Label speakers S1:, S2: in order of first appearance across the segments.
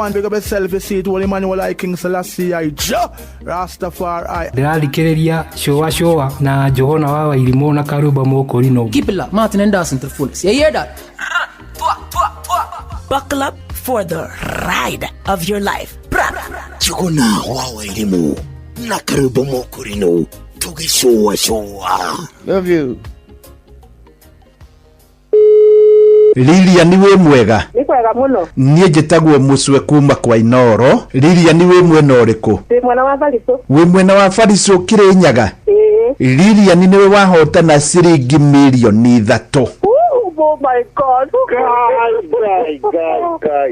S1: Man, big up yourself, you see it, Holy Emmanuel I King Selassie I Jah Rastafari.
S2: Ndĩrathikĩrĩria cũa cũa na Njũgũna wa Wairimũ na Karumba Mũkũrinũ.
S3: Keep it locked. Martin and Dawson to the fullest. You hear that?
S4: Buckle up for the ride of your life. Bra.
S5: Njũgũna wa Wairimũ na Karumba Mũkũrinũ tũgĩcũa cũa.
S6: Love you.
S7: Lilian wĩ mwega?
S8: Nĩ kwega mũno.
S7: Niĩ njĩtagwo Mũcwe kuma kwa Inoro. Lilian, wĩ mwena ũrĩkũ?
S8: Ndĩ mwena wa Baritũ.
S7: Wĩ mwena wa Baritũ, Kĩrĩnyaga?
S8: Ĩĩ.
S7: Lilian, nĩwe wahotana ciringi mirioni 3.
S8: Oh my God.
S6: Guy, guy, guy, guy.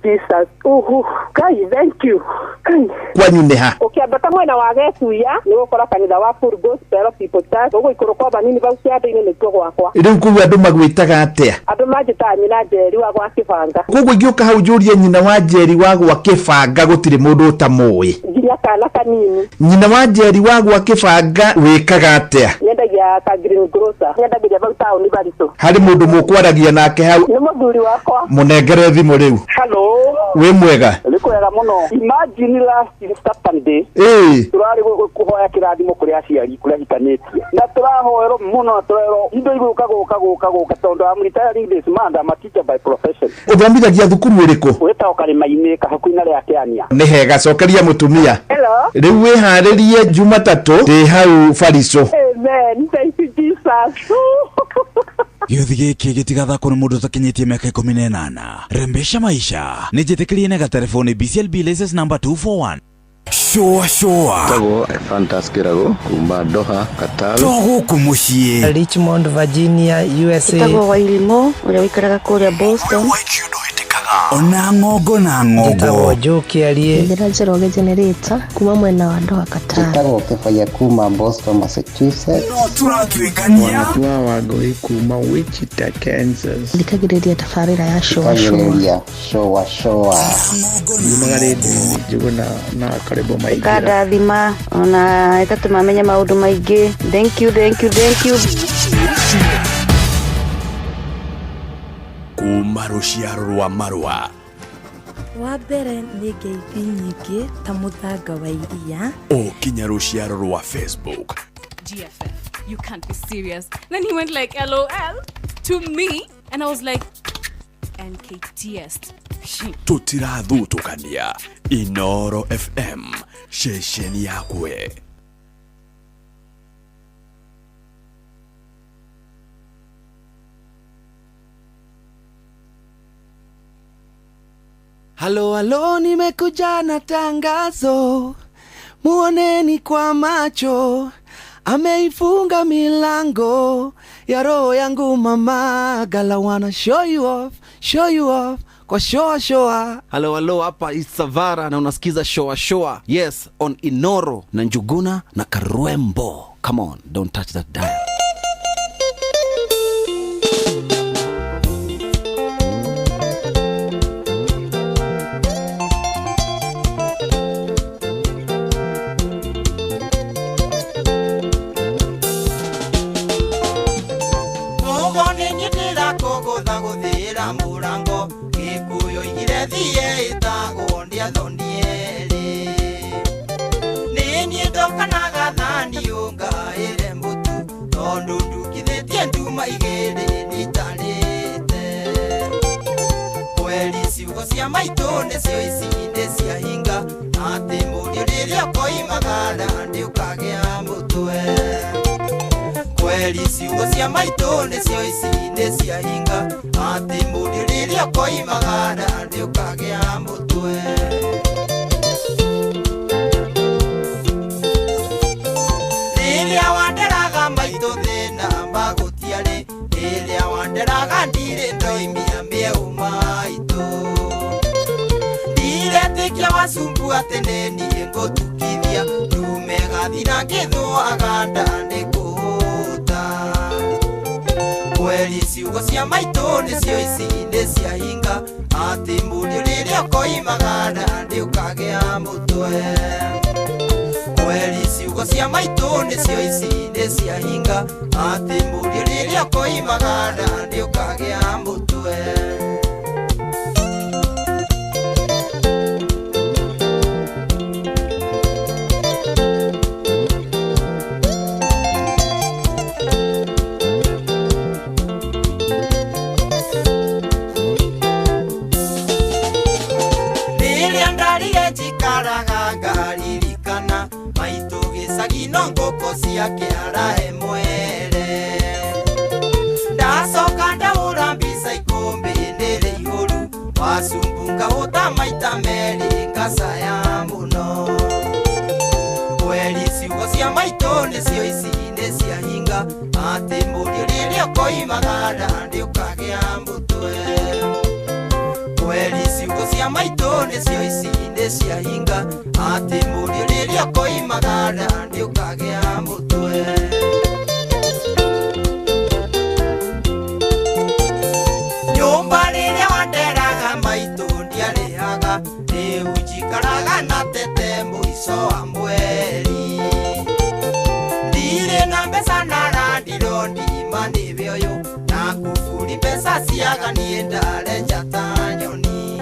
S8: Jesus. Oh, Guy, thank you. Guy.
S7: Kwanyu nĩ ha?
S8: Ũkĩambata mwena wa Getuya nĩ ũgũkora kanitha wa Full Gospel People Church. Ũgũikũrũka o banini bau kĩanda-inĩ nĩkuo gwakwa.
S7: Rĩu kũu andũ magwĩtaga atĩa?
S8: Andũ manjĩtaga nyina Njeri wa gwa Kĩbanga.
S7: Koguo ingĩũka hau njũrie nyina wa Njeri wa gwa Kĩbanga, gũtirĩ mũndũ ũtamũĩ?
S8: Nginya kana kanini.
S7: Nyina wa Njeri wa gwa Kĩbanga, wĩkaga atĩa?
S8: Nyendagia ka green grocer. Nyendagĩria bau taũni Baritũ.
S7: Harĩ mũndũ mũkwaragia nake hau?
S8: Nĩ mũthuri wakwa.
S7: Mũnengere thimũ rĩu.
S6: Hello.
S7: Wĩ mwega?
S6: Nĩ kwega mũno. Imagine last Saturday tũrarĩ kũhoya kĩrathimo kũrĩ aciari kũrĩa hikanĩtie na tũrahoerwo mũno na tũrerwo indo igũka gũka gũka gũka tondũ I'm retiring this month. I'm a teacher by profession.
S7: Ũthomithagia thukuru ĩrĩkũ?
S6: Wĩtagwo Karĩma-inĩ kahakuĩ na rĩa Kĩania.
S7: Nĩ hega, cokeria mũtumia.
S8: Hello.
S7: Rĩu wĩharĩrie Jumatatũ ndĩ hau Baritũ.
S8: Amen. Thank you, Jesus.
S9: Gĩũthi gĩkĩ gĩtigathakwo nĩ mũndũ ũtakinyĩtie mĩaka 18. Rembesha maisha nĩ njĩtĩkĩrie na gatelefoni BCLB license number 241. Shũa shũa.
S10: Tagwo Fantas Kĩrago kuma Doha, Qatar.
S9: To gũkũ mũciĩ.
S11: Richmond, Virginia, USA.
S12: Ĩtagwo Wairimũ ũrĩa ũikaraga kũrĩa Boston.
S9: Ona ng'ongo na ng'ongo.
S11: Njĩtagwo Joe Kĩarie.
S13: Njĩra Njoroge Generator kuma mwena wa Doha, Qatar.
S14: Njĩtagwo Kĩbaya kuma Boston, Massachusetts.
S9: No tũratuĩkania.
S15: Wanatua Wangũi kuma Wichita, Kansas.
S13: Thikagĩrĩria tabarĩra ya cũa cũa.
S14: Thikagĩrĩria cũa cũa.
S15: Yumaga rĩndiũ-inĩ Njũgũna na Karĩmbũ Maingĩra.
S12: Ĩkandathima ona ĩgatũma menye maũndũ maingĩ. Thank you, thank you, thank you.
S5: Kuma rũciaro rwa marũa.
S16: Wa mbere nĩ ngeithi nyingĩ ta mũthanga wa iria.
S5: O kinya rũciaro rwa Facebook.
S17: GFF, you can't be serious. Then he went like, LOL to me. And I was like, NKTS.
S5: Tũtirathutũkania. Inoro FM, ceceni yakwe.
S18: Halo halo, nimekuja na tangazo, muoneni kwa macho, ameifunga milango ya roho yangu mama. Gala wanna show you off, show you off kwa shoa shoa.
S19: Halo halo, hapa Isavara na unasikiza shoa shoa. Yes, on Inoro na Njuguna na Karwembo. Come on, don't touch that dial.
S20: Maitũ nĩcio ici nĩciahinga atĩ mũriũ rĩrĩa ũkoimagara ndĩũkagĩa mũtwe. Kweri ciugo cia maitũ nĩcio ici nĩciahinga atĩ mũriũ rĩrĩa ũkoimagara ndĩũkagĩa mũtwe. Rĩrĩa wanderaga maitũ thĩna magũtiarĩ, rĩrĩa wanderaga ndirĩ ndoimia mĩeũ maitũ. Ndiretĩkia wacumbua tene niĩ ngũtukithia ndume gathira ngĩthũaga nda nĩkũhũta. Kweri ciugo cia maitũ nĩcio ici nĩciahinga atĩ mũriũ rĩrĩa ũkoimagara ndĩũkagĩa mũtwe. Kweri ciugo cia maitũ nĩcio ici nĩciahinga atĩ mũriũ rĩrĩa ũkoimagara ndĩũkagĩa mũtwe. Ndaikaraga ngaririkana maitũ gĩcagi no ngũkũ ciake arahe mwere. Ndacoka ndahũra mbica ikũmbĩ rĩrĩ ihũru wacumbu ngahũta maita merĩ ngacaya mũno. Kweri ciugo cia maitũ nĩcio ici nĩ cia hinga atĩ mũriũ rĩrĩa ũkoimaga nda ndĩũkagĩa mũtwe. Kweri ciugo cia maitũ nĩcio ici nĩ cia hinga atĩ mũriũ rĩrĩa ũkoimaga nda ndĩũkagĩa mũtwe. Nyũmba rĩrĩa wanderaga maitũ ndiarĩhaga rĩu njikaraga na tete mũico wa mweri. Ndirĩ na mbeca na randirondi ma nĩwe ũyũ na kuburi mbeca ciaga niĩ ndarenja ta nyoni.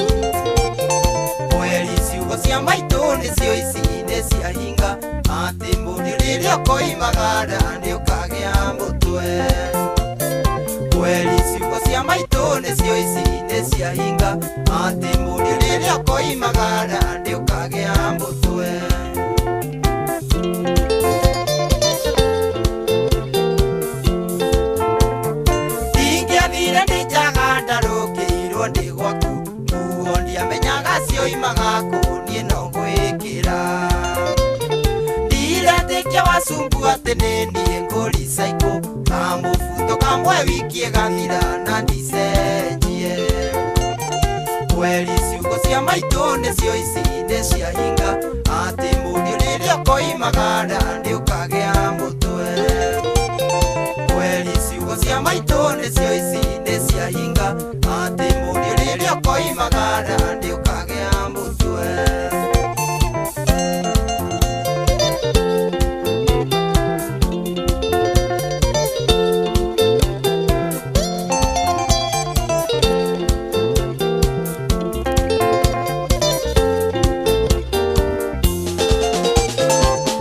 S20: Kweri ciugo cia maitũ nĩcio ici nĩ cia hinga atĩ mũriũ rĩrĩa ũkoimaga nda nĩũkagĩa mũtwe. Kweri ciugo cia maitũ nĩcio ici nĩ cia hinga atĩ mũriũ rĩrĩa ũkoimaga nda ndĩũkagĩa mũtwe. Ndingĩathire ndĩ njaga ndarũkĩirwo ndĩ gwaku nguo ndiamenyaga cioimaga kũ niĩ no ngwĩkĩra. Ndiretĩkia wacumbu atĩ nĩ niĩ ngũricaikũ kamũbuto kamwe wiki ĩgathira na ndicenjie. Kweri ciugo cia maitũ nĩcio ici nĩ cia hinga atĩ mũriũ rĩrĩa ũkoimaga nda ndĩũkagĩa mũtwe. Kweri ciugo cia maitũ nĩcio ici nĩ cia hinga atĩ mũriũ rĩrĩa ũkoimaga nda ndĩũkagĩa mũtwe.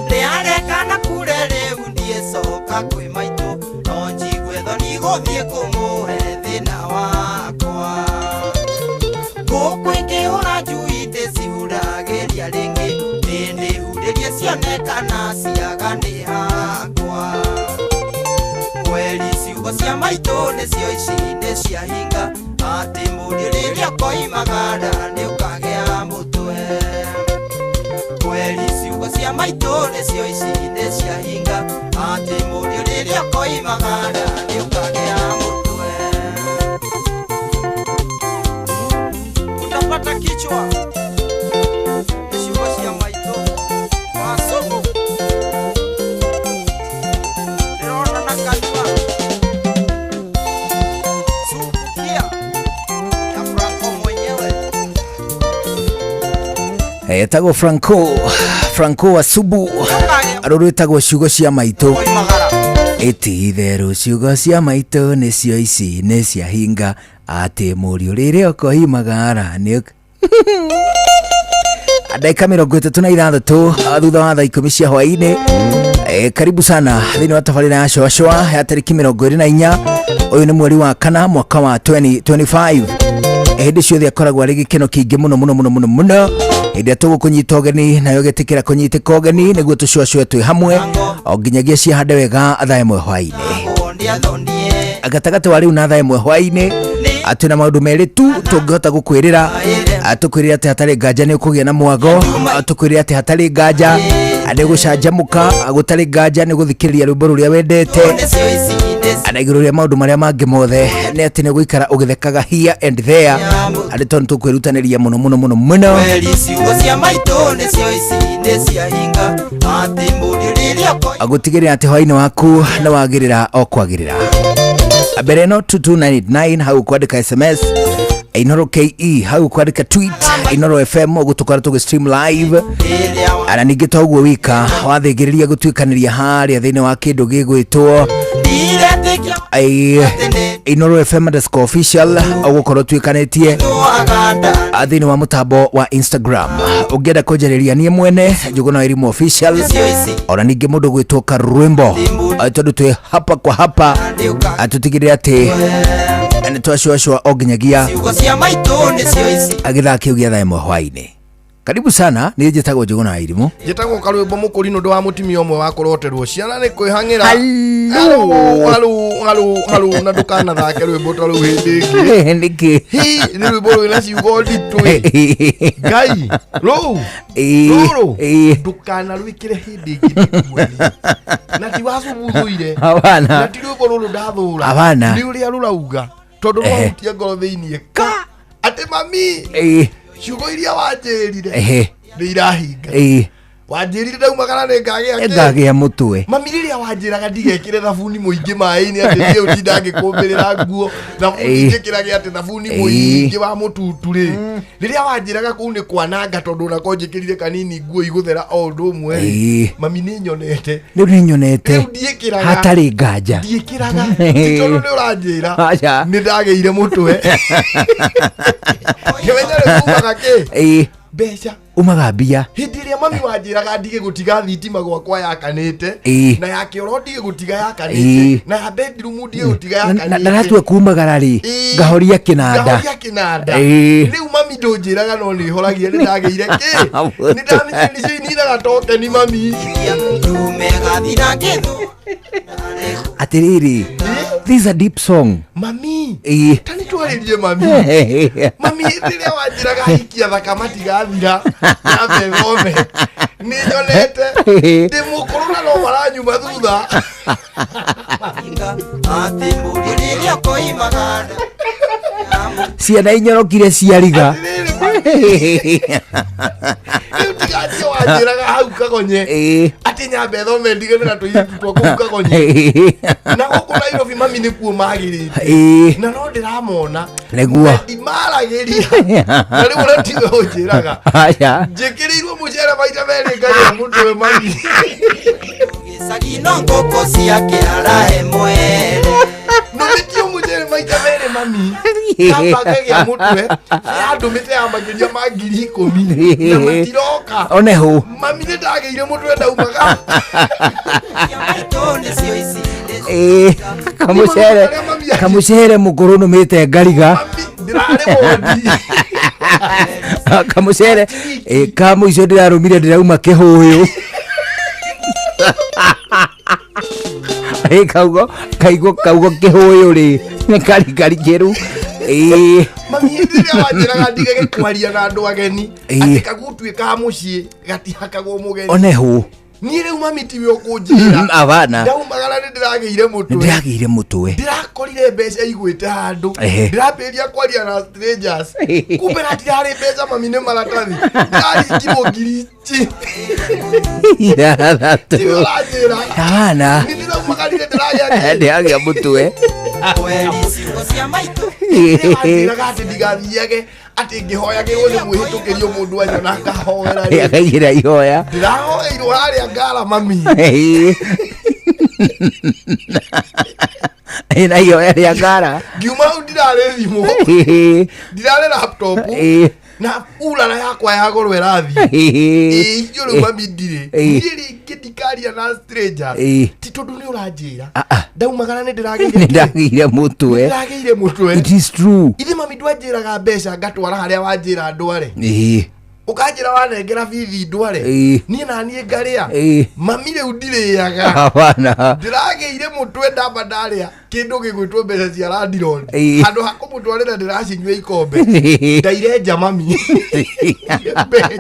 S20: Rĩarekana kure rĩu ndiĩcoka kwĩ maitũ no njigue thoni gũthiĩ kũmũhe thĩna wakwa. Ngũkũ ĩngĩhũra njui ndĩcihuragĩria rĩngĩ ndĩndĩhurĩrie cione kana ciaga nĩ hakwa. Kweri ciugo cia maitũ nĩcio ici nĩ cia hinga atĩ mũriũ rĩrĩa ũkoimaga nda nĩũkagĩa mũtwe. Kweri ciugo cia maitũ nĩcio ici nĩ cia hinga atĩ mũriũ rĩrĩa ũkoimaga nda nĩũkagĩa mũtwe. Utapata kichwa nĩ ciugo cia maitũ wasumu ndĩrona na kanua sumbukia na Franco mwenyewe.
S7: Etagwo Franco wa Subu rũrũ rwĩtagwo ciugo cia maitũ. Ĩti itherũ ciugo cia maitũ nĩcio ici nĩ cia hinga atĩ mũriũ rĩrĩa ũkoimaga nda nĩ ndagĩka 36 thutha wa thaa 10 cia hwaĩ-inĩ. Karibu sana thĩinĩ wa tabarĩra ya Shwashwa ya tarĩki 24 ũyũ nĩ mweri wa kana mwaka wa 2025. Hĩndĩ ciothe akoragwo arĩ gĩkeno kĩingĩ mũno mũno mũno mũno mũno hĩndĩ ĩrĩa tũgũkũnyita ũgeni nayo gĩtĩkĩra kũnyitĩka ũgeni nĩguo tũcũacũe twĩ hamwe o nginyagia ciahande wega thaa 1 hwaĩ-inĩ. Gatagatĩ wa rĩu na thaa 1 hwaĩ-inĩ atĩ na maũndũ merĩ tu tũngĩhota gũkwĩrĩra tũkwĩrĩra atĩ hatarĩ nganja nĩ ũkũgĩa na mwago, tũkwĩrĩra atĩ hatarĩ nganja nĩ gũcanjamũka, gũtarĩ nganja nĩ gũthikĩrĩria rwĩmbo rũrĩa wendete na igũrũ rĩa maũndũ marĩa mangĩ mothe nĩ atĩ nĩ gũikara ũgĩthekaga here and there arĩ tondũ tũkwĩrutanĩria mũno mũno mũno mũno
S20: Kweri ciugo cia maitũ nĩcio ici nĩ cia hinga atĩ mũriũ rĩrĩa ũkoimaga
S7: gũtigĩrĩra atĩ hwaĩ-inĩ waku nĩ wagĩrĩra o kwagĩrĩra. Mbere ĩno 22989 hau kwandĩka SMS, Inoro KE hau kwandĩka tweet, Inoro FM ũgũtũkora tũgĩ stream live ana ningĩ to ũguo wika wathĩngĩrĩria gũtuĩkanĩria harĩa thĩinĩ wa kĩndũ gĩgwĩtwo Inoro FM underscore official ũgũkorwo tuĩkanĩtie thĩinĩ wa mũtambo wa Instagram. Ũngĩenda kũnjarĩria niĩ mwene Njũgũna wa Irimũ official, ona ningĩ mũndũ gwĩtwo Karwimbo, tondũ twĩ hapa kwa hapa tũtigĩrĩre atĩ nĩ twacũacũa o nginyagia
S20: ciugo cia maitũ nĩcio ici
S7: gĩthaa kĩu gĩa thaa 1 hwaĩ-inĩ. Karibu sana, niĩ njĩtagwo Njũgũna wa Irimũ.
S1: Njĩtagwo Karwĩmbo Mũkũri nĩ ũndũ wa mũtumia ũmwe wa kũroterwo ciana nĩ kwĩhang'ĩra.
S7: Hello.
S1: Halu halu halu, na ndũkanathake rwĩmbo ta rũu hĩndĩ ĩngĩ.
S7: Nĩkĩ?
S1: Hi, nĩ rwĩmbo rwĩna ciugo nditũ ĩ. Ngai rũu rũrũ ndũkanarwĩkĩre hĩndĩ ĩngĩ ndĩkuonie. Na ti wacubuthũire.
S7: Hapana.
S1: Na ti rwĩmbo rũrũ ndathũra.
S7: Hapana.
S1: Nĩ ũrĩa rũrauga tondũ rwahutia ngoro thĩiniĩ ka atĩ mami ciugo iria wanjĩrire nĩ irahinga. Wanjĩrire ndaumagara nĩ ngagĩa kĩ?
S7: Ngagĩa mũtwe.
S1: Mami rĩrĩa wanjĩraga ndigekĩre thabuni mũingĩ maĩ-inĩ atĩ niĩ ũtinda ngĩkũmbĩrĩra nguo thabuni njĩkĩrage atĩ thabuni mũingĩ wa mũtutu rĩ, rĩrĩa wanjĩraga kũu nĩ kwananga tondũ onako njĩkĩrire kanini nguo igũthera o ũndũ ũmwe rĩ, mami nĩ nyonete.
S7: Rĩu nĩ nyonete.
S1: Rĩu ndiĩkĩraga.
S7: Hatarĩ nganja.
S1: Ndiĩkĩraga ti tondũ nĩ ũranjĩra.
S7: Aca.
S1: Nĩ ndagĩire mũtwe kĩmenya rĩu kumaga kĩ mbeca.
S7: Umaga mbia.
S1: Hĩndĩ ĩrĩa mami wanjĩraga ndige gũtiga thitima gwakwa yakanĩte, na ya kĩoro ndige gũtiga yakanĩte, na ya bedroom ndige gũtiga yakanĩte,
S7: Na ndatua kumagara rĩ, ngahoria kĩnanda.
S1: Ngahoria kĩnanda. Rĩu mami ndũnjĩraga no nĩ horagia nĩ ndagĩire kĩ, nĩ ndamĩcio nĩcio ininaga tokeni mami.
S7: Atĩrĩrĩ, this is a deep song.
S1: Mami, ta nĩ twarĩrie mami. Mami, hĩndĩ ĩrĩa wanjĩraga hikia thaka matigathira nyambe thome, nĩ nyonete ndĩ mũkũrũ na no maranyuma thutha.
S7: Ciana inyorokire ciariga.
S1: Rĩu tigacio wanjĩraga hau kagonye atĩ nyambe thome ndigane na tũirĩtu twa kũu kagonye na gũkũ Nairobi mami nĩkuo magĩrĩte na no ndĩramona.
S7: Nĩguo.
S1: Ndimaragĩria na rĩu ũrĩa tiwe ũnjĩraga.
S7: Aca.
S1: Njĩkĩrĩirwo mũcere maita merĩ ngagĩa mũtwe mami.
S20: Gĩcagi no ngũkũ ciake arahe mwere.
S1: Nũmĩtio mũcere maita merĩ mami, kamba ngagĩa mũtwe yandũmĩte ya makĩria ma 10,000 na matiroka.
S7: One hũ.
S1: Mami nĩ ndagĩire mũtwe ndaumaga.
S7: Kamũcere kamũcere mũkũrũ nũmĩte ngariga. Kamũcere ka mũico ndĩrarũmire ndĩrauma kĩhũyũ. Kaugo kaigwo kaugo kĩhũyũ rĩ nĩ karikarikĩru.
S1: Mami hĩndĩ ĩrĩa wanjĩraga ndigage kwaria na andũ ageni atĩ kagutuĩka mũciĩ gatihakagwo mũgeni.
S7: One hũ.
S1: Niĩ rĩu mami tiwe ũkũnjĩra.
S7: Abana.
S1: Ndaumagara nĩ ndĩragĩire mũtwe.
S7: Nĩ ndĩragĩire mũtwe.
S1: Ndĩrakorire mbeca igwĩte handũ. Ndĩrambĩrĩria kwaria na strangers, kumbe hatirarĩ mbeca mami, nĩ maratathi ndĩraringirwo ngiri ici.
S7: 6.
S1: Tiwe ũranjĩra.
S7: Abana.
S1: Nĩ ndĩraumagarire ndĩragĩa kĩ?
S7: Ndĩragĩa mũtwe.
S1: Wanjĩraga atĩ ndigathiage atĩ ngĩhoyagĩrwo nĩ mwĩhĩtũkĩrio mũndũ anyona akahoera rĩ.
S7: Akaigĩra ihoya.
S1: Ndĩrahoeirwo harĩa ngara mami.
S7: Na ihoya rĩa ngara.
S1: Ngiuma hau ndirarĩ thimũ, ndirarĩ laptop, na urara yakwa ya goro ĩrathiĩ. Icio rĩu mami ndirĩ. Niĩ rĩngĩ ndikaria na strangers ti tondũ nĩ ũranjĩra ndaumagara nĩ ndĩragĩire
S7: Nĩ ndagĩire mũtwe.
S1: Ndĩragĩire mũtwe.
S7: It is true.
S1: Ithe mami ndwanjĩraga mbeca ngatwara harĩa wanjĩra ndware, ũkanjĩra wanengera bithi ndware, niĩ na niĩ ngarĩa. Mami rĩu ndirĩaga.
S7: Hapana.
S1: Ndĩragĩire mũtwe ndamba ndarĩa kĩndũ gĩgwĩtwo mbeca cia landlord. Handũ ha kũmũtwarĩra ndĩracinyua ikombe ndaire nja mami.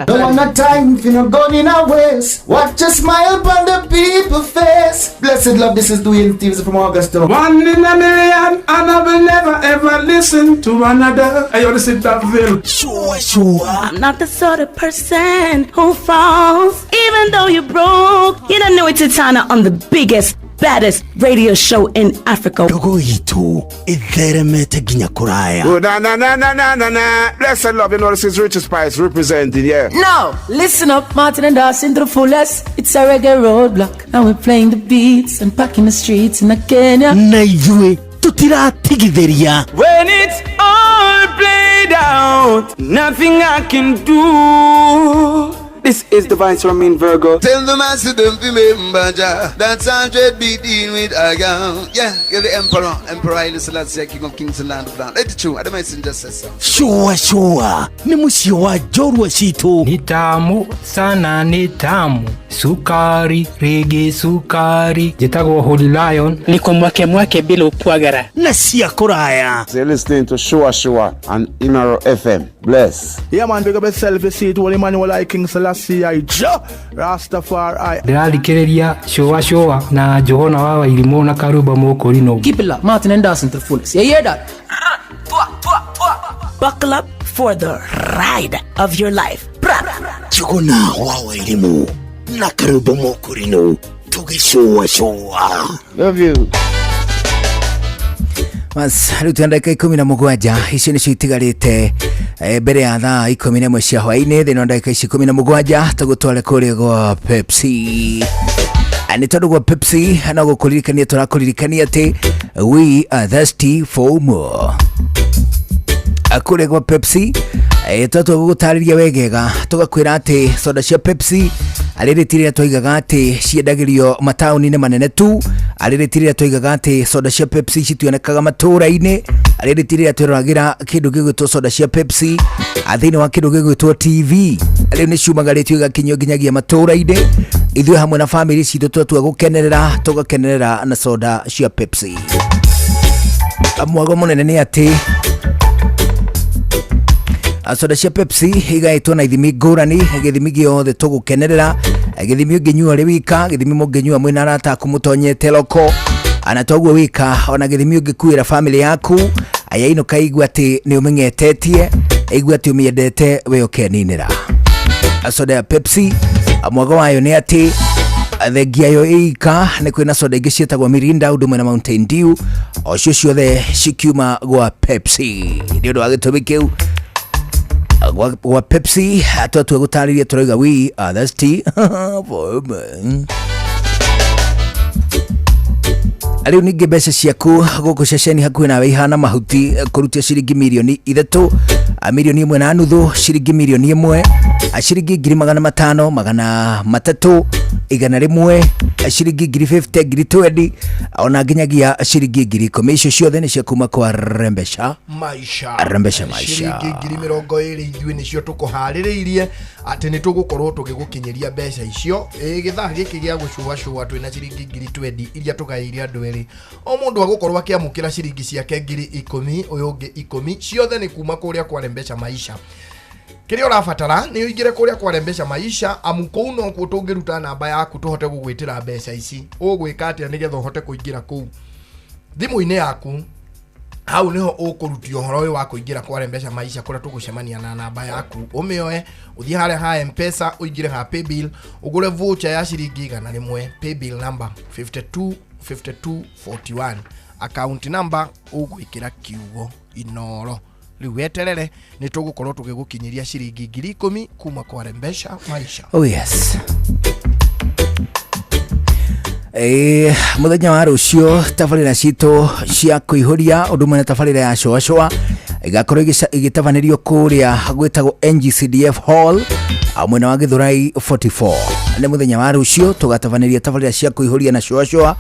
S18: Don't want no time if you not going in a waste. Watch a smile upon the people face. Blessed love, this is Dwayne Stevens from Augusta.
S21: One in a million, and I will never ever listen to another. I ought to sit that bill.
S4: Sure, sure. I'm not the sort of person who falls, even though you're broke. You don't know it's Titana on the biggest, baddest radio show in Africa.
S5: Ndogo itũ ĩtheremete nginya kũraya.
S21: Oh, na na na na na na na. Blessed love, you know this is Richard Spice representing, yeah.
S3: Now, listen up, Martin and Dawson to the fullest. It's a reggae roadblock. Now we're playing the beats and packing the streets in Kenya.
S5: Na ithuĩ tũtiratigithĩria.
S21: When it's all played out, nothing I can do. This It's Divine Ramin Virgo.
S2: Tell the master don't remember Jah. That's 100 be dealing with I am. Yeah, you're the emperor. Emperor Haile Selassie, King of Kings and Land of Land. Let it true. I don't mind just say so.
S5: Shua shua nĩ mũciĩ wa njorua citũ.
S22: Ni tamu sana, ni tamu sukari rigi sukari. Njĩtagwo Holy Lion.
S23: Niko mwake mwake bila upwagara
S5: na cia kũraya.
S24: So you're listening to Shua Shua on Inoro FM. Bless.
S21: Yeah, man, big up yourself. You see it, Holy Emmanuel I King Selassie I Jah Rastafari.
S22: Ndĩrathikĩrĩria cũa cũa na Njũgũna wa Wairimũ na Karumba Mũkũrinũ.
S3: Keep it locked. Martin and Dawson to the fullest. You hear that?
S4: Buckle up for the ride of your life.
S5: Njũgũna wa Wairimũ na Karumba Mũkũrinũ tũgĩcũa cũa.
S24: Love you.
S7: Bas, rĩu twĩ ndagĩka 17 icio nĩcio itigarĩte mbere ya thaa 11 cia hwaĩ-inĩ. Thĩinĩ wa ndagĩka ici 17 tũgũtware kũrĩa gwa Pepsi. Nĩ tondũ gwa Pepsi no gũkũririkania tũrakũririkania atĩ we are thirsty for more. Kũrĩa gwa Pepsi twatua gũgũtarĩria wegega tũgakwĩra atĩ soda cia Pepsi arĩrĩ ti rĩrĩa twaigaga atĩ ciendagĩrio mataũni-inĩ manene tu, arĩrĩ ti rĩrĩa twaigaga atĩ soda cia Pepsi citionekaga matũũra-inĩ, arĩrĩ ti rĩrĩa twĩroragĩra kĩndũ gĩgwĩtwo soda cia Pepsi thĩinĩ wa kĩndũ gĩgwĩtwo TV. Rĩu nĩ ciumagarĩtio igakinyio nginyagia matũũra-inĩ. Ithuĩ hamwe na bamĩrĩ citũ twatua gũkenerera tũgakenerera na soda cia Pepsi. Mwago mũnene nĩ atĩ soda cia Pepsi igaĩtwo na ithimi ngũrani, gĩthimi gĩothe tũgũkenerera, gĩthimi ũngĩnyua ũrĩ wika, gĩthimi mũngĩnyua mwĩna arata aku mũtonyete loko, na toguo wika ona gĩthimi ũngĩkuĩra family yaku ayainũka igua atĩ nĩ ũmĩng'etetie, igua atĩ ũmĩendete we ũkeninĩra. Soda ya Pepsi mwago wayo nĩ atĩ thengia yo ĩika nĩ kwĩna soda ingĩ ciĩtagwo Mirinda ũndũ ũmwe na Mountain Dew, o cio ciothe cikiuma gwa Pepsi. Nĩ ũndũ wa gĩtũmi kĩu gwa Pepsi twatua gũtarĩria tũrauga we are thirsty for more. Rĩu ningĩ mbeca ciaku gũkũ ceceni hakuhĩ nawe ihana mahuti kũrutia ciringi mirioni 3, milioni 1.5, ciringi milioni 1, ciringi 500,000, 300, 100, ciringi 50,000, 20,000, ona nginyagia ciringi 10,000. Icio ciothe nĩ cia kuma kwa Rembesha
S1: Maisha.
S7: Rembesha Maisha.
S1: Ciringi 20,000 ithuĩ nĩcio tũkũharĩrĩirie atĩ nĩ tũgũkorwo tũgĩgũkinyĩria mbeca icio. Gĩthaa gĩkĩ gĩa gũcũacũa twĩna ciringi 20,000 iria tũgaĩire andũ erĩ. O mũndũ agũkorwo akĩamũkĩra ciringi ciake 10,000, ũyũ ũngĩ 10, ciothe nĩ kuma kũrĩa kwa Rembesha Maisha. Kĩrĩa ũrabatara nĩ ũingĩre kũrĩa kwa Rembesha Maisha, amu kũu nokuo tũngĩruta namba yaku tũhote gũgwĩtĩra mbeca ici. Ũgwĩka atĩa nĩgetha ũhote kũingĩra kũu? Thimũ-inĩ yaku hau niho ũkũrutia ũhoro ũyũ wa kũingĩra kwa Rembesha Maisha kũrĩa tũgũcemania na namba yaku. Ũmĩoe ũthiĩ harĩa ha M-Pesa, ũingĩre ha paybill, ũgũre voucher ya ciringi 100, paybill number 52 52 41, account number ũgwĩkĩra kiugo Inoro. Rĩu weterere nĩ tũgũkorwo tũgĩgũkinyĩria ciringi 10,000 kuma kwa Rembesha Maisha.
S7: Oh yes. Mũthenya wa rũciũ tabarĩra citũ cia kũihũria ũndũ ũmwe na tabarĩra ya cũa cũa igakorwo igĩtabanĩrio kũrĩa gwĩtagwo NGCDF Hall mwena wa Gĩthũrai 44. Nĩ mũthenya wa rũciũ tũgatabanĩria tabarĩra cia kũihũria na cũa cũa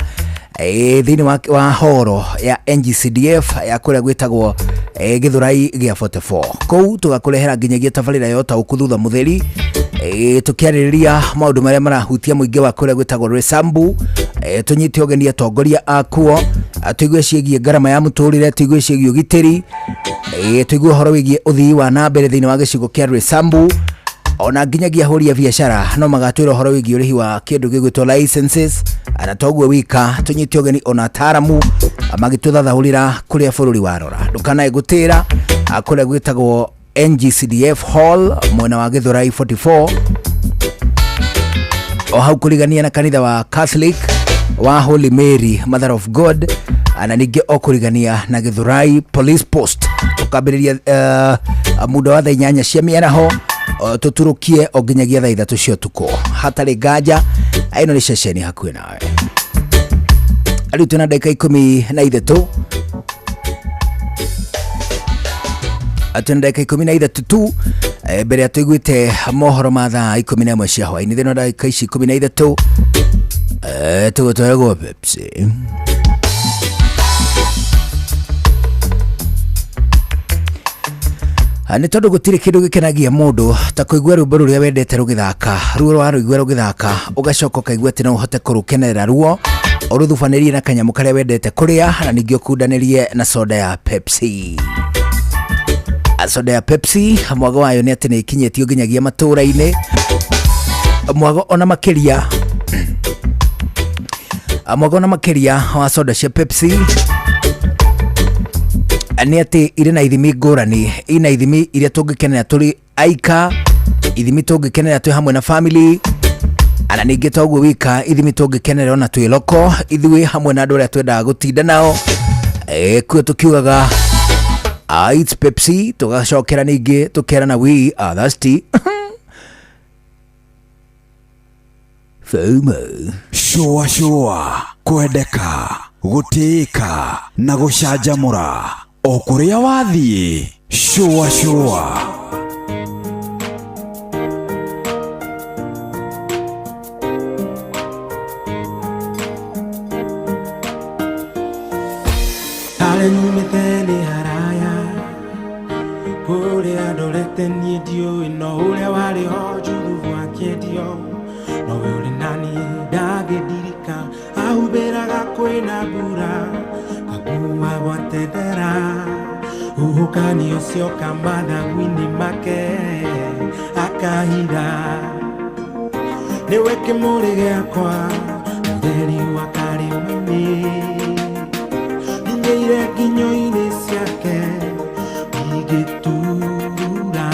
S7: thĩinĩ wa horo ya NGCDF ya kũrĩa gwĩtagwo Gĩthũrai gĩa 44. Kũu tũgakũrehera nginyagia tabarĩra ya ũtaũku thutha mũtheri, tũkĩarĩrĩria maũndũ marĩa marahutia mũingĩ wa kũrĩa gwĩtagwo Roysambu, tũnyite ũgeni atongoria akuo, tũigue ciĩgiĩ ngarama ya mũtũrĩre, tũigue ciĩgiĩ ũgitĩri, tũigue ũhoro wĩgiĩ ũthii wa na mbere thĩinĩ wa gĩcigo kĩa Roysambu, ona nginyagia ahũri a biacara no magatwĩra ũhoro wĩgiĩ ũrĩhi wa kĩndũ gĩgwĩtwo licenses, na toguo wika tũnyite ũgeni ona ataaramu magĩtũthathaũrĩra kũrĩa bũrũri warora. Ndũkanae gũtĩra kũrĩa gwĩtagwo NGCDF Hall mwena wa Gĩthũrai 44, o hau kũrigania na kanitha wa Catholic wa Holy Mary Mother of God, na ningĩ o kũrigania na Gĩthũrai Police Post. Tũkambĩrĩria muda wa thaa 8 cia mĩaraho tũturũkie o nginyagia thaa 3 cia ũtukũ. Hatarĩ nganja ĩno nĩ ceceni hakuhĩ nawe. Rĩu twĩna ndagĩka 13, twĩna ndagĩka 13 tu Mbere ya tũiguĩte mohoro ma thaa 11 cia hwaĩ-inĩ thĩinĩ wa ndagĩka ici 13, tũgũtwaragwo Pepsi. Nĩ tondũ gũtirĩ kĩndũ gĩkenagia mũndũ ta kũigua rwĩmbo rũrĩa wendete rũgĩthaka, ruo warũigua rũgĩthaka ũgacoka ũkaigua atĩ no ũhote kũrũkenerera ruo ũrũthubanĩrie na kanyamũ karĩa wendete kũrĩa, na ningĩ ũkundanĩrie na soda ya Pepsi. Soda ya Pepsi mwago wayo nĩ atĩ nĩ ĩkinyĩtio nginyagia matũũra-inĩ, mwago ona makĩria mwago ona makĩria wa soda cia Pepsi nĩ atĩ irĩ na ithimi ngũrani, ina ithimi iria tũngĩkenera tũrĩ aika, ithimi tũngĩkenera twĩ hamwe na family, ana ningĩ toguo wika ithimi tũngĩkenera ona twĩ loko ithuĩ hamwe na andũ arĩa twendaga gũtinda nao. Kuo tũkiugaga it's Pepsi, tũgacokera ningĩ tũkerana we are thirsty. FOMO.
S9: Shũa shũa, kwendeka, gũtĩĩka na gũcanjamũra o kũrĩa wathiĩ. Shũa shũa.
S21: Harĩa nyumĩte nĩ haraya, kũrĩa ndorete niĩ ndiũĩ, no ũrĩa warĩ ho Juthubu akĩendio, nowe ũrĩ naniĩ ndangĩndirika, ahumbĩraga kwĩna mbura kakua gwatendera, huhũkanio cioka mathagu-inĩ make akahitha, nĩwe kĩmũrĩ gĩakwa mũtheri wa karĩma-inĩ, nginyĩire nginyo-inĩ ciake ingĩturura,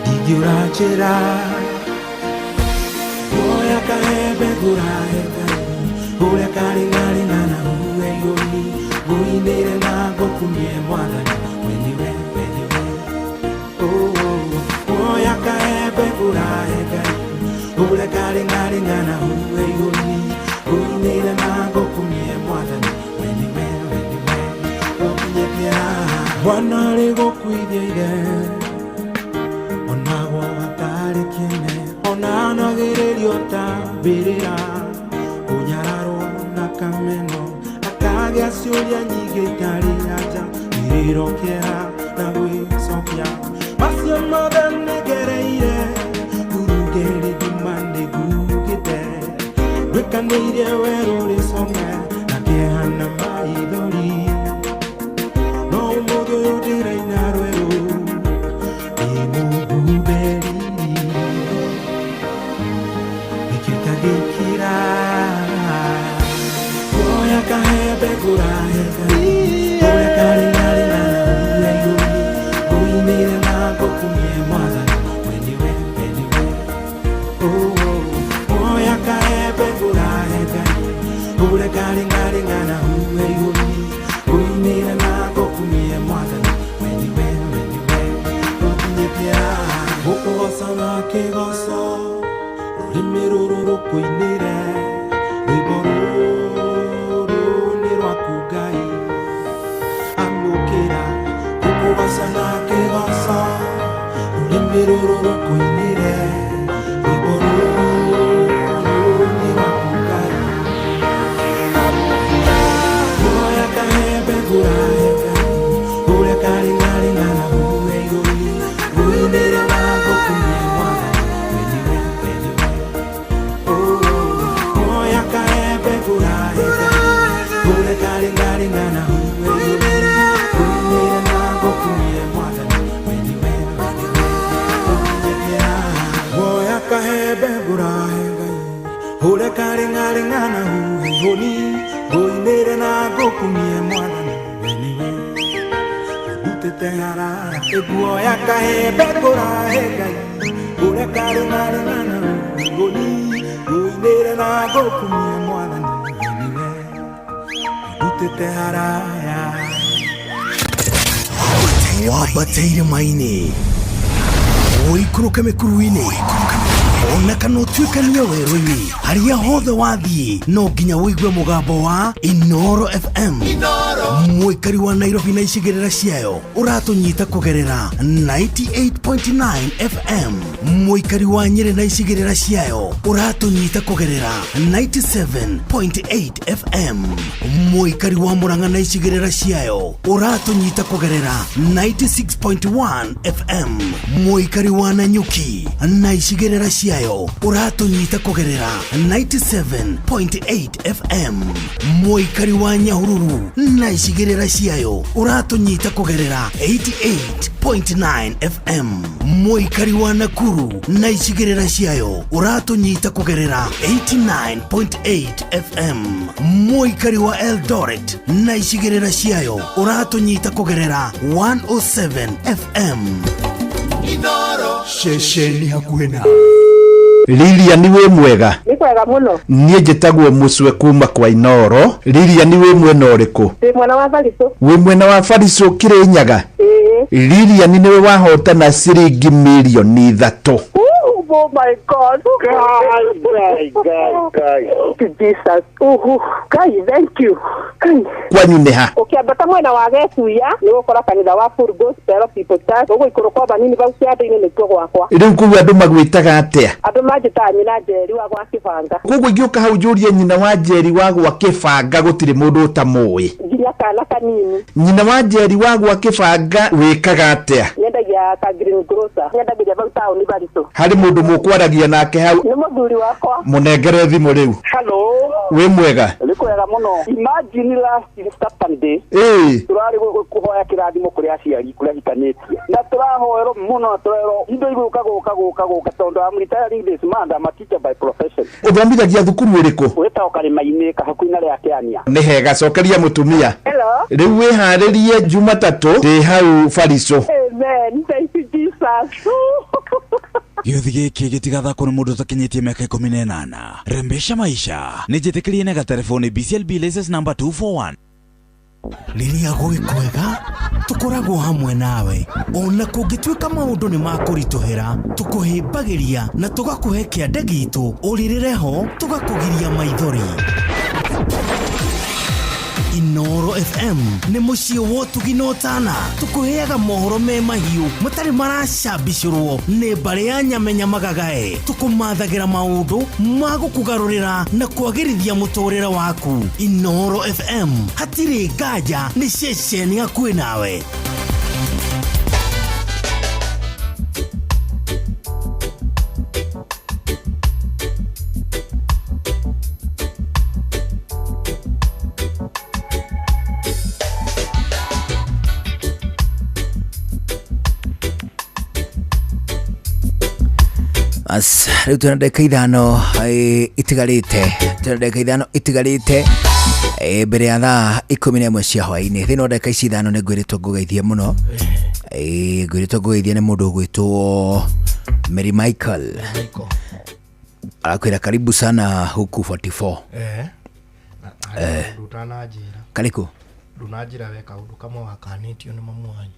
S21: ndingĩũra njĩra, kuoya kahembe ngũrahe Ngai, ũrĩa karĩng'arĩng'a na huhe igũrũ, ngũinĩre na ngũkumie Mwathani, we nĩwe, we nĩwe. Kuoya kahembe ngũrahe Ngai, ũrĩa karĩng'arĩng'a na huhe igũrũ, ngũinĩre na ngũkumie Mwathani, we nĩwe, we nĩwe. Ũkinyĩtie haha, mwana arĩ gũkuithia ithe, onagwo atarĩ kĩene, ona anagĩrĩrio ta mbĩrĩra, kũnyararwo na kameno, akagĩa ciũria nyingĩ itarĩ anja, irĩro kĩeha na gwĩcokia, macio mothe nĩngereire, ngurungeire nduma nĩngugĩte, nduĩkanĩirie werũ rĩcong'e, na kĩeha na maithori, no ũmũthĩ ũyũ ndĩraina rwerũ, ndĩmũhumbe riri, nĩkĩo itangĩkira, kuoya kahembe ngũrahe Ngai, ũrĩa karĩng'arĩng'a na huhe igũrũ, ngũinĩre na ngũkumie Mwathani, we nĩwe, we nĩwe. Kuoya kahembe ngũrahe Ngai, ũrĩa karĩng'arĩng'a na huhe igũrũ, ngũinĩre na ngũkumie Mwathani, we nĩwe, we nĩwe. Ũkinyĩtie haha, gũkũgoca na kĩgoco, rũrĩmĩ rũrũ rũkũinĩre, rwĩmbo rũrũ nĩ rwaku Ngai, amũkĩra, gũkũgoca na kĩgoco, rũrĩmĩ rũrũ rũkũinĩre, rwĩmbo rũrũ nĩ rwaku Ngai, amũkĩra. Kuoya kahembe ngũrahe Ngai, ũrĩa karĩng'arĩng'a na huhe igũrũ, ngũinĩre na ngũkumie Mwathani, we nĩwe, we nĩwe. Kuoya kahembe ngũrahe Ngai, ũrĩa karĩng'arĩng'a na huhe igũrũ, ngũinĩre na ngũkumie Mwathani, we nĩwe, we nĩwe. Ũkinyĩtie haha, kuoya kahembe ngũrahe Ngai, ũrĩa karĩng'arĩng'a na huhe igũrũ, ngũinĩre na ngũkumie Mwathani, we nĩwe. Ndutĩte haraya, ĩguoya kahembe ngũrahe Ngai, ũrĩa karĩng'arĩng'a na huhe igũrũ, ngũinĩre na ngũkumie Mwathani, we nĩwe. Ndutĩte haraya.
S5: Wambate irĩma-inĩ, ũikũrũke mĩkuru-inĩ, Ona kana ũtuĩkanie werũ-inĩ harĩa hothe wathiĩ no nginya ũigue mũgambo wa Inoro FM. Mũikari wa Nairobi na icigĩrĩra ciayo ũratũnyita kũgerera 98.9 FM. Mũikari wa Nyĩrĩ na icigĩrĩra ciayo ũratũnyita kũgerera 97.8 FM. Mũikari wa Murang'a na icigĩrĩra ciayo ũratũnyita kũgerera 96.1 FM. Mũikari wa Nanyuki na icigĩrĩra ciayo ũratũnyita kũgerera 97.8 FM. Mũikari wa Nyahururu na icigĩrĩra ciayo ũratũnyita kũgerera 88.9 FM. Mũikari wa Nakuru na icigĩrĩra ciayo ũratũnyita kũgerera 89.8 FM. Mũikari wa Eldoret na icigĩrĩra ciayo ũratũnyita kũgerera 107 FM.
S1: Ceceni hakuhĩ na
S6: Lilian wĩ mwega?
S8: Nĩ kwega mũno.
S6: Niĩ njĩtagwo Mũcwe kuma kwa Inoro. Lilian wĩ mwena ũrĩkũ?
S8: Ndĩ mwena wa Baritũ.
S6: Wĩ mwena wa Baritũ Kĩrĩnyaga?
S8: Ĩĩ.
S6: Lilian nĩwe wahotana ciringi mirioni 3.
S8: Oh my God.
S10: Guy, guy, guy, guy.
S8: Jesus. Uhu. Guy, thank you. Guy.
S6: Kwanyu nĩ ha?
S8: Ũkĩambata mwena wa Getuya nĩ ũgũkora kanitha wa Full Gospel People Church. Ũgũikũrũka banini bau kĩanda-inĩ nĩkuo gwakwa.
S6: Rĩu kũu andũ magwĩtaga atĩa?
S8: Andũ manjĩtaga nyina Njeri wa gwa Kĩbanga.
S6: Koguo ingĩũka hau njũrie nyina wa Njeri wa gwa Kĩbanga gũtirĩ mũndũ ũtamũĩ.
S8: Nginya kana kanini.
S6: Nyina wa Njeri wa gwa Kĩbanga wĩkaga atĩa?
S8: Nyendagia ka green grocer. Nyendagĩria bau taũni Baritũ.
S6: Harĩ mũndũ mũkwaragia nake hau?
S8: Nĩ mũthuri wakwa.
S6: Mũnengere thimũ rĩu.
S10: Hello.
S6: Wĩ mwega?
S10: Nĩ kwega mũno. Imagine last Saturday.
S6: Ĩĩ.
S10: Tũrarĩ kũhoya kĩrathimo kũrĩ aciari kũrĩa hikanĩtie. Na tũrahoerwo mũno na tũrerwo indo igũka gũka gũka gũka tondũ I'm retiring this month, I'm a teacher by profession.
S6: Ũthomithagia thukuru ĩrĩkũ?
S10: Wĩtagwo Karĩma-inĩ kahakuĩ na rĩa Kĩania.
S6: Nĩ hega, cokeria mũtumia.
S8: Hello.
S6: Rĩu wĩharĩrie Jumatatũ ndĩ hau Baritũ.
S8: Amen. Thank you Jesus.
S9: Gĩũthi gĩkĩ gĩtigathakwo nĩ mũndũ ũtakinyĩtie mĩaka 18. Rembesha maisha nĩ njĩtĩkĩrie na gatelefoni BCLB license number 241.
S5: Rĩrĩa gwĩ kwega tũkoragwo hamwe nawe ona kũngĩtuĩka maũndũ nĩ makũritũhĩra tũkũhĩmbagĩria na tũgakũhe kĩande gitũ ũrĩrĩre ho tũgakũgiria maithori. Inoro FM nĩ mũciĩ wa ũtugi na ũtana tũkũheaga mohoro me mahiũ matarĩ maracambicũrwo nĩ mbarĩ ya nyamenya magagae tũkũmathagĩra maũndũ ma gũkũgarũrĩra na kwagĩrithia mũtũrĩre waku. Inoro FM hatirĩ nganja nĩ ceceni hakuhĩ nawe.
S7: As rĩu twĩna ndagĩka 5 itigarĩte, twĩna ndagĩka 5 itigarĩte mbere ya thaa 11 cia hwaĩ-inĩ. Thĩinĩ wa ndagĩka ici 5 nĩ ngwĩrĩtwo ngũgeithie mũno. Ngwĩrĩtwo ngũgeithie nĩ mũndũ ũgwĩtwo Mary Michael. Arakwĩra karibu sana huku 44.
S1: Ndũtananjĩra.
S7: Karĩkũ?
S1: Ndũnanjĩra we kaũndũ kamwe wakanĩtio nĩ mamu wanyu.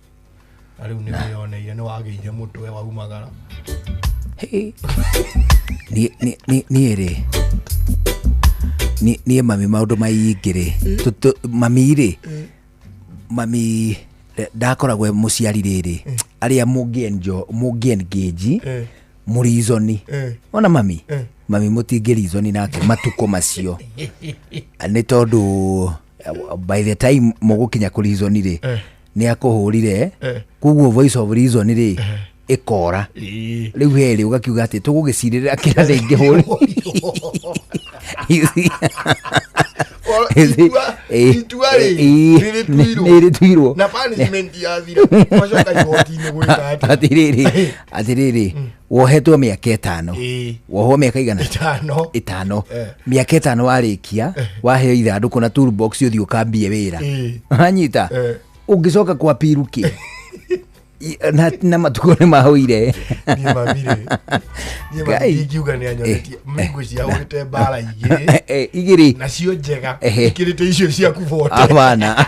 S1: Na rĩu nĩ wĩyoneire nĩ wagĩire mũtwe waumagara.
S7: Hey. Niĩ rĩ niĩ mami maũndũ maingĩ rĩ mami rĩ mami ndakoragwo e mũciari rĩrĩ arĩa mũngĩ engage mũrizoni ona mami mami mũtingĩrizoni nake matukũ macio nĩ tondũ by the time mũgũkinya kũrizoni rĩ nĩ akũhũrire koguo voice of reason rĩ ĩkora rĩu herĩ ũgakiuga atĩ tũgũgĩcirĩra kĩrĩa rĩngĩ
S1: Itua rĩ
S7: nĩrĩtuirwo
S1: na punishment yathira macoka igoti-inĩ gwĩka atĩa?
S7: Atĩrĩrĩ, atĩrĩrĩ, wohetwo mĩaka 5, wohwo mĩaka igana
S1: 5,
S7: mĩaka 5 warĩkia waheo ithandũkũ na toolbox ũthiĩ ũkambie wĩra wanyita ũngĩcoka kwa piru kĩ na matukũ nĩ mahũire.
S1: Niĩ mami rĩ, niĩ mami ndingiuga nĩ anyonetie mĩngũ ciahũrĩte mbara igĩrĩ
S7: igĩrĩ
S1: nacio njega ikĩrĩte icio ciaku bote.
S7: Abana.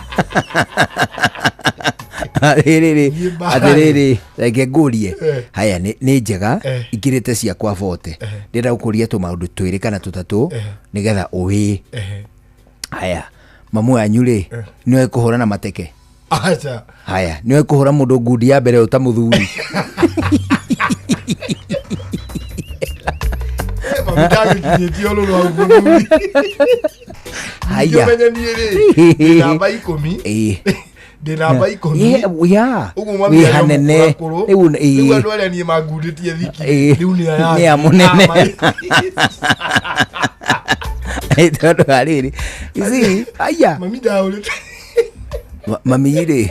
S7: Atĩrĩrĩ,
S1: Niĩ mbara.
S7: atĩrĩrĩ, reke ngũrie.
S1: Eh.
S7: Haya, nĩ njega
S1: Eh.
S7: ikĩrĩte ciakwa bote. Ndĩrenda gũkũria tũmaũndũ twĩrĩ kana tũtatũ
S1: Eh.
S7: nĩgetha ũĩ.
S1: Ehe.
S7: Haya, mamu wanyu rĩ, nĩoĩ kũhũra na mateke?
S1: Aca.
S7: Haya, nĩoĩ kũhũra mũndũ ngundi ya mbere ũta mũthuri?
S1: Mami ndagĩkinyĩtie ũrũrũ hau mũthuri.
S7: Haya.
S1: Ũmenye niĩ rĩ, ndĩ namba 10.
S7: Ĩĩ.
S1: Ndĩ namba 10.
S7: Yeah,
S1: Ũguo mami
S7: wĩ
S1: arĩ o
S7: hanene.
S1: mũkũrakũrũ.
S7: Rĩu
S1: Rĩu
S7: ĩĩ.
S1: andũ arĩa niĩ mangundĩtie thiki
S7: Ĩĩ.
S1: rĩu nĩ aya
S7: Nĩ a mũnene. Tondũ wa rĩrĩ, you see, aya.
S1: Mami ndahũrĩte.
S7: Mami rĩ,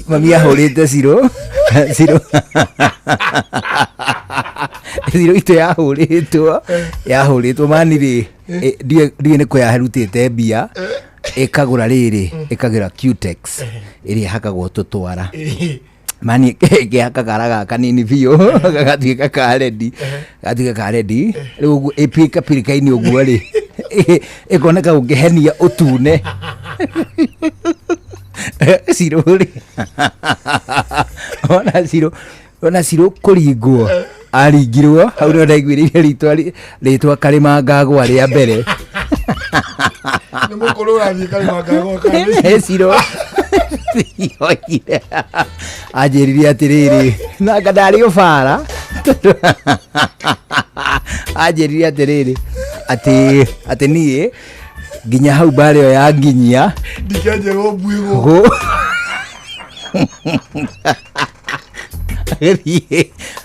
S7: mami ahũrĩte ciro ciro ciro itũ yahũrĩtwo mani rĩ, ndiũĩ nĩ kũ yarutĩte mbia ĩkagũra rĩrĩ, ĩkagũra Cutex ĩrĩa ĩhakagwo tũtwara mani, ĩkĩhaka kara gaka kanini biũ gagatuĩka ka redi, gagatuĩka ka redi. Rĩu ũguo ĩpirika pirika-inĩ ũguo rĩ, ĩkoneka gũkĩhenia ũtune cirũ rĩ, ona cirũ, ona cirũ kũringwo aringirwo hau nĩho ndaiguĩrĩire rĩtwa karĩma ngagwa rĩa mbere.
S1: Nĩ mũkũrũ ũrathiĩ karĩma ngagwa.
S7: Cirũ oigire, anjĩrire atĩrĩrĩ, nanga ndarĩ ũbara, tondũ anjĩrire atĩrĩrĩ, atĩ niĩ nginya hau mbara ĩyo ya nginyia
S1: Ndikenjerwo mbuĩgwo.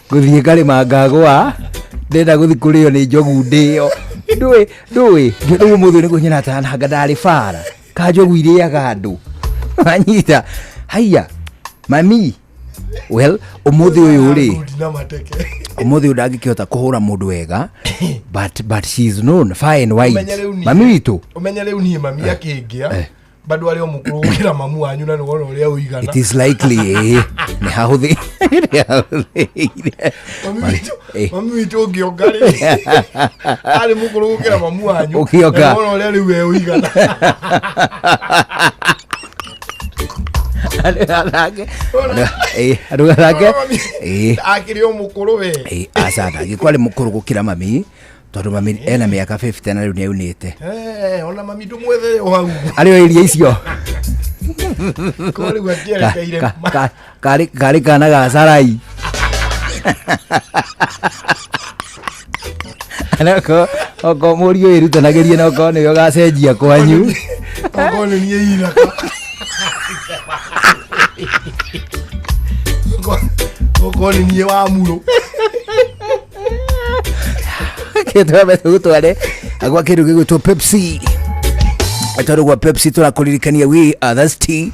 S7: Gũthiĩ karĩma ngagwa, ndĩrenda gũthiĩ kũrĩo nĩ njogu ndĩyo ndũĩ rĩu ũmũthĩ nĩguo nyonaga nanga ndarĩ bara ka njogu irĩaga andũ wanyita. Haiya mami, well, ũmũthĩ ũyũ rĩ,
S1: Ngundi na mateke.
S7: Ũmũthĩ ũyũ ndangĩkĩhota kũhũra mũndũ wega, but she is known far and wide.
S1: Ũmenye rĩu niĩ-
S7: Mami witũ.
S1: Ũmenye rĩu niĩ mami akĩngĩa bado arĩ o mũkũrũ gũkĩra mamu wanyu na nĩwona ũrĩa ũigana.
S7: It is likely, nĩ hahũthĩ nĩ hahũthĩire.
S1: Mami witũ ũngĩonga rĩ, arĩ mũkũrũ gũkĩra mamu wanyu.
S7: Ũkĩonga.
S1: Na nĩwona ũrĩa rĩu we ũigana.
S7: Andũ athake, andũ athake.
S1: Akĩrĩ o mũkũrũ we.
S7: Aca, ndangĩkorwo arĩ mũkũrũ gũkĩra mami, tondũ mami ena mĩaka 50 na rĩu nĩ aunĩte.
S1: Eh, ona mami ndũmwethere o hau.
S7: Arĩ o iria icio.
S1: Ko rĩu akĩerekeire
S7: Karĩ kana ga carai. Okorwo mũriũ ĩrutanagĩrie na okorwo nĩwe ũgacenjia kwanyu.
S1: Okorwo nĩ niĩ ithaka, okorwo nĩ niĩ wa murũ.
S7: Twambe tũgũtware gwa kĩndũ gĩgwĩtwo Pepsi, tondũ gwa Pepsi tũrakũririkania we are thirsty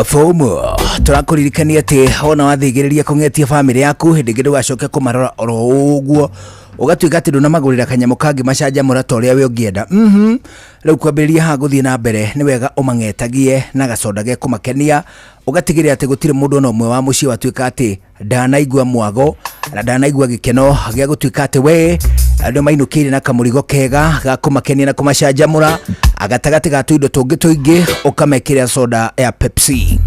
S7: for more. Tũrakũririkania atĩ wona wathĩgĩrĩria kũng'etia bamĩrĩ yaku, hĩndĩ ĩngĩ ndũgacoke kũmarora oro ũguo ũgatuĩka atĩ ndũnamagũrĩra kanyamũ kangĩ macanjamũra ta ũrĩa we ũngĩenda. Rĩu kwambĩrĩria haha gũthiĩ na mbere, nĩ wega ũmang'etagie na gacoda ge kũmakenia, ũgatigĩrĩra atĩ gũtirĩ mũndũ ona ũmwe wa mũciĩ watuĩka atĩ ndanaigua mwago na ndanaigua gĩkeno gĩa gũtuĩka atĩ we andũ mainũkĩire na kamũrigo kega ga kũmakenia na kũmacanjamũra. Gatagatĩ ga tũindo tũngĩ tũingĩ, ũkamekĩra soda ya Pepsi.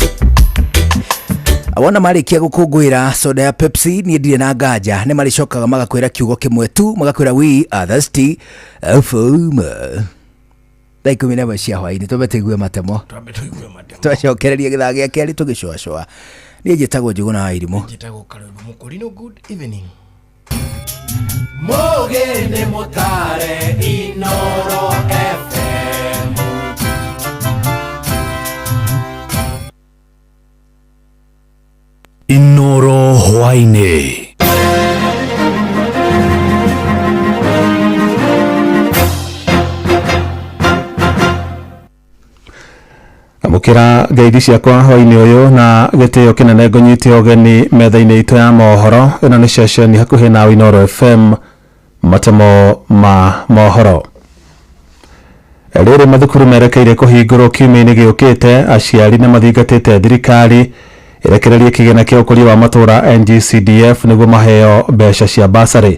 S7: Wona marĩkia gũkũngũĩra soda ya Pepsi, niĩ ndirĩ na nganja nĩ marĩcokaga magakwĩra kiugo kĩmwe tu, magakwĩra we are thirsty for more. Thaa 11 cia hwainĩ, twambe tũigue matemo, twacokereria gĩthaa gĩa kerĩ tũgĩcũacũa. Niĩ njĩtagwo Njũgũna wa Irimũ.
S1: Njĩtagwo Karũrũ Mũkũrinũ. Good evening.
S21: Mũgĩ nĩ mũtare Inoro FM.
S5: Inoro hwainĩ.
S11: Amũkĩra ngeithi ciakwa hwainĩ ũyũ na gĩtĩo kĩnene, ngũnyite ũgeni metha-inĩ itũ ya mohoro. Ĩno nĩ ceceni hakuhĩ na Inooro FM, matemo ma mohoro. Rĩrĩ mathukuru merekeire kũhingũrwo kiumia-inĩ gĩũkĩte, aciari nĩ mathingatĩte thirikari ĩrekererie kĩgĩna kĩa ũkũria wa matũũra NGCDF nĩguo maheo mbeca cia basarĩ.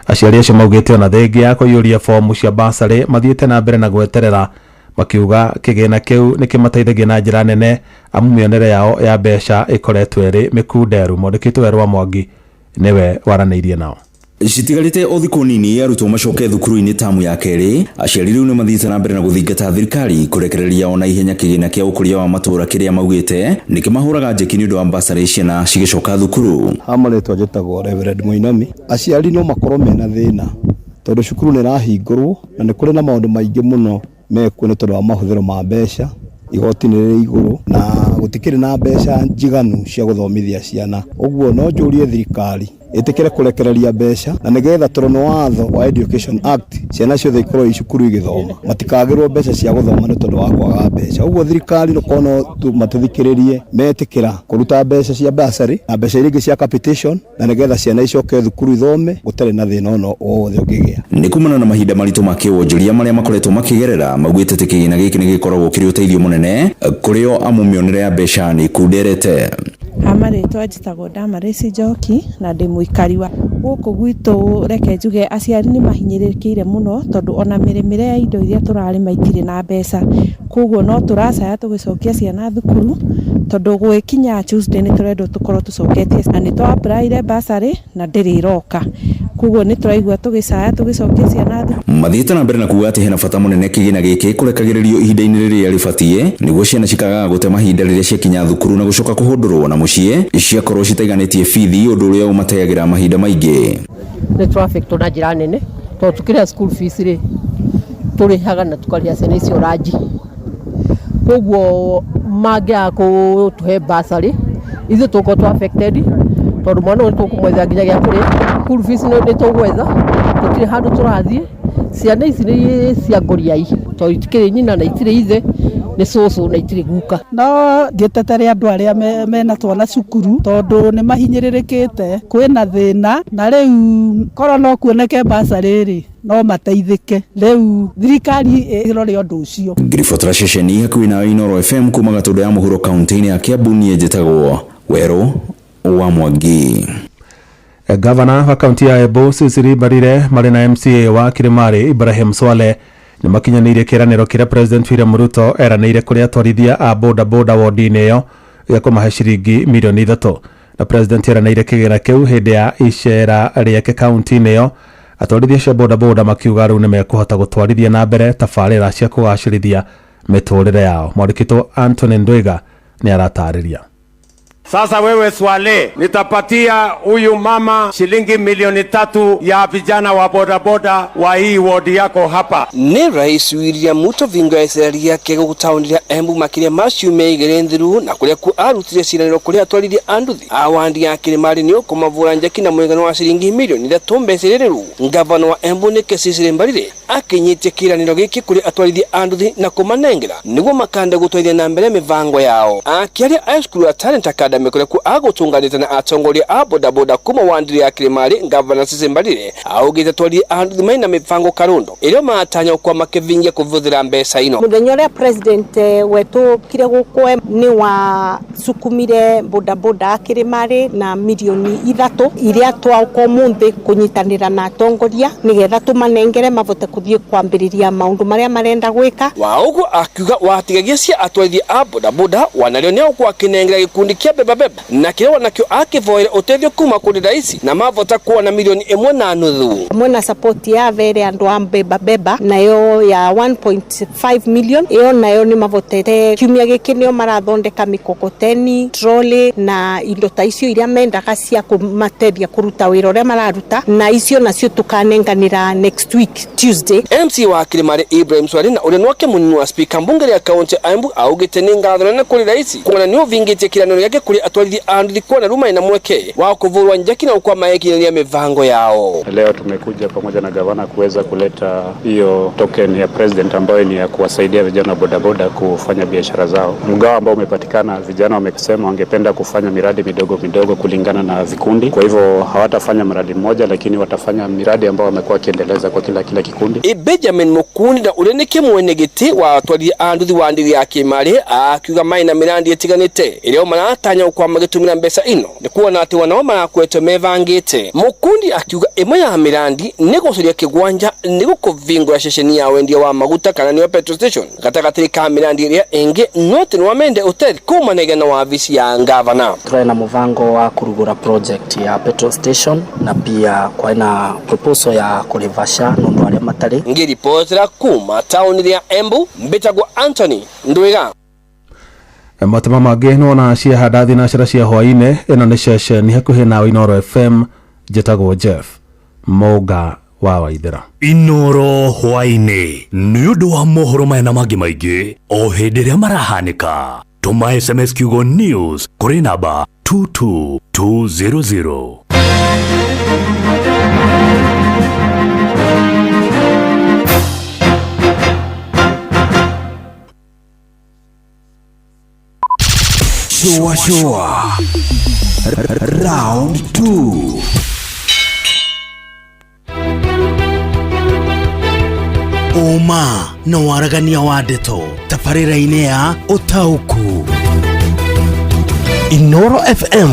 S11: Aciari acio maugĩte ona thengia ya kũiyũria fomu cia basarĩ, mathiĩte na mbere na gweterera Makiuga kĩgĩna kĩu nĩ kĩmateithagia na njĩra nene amu mĩonere yao ya mbeca ĩkoretwo ĩrĩ mĩkunderu. Mwandĩki witũ Werũ wa Mwangi nĩwe waranĩirie nao.
S9: Citigarĩte o thikũ nini arutwo macoke thukuru-inĩ tamu ya kerĩ, aciari rĩu nĩmathiĩte na mbere na gũthingata thirikari kũrekereria ona ihenya kĩgĩna kĩa ũkũria wa matũũra kĩrĩa maugĩte nĩkĩmahũraga njeki nĩ ũndũ wa basarĩ ciana cigĩcoka thukuru.
S12: Ha marĩtwa njĩtagwo Reverend Mũinami. Aciari no makorwo mena thĩna tondũ cukuru nĩ ĩrahingũrwo na nĩ kũrĩ na maũndũ maingĩ mũno mekuo nĩ tondũ wa mahũthĩro ma mbeca, igoti nĩ rĩrĩ igũrũ na gũtikĩrĩ na mbeca njiganu cia gũthomithia ciana. Ũguo no njũrie thirikari ĩtĩkĩre kũrekereria mbeca na nĩgetha tondũ nĩ watho wa Education Act ciana ciothe ikorwo i cukuru igĩthoma, matikagĩrwo mbeca cia gũthoma nĩ tondũ wa kwaga mbeca. Ũguo thirikari no no matũthikĩrĩrie metĩkĩra kũruta mbeca cia bursary na mbeca iria ingĩ cia capitation na nĩgetha ciana icoke thukuru ithome gũtarĩ na thĩna ona wothe ũngĩgĩa.
S9: Nĩ kumana na mahinda maritũ ma kĩwonjoria marĩa makoretwo makĩgerera, maugĩte atĩ kĩgĩna gĩkĩ nĩ gĩkoragwo kĩrĩ ũteithio mũnene kũrĩ o amu mĩonere ya mbeca nĩ ĩkunderete.
S13: Ha marĩtwa njĩtagwo Damaris Njoki na ndĩ mũikari wa gũkũ gwitũ. Reke njuge aciari nĩ mahinyĩrĩrĩkĩire mũno tondũ ona mĩrĩmĩre ya indo iria tũrarĩma itirĩ na mbeca, koguo no tũracaya tũgĩcokia ciana thukuru tondũ gwĩkinya Tuesday nĩ tũrendwo tũkorwo tũcoketie na nĩ twa applyire bursary na ndĩrĩ ĩroka, koguo nĩ tũraigua tũgĩcaya tũgĩcokia ciana thukuru.
S9: Mathiĩte na mbere na kuga atĩ hena bata mũnene kĩgĩna gĩkĩ kũrekagĩrĩrio ihinda-inĩ rĩrĩa rĩbatiĩ nĩguo ciana cikagaga gũte mahinda rĩrĩa ciakinya thukuru na gũcoka kũhũndũrwo na mũciĩ ciakorwo citaiganĩtie bithi, ũndũ ũrĩa ũmateagĩra mahinda maingĩ.
S14: Nĩ tũraffectwo na njĩra nene tondũ tũkĩrĩha school fees rĩ, tũrĩhaga na tũkarĩha ciana icio ranji, koguo mangĩaga kũtũhe bursary ithuĩ tũgũkorwo tũ affected tondũ mwana ũyũ tũkũmwethera nginya gĩa kũrĩa, school fees nĩ tũgwetha, tũtirĩ handũ tũrathiĩ. Ciana ici nĩ cia ngoriai tondũ itikĩrĩ nyina na itirĩ ithe, nĩ cũcũ na itirĩ guka.
S15: No ngĩtetere andũ arĩa mena twana cukuru tondũ nĩ mahinyĩrĩrĩkĩte, kwĩna thĩna na rĩu korwo no kuoneke bursary rĩ, no mateithĩke. Rĩu thirikari ĩrore ũndũ ũcio.
S9: Ngĩribotera ceceni hakuhĩ nawe Inooro FM kuma Gatũndũ ya mũhuro kaunti-inĩ ya Kiambu, niĩ njĩtagwo Werũ wa Mwangi.
S11: Gavana wa kaunti ya Embu Cecily Mbarire marĩ na MCA wa Kirimari Ibrahim Swale nĩ makinyanĩirie kĩĩranĩro kĩrĩa President William Ruto eranĩire kũrĩ atwarithia a boda boda wodi-inĩ ĩyo gĩa kũmahe ciringi mirioni 3, na President eranĩire kĩgĩna kĩu hĩndĩ ya icera rĩake kaunti-inĩ ĩyo. Atwarithia acio a boda boda makiuga rĩu nĩ mekũhota gũtwarithia na mbere tabarĩra cia kũgacĩrithia mĩtũrĩre yao. Mwandĩki witũ Anthony Ndwiga nĩ aratarĩria.
S25: Sasa wewe Swale, nitapatia huyu mama shilingi milioni 3 ya vijana wa bodaboda wa hii wodi yako hapa.
S26: Nĩ Rais William Ruto vingo ya icera rĩake gũkũ taũni rĩa Embu makĩria ma ciumia 2 thiru, na kũrĩa ku arutire ciĩranĩro kũrĩa atwarithia a nduthi a wandi ya Kĩrĩmarĩ nĩ ũkũmavũra njeki na mũigana wa ciringi milioni 3 mbeca iria rĩu. Ngavana wa Embu nĩ Cecily Mbarire akinyĩtie kĩĩranĩro gĩkĩ kũrĩ atwarithia a nduthi na kũmanengera nĩguo makande gũtwarithia na mbere mĩbango yao. Akĩaria a cukuru ya Talent Academy kũrĩa ku agũtũnganĩte na atongoria a bodaboda kuma wandi ya Kĩrĩmarĩ, Ngavana Cecily Mbarire augĩte atwarithia a nduthi maina mĩbango karundo ĩrĩa matanya gũkorwo makĩvingia kũhũthĩra mbeca ino.
S27: Mũthenya ũrĩa president wetũkire gũkũ nĩ wasukumire bodaboda Kĩrĩmarĩ na milioni 3 iria twaũka ũmũthĩ kũnyitanĩra na atongoria nĩgetha tũmanengere mabote kũthiĩ kwambĩrĩria maũndũ marĩa marenda gwĩka.
S26: Wa ũguo akiuga watigagia cia atwarithia a bodaboda wanarĩo nĩ agũkorwo akĩnengera gĩkundi kĩa beba beba na kĩrĩa wanakĩo akĩvoere ũteithio kuma kũrĩ raisi na mavota kuona milioni 1.5.
S27: Mwena support ya vere andũ a beba beba nayo ya 1.5 million iyo nayo nĩ mavotete kiumia gĩkĩ nĩo marathondeka mikokoteni, trolley na indo ta icio iria mendaga cia kũmateithia kũruta wĩra ũrĩa mararuta, na icio nacio tũkanenganĩra next week Tuesday.
S26: MC wa Kĩrĩmarĩ Ibrahim Swale na ũrĩa nwake mũnini wa speaker mbunge ya kaunti ya Embu augĩte nĩ ngatho nene kũrĩ raisi kuona nĩ ũvingĩtie kĩĩranĩro gĩake kũrĩ atwarithia a nduthi kuona rĩu marĩ na mweke wa kũvũrwa njeki na gũkorwo magĩkinyanĩria mĩbango yao.
S28: Leo tumekuja pamoja na gavana kuweza kuleta hiyo token ya president ambayo ni ya kuwasaidia vijana bodaboda kufanya biashara zao. Mgao ambao umepatikana, vijana wamesema wangependa kufanya miradi midogo midogo kulingana na vikundi. Kwa hivyo hawatafanya mradi mmoja, lakini watafanya miradi ambao wamekuwa wakiendeleza kwa kila kikundi.
S26: Benjamin Mukundi na ũrĩa nĩkĩ mwene gĩtĩ wa atwarithia a nduthi wa ndiri ya Kĩmarĩ akiuga maĩ na mĩrandi ĩtiganĩte ĩrĩa maratanya ũkwa magĩtũmĩra mbeca ino nĩ kuona atĩ wanao marakwetwo mebangĩte. Mukundi akiuga ĩmwe ya mĩrandi nĩ gũcaria kĩgwanja nĩ gũkũvingũra ceceni ya wendia wa maguta kana nĩyo petrol station gatagatĩ ka mĩrandi ĩrĩa ĩngĩ no atĩ nĩwamende ũtethi kumanagia na wabici ya ngavana.
S2: Tũrarĩ na mũbango wa kũrugũra project ya petrol station na pia kwĩna proposal ya kũrĩva SHA nũndũ arĩa matarĩ.
S26: Ngĩribotera kuma taũni ya Embu, mbĩtagwo Anthony Ndwiga.
S11: Matema mangĩ nĩwona ciahanda thinacara cia hwaĩ-inĩ. Ĩno nĩ ceceni hakuhĩ nawe Inooro FM. Njĩtagwo Jeff Mũnga wa Waithĩra.
S5: Inoro hwaĩ-inĩ nĩ ũndũ wa mohoro maya na mangĩ maingĩ o hĩndĩ ĩrĩa marahanĩka, tũma SMS kiugo news kũrĩ namba 22200.
S7: Shua shua. Round 2. Ũma na waragania wa ndeto tabarĩra-inĩ ya ũtaũku. Inoro FM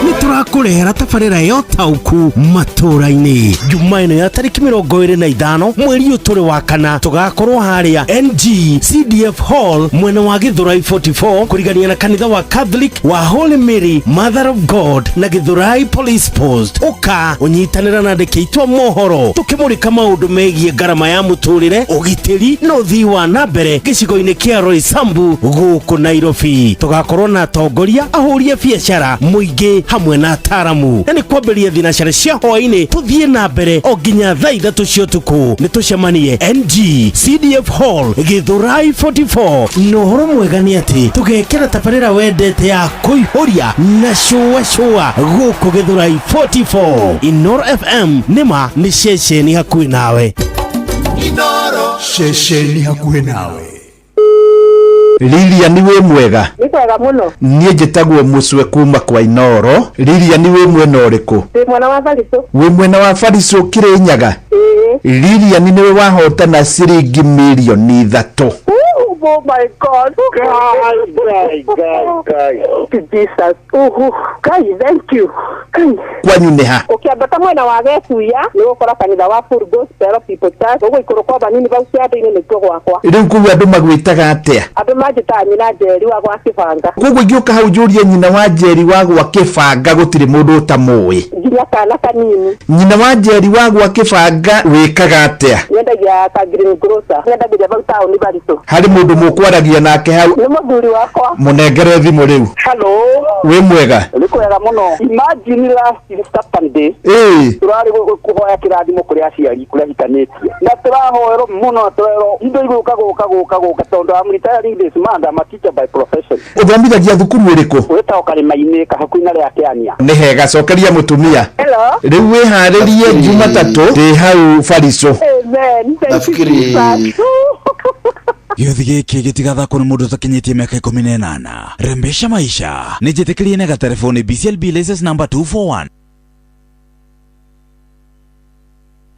S7: nĩ tũrakũrehera tabarĩra ya ũtaũku matũũra-inĩ Juma ĩno ya tarĩki 25 mweri ũyũ tũrĩ wa kana. Tũgakorwo harĩa NG CDF Hall mwena wa Gĩthũrai 44 kũrigania na kanitha wa Catholic wa Holy Mary Mother of God na Gĩthũrai Police Post. Ũka ũnyitanĩra na andĩki aitũ a mohoro tũkĩmũrĩka maũndũ megiĩ ngarama ya mũtũrĩre, ũgitĩri na ũthii wa na mbere gĩcigo-inĩ kĩa Roysambu gũkũ Nairobi. Tũgakorwo na atongoria, ahũri a biacara, mũingĩ hamwe na ataramu, na nĩ kwambĩrĩria thinacara cia hwaĩ-inĩ tũthiĩ na mbere o nginya thaa 3 cia ũtukũ. Nĩ tũcemanie NG CDF Hall Gĩthũrai 44. Na ũhoro mwega nĩ atĩ tũgekĩra tabarĩra wendete ya kũihũria na cũa cũa gũkũ Gĩthũrai 44. Inoro FM nĩma nĩ ceceni hakuhĩ nawe.
S6: Ceceni hakuhĩ nawe. Lilian wĩ mwega?
S8: Nĩ kwega mũno.
S6: Niĩ njĩtagwo Mũcwe kuma kwa Inoro. Lilian wĩ mwena ũrĩkũ?
S8: Ndĩ mwena wa Barisũ.
S6: Wĩ mwena wa Barisũ Kĩrĩnyaga?
S8: Ĩĩ.
S6: Lilian nĩwe wahotana ciringi mirioni 3.
S8: Oh my God. God, God, God, God. Jesus. Oh, Kai, thank you. Kai.
S6: Kwanyu nĩ ha?
S8: Ũkĩambata mwena wa Gĩkuya nĩ ũgũkora kanitha wa Full Gospel People Church ũgũikũrũka o hanini vau kĩanda-inĩ nĩkuo gwakwa.
S6: Rĩu kũu andũ magwĩtaga atĩa?
S8: Andũ manjĩtaga nyina Njeri wa gwa Kĩbanga.
S6: Koguo ingĩũka hau njũrie nyina wa Njeri wa gwa Kĩbanga gũtirĩ mũndũ ũtamũĩ?
S8: Nginya kana kanini.
S6: Nyina wa Njeri wa gwa Kĩbanga wĩkaga atĩa?
S8: Nyendagia ka green grocer. Nyendagĩria vau taũni Barisũ.
S6: Harĩ mũndũ mũkwaragia nake hau?
S8: Nĩ mũthuri wakwa.
S6: Mũnengere thimũ rĩu.
S10: Hello.
S6: Wĩ mwega?
S10: Nĩ kwega mũno. Imagine last Saturday.
S6: Ĩĩ.
S10: Tũrarĩ kũhoya kĩrathimo kũrĩ aciari kũrĩa hikanĩtie. Na tũrahoerwo mũno na tũrerwo indo igũka gũka gũka gũka tondũ I'm retiring this month, I'm a teacher by profession.
S6: Ũthomithagia thukuru ĩrĩkũ?
S10: Wĩtagwo Karĩma-inĩ kahakuhĩ na rĩa Kĩania.
S6: Nĩ hega, cokeria mũtumia.
S8: Hello.
S6: Rĩu wĩharĩrie Jumatatũ ndĩ hau Barisũ.
S8: Amen. Thank you, Jesus.
S9: Gĩũthi gĩkĩ gĩtigathakwo nĩ mũndũ ũtakinyĩtie mĩaka 18. Rembesha maisha nĩ njĩtĩkĩrie na gatelefoni BCLB license number 241.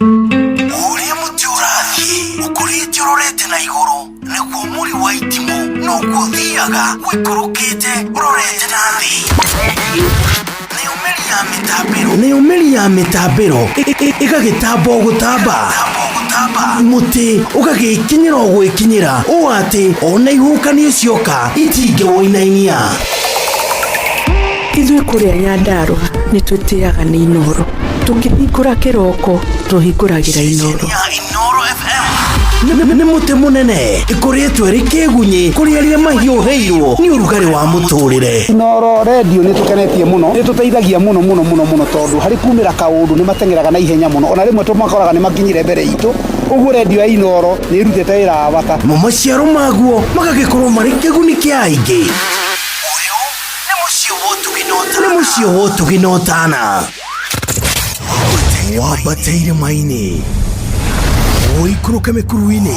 S5: Ũrĩa mũtĩ ũrathiĩ ũkũrĩte ũrorete na igũrũ nĩguo mũri wa itimũ noguo ũthiaga ũikũrũkĩte ũrorete na thĩ. Nayo mĩri ya mĩtambĩro ĩgagĩtamba o gũtamba, mũtĩ ũgagĩkinyĩra o gwĩkinyĩra ũũ atĩ ona ihuhũkanio cioka itingĩwũinainia.
S16: Ithuĩ kũrĩa Nyandarũa nĩ twĩtĩaga nĩ Inoro. Tũkĩhingũra kĩroko tũhingũragĩra Inoro.
S5: Nĩ mũtĩ mũnene ĩkũrĩtwo ĩrĩ kĩgunyĩ kũrĩ arĩa mahiũhĩirwo nĩ ũrugarĩ wa mũtũrĩre.
S10: Inoro radio nĩ tũkenetie mũno, nĩ tũteithagia mũno mũno mũno mũno tondũ harĩ kumĩra kaũndũ nĩ mateng'eraga na ihenya mũno, ona rĩmwe tũmakoraga nĩ makinyire mbere itũ. Ũguo radio ya Inoro nĩ ĩrutĩte wĩra wa bata.
S5: Namo maciaro maguo magagĩkorwo marĩ kĩguni kĩa aingĩ. Nĩ mũciĩ wa ũtugi na ũtana. Wambate irĩma-inĩ, ũikũrũke mĩkuru-inĩ,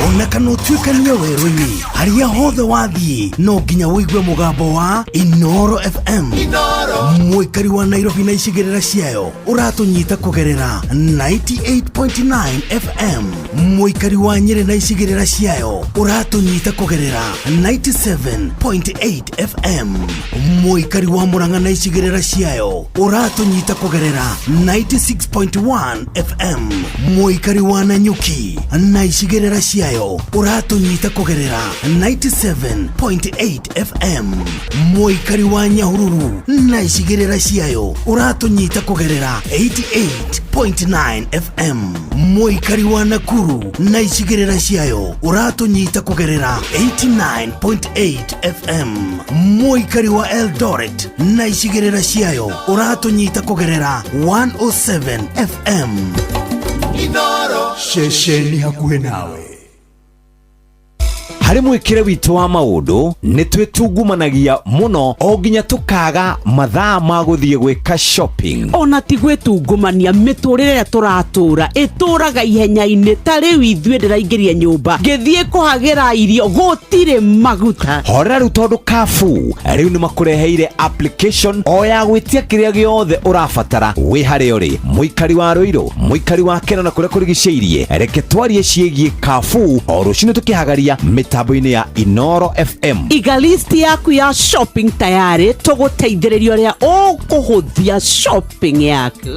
S5: Ona kana ũtuĩkanie werũ-inĩ harĩa hothe wathiĩ no nginya ũigue mũgambo wa Inoro FM. Mũikari wa Nairobi na icigĩrĩra ciayo ũratũnyita kũgerera 98.9 FM. Mũikari wa Nyĩrĩ na icigĩrĩra ciayo ũratũnyita kũgerera 97.8 FM. Mũikari wa Murang'a na icigĩrĩra ciayo ũratũnyita kũgerera 96.1 FM. Mũikari wa Nanyuki na icigĩrĩra ciayo ũratũnyita kũgerera 97.8 FM. Mũikari wa Nyahururu na icigĩrĩra ciayo ũratũnyita kũgerera 88.9 FM. Mũikari wa Nakuru na icigĩrĩra ciayo ũratũnyita kũgerera 89.8 FM. Mũikari wa Eldoret na icigĩrĩra ciayo ũratũnyita kũgerera 107 FM.
S3: Ceceni hakuhĩ nawe.
S4: Harĩ mwĩkĩre witũ wa maũndũ nĩ twĩtungumanagia mũno o nginya tũkaga mathaa ma gũthiĩ gwĩka shopping.
S16: Ona ti gwĩtungumania, mĩtũrĩre ĩrĩa tũratũra ĩtũraga ihenya-inĩ. Ta rĩu ithuĩ ndĩraingĩria nyũmba ngĩthiĩ kũhagĩra irio gũtirĩ maguta.
S4: Horera rĩu, tondũ Carrefour rĩu nĩ makũreheire application o ya gwĩtia kĩrĩa gĩothe ũrabatara wĩ harĩa ũrĩ. Mũikari wa Rũirũ, mũikari wa Kena na kũrĩa kũrigicĩirie, reke twarie ciĩgiĩ Carrefour o rũcinĩ tũkĩhagaria mĩtambo-inĩ ya Inoro FM.
S16: Iga list yaku ya shopping tayarĩ, tũgũteithĩrĩria ũrĩa ũkũhũthia shopping yaku.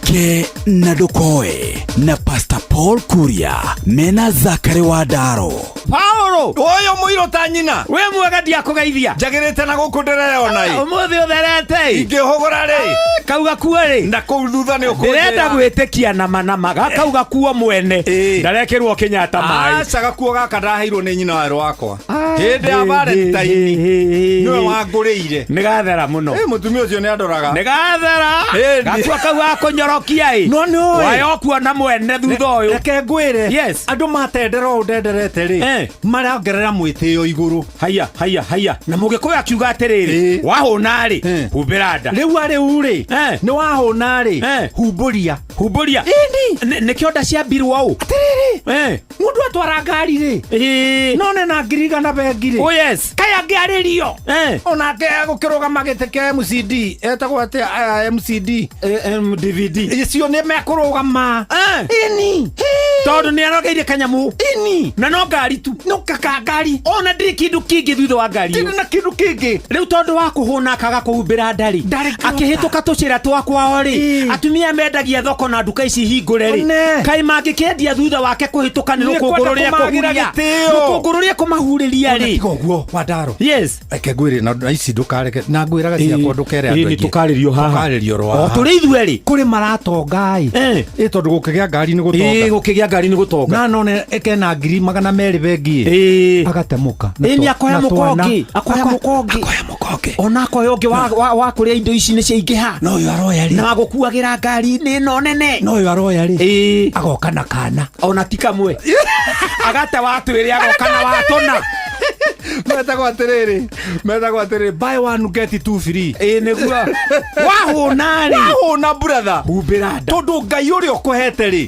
S5: Ke na ndũkoe na Pastor Paul Kuria mena Zakari wa Ndaro.
S25: Paulo ũyũ mũirũ ta nyina.
S17: Wĩ mwega, ndiakũgeithia.
S25: Njagĩrĩte na gũkũ ndĩreyona ĩ.
S17: Ũmũthĩ ũtherete ĩ.
S25: Ingĩhũgũra rĩ.
S17: Kau gakuo rĩ.
S25: Na kũu thutha nĩ ũkũnjĩra.
S17: Ndĩrenda gwĩtĩkia nama nama gakau gakuo mwene ndarekĩrwo Kenyatta maĩ.
S25: Aca, gakuo gaka ndaheirwo nĩ nyina werũ wakwa hĩndĩ ya Valentine, nĩwe wangũrĩire.
S17: Nĩ gathera mũno.
S25: Ĩ, mũtumia ũcio nĩ andoraga.
S17: Nĩ gathera.
S25: Ĩni.
S17: Gakuo kau gakũnyorokia ĩ.
S25: No nĩ ũĩ.
S17: Wayo kuona mwene thutha ũyũ.
S25: Reke ngwĩre.
S17: Yes.
S25: Andũ matendera ũũ ndenderete rĩ, marongerera mwĩtĩo igũrũ.
S17: Haya haya haya, na mũgĩkũyũ akiuga atĩrĩrĩ, wahũna rĩ, humbĩra nda.
S25: Rĩu arĩu rĩ, nĩ wahũna rĩ, humbũria.
S17: Humbũria.
S25: Ĩni.
S17: Nĩkĩo nda ciambirwo ũũ.
S25: Atĩrĩrĩ, mũndũ atwara ngari rĩ, none na 100,000 bengi rĩ.
S17: Oh yes.
S25: Kaĩ angĩarĩrio onake gũkĩrũgama gĩtĩ kĩa MCD etagwo atĩa aya MCD
S17: MDVD
S25: icio nĩ mekũrũgama. Ĩni.
S17: Tondũ nĩ arogeire kanyamu.
S25: Ĩni.
S17: Na no ngari tu.
S25: No kaka ngari.
S17: Ona ndirĩ kĩndũ kĩngĩ thutha wa ngari ĩyo.
S25: Ndirĩ na kĩndũ kĩngĩ.
S17: Rĩu tondũ wa kũhũna akaga kũhumbĩra ndarĩ, akĩhĩtũka tũcĩra twa kwao rĩ, atumia mendagia thoko na nduka ici hingũre rĩ,
S25: One.
S17: kaĩ mangĩkĩendia thutha wake kũhĩtũka nĩ
S25: Nĩ
S17: rũkũngũ
S25: kwenda
S17: rũrĩa
S25: kũmagĩra
S17: kũhuria
S25: gĩtĩo.
S17: rũkũngũ rũrĩa kũmahurĩria rĩ.
S25: Tiga ũguo wandaro.
S17: Yes.
S25: Reke ngwĩre na ici ndũkareke na ngwĩraga ciakwa ndũkere andũ
S17: Ĩĩ,
S25: aingĩ.
S17: tũkarĩrio haha.
S25: Tũkarĩrio ro
S17: O
S25: haha.
S17: tũrĩ ithuerĩ.
S25: Kũrĩ maratonga ĩ. Ĩ, tondũ gũkĩgĩa ngari nĩ gũtonga.
S17: Ĩĩ, gũkĩgĩa ngari nĩ gũtonga.
S25: Na none ekena 200,000 bengi ĩ. Agatemũka.
S17: Ĩĩ, nĩ akoya
S25: Na twana.
S17: mũkongi, akoya mũkongi, ona akoya ũngĩ wa kũrĩa indo ici nĩ ciaingĩha.
S25: No ũyũ aroya rĩ.
S17: Na wagũkuagĩra ngari-inĩ ĩno nene.
S25: No ũyũ aroya rĩ.
S17: Ĩĩ.
S25: Agoka na kana.
S17: Ona ti kamwe. Agate watwĩrĩ agoka na watũna.
S25: Metagwo atĩrĩrĩ, buy one get two free.
S17: Ĩĩ, nĩguo. Wahũna rĩ.
S25: Wahũna brother.
S17: Humbĩra nda.
S25: Tondũ Ngai ũrĩa ũkũhete rĩ,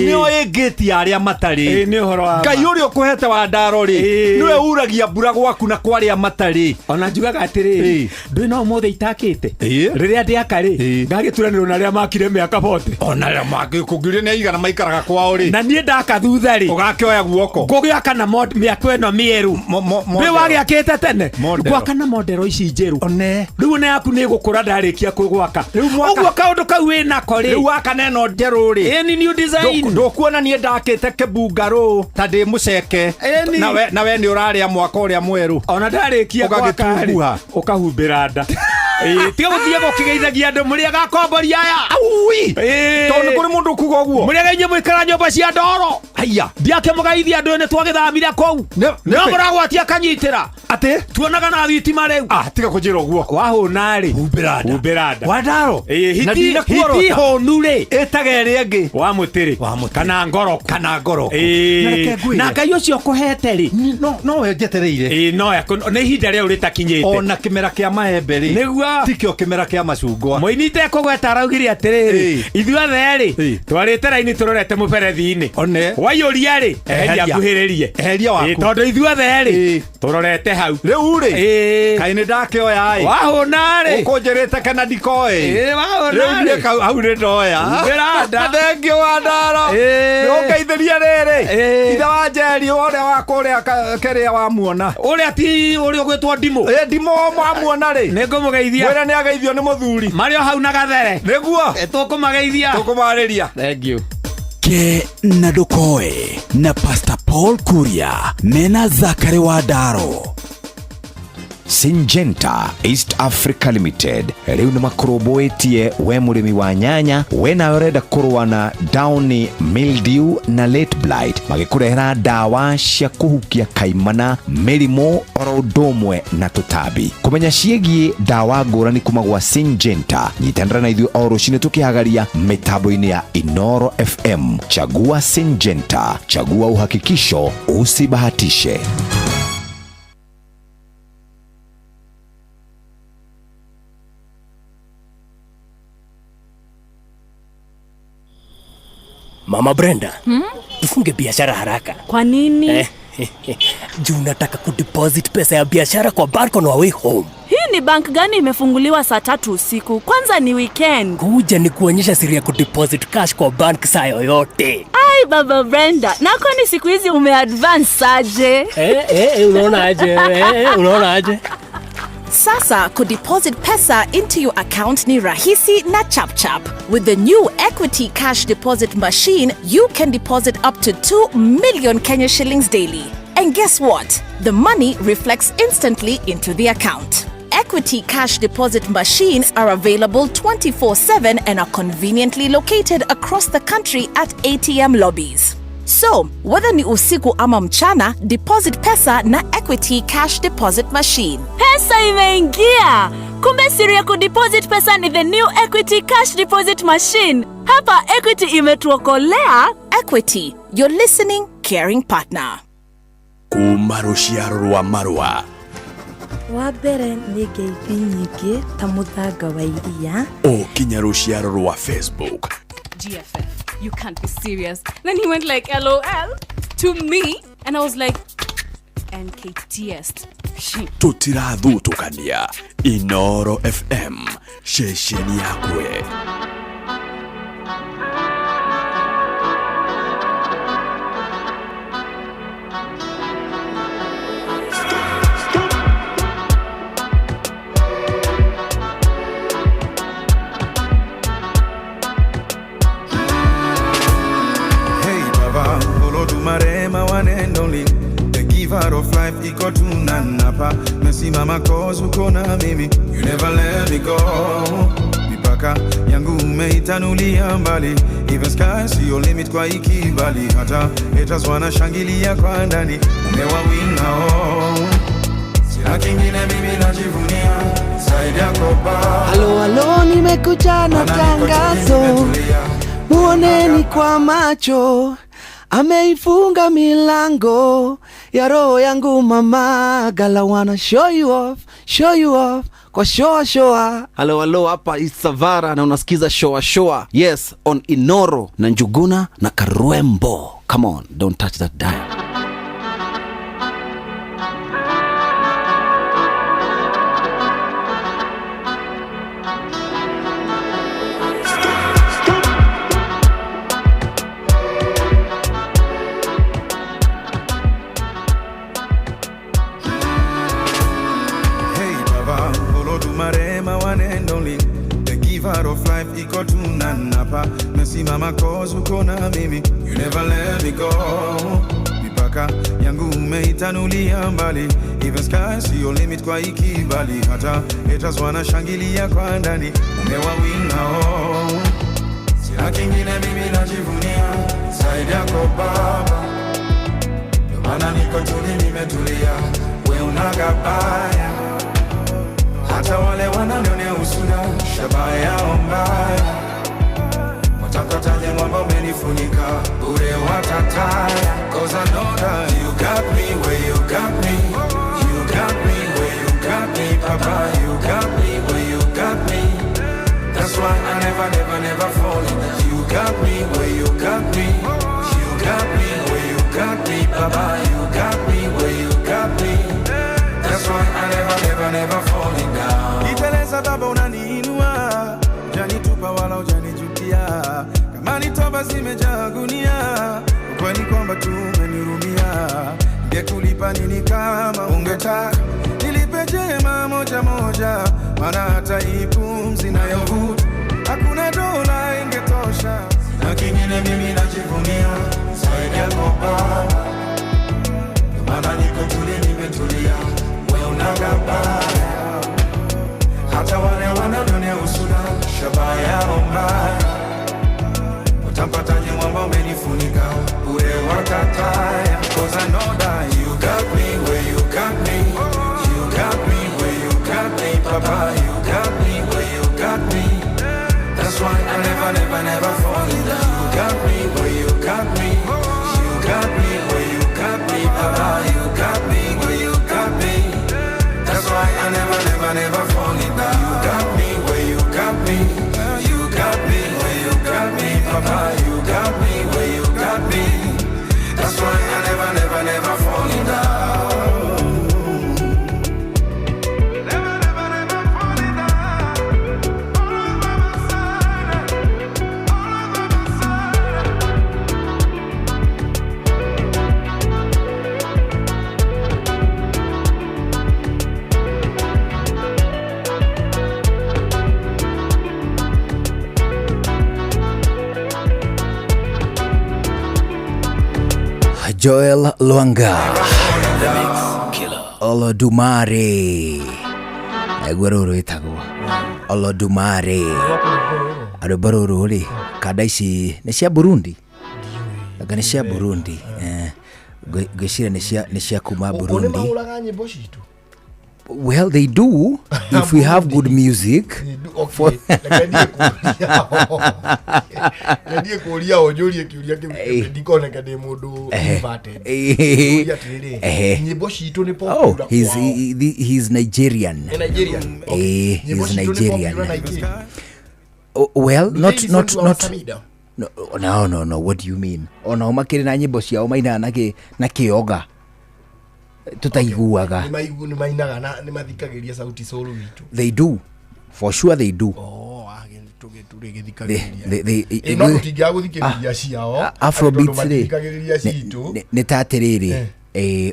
S25: nĩoĩ ngĩti ya arĩa matarĩ.
S17: Ĩĩ, nĩ ũhoro wa ma.
S25: Ngai ũrĩa ũkũhete wa ndaro rĩ, nĩwe uragia mbura gwaku na kwa arĩa matarĩ.
S17: Ona njugaga atĩrĩrĩ, ndũĩ no ũmũthĩ itakĩte rĩrĩa ndĩaka rĩ, ngagĩturanĩrwo na arĩa makire mĩaka 40.
S25: Ona arĩa mangĩkũngiuria nĩ aigana maikaraga kwao rĩ.
S17: Na niĩ ndaka thutha rĩ,
S25: ũgakĩoya guoko.
S17: Ngũgĩaka na mĩako ĩno mĩerũ. Ndũĩ wagĩakĩte tene.
S25: Modero.
S17: Ngwaka na modero ici njerũ.
S25: One.
S17: Rĩu ona yaku nĩ ĩgũkũra ndarĩkia kũgwaka.
S25: mwaka-
S17: Ũguo kaũndũ kau wĩnako rĩ.
S25: Rĩu waka na ĩno njerũ rĩ.
S17: Ĩni new design.
S25: Ndũkuona niĩ ndakĩte kĩbungarũ ta ndĩ mũceke.
S17: Ĩni.
S25: Na we nĩ ũrarĩa mwaka ũrĩa mwerũ.
S17: Ona ndarĩkia gwaka rĩ,
S25: Ũgagĩtunguha.
S17: ũkahumbĩra nda. Ĩĩ, tiga gũthiĩ gũkĩgeithagia andũ mũrĩ agakomboria aya.
S25: Aui.
S17: Ĩĩ.
S25: Tondũ nĩ kũrĩ mũndũ ũkuga ũguo.
S17: Mũrĩ inyuĩ mũikara nyũmba cia ndoro. Aya ndiakĩmũgeithia andũ nĩ twagĩthamire kũu no mũragwatia kanyitĩra
S1: atĩ
S17: tuonaga na thitima rĩu.
S1: Ah, tiga kũnjĩra ũguo.
S17: Wahũna rĩ,
S1: humbĩra nda.
S17: Humbĩra nda.
S1: Wandaro.
S17: Ĩĩ,
S1: Na
S17: hiti
S1: ndinakuorota.
S17: hiti hũnu rĩ,
S1: ĩtaga ĩrĩa ĩngĩ
S17: wa mũtĩrĩ kana ngoroku.
S1: Kana ngoroku.
S17: Ĩĩ.
S1: Na reke ngwĩre.
S17: Na Ngai ũcio ũkũhete rĩ,
S1: no we njetereire.
S17: Ĩĩ, no nĩ ihinda rĩu rĩtakinyĩte.
S1: Ona kĩmera kĩa maembe rĩ,
S17: nĩguo
S1: tikĩo kĩmera kĩa macungwa.
S17: Mũini itekũgweta araugire atĩrĩrĩ, ithuothe rĩ, twarĩte raini tũrorete mũberethi-inĩ.
S1: One.
S17: Waiyũria rĩ, eheria nguhĩrĩrie.
S1: Eheria waku.
S17: Ĩĩ, tondũ ithuothe rĩ, tũrorete hau.
S1: Rĩu rĩ,
S17: Ĩĩ.
S1: kaĩ nĩ ndakĩoya ĩ.
S17: Wahũna rĩ.
S1: Ũkũnjĩrĩte kana ndikoĩ.
S17: Ĩĩ, wahũna
S1: Rĩu niĩ
S17: rĩ.
S1: hau nĩ ndoya.
S17: Humbĩra nda.
S1: Thengiũ wa Ndaro.
S17: Ĩĩ.
S1: Nĩ ũngeithĩrie rĩrĩ.
S17: Ĩĩ.
S1: Ithe wa Njeri ũrĩa wa kũrĩa kĩrĩa wamuona.
S17: Ũrĩa ti ũrĩa ũgwĩtwo Ndimũ.
S1: Ĩ, Ndimũ mwamuona rĩ.
S17: Nĩ ngũmũgeithia.
S1: Mwĩre nĩ ageithio nĩ mũthuri.
S17: Marĩ o hau na gathere.
S1: Nĩguo.
S17: Tũkũmageithia.
S1: Tũkũmarĩria.
S17: Thank you.
S5: Ke na Ndukoe na Pastor Paul Kuria mena Zakari wa Ndaro.
S4: Syngenta East Africa Limited rĩu nĩ makũrũmbũĩtie we mũrĩmi wa nyanya, we nawe ũrenda kũrũa na downy mildew na late blight, magĩkũrehera ndawa cia kũhukia kaimana, mĩrimũ oro ũndũ ũmwe na tũtambi. Kũmenya ciĩgiĩ ndawa ngũrani kuma gwa Syngenta, nyitanĩra na ithuĩ o rũcinĩ tũkĩhagaria mĩtambo-inĩ ya Inoro FM. Chagua Syngenta, chagua uhakikisho, usibahatishe.
S3: Mama Brenda, tufunge biashara haraka.
S18: Kwa nini?
S3: Juu nataka kudeposit pesa ya biashara kwa bank on our way home.
S18: Hii ni bank gani imefunguliwa saa 3 usiku? Kwanza ni weekend.
S3: Kuja ni kuonyesha siri ya kudeposit cash kwa bank saa yoyote.
S18: Ai, Baba Brenda, na kwani siku hizi umeadvance aje?
S3: Unaona aje? Unaona aje?
S19: Sasa kudeposit pesa into your account ni rahisi na chap chap. With the new Equity Cash Deposit Machine, you can deposit up to 2 million Kenya shillings daily. And guess what? The money reflects instantly into the account. Equity Cash Deposit Machines are available 24/7 and are conveniently located across the country at ATM lobbies. So, whether ni usiku ama mchana, deposit pesa na Equity Cash Deposit Machine.
S18: Pesa imeingia! Kumbe siri ya kudeposit pesa ni the new Equity Cash Deposit Machine. Hapa Equity imetuokolea.
S19: Equity, your listening, caring partner.
S20: Kuma rũciaro rwa marũa
S22: wa mbere nĩ ngeithi nyingĩ ta mũthanga wa iria
S20: o kinya rũciaro rwa Facebook.
S23: GFF, you can't be serious. Then he went like LOL to me, and I was like, NKTS.
S20: Tũtirathutũkania. Inoro FM, ceceni yakwe.
S24: Hey Baba, Olodumare, my one and only, the giver of life, iko tunanapa. Mesimama cause uko na mimi, you never let me go. Mipaka yangu umeitanulia mbali, even sky siyo limit kwa ikibali. Hata haters wanashangilia kwa ndani, umewawina oh. Sina kingine mimi najivunia zaidi yako Baba.
S29: Halo halo, nimekuja na tangazo, muoneni kwa macho, ameifunga milango ya roho yangu mama. Gala wanna show you off kwa shoa shoa.
S30: Halo halo, hapa Isavara na unasikiza shoa shoa. Yes, on Inoro na Njuguna na Karwembo. Come on, don't touch that dial.
S24: Hey Baba, Olodumare, my one and only, the giver of life, iko tunanapa. Mesimama cause uko na mimi, you never let me go. Mipaka yangu umeitanulia mbali, even sky siyo limit kwa ikibali. Hata haters wanashangilia kwa ndani, umewawina oh. Sina kingine mimi najivunia zaidi yako Baba. Ndio maana niko tuli, nimetulia, we unagabaya. Hata wale wananionea usuda, shabaha yao mbaya. Watakataje mwamba umenifunika, bure watataya. 'Cause I know that you got me where you got me. You got me where you got me, Papa. You got me where you got me. That's why I never, never, never fall. You got me where you got me. You got me where you got me, Papa. You got me where you got me. That's why I never, never, never falling down. Niteleza Baba unaniinua, hujanitupa wala hujanijutia. Kama ni toba zimejaa gunia, ukweli kwamba tu umenihurumia. Ningekulipa nini kama ungetaka nilipe jema moja moja, maana hata hii pumzi nayovuta hakuna dola ingetosha. Na kingine mimi najivunia zaidi yako Baba, ndio maana niko tuli, nimetulia, wewe unagabaya. Hata wale wananionea usuda, shabaha yao mbaya. Utampataje mwamba umenifunika, bure watataya. 'Cause I know that you got me where you got me. You got me where you got me, Papa. You got me where you got me. That's why I never, never, never fall in love. You got me where you got me. You got me where you got me, Papa. You got me where you got me. That's why I never, never, never fall in love. You got me where you got me. You got me where you got me, Papa. You got me where you got me. That's why I never, never, never fall in love. Never, never, never fall in love. Always by my side. Always by my side.
S7: Joel Lwanga Olodumare, naigua rũrũ rwĩtagwo Olodumare. Rwĩmbo rũrũ rĩ, kanda ici nĩ cia Burundi, anga nĩ cia Burundi. Ngwĩciria nĩ cia kuma
S2: Nĩ
S7: Burundi.
S2: mahũraga nyĩmbo citũ.
S7: Well, they do if we have good music.
S2: Okay, reke ndiĩ kũũria o. Reke ndiĩ kũũria o njũrie kĩũria kĩu ndikoneka ndĩ mũndũ inverted. Kũũria atĩrĩrĩ, nyĩmbo citũ nĩ
S7: Oh,
S2: popular
S7: he's
S2: kwao.
S7: he's Nigerian.
S2: Nĩ Nigerian? Okay.
S7: Eh,
S2: Nyĩmbo
S7: he's
S2: citũ nĩ
S7: Nigerian.
S2: popular Nigeria?
S7: Oh, well,
S2: Do
S7: not
S2: they listen
S7: not
S2: to our
S7: not
S2: Samida?
S7: no, no, no, no. What do you mean? Ona makĩrĩ na nyĩmbo ciao mainaga na kĩ na kĩoga tũtaiguaga.
S2: Nĩ mainaga na nĩ mathikagĩrĩria Sauti Sol witũ.
S7: They do. For sure they do.
S2: Oh, tũrĩgĩthikagĩrĩria. No tũtingĩaga gũthikĩrĩria ciao,
S7: Afrobeats
S2: tondũ
S7: rĩ,
S2: mathikagĩrĩria citũ.
S7: Nĩ ta atĩrĩrĩ,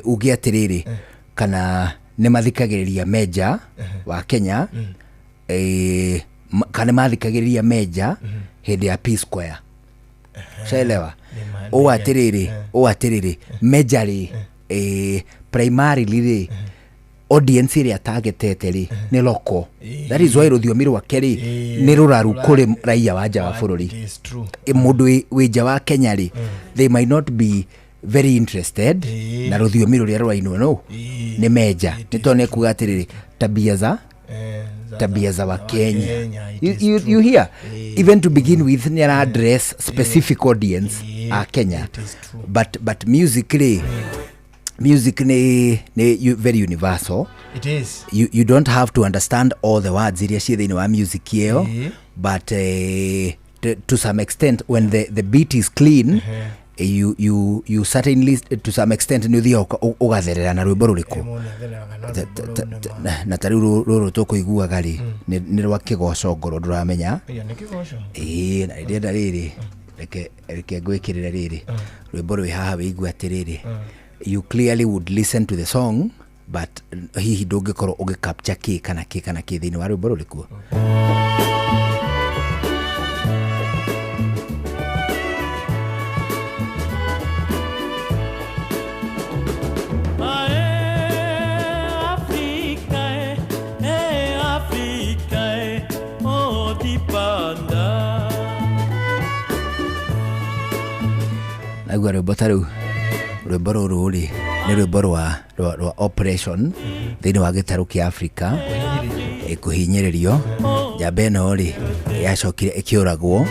S7: uge atĩrĩrĩ, kana nĩ mathikagĩrĩria Meja wa Kenya, kana nĩ mathikagĩrĩria Meja hĩndĩ ya P Square. Shaelewa? Ũũ atĩrĩrĩ, Meja rĩ, primarily rĩ, audience ĩrĩa targetete rĩ nĩ local. That is why rũthiomi rwake rĩ nĩ rũraru kũrĩ raia wa nja wa bũrũri.
S2: It is true.
S7: Mũndũ wĩ nja wa Kenya rĩ, they might not be very interested na rũthiomi rũrĩa rũrainwo no nĩ Meja, nĩ tondũ nĩ kuga atĩrĩrĩ, tabia za Wakenya. You hear, even to begin with nĩ ara address specific audience a Kenya, but music rĩ, music nĩ very universal.
S2: It is.
S7: You don't have to understand all the words iria ciĩ thĩinĩ wa music ĩyo, but to some extent when the beat is clean, you certainly to some extent nĩ ũthiaga ũgatherera na rwĩmbo rũrĩkũ. Na ta rĩu rũrũ tũkũiguaga rĩ, nĩ rwa kĩgoco ngoro ndũramenya.
S2: Ĩya, nĩ kĩgoco.
S7: Ĩĩ, na ndĩrenda rĩrĩ, reke ngwĩkĩrĩre rĩrĩ rwĩmbo rwĩ haha wĩigue atĩrĩrĩ, you clearly would listen to the song, but hihi ndũngĩkorwo ũgĩ capture kĩ kana kĩ kana kĩ thĩinĩ wa rwĩmbo rũrĩkũ.
S11: Africa, eh, Africa, eh, oh, dipanda.
S7: Aigua rwĩmbo ta rũu, rwĩmbo rũrũ rĩ nĩ rwĩmbo rwa operation thĩinĩ wa gĩtarũ kĩa Afrika, kũhinyĩrĩrio. Njamba ĩno rĩ yacokire ĩkĩũragwo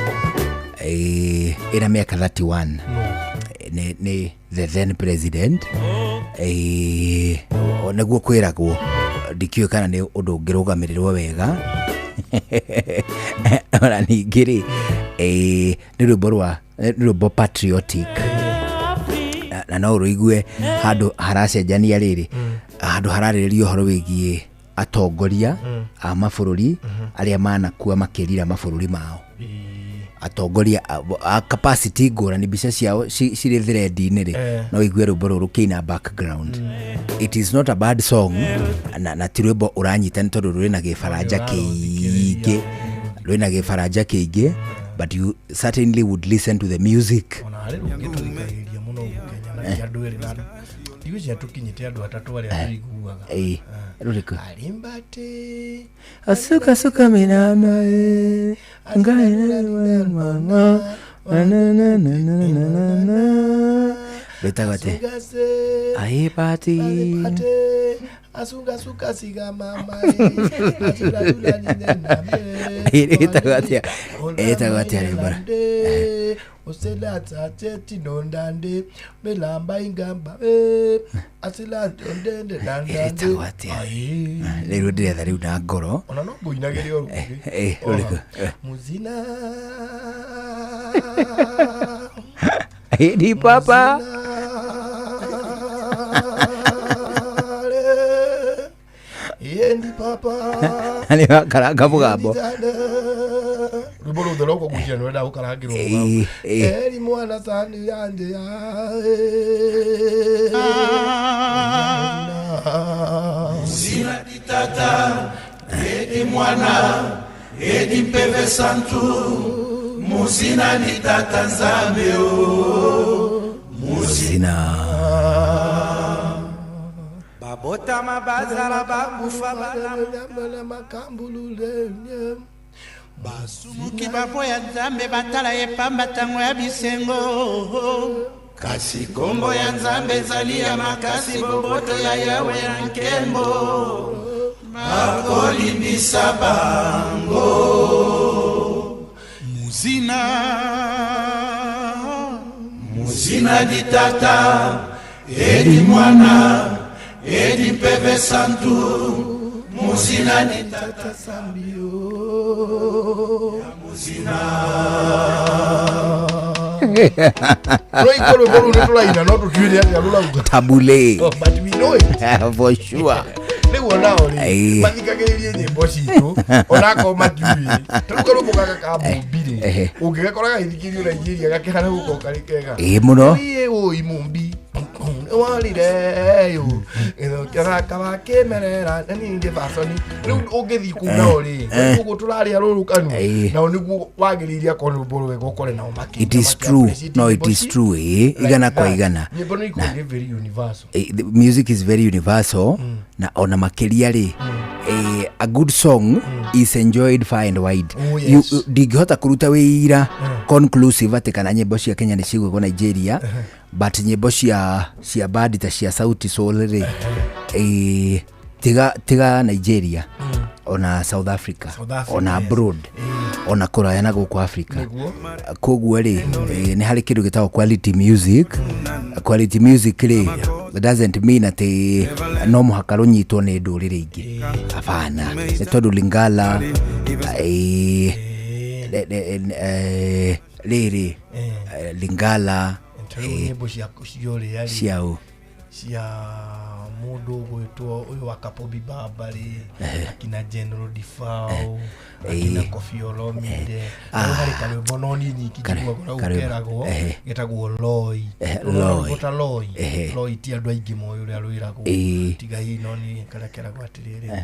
S7: ĩna mĩaka 31 nĩ the then president, nĩguo kwĩragwo. Ndikĩũĩ kana nĩ ũndũ ũngĩrũgamĩrĩrwo wega. Ona ningĩ rĩ, nĩ rwĩmbo rwa nĩ rwĩmbo patriotic, na no ũrũigue handũ haracenjania rĩrĩ, handũ hararĩrĩria ũhoro wĩgiĩ atongoria a mabũrũri arĩa manakua makĩrira mabũrũri mao, atongoria a capacity ngũrani, mbica ciao cirĩ thread-inĩ rĩ, no igue rwĩmbo rũrũ rũkĩina background. It is not a bad song, na ti rwĩmbo ũranyita nĩ tondũ rũrĩ na gĩbaranja kĩingĩ, rwĩna gĩbaranja kĩingĩ, but you certainly would listen to the music.
S2: Ona harĩ rũngĩ tũthikagĩrĩria mũno gũkũ Kenya na ti andũ erĩ na ndigwĩciria tũkinyĩte andũ atatũ arĩa tũiguaga.
S7: Rũrĩkũ?
S2: Arimbate.
S7: Asuka suka minana ngai mama na na na na na na na rwĩtagwo atĩ
S2: Asugase.
S7: Aipati.
S2: Asuga suka siga mama.
S7: Rwĩtagwo atĩa? Ĩtagwo atĩa rwĩmbo?
S2: Uselathathe tinondande melamba ingamba asilandondende dandande.
S7: Ĩtagwo atĩa rĩu? Ndĩretha rĩu na ngoro.
S2: Ona no ngũinagĩre o rũngĩ.
S7: Rũrĩkũ?
S2: Muzina.
S7: Ni papa.
S2: Yendi papa.
S7: Nĩ wakaranga mũgambo.
S2: Rwĩmbo rũthe rwa kũgucia nĩ wenda gũkarangĩrwo mũgambo. Eri mwana sani yanje ya.
S6: Muzina di tata, edi mwana, edi mpeve santu, muzina ni tata nzambe o.
S7: Muzina.
S6: Babotama bazala bakufa
S2: bala makambulule.
S6: Basumuki baboya nzambe batala ye pamba tango ya bisengo. Kasi kombo ya nzambe ezali ya makasi, boboto ya Yawe ya nkembo bakolimbisa bango. Muzina, muzina di tata, edi mwana, edi mpeve santu, muzina ni tata
S2: sambio.
S6: Muzina.
S2: Rwĩmbo rwĩmbo rũu nĩ tũraina no tũtiũĩ atĩa rũrauga.
S7: Tabule.
S2: Oh, but we know it.
S7: For sure.
S2: Rĩu onao rĩ mathikagĩrĩrie nyĩmbo citũ onakorwo matiũĩ. Ta rĩu karwĩmbo gaka ka Mumbi rĩ, ũngĩgakora gagĩthikĩrĩrio Nigeria gakĩhana gũkorwo karĩ kega.
S7: Ĩĩ mũno.
S2: Ĩĩ ũi Mumbi nĩworire ũ gĩthũkĩra wa kĩmerera na ningĩ baconi. Rĩu ũngĩthiĩ kũu nao rĩ, ũguo tũrarĩa rũrũ kanua nao nĩguo wagĩrĩire akorwo nĩ rwĩmbo rwega ũkore nao makĩina.
S7: It is true. No, it is true. Igana kwa igana.
S2: Nyĩmbo nĩ ikoragwo irĩ very universal.
S7: The music is very universal, na ona makĩria rĩ, a good song is enjoyed far and wide.
S2: Oh, yes.
S7: Ndingĩhota kũruta wĩira conclusive atĩ kana nyĩmbo cia Kenya nĩ ciguagwo Nigeria, but nyĩmbo cia bandi ta cia Sauti Sol rĩ, tiga Nigeria, ona South Africa, ona abroad, ona kũraya na gũkũ Africa. Koguo rĩ, nĩ harĩ kĩndũ gĩtagwo quality music. Quality music rĩ doesn't mean atĩ no mũhaka rũnyitwo nĩ ndũrĩrĩ ingĩ. Hapana, nĩ tondũ Lingala, rĩrĩ Lingala,
S2: Ta rĩu nyĩmbo cia ũrĩa rĩ,
S7: ciao
S2: cia mũndũ ũgwĩtwo ũyũ wa Kapobi Baba rĩ, akina General Defao, akina Koffi Olomide. Rĩu harĩ karwĩmbo no niĩ nyiki njiguaga ũrĩa keragwo, getagwo Loi.
S7: Loi.
S2: Rwĩmbo ta Loi. Loi ti andũ aingĩ moĩ ũrĩa rwĩragwo. Tiga hihi no niĩ karĩa keragwo atĩrĩrĩ,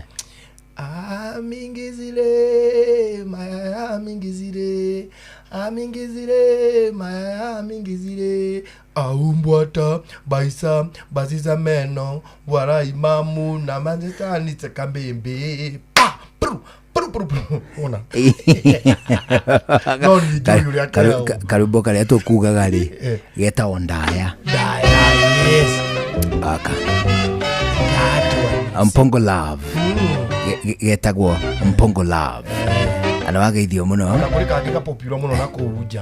S2: amingizire maya amingizire amingizire maya amingizire aumbwata baisa baziza meno wara imamu na manzetani tsekambembe pa pru pru. Paru, paru, paru. Wona. No niĩ njũĩ ũrĩa keragwo.
S7: Karwĩmbo karĩa tũkugaga rĩ
S2: Eh.
S7: getagwo ndaya.
S2: Ndaya, yes.
S7: Aka Mpongo Love. Getagwo Mpongo Love ana wageithio mũno.
S2: Na kũrĩ kangĩ gapopular mũno na kũu nja.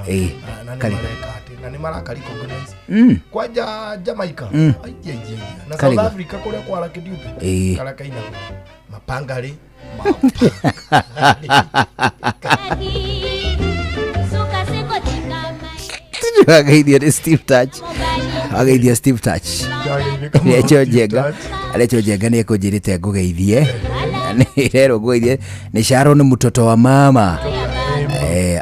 S2: Na nĩ mareka atĩ na nĩ maraka recognize kwanja Jamaica. Ai, ai, ai, ai. Na
S7: Karĩ
S2: South
S7: ga?
S2: Africa kũrĩa kwa Lucky Dube. Karĩa kainagwo mapangarĩ.
S7: Wageithio nĩ Steve Touch, wageithio Steve Touch. Recho Njenga, Recho Njenga nĩ ekũnjĩrĩte ngũgeithie, nĩ rero ngũgeithie nĩ Sharon mtoto wa mama.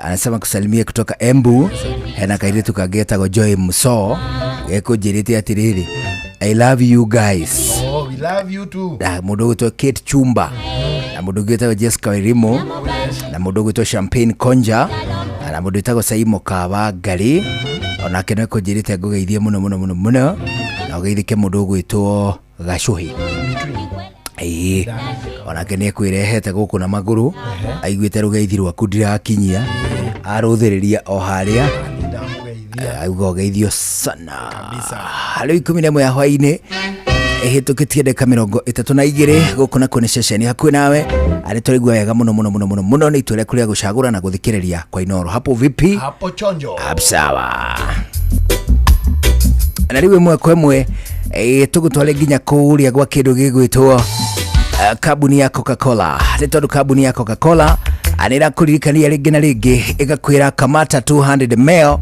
S7: Anasema kusalimia kutoka Embu. Hena kairitu kangĩ getagwo Joy Muso gekũnjĩrĩte atĩrĩrĩ, I love you guys.
S2: Oh, we love you too.
S7: Na mũndũ ũgwĩtwo Kate Chumba na mũndũ ũngĩ wĩtagwo Jessica Wairimu na mũndũ ũgwĩtwo Champagne Konja na mũndũ wĩtagwo Saimo Kawa Ngari onake no ekũnjĩrĩte ngũgeithie mũno mũno mũno mũno na ũgeithĩke mũndũ ũgwĩtwo Gacũhĩ. Ĩĩ, onake nĩ ekwĩrehete gũkũ na magũrũ aiguĩte rũgeithi rwaku ndirakinyia arũthĩrĩria o harĩa auga ũgeithio sana. Rĩu 11 ya hwainĩ ĩhĩtũkĩtie ndagĩka 32 gũkũ nakuo nĩ ceceni hakuhĩ nawe arĩ tũraigua wega mũno mũno mũno mũno mũno nĩ itua rĩaku rĩa gũcagũra na gũthikĩrĩria kwa Inoro. Hapo vipi?
S2: Hapo chonjo.
S7: Sawa, na rĩu ĩmwe kwa ĩmwe tũgũtware nginya kũrĩa gwa kĩndũ gĩgwĩtwo kambuni ya Coca-Cola, nĩ tondũ kambuni ya Coca-Cola nĩ ĩrakũririkania rĩngĩ na rĩngĩ ĩgakwĩra kamata 200 ml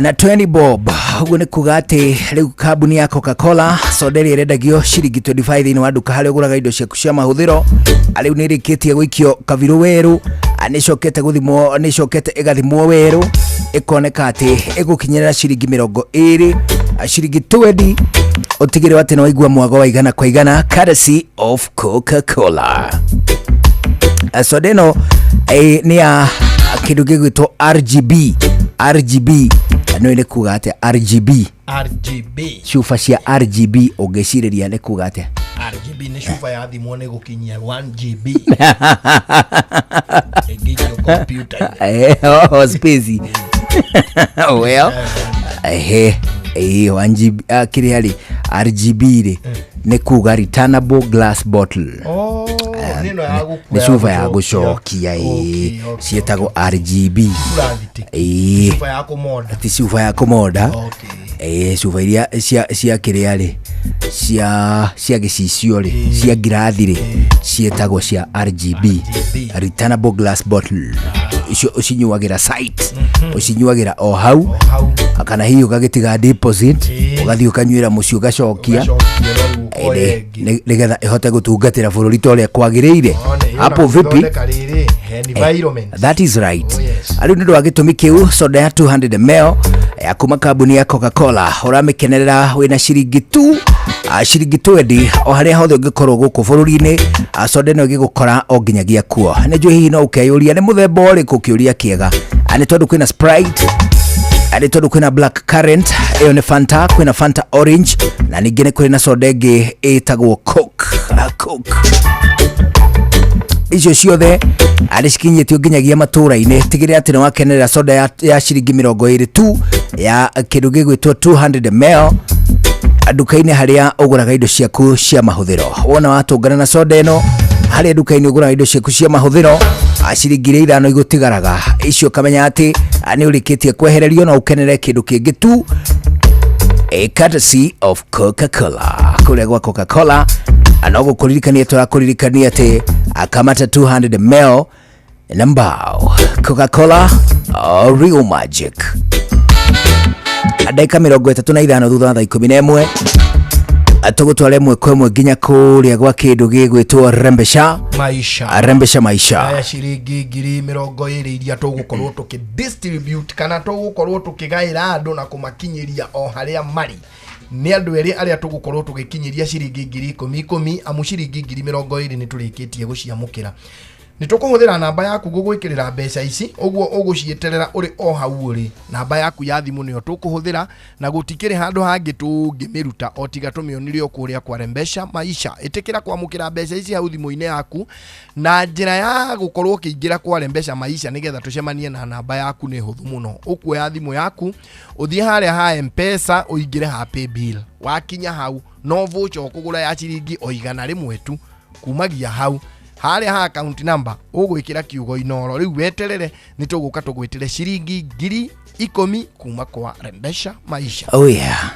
S7: na 20 bob. Ũguo nĩ kuga atĩ rĩu kambuni ya Coca-Cola soda ĩrĩa ĩrendagio ciringi 25 thĩinĩ wa nduka harĩa ũgũraga indo ciaku cia mahũthĩro rĩu nĩ ĩrĩkĩtie gũikio kabirũ werũ, nĩ ĩcokete gũthimwo, nĩ ĩcokete ĩgathimwo werũ ĩkoneka atĩ ĩgũkinyĩra ciringi 20, ciringi 20. Ũtigĩrĩre atĩ nĩ waigua mwago wa igana kwa igana courtesy of Coca-Cola. Soda ĩno nĩ ya kĩndũ gĩgwĩtwo RGB. RGB no nĩ kuga atĩa RGB?
S2: RGB.
S7: Cuba cia RGB ũngĩcirĩria nĩ kuga atĩa?
S2: RGB nĩ cuba yathimwo nĩ gũkinyia 1 GB ĩngĩikio computer.
S7: Oh, space, well, ehe, 1 GB kĩrĩa rĩ RGB rĩ nĩ kuga returnable glass bottle.
S2: Oh, nĩ ĩno ya gũkua.
S7: Nĩ cuba ya gũcokia, ĩĩ, ciĩtagwo RGB. Ĩĩ.
S2: Cuba ya kũmonda.
S7: Ti cuba ya kũmonda, ĩĩ, cuba iria cia kĩrĩa rĩ cia gĩcicio rĩ cia ngirathi rĩ ciĩtagwo cia RGB, returnable glass bottle. Icio ũcinyuagĩra site, ũcinyuagĩra o hau kana hihi ũgagĩtiga deposit ũgathiĩ ũkanyuĩra mũciĩ ũgacokia. Nĩgetha ĩhote gũtungatĩra bũrũri ta ũrĩa kwagĩrĩire. Hapo vipi?
S2: Thondeka rĩrĩ environment.
S7: That is right. Rĩu nĩ ũndũ wa gĩtũmi kĩu soda ya 200 ml ya kuma kambuni ya Coca-Cola ũramĩkenerera wĩna ciringi tu ciringi 20 o harĩa hothe ũngĩkorwo gũkũ bũrũri-inĩ. Soda ĩno ĩgĩgũkora o nginyagia kuo. Nĩ njũĩ hihi no ũkeyũria nĩ mũthemba ũrĩkũ, kĩũria kĩega. Nĩ tondũ kwĩna Sprite, nĩ tondũ kwĩna black current, ĩyo nĩ Fanta, kwĩna Fanta orange na ningĩ nĩ kũrĩ na soda ĩngĩ ĩtagwo Coke. Coke icio ciothe nĩ cikinyĩtio nginyagia matũra-inĩ. Tigĩrĩra atĩ nĩ wakenerera soda ya ciringi 20 tu ya kĩndũ gĩgwĩtwo 200 ml nduka-inĩ harĩa ũgũraga indo ciaku cia mahũthĩro. Wona watũngana na soda ĩno harĩa nduka-inĩ ũgũraga indo ciaku cia mahũthĩro, ciringi iria 5 igũtigaraga icio ũkamenya atĩ nĩ ũrĩkĩtie kwehererio na ũkenere kĩndũ kĩngĩ tu, a courtesy of Coca-Cola. Kũrĩa gwa Coca-Cola no gũkũririkania tũrakũririkania atĩ akamata 200 ml na mbao Coca-Cola, oh, real magic. Ndagĩka 35 thutha wa thaa 11 tũgũtwara ĩmwe kwa ĩmwe nginya kũrĩa gwa kĩndũ gĩgwĩtwo Rembesha
S2: Maisha.
S7: Rembesha Maisha.
S2: Aya ciringi 20,000 iria tũgũkorwo tũkĩ distribute kana tũgũkorwo tũkĩgaĩra andũ na kũmakinyĩria o harĩa marĩ nĩ andũ erĩ arĩa tũgũkorwo tũgĩkinyĩria ciringi 10,000 10,000 amu ciringi 20,000 nĩ tũrĩkĩtie gũciamũkĩra. Nĩ tũkũhũthĩra namba yaku gũgwĩkĩrĩra mbeca ici, ũguo ũgũcieterera ũrĩ o hau ũrĩ. Namba yaku ya thimũ nĩyo tũkũhũthĩra na gũtikĩrĩ handũ hangĩ tũngĩmĩruta o tiga tũmĩonire o kũrĩa kwa Rembesha Maisha. Ĩtĩkĩra kwamũkĩra mbeca ici hau thimũ-inĩ yaku na njĩra ya gũkorwo ũkĩingĩra kwa Rembesha Maisha nĩgetha tũcemanie na namba yaku nĩ hũthũ mũno. Ũkuoya thimũ yaku ũthiĩ harĩa ha M-Pesa ũingĩre ha paybill. Wakinya hau no voucher ũkũgũra ya ciringi o 100 tu. Kumagia hau harĩa ha account number ũgwĩkĩra kiugo Inoro. Rĩu weterere nĩ tũgũka tũgwĩtĩre ciringi 10,000 kuma kwa Rembesha Maisha.
S7: Oh yeah.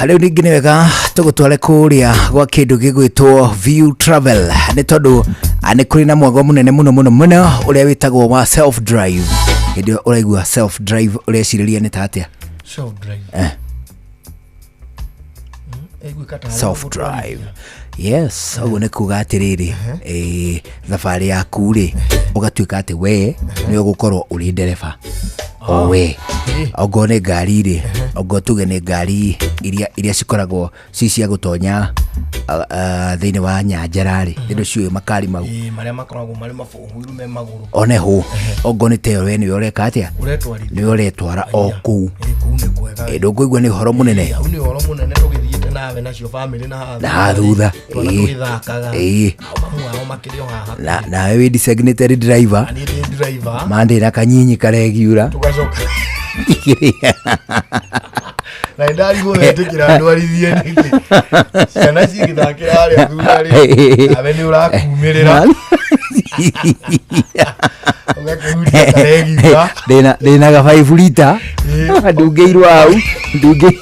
S7: Rĩu ningĩ nĩ wega tũgũtware kũrĩa gwa kĩndũ gĩgwĩtwo View Travel nĩ tondũ nĩ kũrĩ na mwago mũnene mũno mũno mũno ũrĩa wĩtagwo wa self drive. Hĩndĩ ĩyo ũraigua self drive ũrecirĩria nĩ ta atĩa?
S2: Self drive. Ĩguĩka tarĩ
S7: Self drive. Yes, ũguo nĩ kuga atĩrĩrĩ, thabarĩ yaku rĩ, ũgatuĩka atĩ we nĩwe ũgũkorwo ũrĩ ndereba. O we. Ongorwo nĩ ngari rĩ, ongorwo tuge nĩ ngari iria cikoragwo ci cia gũtonya thĩinĩ wa nyanjara rĩ, nĩ ndũciũĩ makari mau.
S2: Ĩĩ, marĩa makoragwo marĩ mabohuiru me magũrũ.
S7: One hũ, ongorwo nĩ ta ĩyo we nĩwe ũreka atĩa?
S2: Ũretwarithia.
S7: Nĩwe ũretwara o kũu.
S2: Kũu nĩ kwega.
S7: Ndũkũigua nĩ ũhoro mũnene?
S2: Hau nĩ ũhoro mũnene tũgĩthiĩte nawe nacio bamĩrĩ na haha
S7: Na haha thutha.
S2: Twana tũgĩthakaga. Nao mamu ao makĩrĩ o haha.
S7: Nawe wĩ designated driver.
S2: Na niĩ ndĩ driver.
S7: Mandĩ na kanyinyi karegiura.
S2: Tũgacoka. Na nĩ ndarigwo wetĩkĩra ndwarithie nĩkĩ. Ciana cigĩthakĩra harĩa thutha rĩ, nawe nĩ ũrakumĩrĩra. Ũgakĩhutia karegiura.
S7: Ndĩna ga 5 lita ndungĩirwo hau ndungĩ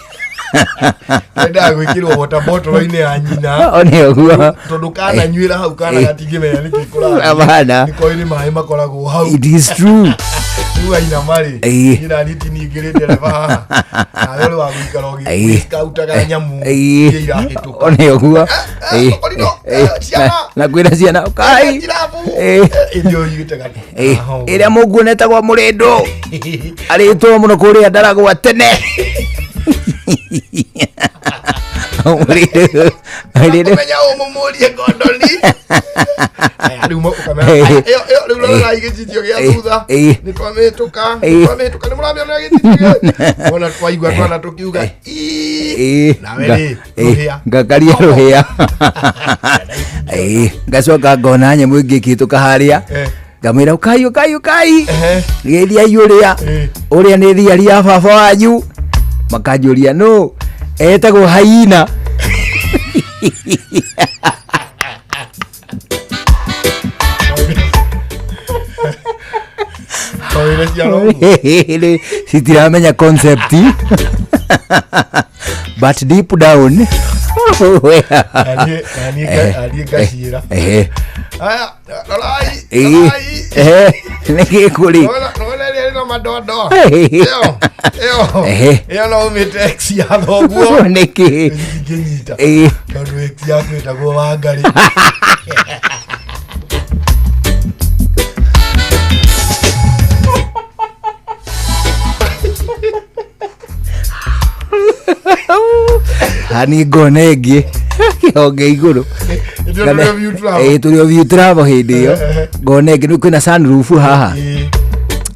S2: Endaga gwĩkĩrwo water bottle-inĩ ya nyina.
S7: O nĩ ũguo.
S2: Tondũ kananyuĩra hau kana gatingĩmenya nĩkĩ kũrathiĩ.
S7: Hapana.
S2: Nĩkoĩ nĩ maĩ makoragwo hau.
S7: It is true.
S2: Rĩu ainama rĩ, nyina niĩ ti niĩ ngĩrĩ ndereba haha. Nawe ũrĩ wa gũikara ũgĩskautaga nyamũ iria irahĩtũka.
S7: O nĩ ũguo. Na kwĩra ciana ũkai.
S2: Ĩndĩ ũiguĩte
S7: Ĩrĩa mũguo netagwo mũrĩndũ arĩtwo mũno kũrĩa ndaragwa tene. Mũrĩndũ mũrĩndũ
S2: Ũmenya ũmũmũrie ngondoni. Aya, rĩu ũkamenya, aya, ĩyo ĩyo rĩu rorai gĩcicio gĩa thutha. Nĩ twamĩhĩtũka, nĩ twamĩhĩtũka, nĩ mũramĩonera gĩcicio gĩa. Wona twaigua twana tũkiuga ii. Nawe rĩ, rũhĩa.
S7: Ngakaria rũhĩa. Ngacoka ngona nyamũ ĩngĩ ĩkĩhĩtũka harĩa. Ngamwĩra ũkai ũkai ũkai. Geithiai ũrĩa. Ũrĩa nĩ thiari ya baba wanyu. Makanjũria nũ? Etagwo haina.
S2: Tondũ ciana ũguo.
S7: Citiramenya concept. But deep down.
S2: Na niĩ ngaciĩra. Aya, rorai, rorai.
S7: Nĩ gĩkũrĩ.
S2: Nona ĩrĩa ĩrĩ na madoadoa. Ĩyo, ĩyo. Ĩyo no ũmĩte ex ya thoguo.
S7: Nĩkĩ?
S2: Ingĩnyita. Tondũ ex yaku ĩtagwo Wangarĩ.
S7: Hani ngona ĩngĩ kĩhonge igũrũ.
S2: Ĩndĩ tũrĩ o View Travel.
S7: Tũrĩ o View Travel hĩndĩ ĩyo. Ngona ĩngĩ nĩ kwĩna sunroof haha.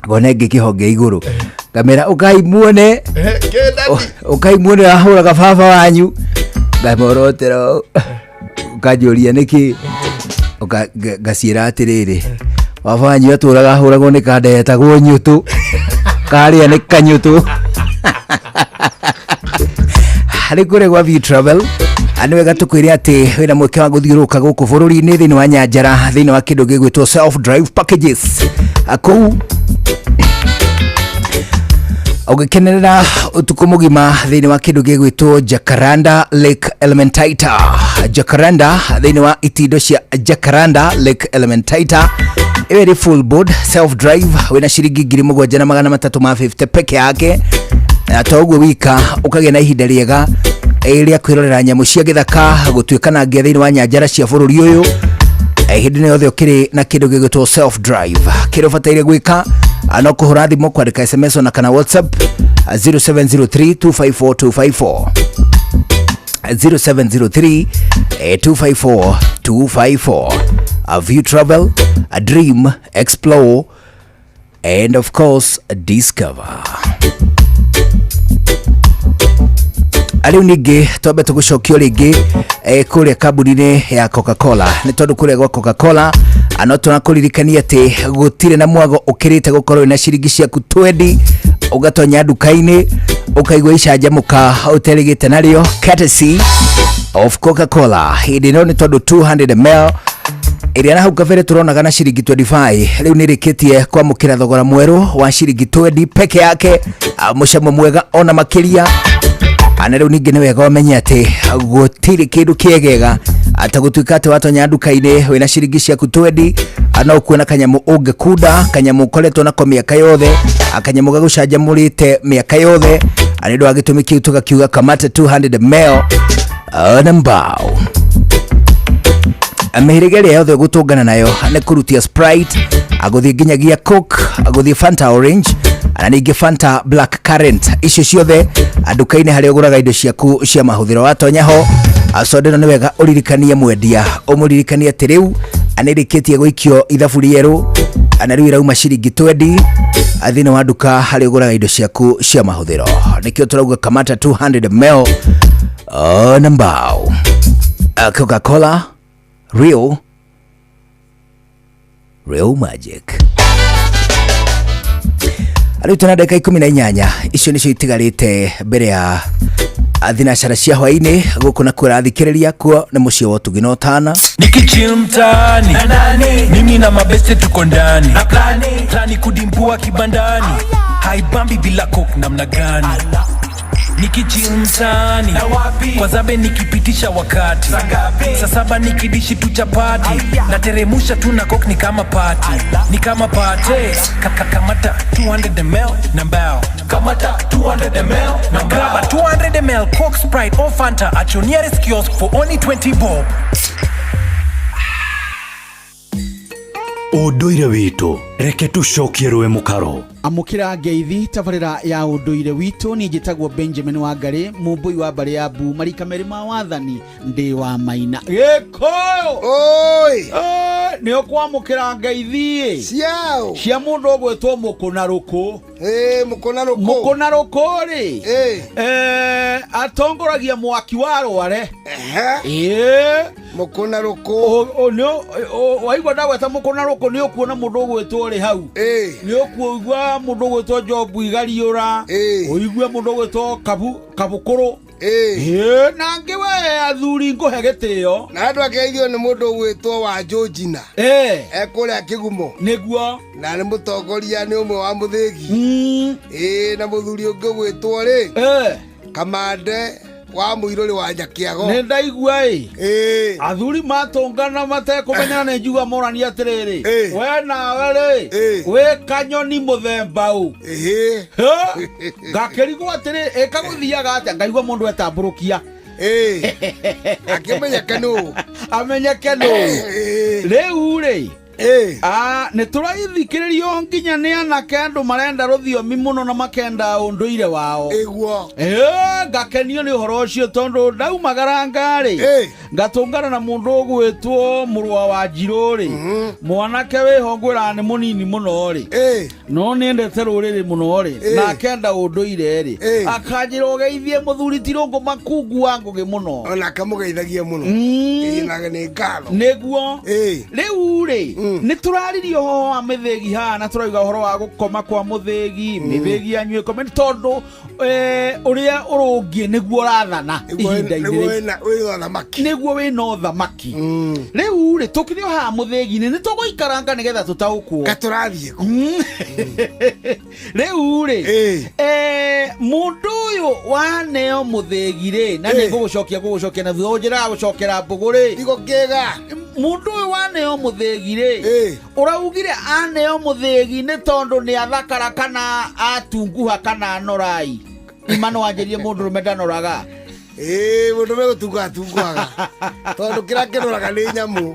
S7: Ngona ĩngĩ kĩhonge igũrũ. Ngamĩra ũkai muone. Ũkai muone ahũraga baba wanyu. Ngamorotera ũũ. Ũkanjũria nĩkĩ? Ngaciĩra atĩrĩrĩ. Baba wanyu atũraga ahũragwo nĩ kanda yetagwo nyũtũ. Karĩa nĩ kanyũtũ. Harĩ kũrĩa gwa View Travel nĩ wega tũkwĩre atĩ wĩna mweke wa gũthiũrũrũka gũkũ bũrũri-inĩ thĩinĩ wa nyanjara thĩinĩ wa kĩndũ gĩgwĩtwo self drive packages. Kũu ũgĩkenerera ũtukũ mũgima thĩinĩ wa kĩndũ gĩgwĩtwo Jacaranda Lake Elementaita. Jacaranda thĩinĩ wa itindo cia Jacaranda Lake Elementaita ĩyo ĩrĩ full board self drive wĩna ciringi 7,350 peke yake. Na to ũguo wika ũkagĩa na ihinda rĩega rĩa kwĩrorera nyamũ cia gĩthaka gũtuĩkanangia thĩinĩ wa nyanjara cia bũrũri ũyũ. Hĩndĩ ĩno yothe ũkĩrĩ na kĩndũ gĩgwĩtwo self drive. Kĩrĩa ũbataire gwĩka no kũhũra thimũ, kwandĩka SMS ona kana WhatsApp 0703 254 254. 0703 254 254. A View Travel, a dream, explore and of course discover. Rĩu ningĩ twambe tũgũcokio rĩngĩ kũrĩa kambuni-inĩ ya Coca-Cola, nĩ tondũ kũrĩa gwa Coca-Cola no tũrakũririkania atĩ gũtirĩ na mwago ũkĩrĩte gũkorwo wĩna ciringi ciaku twendi, ũgatonya nduka-inĩ ũkaigua icanjamũka ũterĩgĩte narĩo, courtesy of Coca-Cola. Hĩndĩ ĩno nĩ tondũ 200 ml ĩrĩa na hau kabere tũronaga na ciringi 25 rĩu nĩ ĩrĩkĩtie kwamũkĩra thogora mwerũ wa ciringi 20 peke yake, mũcamo mwega ona makĩria. Na rĩu ningĩ nĩ wega ũmenye atĩ gũtirĩ kĩndũ kĩegega ta gũtuĩka atĩ watonya nduka-inĩ wĩna ciringi ciaku twendi, no ũkuona kanyamũ ũngĩkunda, kanyamũ ũkoretwo nako mĩaka yothe, kanyamũ gagũcanjamũrĩte mĩaka yothe. Nĩ ũndũ wa gĩtũmi kĩu tũgakiuga kamata 200 ml na mbao. Mĩhĩrĩga ĩrĩa yothe ũgũtũngana nayo nĩ kũrutia Sprite, agũthiĩ nginyagia Coke, agũthiĩ Fanta Orange na ningĩ Fanta Black Currant, icio ciothe nduka-inĩ harĩa ũgũraga indo ciaku cia mahũthĩro. Watonya ho soda ĩno nĩ wega ũririkanie mwendia, ũmũririkanie atĩ rĩu nĩ ĩrĩkĩtie gũikio ithabu rĩerũ na rĩu ĩrauma ciringi twendi thĩinĩ wa nduka harĩa ũgũraga indo ciaku cia mahũthĩro. Nĩkĩo tũrauga kamata 200 ml na mbao. Coca-Cola, real real magic. Rĩu tũna ndagĩka 18, icio nĩcio itigarĩte mbere ya thinacara cia hwaĩ-inĩ. Gũkũ na kũrathikĩrĩria kuo nĩ mũciĩ wa ũtugi na ũtana.
S8: Nikichill mtaani, mimi na mabeste tuko ndani na plani kudimbua kibandani, haibambi bila coke namna gani? Nikichill mtaani kwa zabe, nikipitisha wakati saa 7, nikidishi tu chapati nateremusha tu na coke, ni kama party, ni kama party. Kamata 200 ml na mbao, kamata 200 ml na grab a 200 ml Coke, Sprite or Fanta at your nearest kiosk for only 20 bob.
S20: Ũndũire witũ, reke tũcokie rũĩ mũkaro.
S6: Amũkĩra ngeithi tabarĩra ya ũndũire witũ. Niĩ njĩtagwo Benjamin Wangarĩ, mũmbũi wa mbarĩ ya mbu, marika merĩ ma wathani, ndĩ wa maina Gĩkũyũ.
S9: Oi,
S6: nĩ ũkwamũkĩra ngeithi
S9: ciao
S6: cia mũndũ ũgwĩtwo mũkũna rũkũ.
S9: Mũkũna rũkũ.
S6: Mũkũna rũkũ rĩ, atongoragia mwaki wa rware.
S9: Mũkũna rũkũ.
S6: Waigua ndagweta mũkũna rũkũ, nĩ ũkuona mũndũ ũgwĩtwo rĩ hau, nĩ ũkuigua mũndũ ũgwĩtwo Jobu Igariũra, ũigue mũndũ ũgwĩtwo Kabukũrũ. Na ngĩ we athuri ngũhe gĩtĩo.
S9: Na andũ akeithio nĩ mũndũ ũgwĩtwo wa Georgina ekũrĩa Kĩgumo.
S6: Nĩguo.
S9: Na nĩ mũtongoria, nĩ ũmwe wa mũthĩgi. Na mũthuri ũngĩ ũgwĩtwo rĩ Kamande wa mũirũrĩ wa Njakĩago.
S6: Nĩ ndaigua ĩ athuri matũngana matekũmenyana, nĩ njigua morania atĩrĩrĩ, we nawe rĩ wĩ kanyoni mũthemba ũ? Ngakĩrigwo atĩrĩ, ĩkagũthiaga atĩa? Ngaigua mũndũ etambũrũkia.
S9: Akĩmenyeke nũ.
S6: Amenyeke nũ. Rĩu rĩ nĩ tũraithikĩrĩrio nginya nĩ anake, andũ marenda rũthiomi mũno na makenda ũndũire wao.
S9: Ĩguo.
S6: Ngakenio nĩ ũhoro ũcio tondũ ndaumagaranga rĩ, ngatũngana na mũndũ ũgwĩtwo mũrũa wa njirũ rĩ, mwanake wĩho ngwĩraga nĩ mũnini mũno rĩ, no nĩendete rũrĩrĩ mũno rĩ, na akenda ũndũire rĩ, akanjĩra ũgeithie mũthuri ti Rũngũ Makungu wa Ngũgĩ mũno.
S9: Ona akamũgeithagia mũno. Na nĩ ngatho.
S6: Nĩguo. Rĩu rĩ, nĩ tũraririe ũhoro wa mĩthĩgi haha, na tũrauga ũhoro wa gũkoma kwa mũthĩgi, mĩthĩgi yanyu ĩkome, nĩ tondũ ũrĩa ũrũngiĩ nĩguo ũrathana ihinda-inĩ rĩu.
S9: Wĩna ũthamaki.
S6: Nĩguo wĩna ũthamaki. Rĩu rĩ, tũkĩrĩ o haha mũthĩgi-inĩ, nĩ tũgũikaranga nĩgetha tũtaũkwo.
S9: Katũrathiĩ kũ?
S6: Rĩu rĩ, mũndũ ũyũ waneo mũthĩgi rĩ, na nĩ ngũgũcokia na thutha ũnjĩraga gũcokera mbũgũ rĩ.
S9: Ndigũkĩga.
S6: Mũndũ ũyũ waneo mũthĩgi rĩ, ũraugire aneo mũthĩgi nĩ tondũ nĩ athakara kana atunguha kana anorai? Ima no wanjĩrie mũndũrũme ndanoraga.
S9: Mũndũ megũtunguha atunguhaga tondũ kĩrĩa kĩnoraga nĩ nyamũ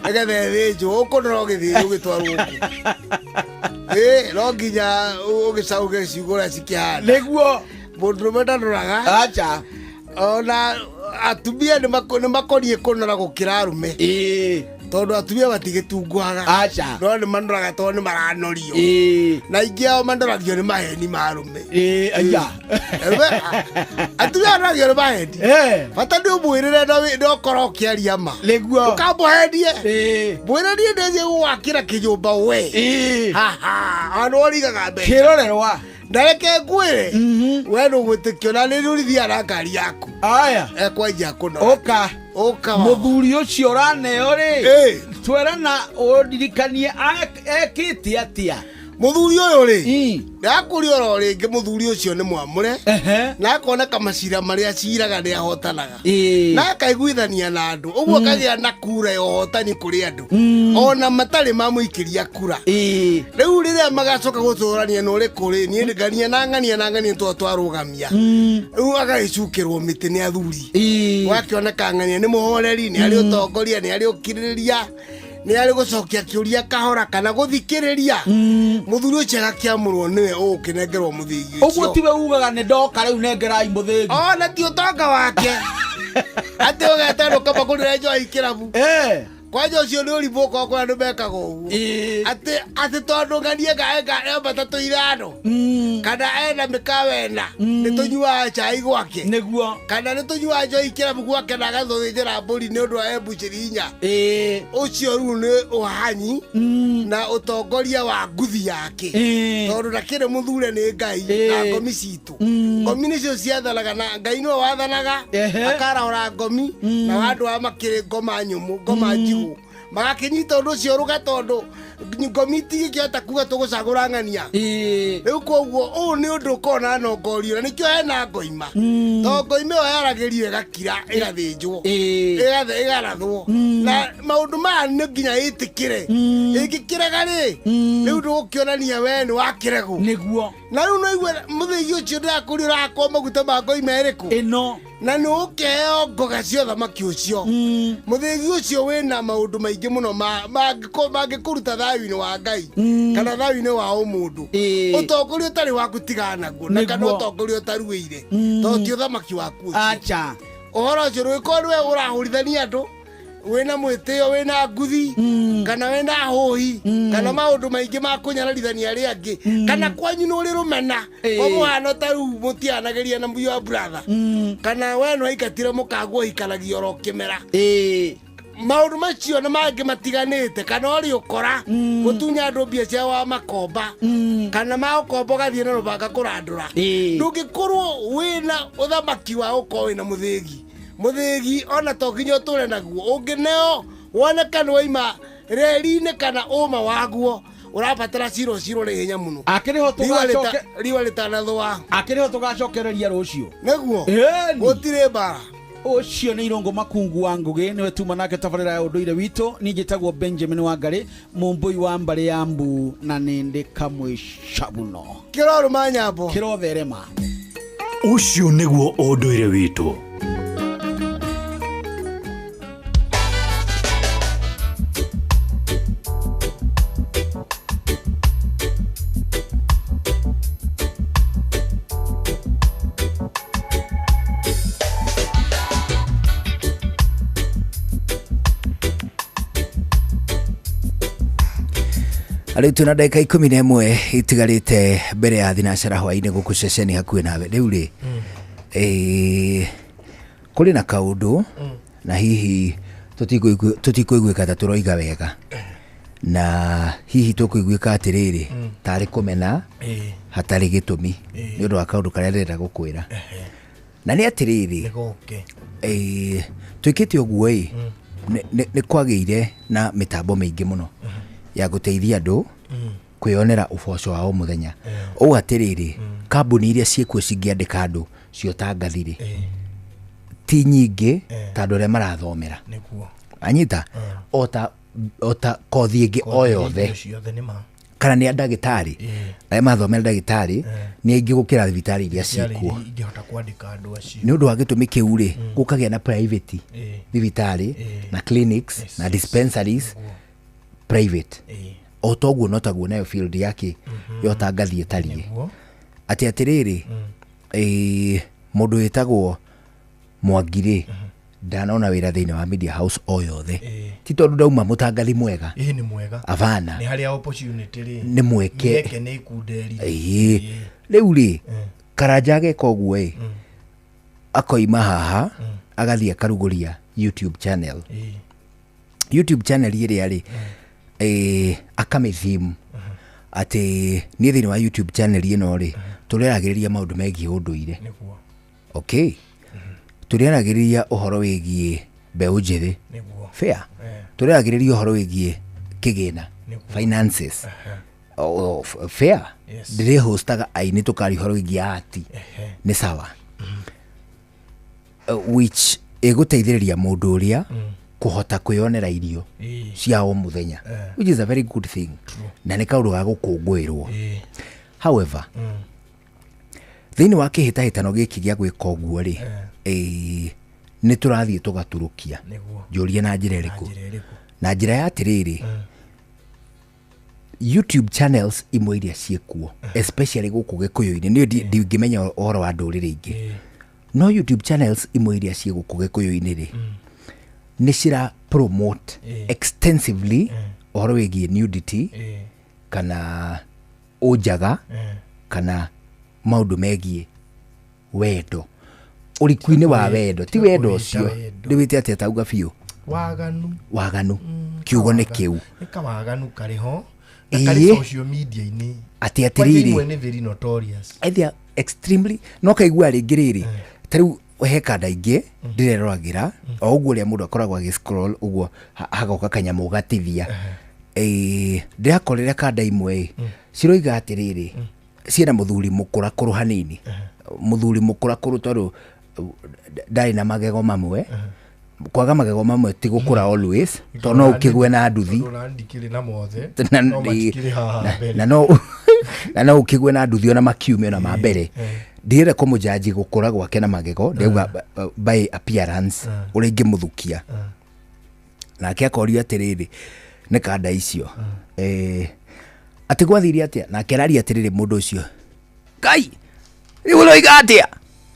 S9: nĩgetha ĩthĩnjwo, ũkũnora ũgĩthĩnjwo ũgĩtwarwo kũ? No nginya ũgĩcauge ciugo ũrĩa cikĩhana.
S6: Nĩguo.
S9: Mũndũrũme ndanoraga.
S6: Acha.
S9: Ona Atumia nĩ makoniĩ kũnora gũkĩra arũme. Tondũ atumia matigĩtunguhaga.
S6: Aca.
S9: No nĩ manoraga tondũ nĩ maranorio. Na aingĩ ao manoragio nĩ maheni ma arũme.
S6: Aya.
S9: Atumia manoragio nĩ maheni. Bata nĩ ũmwĩrĩre na ũkorwo ũkĩaria ma.
S6: Nĩguo.
S9: Ndũkamũhenie. Mwĩre niĩ ndĩthiĩ gũgwakĩra kĩnyũmba we. Haha. Ona ũrigaga mbeca.
S6: Kĩrorerwa.
S9: Na reke ngwĩre we ndũgwĩtĩkio na nĩ rũrithiaga na ngari yaku.
S6: Aya.
S9: Ekwanjia kũnora.
S6: Ũka.
S9: Ũka.
S6: Mũthuri ũcio ũraneo rĩ twerana ũndirikanie ekĩte atĩa.
S9: Mũthuri ũyũ rĩ ndakũria oro rĩngĩ mũthuri ũcio nĩ mwamũre na akoneka macira marĩa aciraga nĩ ahotanaga na akaiguithania na andũ ũguo akagĩa na kura ya ũhotani kũrĩ andũ ona matarĩ mamũikĩria kura. Rĩu rĩrĩa magacoka gũcũrania nĩ ũrĩkũ rĩ niĩ ngania na ng'ania na ng'ania twa twarũgamia rĩu agagĩcukĩrwo mĩtĩ nĩ athuri wakĩoneka ng'ania nĩ mũhoreri nĩ arĩ ũtongoria nĩ arĩ ũkirĩrĩria nĩ arĩ gũcokia kĩũria kahora kana gũthikĩrĩria. Mũthuri ũcio agakĩamũrwo nĩwe ũgũkĩnengerwo mũthĩgi ũcio.
S6: Ũguo tiwe ugaga nĩ ndoka rĩu nengerai mũthĩgi.
S9: Ona ti ũtonga wake atĩ ũgeta andũ ũkamagũrĩra njohi kĩrabu. Kwanja ũcio nĩ ũrimũ ũkorwo kũrĩa andũ mekaga ũguo atĩ tondũ ng'anie ngae matatũ ithano kana ena mĩkawa ĩna nĩ tũnyuaga cai gwake.
S6: Nĩguo.
S9: Kana nĩ tũnyuaga njohi kĩrabu gwake na agatũthĩnjĩra mbũri nĩ ũndũ wa embucĩri inya. Ũcio rĩu nĩ ũhanyi na ũtongoria wa nguthi yake tondũ ndakĩrĩ mũthure nĩ Ngai na ngomi citũ. Ngomi nĩcio ciathanaga na Ngai nĩwe wathanaga akarahũra ngomi na andũ aya makĩrĩ ngoma nyũmũ ngoma njigũ magakĩnyita ũndũ ũcio rũga tondũ ngomi itingĩkĩhota kuga tũgũcagũra ng'ania. Rĩu koguo ũũ nĩ ũndũ ũkoragwo na nongorio na nĩkĩo hena ngoima tondũ ngoima ĩyo yaragĩrio ĩgakira ĩgathĩnjwo ĩgarathwo na maũndũ maya nĩ nginya ĩtĩkĩre ĩngĩkĩrega rĩ rĩu ndũgũkĩonania we nĩ wakĩregwo.
S6: Nĩguo.
S9: Na rĩu no igue mũthĩgi ũcio ndĩrakũria ũrakwo maguta ma ngoima ĩrĩkũ
S6: ĩno
S9: na nĩ ũkĩheo ngoga cia ũthamaki ũcio. Mũthĩgi ũcio wĩna maũndũ maingĩ mũno mangĩkũruta thayũ-inĩ wa Ngai kana thayũ-inĩ wa ũmũndũ. Ũtongoria ũtarĩ waku tigana naguo na kana ũtongoria ũtaruĩire tondũ ti ũthamaki waku ũcio.
S6: Acha.
S9: Ũhoro ũcio ndũgĩkorwo nĩwe ũrahũrithania andũ wĩna mwĩtĩo wĩna nguthi kana wĩna hũhi kana maũndũ maingĩ ma kũnyararithania arĩa angĩ kana kwanyu nĩ ũrĩ rũmena kwa mũhano ta rĩu mũtianagĩria na your brother kana we nĩ waingatire mũkaguo ũhikanagia oro kĩmera. Maũndũ macio na mangĩ matiganĩte kana ũrĩ ũkora gũtunya andũ mbia cia wa makomba kana ma ũkomba ũgathiĩ na rũbanga kũrandũra. Ndũngĩkorwo wĩna ũthamaki wa ũkorwo wĩna mũthĩgi. Mũthĩgi ona to nginya ũtũre naguo ũngĩneo woneka nĩ waima reri-inĩ kana ũma waguo ũrabatara cira ũcio ũrĩ hinya mũno.
S6: Akĩrĩ ho tũgacoke
S9: riũa rĩtanathũa.
S6: Akĩrĩ ho tũgacokereria rũciũ.
S9: Nĩguo. Gũtirĩ mbara.
S6: Ũcio nĩ Irũngũ Makungu wa Ngũgĩ nĩwe tuma nake tabarĩra ya ũndũire witũ. Niĩ njĩtagwo Benjamin Wangarĩ mũmbũi wa mbarĩ ya mbu na nĩndĩ kamwe cabuno.
S9: Kĩrorũma nyambo.
S6: Kĩrotherema.
S20: Ũcio nĩguo ũndũire witũ.
S7: Rĩu twĩna ndagĩka 11 itigarĩte mbere ya thinacara hwaĩ-inĩ gũkũ ceceni hakuhĩ nawe. Rĩu rĩ kũrĩ na kaũndũ na hihi tũtikũiguĩka ta tũroiga wega na hihi tũkũiguĩka atĩrĩrĩ tarĩ kũmena hatarĩ gĩtũmi nĩ ũndũ wa kaũndũ karĩa ndĩrenda gũkwĩra. Na nĩ atĩrĩrĩ twĩkĩte ũguo ĩ nĩ kwagĩire na mĩtambo mĩingĩ mũno ya gũteithia andũ kwĩyonera ũboco wa o mũthenya. Ũũ atĩrĩrĩ kambuni iria ciĩkuo cingĩandĩka andũ ciotangathi rĩ ti nyingĩ ta andũ arĩa marathomera. Anyita ota kothi ĩngĩ o yothe kana nĩ ndagĩtarĩ arĩa mathomera ndagĩtarĩ nĩ aingĩ gũkĩra thibitarĩ iria ciĩkuo. Nĩ ũndũ wa gĩtũmi kĩu rĩ gũkagĩa na private thibitarĩ na clinics na dispensaries private. O toguo no taguo nayo field yake yotangathi ĩtariĩ. Atĩ atĩrĩrĩ mũndũ wĩtagwo Mwangi rĩ Ndanona wĩra thĩinĩ wa media house o yothe, ti tondũ ndauma mũtangathi mwega.
S2: Ĩĩ, nĩ mwega.
S7: Abana.
S2: Nĩ harĩa opportunity rĩ.
S7: Nĩ mweke.
S2: Mĩeke nĩ ikunderire.
S7: Ĩĩ, rĩu rĩ, Karanja ageka ũguo ĩ, akoima haha agathiĩ akarugũria YouTube channel. YouTube channel ĩrĩa rĩ, akamĩtheme atĩ niĩ thĩinĩ wa YouTube channel ĩno rĩ, tũrĩaragĩrĩria maũndũ megiĩ ũndũire.
S2: Nĩguo.
S7: Okay, tũrĩaragĩrĩria ũhoro wĩgiĩ mbeũ njĩthĩ.
S2: Nĩguo.
S7: Fair. Tũrĩaragĩrĩria ũhoro wĩgiĩ kĩgĩna, finances. Oh, fair.
S2: Yes.
S7: Ndĩrĩhostaga aini, tũkaria ũhoro wĩgiĩ ati. Nĩ sawa. Which ĩgũteithĩrĩria mũndũ ũrĩa kũhota kwĩyonera irio cia o mũthenya, which is a very good thing, na nĩ kaũndũ ga gũkũngũĩrwo. However, thĩinĩ wa kĩhĩtahĩtano gĩkĩ gĩa gwĩka ũguo rĩ, nĩ tũrathiĩ tũgaturũkia.
S2: Nĩguo.
S7: Njũrie na njĩra ĩrĩkũ?
S2: Njĩra ĩrĩkũ?
S7: Na njĩra ya atĩrĩrĩ, YouTube channels imwe iria ciĩkuo, especially gũkũ gĩkũyũ-inĩ, niĩ ndingĩmenya ũhoro wa ndũrĩrĩ ingĩ, no YouTube channels imwe iria ciĩ gũkũ gĩkũyũ-inĩ rĩ, nĩ cira promote extensively ũhoro wĩgiĩ nudity kana ũnjaga kana maũndũ megiĩ wendo, ũriku-inĩ wa wendo, ti wendo ũcio ndĩwĩte atĩa, tauga biũ.
S2: Waganu.
S7: Waganu, kiugo nĩ kĩu.
S2: Nĩ kawaganu karĩ ho na karĩ social media-inĩ.
S7: Atĩ
S2: Kwanja
S7: atĩrĩrĩ,
S2: imwe nĩ very notorious.
S7: They are extremely, no kaigua rĩngĩ rĩrĩ, ta rĩu he kanda ingĩ ndĩreroragĩra o ũguo ũrĩa mũndũ akoragwo agĩ scroll ũguo, hagoka kanyamũ gatithia. Ndĩrakorire kanda imwe ĩ ciroiga atĩrĩrĩ, ciĩna mũthuri mũkũrakũrũ hanini, mũthuri mũkũrakũrũ tondũ ndarĩ na magego mamwe. Kwaga magego mamwe ti gũkũra always, tondũ no ũkĩgwe na nduthi.
S2: Tondũ ona ndikĩrĩ na mothe, no matikĩrĩ haha mbere.
S7: Na no ũkĩgwe na nduthi ona makiume ona ma mbere. Ndirenda kũmũjanji gũkũra gwake na magego, ndauga by appearance ũrĩa ingĩmũthukia. Nake akorio atĩrĩrĩ, nĩ kanda icio, atĩ gwathire atĩa? Nake araria atĩrĩrĩ, mũndũ ũcio, Ngai, rĩu ũroiga atĩa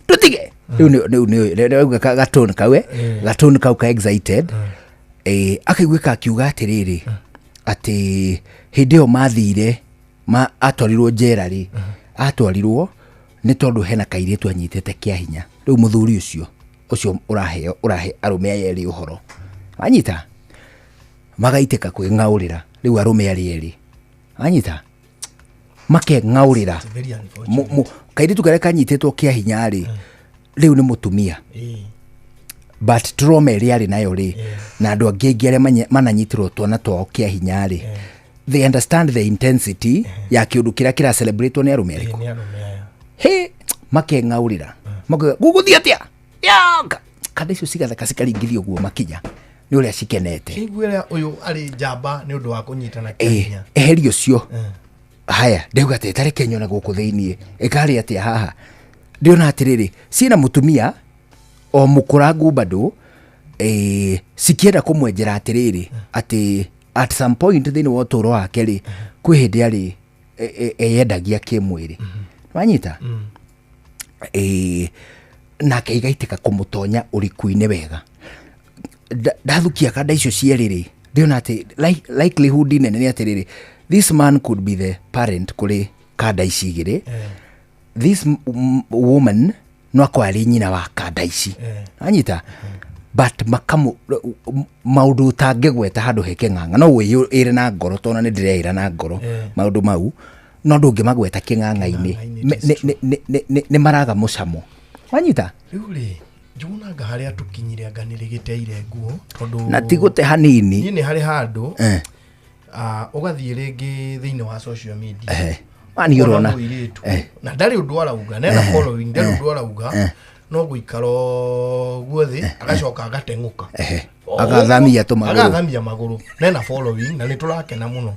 S7: tũtige rĩu rĩu gatone kau, gatone kau ka excited, akaiguĩka akiuga atĩrĩrĩ, atĩ hĩndĩ ĩyo mathire ma atwarirwo njera rĩ, atwarirwo nĩ tondũ hena kairĩtu anyitĩte kĩa hinya. Rĩu mũthuri ũcio ũcio ũraheo ũrahe arũme aya erĩ ũhoro, wanyita, magaitĩka kwĩng'aũrĩra. Rĩu arũme arĩa erĩ, wanyita, makeng'aũrĩra.
S2: Very unfortunate.
S7: Kairĩtu karĩa kanyitĩtwo kĩa hinya rĩ, rĩu nĩ mũtumia, but trauma ĩrĩa arĩ nayo rĩ, na andũ angĩ aingĩ arĩa mananyitirwo twana twao kĩa hinya rĩ, they understand the intensity ya kĩũndũ kĩrĩa kĩra celebrate nĩ arũme arĩkũ.
S2: Nĩ arũme aya.
S7: He makeng'aũrĩra, makauga gũgũthiĩ atĩa yanga, kanda icio cigatheka cikaringithio ũguo makinya nĩ ũrĩa cikenete.
S2: Kĩiguĩra ũyũ arĩ njamba nĩ ũndũ wa kũnyitana kĩa hinya.
S7: Eheria ũcio. Haya, ndauga atĩ tareke nyone gũkũ thĩiniĩ ĩkarĩ atĩa haha. Ndĩrona atĩrĩrĩ, ciĩna mũtumia o mũkũrangu bado, cikĩenda kũmwenjera atĩrĩrĩ, atĩ at some point thĩinĩ wa ũtũũro wake rĩ, kwĩ hĩndĩ arĩ eyendagia kĩmwĩrĩ, wanyita, nake igaitĩka kũmũtonya ũriku-inĩ wega. Ndathukia kanda icio cierĩ rĩ, ndĩrona atĩ likelihood nene nĩ atĩrĩrĩ, this man could be the parent kũrĩ kanda ici igĩrĩ. This woman no akorwo arĩ nyina wa kanda ici, anyita, but makamu maũndũ ũtangĩgweta handũ he kĩng'ang'a, no wĩĩre na ngoro, tondũ nĩ ndĩreĩra na ngoro maũndũ mau, no ndũngĩmagweta kĩng'ang'a-inĩ. Nĩ maraga mũcamo, wanyita.
S2: Rĩu rĩ, njugunaga harĩa tũkinyire anga nĩ rĩgĩteire nguo tondũ
S7: Na ti gũte hanini.
S2: Niĩ nĩ harĩ handũ, ũgathiĩ rĩngĩ thĩinĩ wa social media,
S7: Mani
S2: ũkona
S7: ũrona.
S2: mũirĩtu na ndarĩ ũndũ arauga, nena following, ndarĩ ũndũ arauga, no gũikara ũguo thĩ agacoka agateng'ũka. O
S7: Agathamia
S2: ũguo,
S7: tũmagũrũ.
S2: Agathamia magũrũ, nena following na nĩ tũrakena mũno.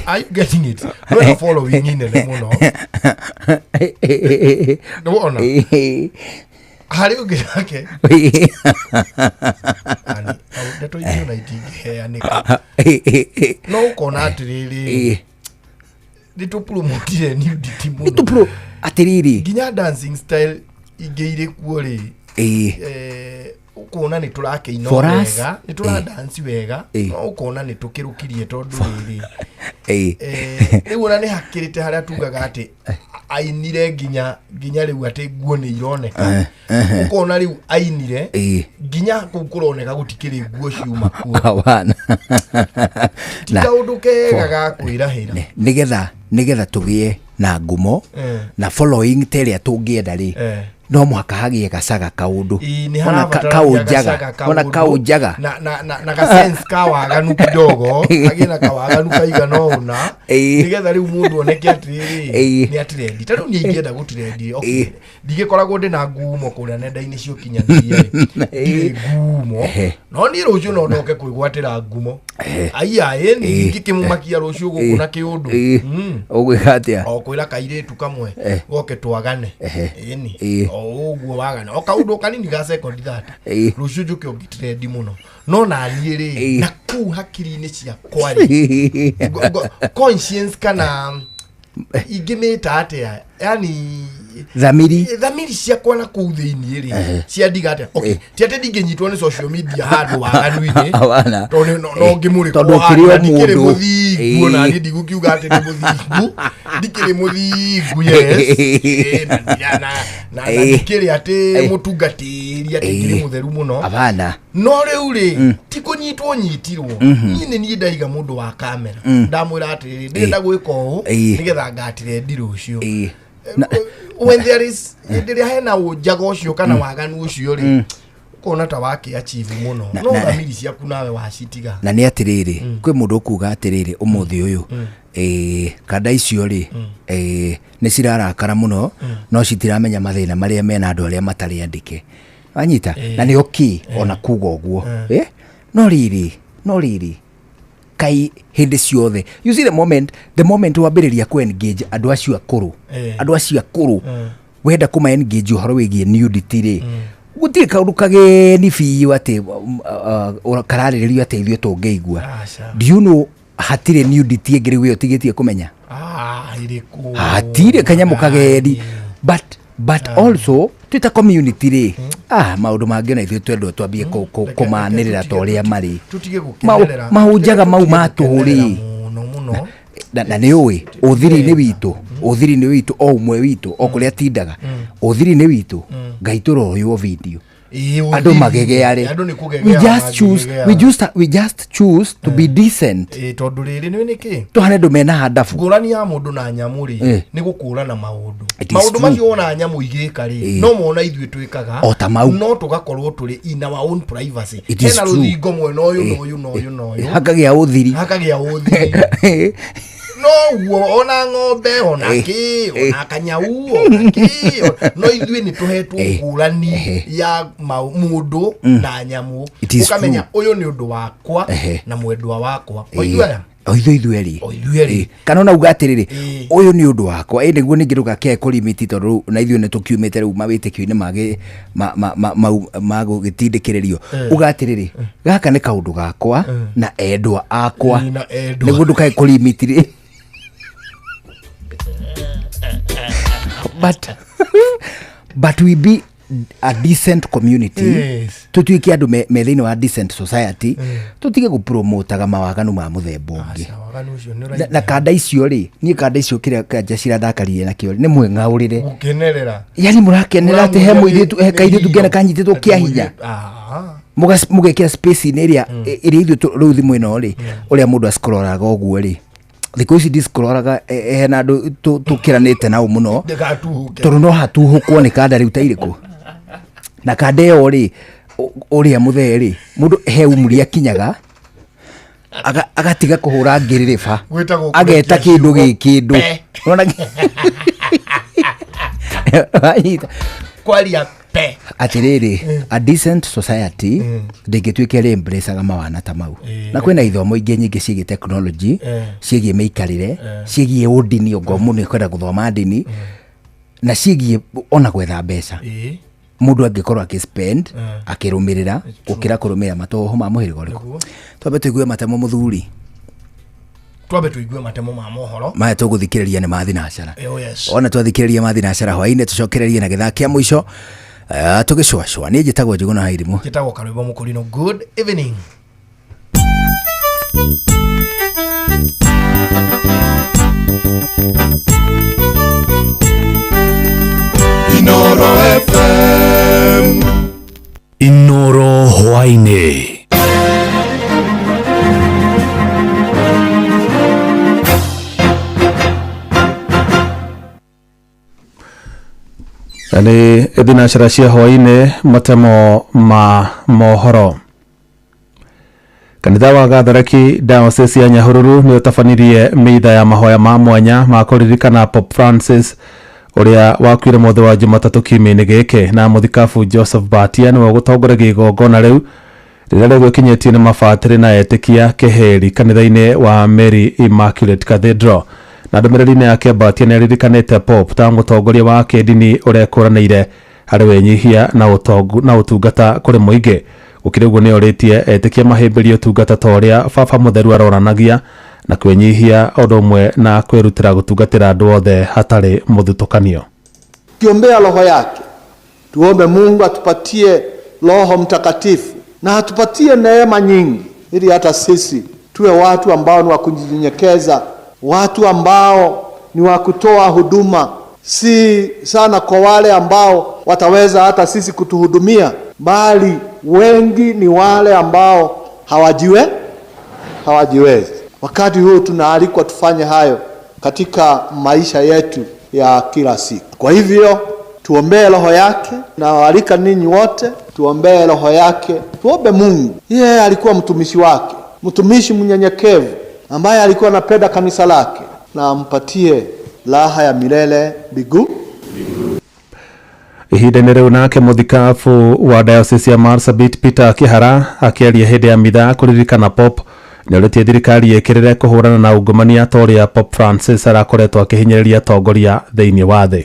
S2: Are you getting it? Nena following nene mũno. Nĩwona? Harĩ ũngĩ nake. Yani, au ndeto icio na itingĩheanĩka, no ũkona atĩrĩrĩ, nĩ tũpromotire nudity mũno.
S7: Atĩrĩrĩ,
S2: nginya dancing style ingĩ irĩ kuo rĩ, Ũkona nĩ tũrakĩina
S7: For us,
S2: wega, nĩ tũradansi wega, no ũkona nĩ tũkĩrũkirie tondũ rĩrĩ rĩu ona nĩ hakĩrĩte harĩa tugaga atĩ ainire nginya nginya rĩu atĩ nguo nĩ ironeka. Ũkona rĩu ainire nginya kũu kũroneka gũtikĩrĩ nguo ciuma kuo.
S7: Hapana.
S2: Ti kaũndũ kega ga kwĩrahĩra.
S7: Nĩgetha tũgĩe na ngumo na following ta ĩrĩa tũngĩenda rĩ, no mũhaka hagĩe gacaga kaũndũ.
S2: Ĩĩ, nĩ
S7: Ona
S2: harabatarania
S7: kaũnjaga.
S2: gacaga
S7: Ona
S2: kaũndũ
S7: kaũnjaga.
S2: na ga sense ka waganu kidogo, kagĩe na kawaganu kaigana ũna, nĩgetha rĩu mũndũ oneke atĩrĩrĩ, nĩ atirendi. Ta rĩu niĩ ingĩenda gũtirendi, okay, ndigĩkoragwo ndĩ na ngumo kũrĩa nenda-inĩ cia ũkinyanĩria rĩ, ndirĩ ngumo, no niĩ rũciũ no ndoke kwĩgwatĩra ngumo. Aiya, ĩni ingĩkĩmũmakia rũciũ gũkũ na kĩũndũ.
S7: Ũgwĩka atĩa?
S2: O kwĩra kairĩtu kamwe goke twagane. Ĩni o ũguo wagane o kaũndũ kanini ga sekondi 30, rũciũ njũke ũngĩtirendi mũno, no naniĩ rĩ, na kũu hakiri-inĩ ciakwa rĩ, conscience kana ingĩmĩta atĩa, yani
S7: Thamiri.
S2: Thamiri ciakwa na kũu thĩiniĩ rĩ, ciandiga atĩa? Okay, ti atĩ ndingĩnyitwo nĩ social media handũ waganu-inĩ,
S7: Hapana.
S2: tondũ no ngĩmũrĩkwo
S7: Tondũ
S2: handũ
S7: ũkĩrĩ o
S2: na ndikĩrĩ
S7: mũndũ.
S2: mũthingu, ona niĩ ndigũkiuga atĩ nĩ mũthingu, ndikĩrĩ mũthingu, yes. Na ndikĩrĩ atĩ mũtungatĩri atĩ ngĩrĩ mũtheru mũno.
S7: Hapana.
S2: No rĩu rĩ, ti kũnyitwo nyitirwo. Niĩ nĩ niĩ ndaiga mũndũ wa kamera, ndamwĩra atĩrĩrĩ, ndĩrenda gwĩka ũũ nĩgetha ngatirendi rũciũ. When there is, hĩndĩ ĩrĩa hena ũnjaga ũcio kana waganu ũcio rĩ, ũkona ta wakĩ achieve mũno, no thamiri ciaku nawe wacitiga.
S7: Na nĩ atĩrĩrĩ, kwĩ mũndũ ũkuga atĩrĩrĩ, ũmũthĩ ũyũ, kanda icio rĩ, nĩ cirarakara mũno, no citiramenya mathĩna marĩa mena andũ arĩa matarĩ andĩke, wanyita? Na nĩ okay ona kuga ũguo. No rĩrĩ kai hĩndĩ ciothe, you see, the moment wambĩrĩria ku engage andũ acio akũrũ, andũ acio akũrũ, wenda kũma engage ũhoro wĩgiĩ nudity rĩ, gũtirĩ kaũndũ kageni biũ atĩ kararĩrĩrio atĩ ithuĩ tũngĩigua.
S2: Aca.
S7: Do you know hatirĩ nudity ĩngĩ rĩu ĩyo tigĩtie kũmenya?
S2: Ah, irĩkũ?
S7: Hatirĩ kanyamũ kageni, but also twĩ ta community rĩ, maũndũ mangĩ ona ithuĩ twendwo twambie kũmanĩrĩra ta ũrĩa marĩ.
S2: Tutige gũkenerera.
S7: Mahunjaga mau ma tũhũ rĩ.
S2: Mũno mũno.
S7: Na nĩ ũĩ ũthiri-inĩ witũ, ũthiri-inĩ witũ, o ũmwe witũ o kũrĩa atindaga, ũthiri-inĩ witũ, Ngai tũroywo video.
S2: Ĩĩ,
S7: Andũ
S2: ũthiri.
S7: magegeare.
S2: Andũ nĩ
S7: We
S2: kũgegea
S7: just choose,
S2: mangĩgegea.
S7: we just choose to be decent.
S2: Ĩĩ, tondũ rĩrĩ nĩ nĩkĩ
S7: Tũhane andũ mena handabu.
S2: Ngũrani ya mũndũ na nyamũ rĩ, nĩ gũkũrana maũndũ.
S7: It is
S2: Maũndũ
S7: true.
S2: macio wona nyamũ igĩka rĩ, no mona ithuĩ twĩkaga
S7: O ta mau.
S2: no tũgakorwo tũrĩ in our own privacy.
S7: It is
S2: Hena
S7: true.
S2: rũthingo mwena ũyũ na ũyũ na ũyũ na ũyũ.
S7: Hakagĩa ũthiri.
S2: Hakagĩa ũthiri. Noguo ona ng'ombe, ona kĩ, ona kanyau, ona kĩ, no ithuĩ nĩ tũhetwo ngũrani ya mũndũ na nyamũ.
S7: It is
S2: Ũkamenya
S7: true.
S2: ũyũ nĩ ũndũ wakwa na mwendwa wakwa, o ithuĩ aya.
S7: O ithuĩ ithuerĩ.
S2: O ithuĩ erĩ.
S7: Kana ona uga atĩrĩrĩ, ũyũ nĩ ũndũ wakwa, ĩ nĩguo ningĩ ndũgakĩae kũrimiti, tondũ rĩu na ithuĩ nĩ tũkiumĩte rĩu mawĩtĩkio-inĩ mangĩ mau ma gũgĩtindĩkĩrĩrio. Uga atĩrĩrĩ, gaka nĩ kaũndũ gakwa na endwa akwa.
S2: Ĩĩ, na endwa.
S7: Nĩguo ndũkae kũrimiti rĩ, but we be a decent community. Tutuĩke andũ me thĩinĩ wa decent society, tũtige gũpromotaga mawaganu ma mũthemba ũngĩ.
S2: Waganu ũcio nĩ
S7: Na kanda icio rĩ, niĩ kanda icio kĩrĩa kanja cirathakaririe nakĩo rĩ, nĩ mwĩng'aũrĩre.
S2: Gũkenerera.
S7: Yani mũrakenera atĩ he
S2: Ũramuonia
S7: mũirĩtu, he
S2: nĩ
S7: kairĩtu
S2: hero.
S7: ngena kanyitĩtwo kĩa hinya. Mũgekĩra space-inĩ ĩrĩa ĩrĩa ithuĩ rĩu thimũ ĩno rĩ, ũrĩa mũndũ ascrollaga ũguo rĩ, thikũ ici ndiscrollaga, hena andũ tũkĩranĩte nao mũno.
S2: Ndĩgatuhũke.
S7: Tondũ no hatuhũkwo nĩ kanda rĩu ta irĩkũ, na kanda ĩyo rĩ, ũrĩa mũthee rĩ, mũndũ he umri akinyaga agatiga kũhũra ngĩrĩrĩba.
S2: Gwĩtagwo
S7: Ageta
S2: kũrekia
S7: kĩndũ
S2: ciugo
S7: gĩ kĩndũ.
S2: Pe.
S7: Ũrona? Wanyita?
S2: Kwaria pe.
S7: Atĩrĩrĩ, a decent society ndĩngĩtuĩka ĩrĩ embraceaga mawana ta mau. Na kwĩna ithomo ingĩ nyingĩ ciĩgiĩ technology, ciĩgiĩ mĩikarĩre, ciĩgiĩ ũndini, ongo mũndũ nĩkwenda gũthoma ndini, na ciĩgiĩ ona gwetha mbeca, mũndũ angĩkorwo akĩspend akĩrũmĩrĩra gũkĩra kũrũmĩrĩra matũhũhũ ma mũhĩrĩga ũrĩkũ. Twambe tũigue matemo, mũthuri.
S2: Twambe tũigue matemo ma mohoro.
S7: Maya tũgũthikĩrĩria nĩ mathinacara.
S2: Oh, yes.
S7: Ona twathikĩrĩria mathinacara hwainĩ, tũcokererie na gĩthaa kĩa mũico. Tũgĩcũacũa. Niĩ njĩtagwo Njũgũna Hairimũ.
S2: Njĩtagwo Karwĩmbo Mũkũrinũ. Good evening.
S10: Inoro FM.
S20: Inoro hwaĩ-inĩ.
S12: Nĩ thinacara cia hwaĩ-inĩ, matemo ma mohoro. Kanitha wa Gatholeki Diocese ya Nyahururu nĩ ũtabanirie mĩitha ya mahoya ma mwanya ma kũririkana Pope Francis ũrĩa wakuire mũthĩ wa Jumatatũ kiumia-inĩ gĩkĩ, na mũthikabu Joseph Batia nĩwe ũgũtongoragia igongona rĩu rĩrĩa rĩgwĩkinyĩtio nĩ mabatĩrĩ na etĩkia keheri kanitha-inĩ wa Mary Immaculate Cathedral. Na ndũmĩrĩri-inĩ yake, Batia nĩ aririkanĩte Pope ta mũtongoria wa kĩndini ũrekũranĩire harĩ wĩnyihia na ũtongu na ũtungata kũrĩ mũingĩ. Gũkĩrĩ ũguo, nĩ orĩtie etĩkia mahĩmbĩrie ũtungata ta ũrĩa baba mũtheru aronanagia na kwĩnyihia, ũndũ ũmwe na kwĩrutĩra gũtungatĩra andũ othe hatarĩ mũthutũkanio.
S13: Tukiombea roho yake, tuombe Mungu atupatie Roho Mtakatifu na atupatie neema nyingi, ili hata sisi tuwe watu ambao ni wa kujinyenyekeza, watu ambao ni wa kutoa huduma, si sana kwa wale ambao wataweza hata sisi kutuhudumia, bali wengi ni wale ambao hawajiwezi. Wakati huu tunaalikwa tufanye hayo katika maisha yetu ya kila siku. Kwa hivyo tuombee roho yake, na waalika ninyi wote tuombee roho yake, tuombe Mungu. Yeye alikuwa mtumishi wake, mtumishi mnyenyekevu ambaye alikuwa anapenda kanisa lake, na ampatie raha ya milele mbingu.
S12: Ihinda-inĩ rĩu, nake mũthikabu wa diocese ya Marsabit Peter Kihara akĩaria hĩndĩ ya mitha kũririkana Pope nĩ orĩtie thirikari ĩkĩrĩre kũhũrana na ungumania ta ũrĩa Pope Francis arakoretwo akĩhinyĩrĩria atongoria thĩinĩ wa thĩ.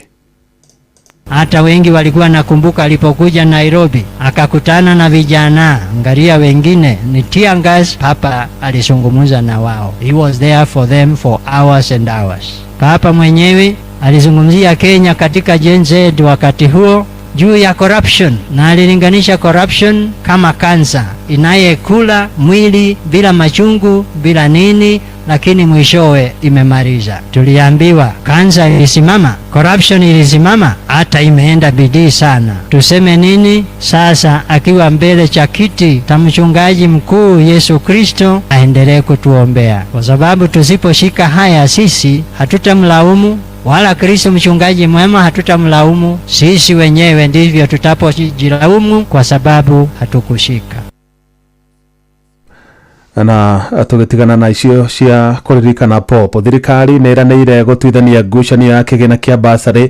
S14: Hata wengi walikuwa nakumbuka alipokuja Nairobi akakutana na vijana, angalia wengine ni tear gas. Papa alizungumza na wao, he was there for them for hours and hours. Papa mwenyewe alizungumzia Kenya katika Gen Z wakati huo juu ya corruption, na alilinganisha corruption kama kansa inayekula mwili bila machungu bila nini, lakini mwishowe imemaliza. Tuliambiwa kansa ilisimama, corruption ilisimama, hata imeenda bidii sana. Tuseme nini sasa? Akiwa mbele cha kiti cha mchungaji mkuu Yesu Kristo, aendelee kutuombea, kwa sababu tusiposhika haya sisi hatutamlaumu wala Kristo mchungaji mwema hatutamlaumu. Sisi wenyewe ndivyo tutapojilaumu kwa sababu hatukushika.
S12: Na tũgĩtigana na icio cia kũririkana Pope, thirikari nĩ ĩranĩire gũtuithania ngucanio ya kĩgĩna kĩa basarĩ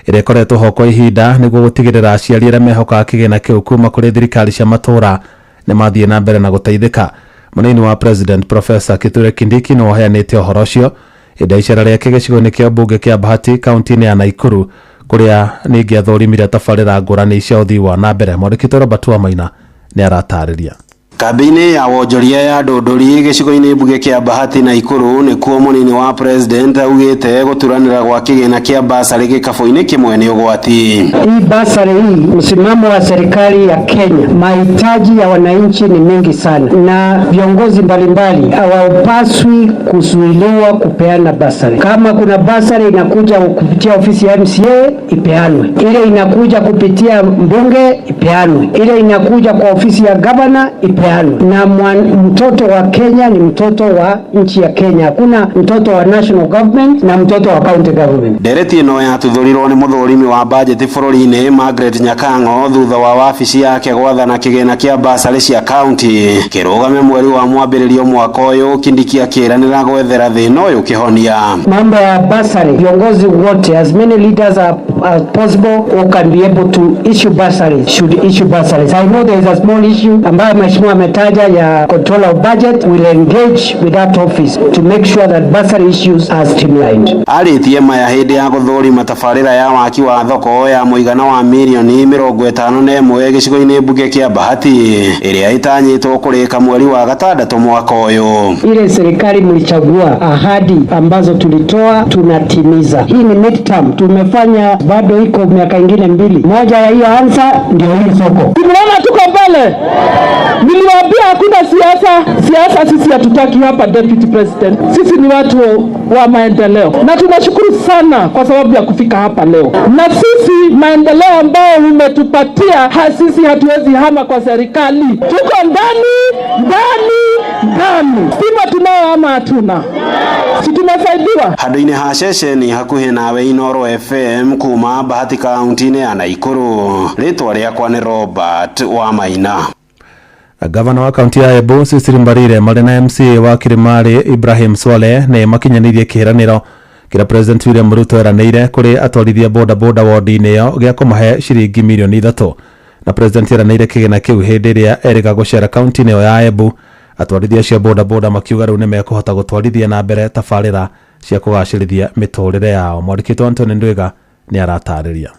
S12: ĩrĩa ĩkoretwo ho kwa ihinda, nĩguo gũtigĩrĩra aciari arĩa mehokaga kĩgĩna kĩu kuma kũrĩ thirikari cia matũũra nĩ mathiĩ na mbere na gũteithĩka. Mũnini wa President Professor Kithure Kindiki nĩ ũheanĩte ũhoro ũcio hĩndĩ ya icera rĩake gĩcigo-inĩ kĩa mbunge kĩa Bahati kaunti-inĩ ya Naikuru, kũrĩa ningĩ athũrimire tabarĩra ngũrani cia ũthii wa na mbere. Mwandĩki Robert Wamaina nĩ aratarĩria.
S15: Kambĩ-inĩ ya wonjoria ya Ndũndũri gĩcigo-inĩ mbunge kĩa Bahati Naikuru nĩkuo mũnini wa president augĩte gũturanĩra gwa kĩgĩna kĩa basarĩ gĩkabũ-inĩ kĩmwe nĩ ũgwati.
S16: Hii basari hii, msimamo wa serikali ya Kenya, mahitaji ya wananchi ni mengi sana, na viongozi mbalimbali hawapaswi kuzuiliwa kupeana basari. Kama kuna basari inakuja kupitia ofisi ya MCA ipeanwe, ile inakuja kupitia mbunge ipeanwe, ile inakuja kwa ofisi ya gavana ipeanwe. Na mtoto wa Kenya ni mtoto wa nchi ya Kenya, hakuna mtoto wa national government na mtoto wa county government.
S15: Ndereti ĩno yatuthũrirwo nĩ mũthũrimi wa bajeti bũrũri-inĩ Margaret Nyakang'o thutha wa wabici yake gwathana kĩgĩna kĩa basarĩ cia kaunti kĩrũgame mweri wa mwambĩrĩrio mwaka ũyũ. Kindiki akĩranĩra gwethera thĩna ũyũ kĩhonia.
S16: Mambo ya basari, viongozi wote, as many leaders as possible who can be able to issue bursaries should issue bursaries. I know there is a small issue ambayo mheshimiwa ametaja ya controller of budget will engage with that office to make sure that bursary issues are streamlined.
S15: Arĩtie maya hĩndĩ ya gũthũrima tabarĩra ya waki wa thoko ya mũigana wa mirioni 51 gĩcigo-inĩ mbunge kĩa Bahati ĩrĩa ĩtanyĩtwo kũrĩka mweri wa gatandatũ mwaka ũyũ.
S16: Ile serikali mlichagua, ahadi ambazo tulitoa tunatimiza. Hii ni midterm, tumefanya bado iko miaka ingine mbili. Moja ya hiyo answer ndio hii soko.
S1: Tumeona tuko mbele. Niliwaambia hakuna siasa, siasa sisi hatutaki hapa, Deputy President. Sisi ni watu wa maendeleo na tunashukuru sana kwa sababu ya kufika hapa leo, na sisi maendeleo ambayo umetupatia sisi hatuwezi hama kwa serikali. Tuko ndani ndani ndani. Stima tunayo ama hatuna? Si tumesaidiwa?
S15: Handũ-inĩ ha ceceni hakuhĩ nawe Inooro FM kuma Bahati kaunti-inĩ ya Naikuru, rĩtwa rĩakwa nĩ Robert Wamaina.
S12: Gavana wa kaunti ya Embu Cecily Mbarire marĩ na MCA wa Kirimari Ibrahim Swale nĩ makinyanĩirie kĩĩranĩro kĩrĩa President William Ruto eranĩire kũrĩ atwarithia bodaboda wodi-inĩ ĩyo gĩa kũmahe ciringi mirioni 3, na President eranĩire kĩgĩna kĩu hĩndĩ ĩrĩa erĩga gũcera kaunti-inĩ ĩyo ya Embu. Atwarithia acio a bodaboda makiuga rĩu nĩ mekũhota gũtwarithia na mbere tabarĩra cia kũgacĩrithia mĩtũrĩre yao. Mwandĩki witũ Anthony Ndwiga nĩ aratarĩria.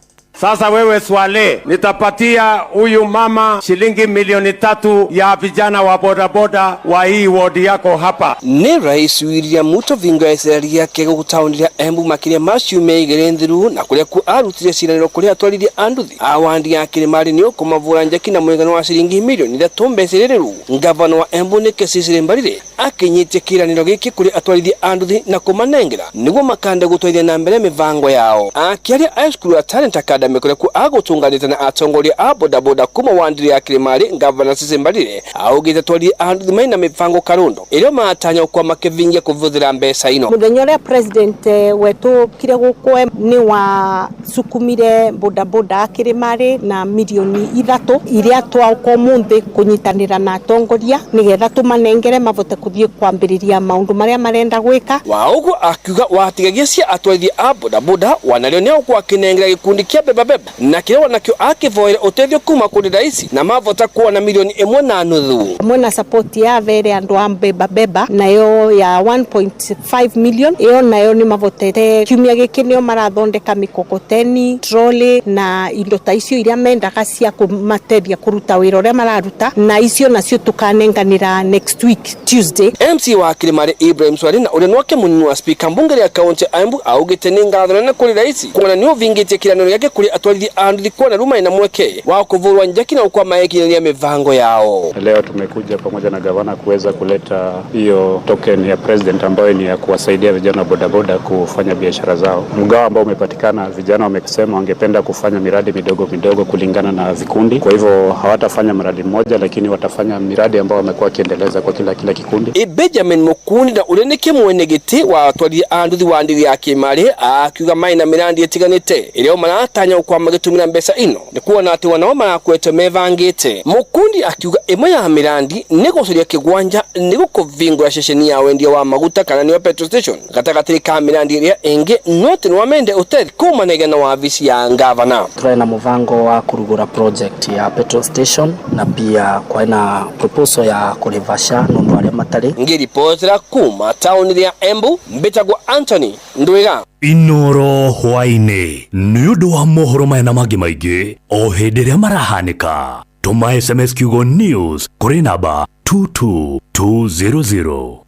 S3: Sasa wewe Swale, nitapatia huyu mama shilingi milioni 3 ya vijana wa bodaboda wa hii wodi yako hapa.
S4: Nĩ Rais William Ruto vingo ya icera rĩake gũkũ taũni rĩa Embu makĩria ma ciumia igĩrĩ thiru, na kũrĩa ku arutire ciĩranĩro kũrĩa atwarithia a nduthi a wandi ya Kĩrĩmarĩ nĩ ũkũmavũra njeki na mũigana wa ciringi milioni 3 mbeca iria rĩu. Ngavana wa Embu nĩ Cecily Mbarire akinyĩtie kĩĩranĩro gĩkĩ kũrĩ atwarithia a nduthi na kũmanengera nĩguo makande gũtwarithia na mbere mĩbango yao. Akĩaria a cukuru ya Talent Academy kũrĩa ku agũtũnganĩte na atongoria a bodaboda kuma wandi ya Kĩrĩmarĩ, Ngavana Cecily Mbarire augĩte atwarithia a nduthi maina mĩbango karundo ĩrĩa matanya gũkorwo makĩvingia kũhũthĩra mbeca ino.
S5: Mũthenya ũrĩa president wetũkire gũkũ nĩ wasukumire bodaboda Kĩrĩmarĩ na milioni 3 iria twaũka ũmũthĩ kũnyitanĩra na atongoria nĩgetha tũmanengere mavote kũthiĩ kwambĩrĩria maũndũ marĩa marenda gwĩka.
S4: Wa ũguo akiuga watigagia cia atwarithia a bodaboda wanarĩo nĩ agũkorwo akĩnengera gĩkundi kĩa beba beba na kĩrĩa wanakĩo akĩvoera ũteithio kuma kũrĩ raisi na mavota kuona milioni 1.5.
S5: Mwena support ya vere andũ a beba beba nayo ya 1.5 million ĩyo nayo nĩ mavotete kiumia gĩkĩ nĩo marathondeka mikokoteni, trolley na indo ta icio iria mendaga cia kũmateithia kũruta wĩra ũrĩa mararuta, na icio nacio tũkanenganĩra next week Tuesday.
S4: MC wa Kĩrĩmarĩ Ibrahim Swale na ũrĩa nwake mũnini wa speaker mbunge ya kaunti ya Embu augĩte nĩ ngatho nene kũrĩ raisi kuona nĩ ũvingĩtie kĩranĩro gĩake kũrĩ atwarithia a nduthi kuona rĩu marĩ na mweke wa kũvũrwa njeki na gũkorwo magĩkinyanĩria mĩbango yao.
S17: Leo tumekuja pamoja na gavana kuweza kuleta hiyo token ya president ambayo ni ya kuwasaidia vijana bodaboda kufanya biashara zao. Mgao ambao umepatikana, vijana wamesema wangependa kufanya miradi midogo midogo kulingana na vikundi. Kwa hivyo hawatafanya mradi mmoja, lakini watafanya miradi ambao wamekuwa wakiendeleza kwa kila kikundi.
S4: Benjamin Mukundi na ũrĩa nĩ kĩmwene gĩtĩ wa atwarithia a nduthi wa ndiri ya Kĩmarĩ akiuga maina mĩrandi ĩtiganĩte ĩrĩa maratanya gũkorwo magĩtũmĩra mbeca ino nĩ kuona atĩ wanao marakwetwo mebangĩte. Mukundi akiuga ĩmwe ya mĩrandi nĩ gũcaria kĩgwanja nĩ gũkũvingũra ceceni ya wendia wa maguta kana nĩyo petrol station gatagatĩ ka mĩrandi ĩrĩa ĩngĩ, no atĩ nĩwamende ũtethi kumanagia na wabici ya ngavana.
S21: Tũrĩ na mũbango wa kũrugũra project ya petrol station na pia kwĩna proposal ya kũrĩva SHA nũndũ arĩa matarĩ.
S4: Ngĩribotera kuma taũni ya Embu, mbĩtagwo Anthony Ndwiga.
S20: Inoro hwaĩ-inĩ nĩ ũndũ wa mohoro maya na mangĩ maingĩ o hĩndĩ ĩrĩa marahanĩka. Tũma SMS kiugo news kũrĩ namba 22200.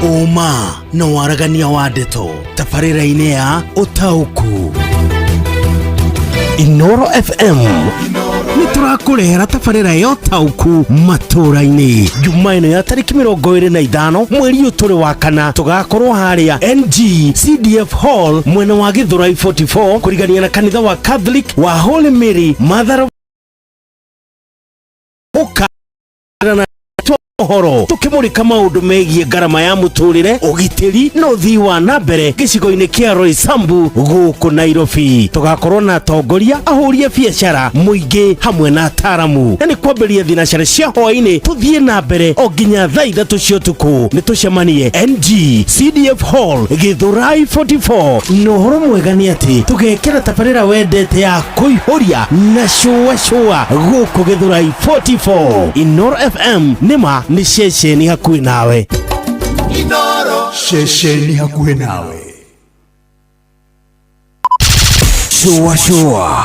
S25: Ũma na waragania wa ndeto tabarĩra-inĩ ya ũtaũku. Inoro FM nĩ tũrakũrehera tabarĩra ya ũtaũku matũra-inĩ. Juma ĩno ya tarĩki 25 mweri ũyũ tũrĩ wa kana, tũgakorwo harĩa NG CDF Hall mwena wa Gĩthũrai 44 kũrigania na kanitha wa Catholic wa Holy Mary Mother of Ũka na Ũhoro tũkĩmũrĩka maũndũ megiĩ ngarama ya mũtũrĩre, ũgitĩri na ũthii wa na mbere gĩcigo-inĩ kĩa Roysambu gũkũ Nairobi. Tũgakorwo na atongoria, ahũri a biacara, mũingĩ hamwe na ataaramu, na nĩ kwambĩrĩria thinacara cia hwaĩ-inĩ tũthiĩ na mbere o nginya thaa 3 cia ũtukũ. Nĩ tũcemanie NG CDF Hall, Githurai 44. Na ũhoro mwega nĩ atĩ tũgekĩra tabarĩra wendete ya kũihũria na cũa cũa gũkũ Githurai 44. Inoro FM nĩma nĩ ceceni hakuhĩ nawe.
S10: Inoro ceceni hakuhĩ nawe.
S7: Shua shua.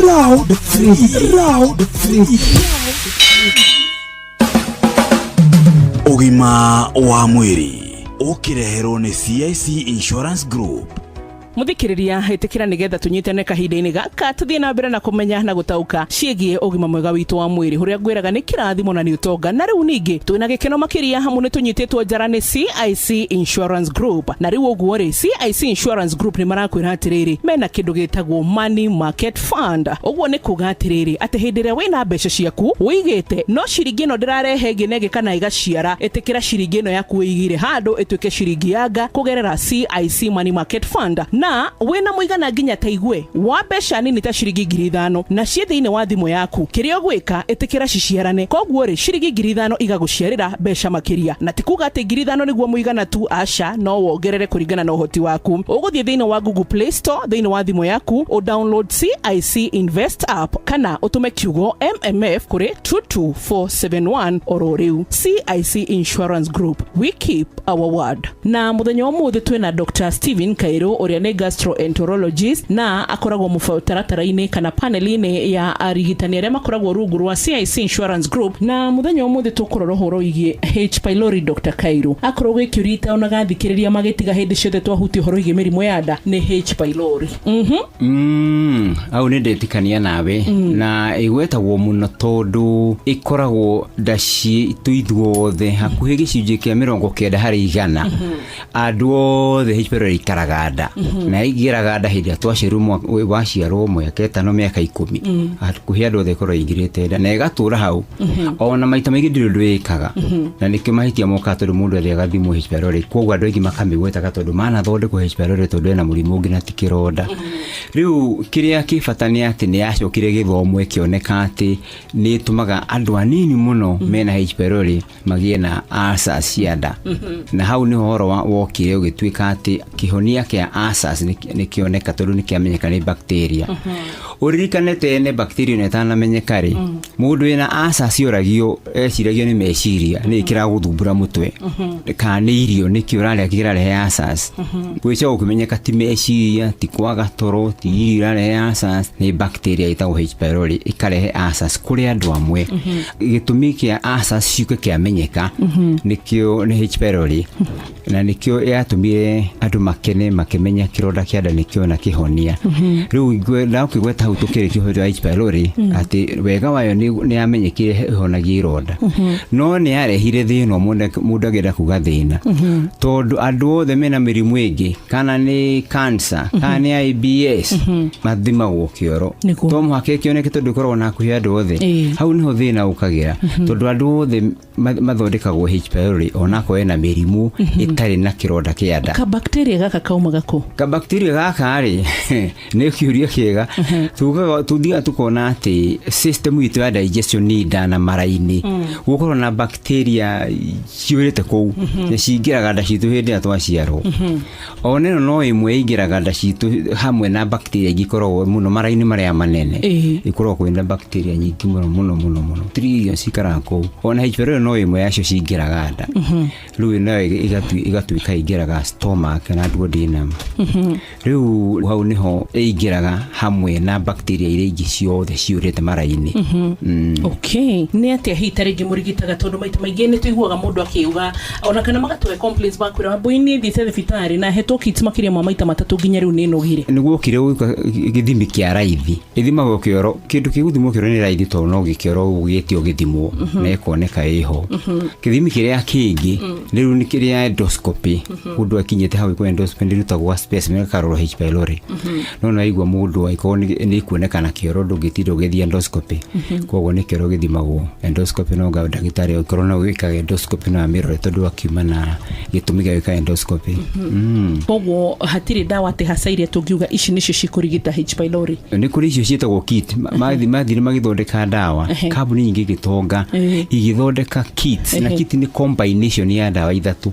S7: Round 3. Round 3.
S20: Ũgima wa mwĩrĩ ũkĩreherwo nĩ CIC Insurance Group.
S1: Muthikiriria, itikira nigetha tunyitane kahinda-inĩ gaka tuthiĩ na mbere na kũmenya na gũtaũka ciĩgiĩ ũgima mwega witũ wa mwĩrĩ, ũrĩa ngwĩraga nĩ kĩrathimo na nĩ ũtonga. Na rĩu ningĩ twĩna gĩkeno makĩria hamu nĩ tũnyitĩtwo njara nĩ CIC Insurance Group. Na rĩu ũguo rĩ, CIC Insurance Group nĩ marakwĩra atĩrĩrĩ, mena kĩndũ gĩtagwo Money Market Fund. Ũguo nĩ kuga atĩrĩrĩ, atĩ hĩndĩ ĩrĩa wĩna mbeca ciaku wĩigĩte, no ciringi ĩno ndĩrarehe ĩngĩ na ĩngĩ kana ĩgaciara, ĩtĩkĩra ciringi ĩno yaku wĩigĩire handũ ĩtuĩke ciringi yanga kũgerera CIC Money Market Fund. Na wĩna mũigana nginya ta igue wa mbeca nini ta ciringi 5,000 na ciĩ thĩinĩ wa thimũ yaku, kĩrĩa ũgwĩka ĩtĩkĩra ciciarane. Koguo rĩ, ciringi 5,000 igagũciarĩra mbeca makĩria, na ti kuga atĩ 5,000 nĩguo mũigana tu, aca, no wongerere kũringana na ũhoti waku. Ũgũthiĩ thĩinĩ wa Google Play Store thĩinĩ wa thimũ yaku, ũ download CIC Invest app kana ũtũme kiugo MMF kũrĩ 22471 oro rĩu. CIC Insurance Group, we keep our word. Na mũthenya wa ũmũthĩ twĩna Dr. Stephen Kairu ũrĩa nĩ gastroenterologist na akoragwo mũtaratara-inĩ kana panel-inĩ ya arigitani arĩa makoragwo rungu rwa CIC Insurance Group. Na mũthenya wa ũmũthĩ tũkũrora ũhoro wĩgiĩ H pylori. Dr. Kairu, akorwo gwĩ kĩũria itaonaga thikĩrĩria magĩtiga hĩndĩ ciothe twahutia ũhoro wĩgiĩ mĩrimũ ya nda nĩ H pylori.
S18: Au nĩ ndetĩkania nawe. Na ĩgwetagwo mũno tondũ ĩkoragwo nda citũ ithuothe, hakuhĩ gĩcunjĩ kĩa 90%. Andũ othe H pylori ikaraga nda. Na ĩingĩraga nda hĩndĩ ĩrĩa twaciarwo, waciarwo mĩaka 5, mĩaka 10. Hakuhĩ andũ othe ĩkorwo ĩingĩrĩte nda na ĩgatũra hau. Ona maita maingĩ ndĩrĩ ũndũ ĩkaga. Na nĩkĩo mahĩtia mokaga tondũ mũndũ athiaga athimwo H pylori, koguo andũ aingĩ makamĩgwetaga tondũ manathondekwo H pylori tondũ ena mũrimũ ũngĩ na ti kĩronda. Rĩu kĩrĩa kĩ bata nĩ atĩ nĩ yacokire gĩthomo ĩkĩoneka atĩ nĩ ĩtũmaga andũ anini mũno mena H pylori magĩe na ulcers cia nda. Na hau nĩho ũhoro wokire ũgĩtuĩka atĩ kĩhonia kĩa ulcers nĩ kĩoneka tondũ nĩ kĩamenyeka nĩ bacteria. Ũririkane tene bacteria ĩno ĩtanamenyeka rĩ, mũndũ wĩna ulcers oragio, eciragio nĩ meciria nĩ kĩragũthumbũra mũtwe kana nĩ irio, nĩkĩ ũrarĩa kĩrarehe ulcers. Gwĩcoka gũkĩmenyeka ti meciria, ti kwaga toro, ti irio irarehe ulcers, nĩ bacteria ĩtagwo H pylori ĩkarehe ulcers kũrĩ andũ amwe. Gĩtũmi kĩa ulcers ciũke kĩamenyeka nĩkĩo nĩ H pylori, na nĩkĩo yatũmire andũ makene makĩmenya kĩronda kĩa nda nĩkĩo na kĩhonia. Rĩu ndakĩgweta hau tũkĩrĩkia ũhoro wa H pylori atĩ wega wayo nĩ yamenyekire ĩhonagia ironda. No nĩ yarehire thĩna ũmwe, mũndũ angĩenda kuga thĩna, tondũ andũ othe mena mĩrimũ ĩngĩ, kana nĩ cancer kana nĩ IBS, mathimagwo kĩoro. To mũhaka ĩkĩoneke tondũ ĩkoragwo na hakuhĩ andũ othe. Hau nĩho thĩna ũkagĩra tondũ andũ othe mathondekagwo H pylori onakorwo ena mĩrimũ ĩtarĩ na kĩronda kĩa nda.
S1: Ka bacteria gaka kaumaga kũ?
S18: Ka bacteria gaka rĩ, nĩ kĩũria kĩega. Tugaga tuthiaga tukona atĩ system itũ ya digestion nĩ nda na mara-inĩ, gũkorwo na bacteria ciũrĩte kũu na cingĩraga nda citũ hĩndĩ ĩrĩa twaciarwo. Ona ĩno no ĩmwe ĩingĩraga nda citũ hamwe na bacteria ingĩ ikoragwo mũno mara-inĩ marĩa manene. Ikoragwo kwĩna bacteria nyingĩ mũno mũno mũno mũno, trillions cikaraga kũu. Ona H pylori no ĩmwe yacio cingĩraga nda. Rĩu nayo ĩgatuĩka ĩingĩraga stomach na duodenum. Rĩu hau nĩho ĩingĩraga hamwe na bacteria iria ingĩ ciothe ciũrĩte mara-inĩ.
S1: Okay, nĩ atĩa hihi ta rĩngĩ mũrigitaga, tondũ maita maingĩ nĩ tũiguaga mũndũ akiuga ona kana magatũhe complaints makwĩra wambui niĩ thiĩte thibitarĩ na hetwo kits makĩria ma maita matatũ nginya rĩu nĩ nogire.
S18: Nĩ guokire gũka gĩthimi kĩa raithi, ĩthimagwo kĩoro. Kĩndũ kĩgũthimwo kĩoro nĩ raithi tondũ no gĩkĩoro ũgĩtio gĩthimwo na ĩkoneka ĩho. ho. Kĩthimi kĩrĩa kĩngĩ rĩu nĩ kĩrĩa endoscopy. Mũndũ akinyĩte hau kwa endoscopy nĩ specimen ĩkarorwo H pylori. No nĩ waigua mũndũ angĩkorwo nĩ ikuonekana kĩoro ndũngĩtinda ũgĩthiĩ endoscopy. Koguo nĩ kĩoro gĩthimagwo endoscopy, no nga ndagĩtarĩ angĩkorwo no wĩkaga endoscopy no amĩrore tondũ akiuma na gĩtũmi gĩa gwĩka endoscopy.
S11: Koguo hatirĩ ndawa atĩ haca iria tũngiuga ici nĩcio cikũrigita H pylori?
S18: Nĩ kũrĩ icio ciĩtagwo kit. Mathire magĩthondeka ndawa, kambuni nyingĩ igĩtonga igĩthondeka kits, na kit nĩ combination ya ndawa ithatũ.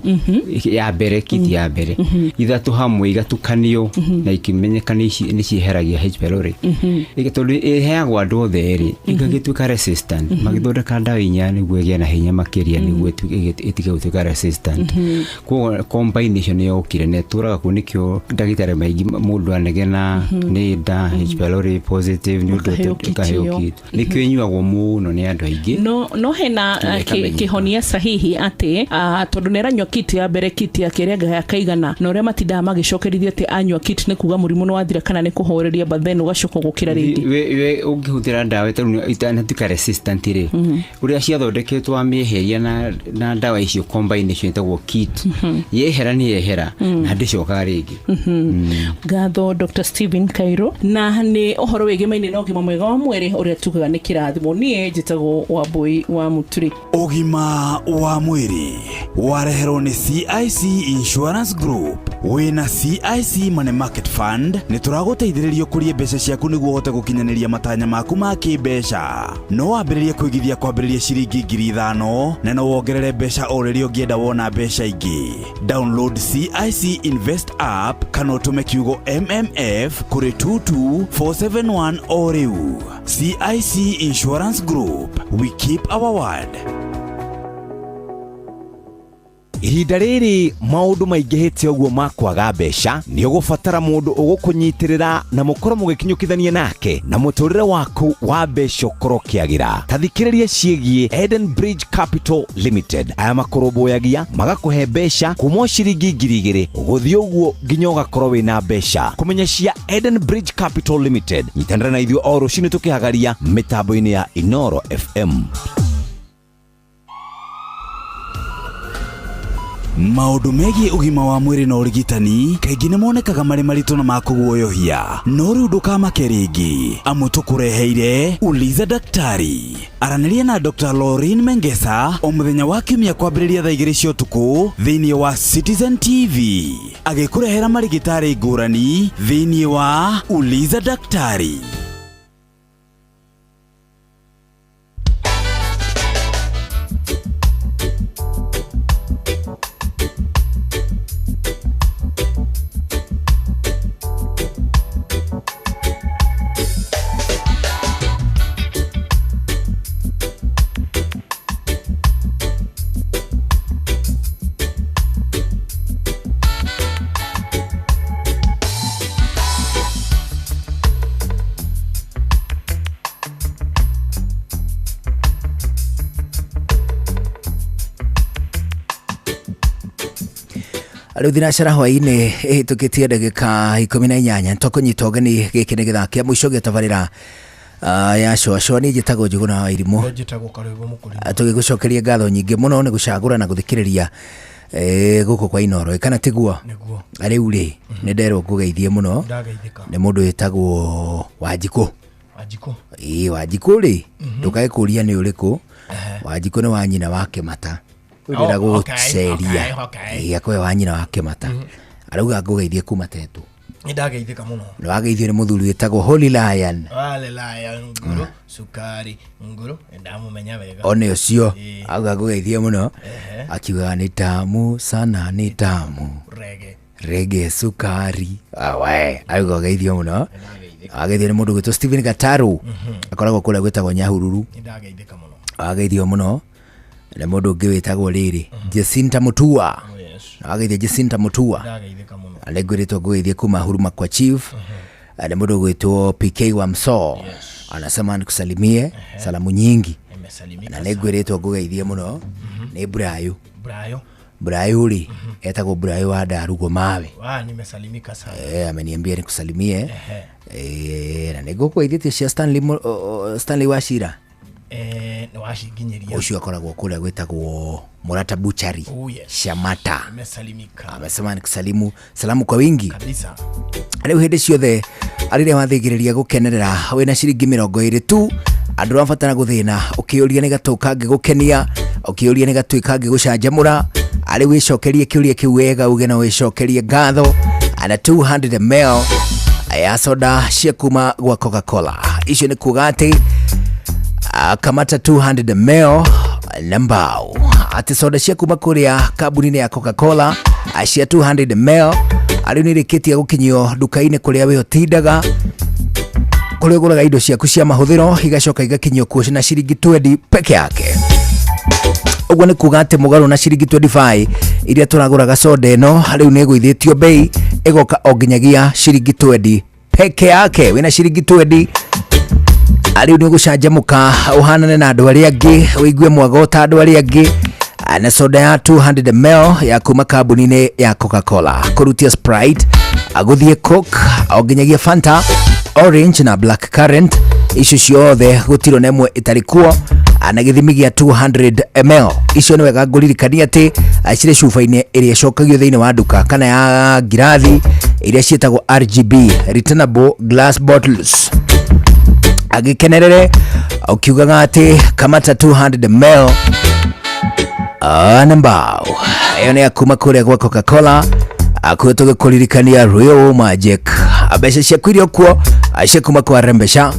S18: Ya mbere, kit ya mbere, ithatũ hamwe igatukanio na ikimenyeka nĩ cieheragia H pylori. Tondũ ĩheagwo andũ othe rĩ, ĩgagĩtuĩka resistant. Magĩthondeka ndawa inya nĩguo ĩgĩe na hinya makĩria, nĩguo ĩtige gũtuĩka resistant. Koguo combination yokire na ĩtũraga kuo, nĩkĩo ndagĩtarĩ maingĩ mũndũ anegena nĩ nda H pylori positive nĩ ũndũ
S11: ũkaheo kit
S18: ũkaheo
S11: ĩyo.
S18: Kit nĩkĩo ĩnyuagwo mũno nĩ andũ aingĩ.
S11: No hena
S18: Nginya ĩkamenyeka.
S11: Kĩhonia sahihi atĩ tondũ nĩ aranyua kit ya mbere, kit ya kerĩ, anga ya kaigana, na ũrĩa matindaga magĩcokerithia atĩ anyua kit nĩ kuga mũrimũ nĩ wathira kana nĩ kũhoreria, but then ũgacoka gũkĩra rĩngĩ.
S18: We ũngĩhũthĩra ndawa tarĩu itanatuĩka resistant rĩ, ũrĩa ciathondeketwo wamĩeheria na ndawa icio combination ĩtagwo kit, yehera nĩ yehera na ndĩcokaga rĩngĩ.
S11: Ngatho Dr Stephen Kairo, na nĩ ũhoro wĩgĩmaine na ũgima mwega wa mwĩrĩ ũrĩa tugaga nĩ kĩrathimo. Niĩ njĩtagwo Wambui wa Mũturi.
S10: Ũgima wa mwĩrĩ wareherwo nĩ CIC Insurance Group. Wĩna CIC Money Market Fund nĩ tũragũteithĩrĩria ũkũrie mbeca ciaku nĩguo ũhote gũkinyanĩria matanya maku ma kĩmbeca. No wambĩrĩrie kũigithia kwambĩrĩria ciringi 5,000 na no wongerere mbeca o rĩrĩa ũngĩenda wona mbeca ingĩ. Download CIC Invest app kana ũtũme kiugo MMF kũrĩ 22471 o rĩu. CIC Insurance Group, we keep our word.
S19: Ihinda rĩrĩ maũndũ maingĩhĩte ũguo ma kwaga mbeca, nĩ ũgũbatara mũndũ ũgũkũnyitĩrĩra na mũkorwo mũgĩkinyũkithania nake na mũtũrĩre waku wa mbeca ũkorwo ũkĩagĩra. Ta thikĩrĩria ciĩgiĩ Eden Bridge Capital Limited. Aya makũrũmbũyagia magakũhe mbeca kuma o ciringi 2,000 gũthiĩ ũguo nginya ũgakorwo wĩna mbeca. Kũmenya cia Eden Bridge Capital Limited, nyitanĩra na ithuĩ o rũcinĩ tũkĩhagaria mĩtambo-inĩ ya Inoro FM.
S10: Maũndũ megiĩ ũgima wa mwĩrĩ na ũrigitani kaingĩ nĩ monekaga marĩ maritũ na ma kũguoyohia, no rĩu ndũkamake rĩngĩ, amu tũkũreheire Uliza Daktari. Aranĩria na Dr. Lorin Mengesa o mũthenya wa kiumia kwambĩrĩria thaa 2 cia ũtukũ thĩinĩ wa Citizen TV, agĩkũrehera marigĩtarĩ ngũrani thĩinĩ wa Uliza Daktari.
S7: Rĩu thinacara hwaĩ-inĩ ĩhĩtũkĩtie ndagĩka 18, tũkũnyita ũgeni. Gĩkĩ nĩ gĩthaa kĩa mũico gĩa tabarĩra ya cũacũa. Niĩ njĩtagwo Njũgũna wa Irimũ.
S2: Njĩtagwo Karwĩmbo Mũkũrĩ.
S7: Tũgĩgũcokeria ngatho nyingĩ mũno nĩ gũcagũra na gũthikĩrĩria gũkũ kwa Inoro. Kana tiguo?
S2: Nĩguo.
S7: Rĩu rĩ, nĩ nderwo ngũgeithie mũno
S2: Ndageithĩka.
S7: nĩ mũndũ wĩtagwo Wanjikũ.
S2: Wanjikũ.
S7: Ĩĩ, Wanjikũ rĩ, ndũkae kũria nĩ ũrĩkũ. Wanjikũ nĩ wa nyina wa Kĩmata. Ndĩra
S2: Oh, okay,
S7: gũgũceria.
S2: okay.
S7: Ĩĩ, akoe wa nyina wa Kĩmata. Arauga ngũgeithie kuma Tetu.
S2: Nĩ ndageithĩka mũno.
S7: Nĩ wageithio nĩ mũthuri wĩtagwo Holy Lion.
S2: Wale laya nguru sukari nguru, ndamũmenya wega.
S7: One ũcio.
S2: Ĩĩ.
S7: Auga ngũgeithie mũno. Akiuga nĩ tamu sana, nĩ tamu.
S2: Rege.
S7: Rege sukari. Awe, auga ũgeithio mũno. Wageithio nĩ mũndũ gwĩtwo Stephen Gataru. Akoragwo kũrĩa gwĩtagwo Nyahururu.
S2: Nĩ ndageithĩka mũno.
S7: Wageithio mũno nĩ mũndũ ũngĩ wĩtagwo rĩrĩ Jacinta Mutua. Wageithio Jacinta Mutua.
S2: Ndageithĩka mũno.
S7: Nĩ ngwĩrĩtwo ngũgeithie kuma Huruma kwa chief. Nĩ mũndũ ũgwĩtwo PK wa Msoo, anasema nikusalimie salamu nyingi.
S2: Nimesalimika.
S7: Na nĩ ngwĩrĩtwo ngũgeithie mũno nĩ Brayo.
S2: Brayo.
S7: Brayo rĩ, etagwo Brayo wa Ndarugo Mawe.
S2: Wa, nimesalimika sana.
S7: Ameniambia nikusalimie. Na nĩ ngũkũgeithĩtie cia Stanley, Stanley Wachira.
S2: Eh, nĩ wacinginyĩria.
S7: Ũcio akoragwo kũrĩa gwĩtagwo Murata Butchery.
S2: Oh, yes.
S7: Shamata.
S2: Nimesalimika.
S7: Amesema nikusalimu salamu kwa wingi
S2: kabisa.
S7: Rĩu hĩndĩ ciothe rĩrĩa wathĩgĩrĩria gũkenerera wĩna ciringi 20 tu, andũ rabatara gũthĩna ũkĩũria nĩ gatũ kangĩgũkenia, ũkĩũria nĩ gatũ kangĩgũcanjamũra, arĩ wĩcokerie kĩũria kĩu wega uge na wĩcokerie ngatho na 200 ml ya soda cia kuma gwa Coca-Cola. Icio nĩ kuga atĩ kamata 200 ml na mbao, atĩ soda cia kuma kũrĩa kambuni-inĩ ya Coca-Cola cia 200 ml arĩ nĩ irĩkĩtie gũkinyio nduka-inĩ kũrĩa we ũtindaga, kũrĩa ũgũraga indo ciaku cia mahũthĩro, igacoka igakinyio kuo na ciringi 20 peke yake. Ũguo nĩ kuga atĩ mũgarũ na ciringi 25 iria tũragũraga soda ĩno, rĩu nĩ ĩgũithĩtio bei ĩgoka o nginyagia ciringi 20 peke yake. Wĩna ciringi 20 rĩu nĩ ũgũcanjamũka ũhanane na andũ arĩa angĩ, ũigue mwago ta andũ arĩa angĩ na soda ya 200 ml ya kuma kambuni-inĩ ya Coca-Cola, kũrutia Sprite, gũthiĩ Coke o nginyagia Fanta Orange na Black Currant, icio ciothe gũtirĩ na ĩmwe ĩtarĩ kuo na gĩthimi gĩa 200 ml. Icio nĩ wega ngũririkania atĩ cirĩ cuba-inĩ ĩrĩa ĩcokagio thĩinĩ wa nduka kana ya ngirathi iria ciĩtagwo RGB, returnable glass bottles. Agĩkenerere ũkiugaga atĩ kamata 200 ml na mbao ĩyo nĩ ya kuma kũrĩa gwa Coca-Cola, akuo tũgĩkũririkania Real Magic, mbeca ciaku iria kuo cia kuma kwa Rembesha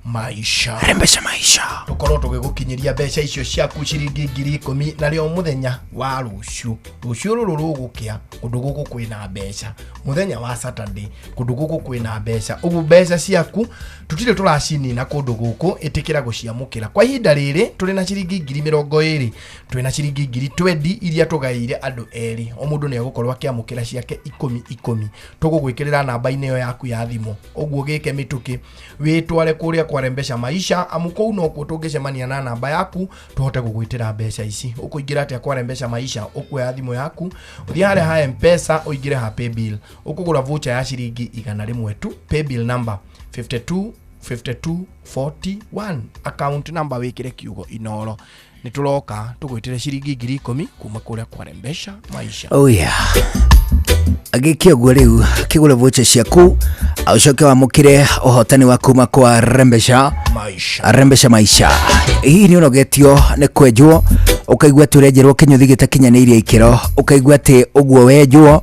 S2: Maisha.
S7: Rembesha Maisha.
S2: Tũkorwo tũgĩgũkinyĩria mbeca icio ciaku ciringi 10,000 narĩo mũthenya wa rũciũ, rũciũ rũrũ rũgũkĩa kũndũ gũkũ kwĩna mbeca, mũthenya wa Saturday kũndũ gũkũ kwĩna mbeca. Ũguo mbeca ciaku tũtirĩ tũracinina kũndũ gũkũ, ĩtĩkĩra gũciamũkĩra. Kwa ihinda rĩrĩ tũrĩ na ciringi 20,000, twĩ na ciringi 20,000 iria tũgaĩire andũ erĩ, o mũndũ nĩ egũkorwo akĩamũkĩra ciake ikũmi ikũmi. Tũgũgwĩkĩrĩra namba-inĩ ĩyo yaku ya thimũ, ũguo gĩke mĩtũkĩ wĩtware kũrĩa kwa Rembesha Maisha, amu kũu nokuo tũngĩcemania na namba yaku tũhote gũgwĩtĩra mbeca ici. Ũkũingĩra atĩa kwa Rembesha Maisha? Ũkuoya thimũ yaku ũthiĩ harĩa ha M-Pesa, ũingĩre ha paybill, ũkũgũra voucher ya ciringi 100 tu, paybill number 52 52 41, account number wĩkĩre kiugo Inoro. Nĩ tũroka tũgwĩtĩre ciringi 10,000 kuma kũrĩa kwa Rembesha Maisha.
S7: Oh yeah. Agĩkia ũguo rĩu kĩgũre voucher ciaku ũcoke wamũkĩre ũhotani wa kuma kwa Rembesha
S2: Maisha.
S7: Rembesha Maisha. Hihi nĩ ũnogetio nĩ kwenjwo, ũkaigua atĩ ũrenjerwo kĩnyũthi gĩtakinyanĩirie ikĩro, ũkaigua atĩ ũguo wenjwo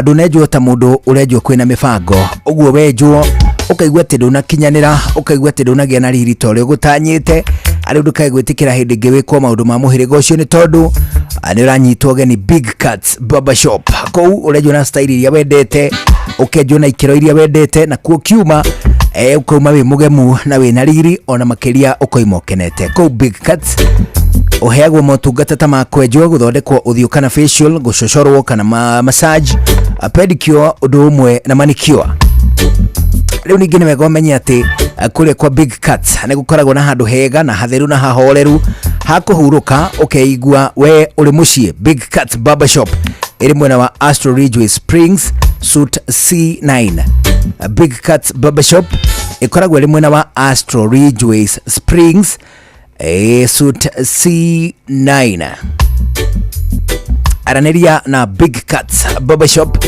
S7: ndũnenjwo ta mũndũ ũrenjwo kwĩna mĩbango, ũguo wenjwo ũkaigua atĩ ndũnakinyanĩra, ũkaigua atĩ ndũnagĩa na riri ta ũrĩa ũgũtanyĩte, arĩ ndũkae gwĩtĩkĩra hĩndĩ ĩngĩ wĩkwo maũndũ ma mũhĩrĩga ũcio nĩ tondũ nĩ ũranyitwo ũgeni Big Cuts Barbershop. Kũu ũrenjwo na style iria wendete, ũkenjwo na ikĩro iria wendete, na kuo kiuma ũkauma wĩ mũgemu na wĩna riri, ona makĩria ũkoima ũkenete. Kũu Big Cuts ũheagwo motungata ta ma kwenjwo, gũthondekwo ũthiũ kana facial, gũcocorwo kana massage, pedicure ũndũ ũmwe na manicure. Rĩu ningĩ nĩ wega ũmenye atĩ kũrĩa kwa Big Cuts nĩ gũkoragwo na handũ hega na hatheru na hahoreru ha kũhurũka ũkeigua we ũrĩ mũciĩ. Big Cuts Barbershop ĩrĩ mwena wa Astro Ridgeway Springs, Suite C9. Big Cuts Barbershop ĩkoragwo ĩrĩ mwena wa Astro Ridgeway Springs, Suite C9. Aranĩria na Big Cuts Barbershop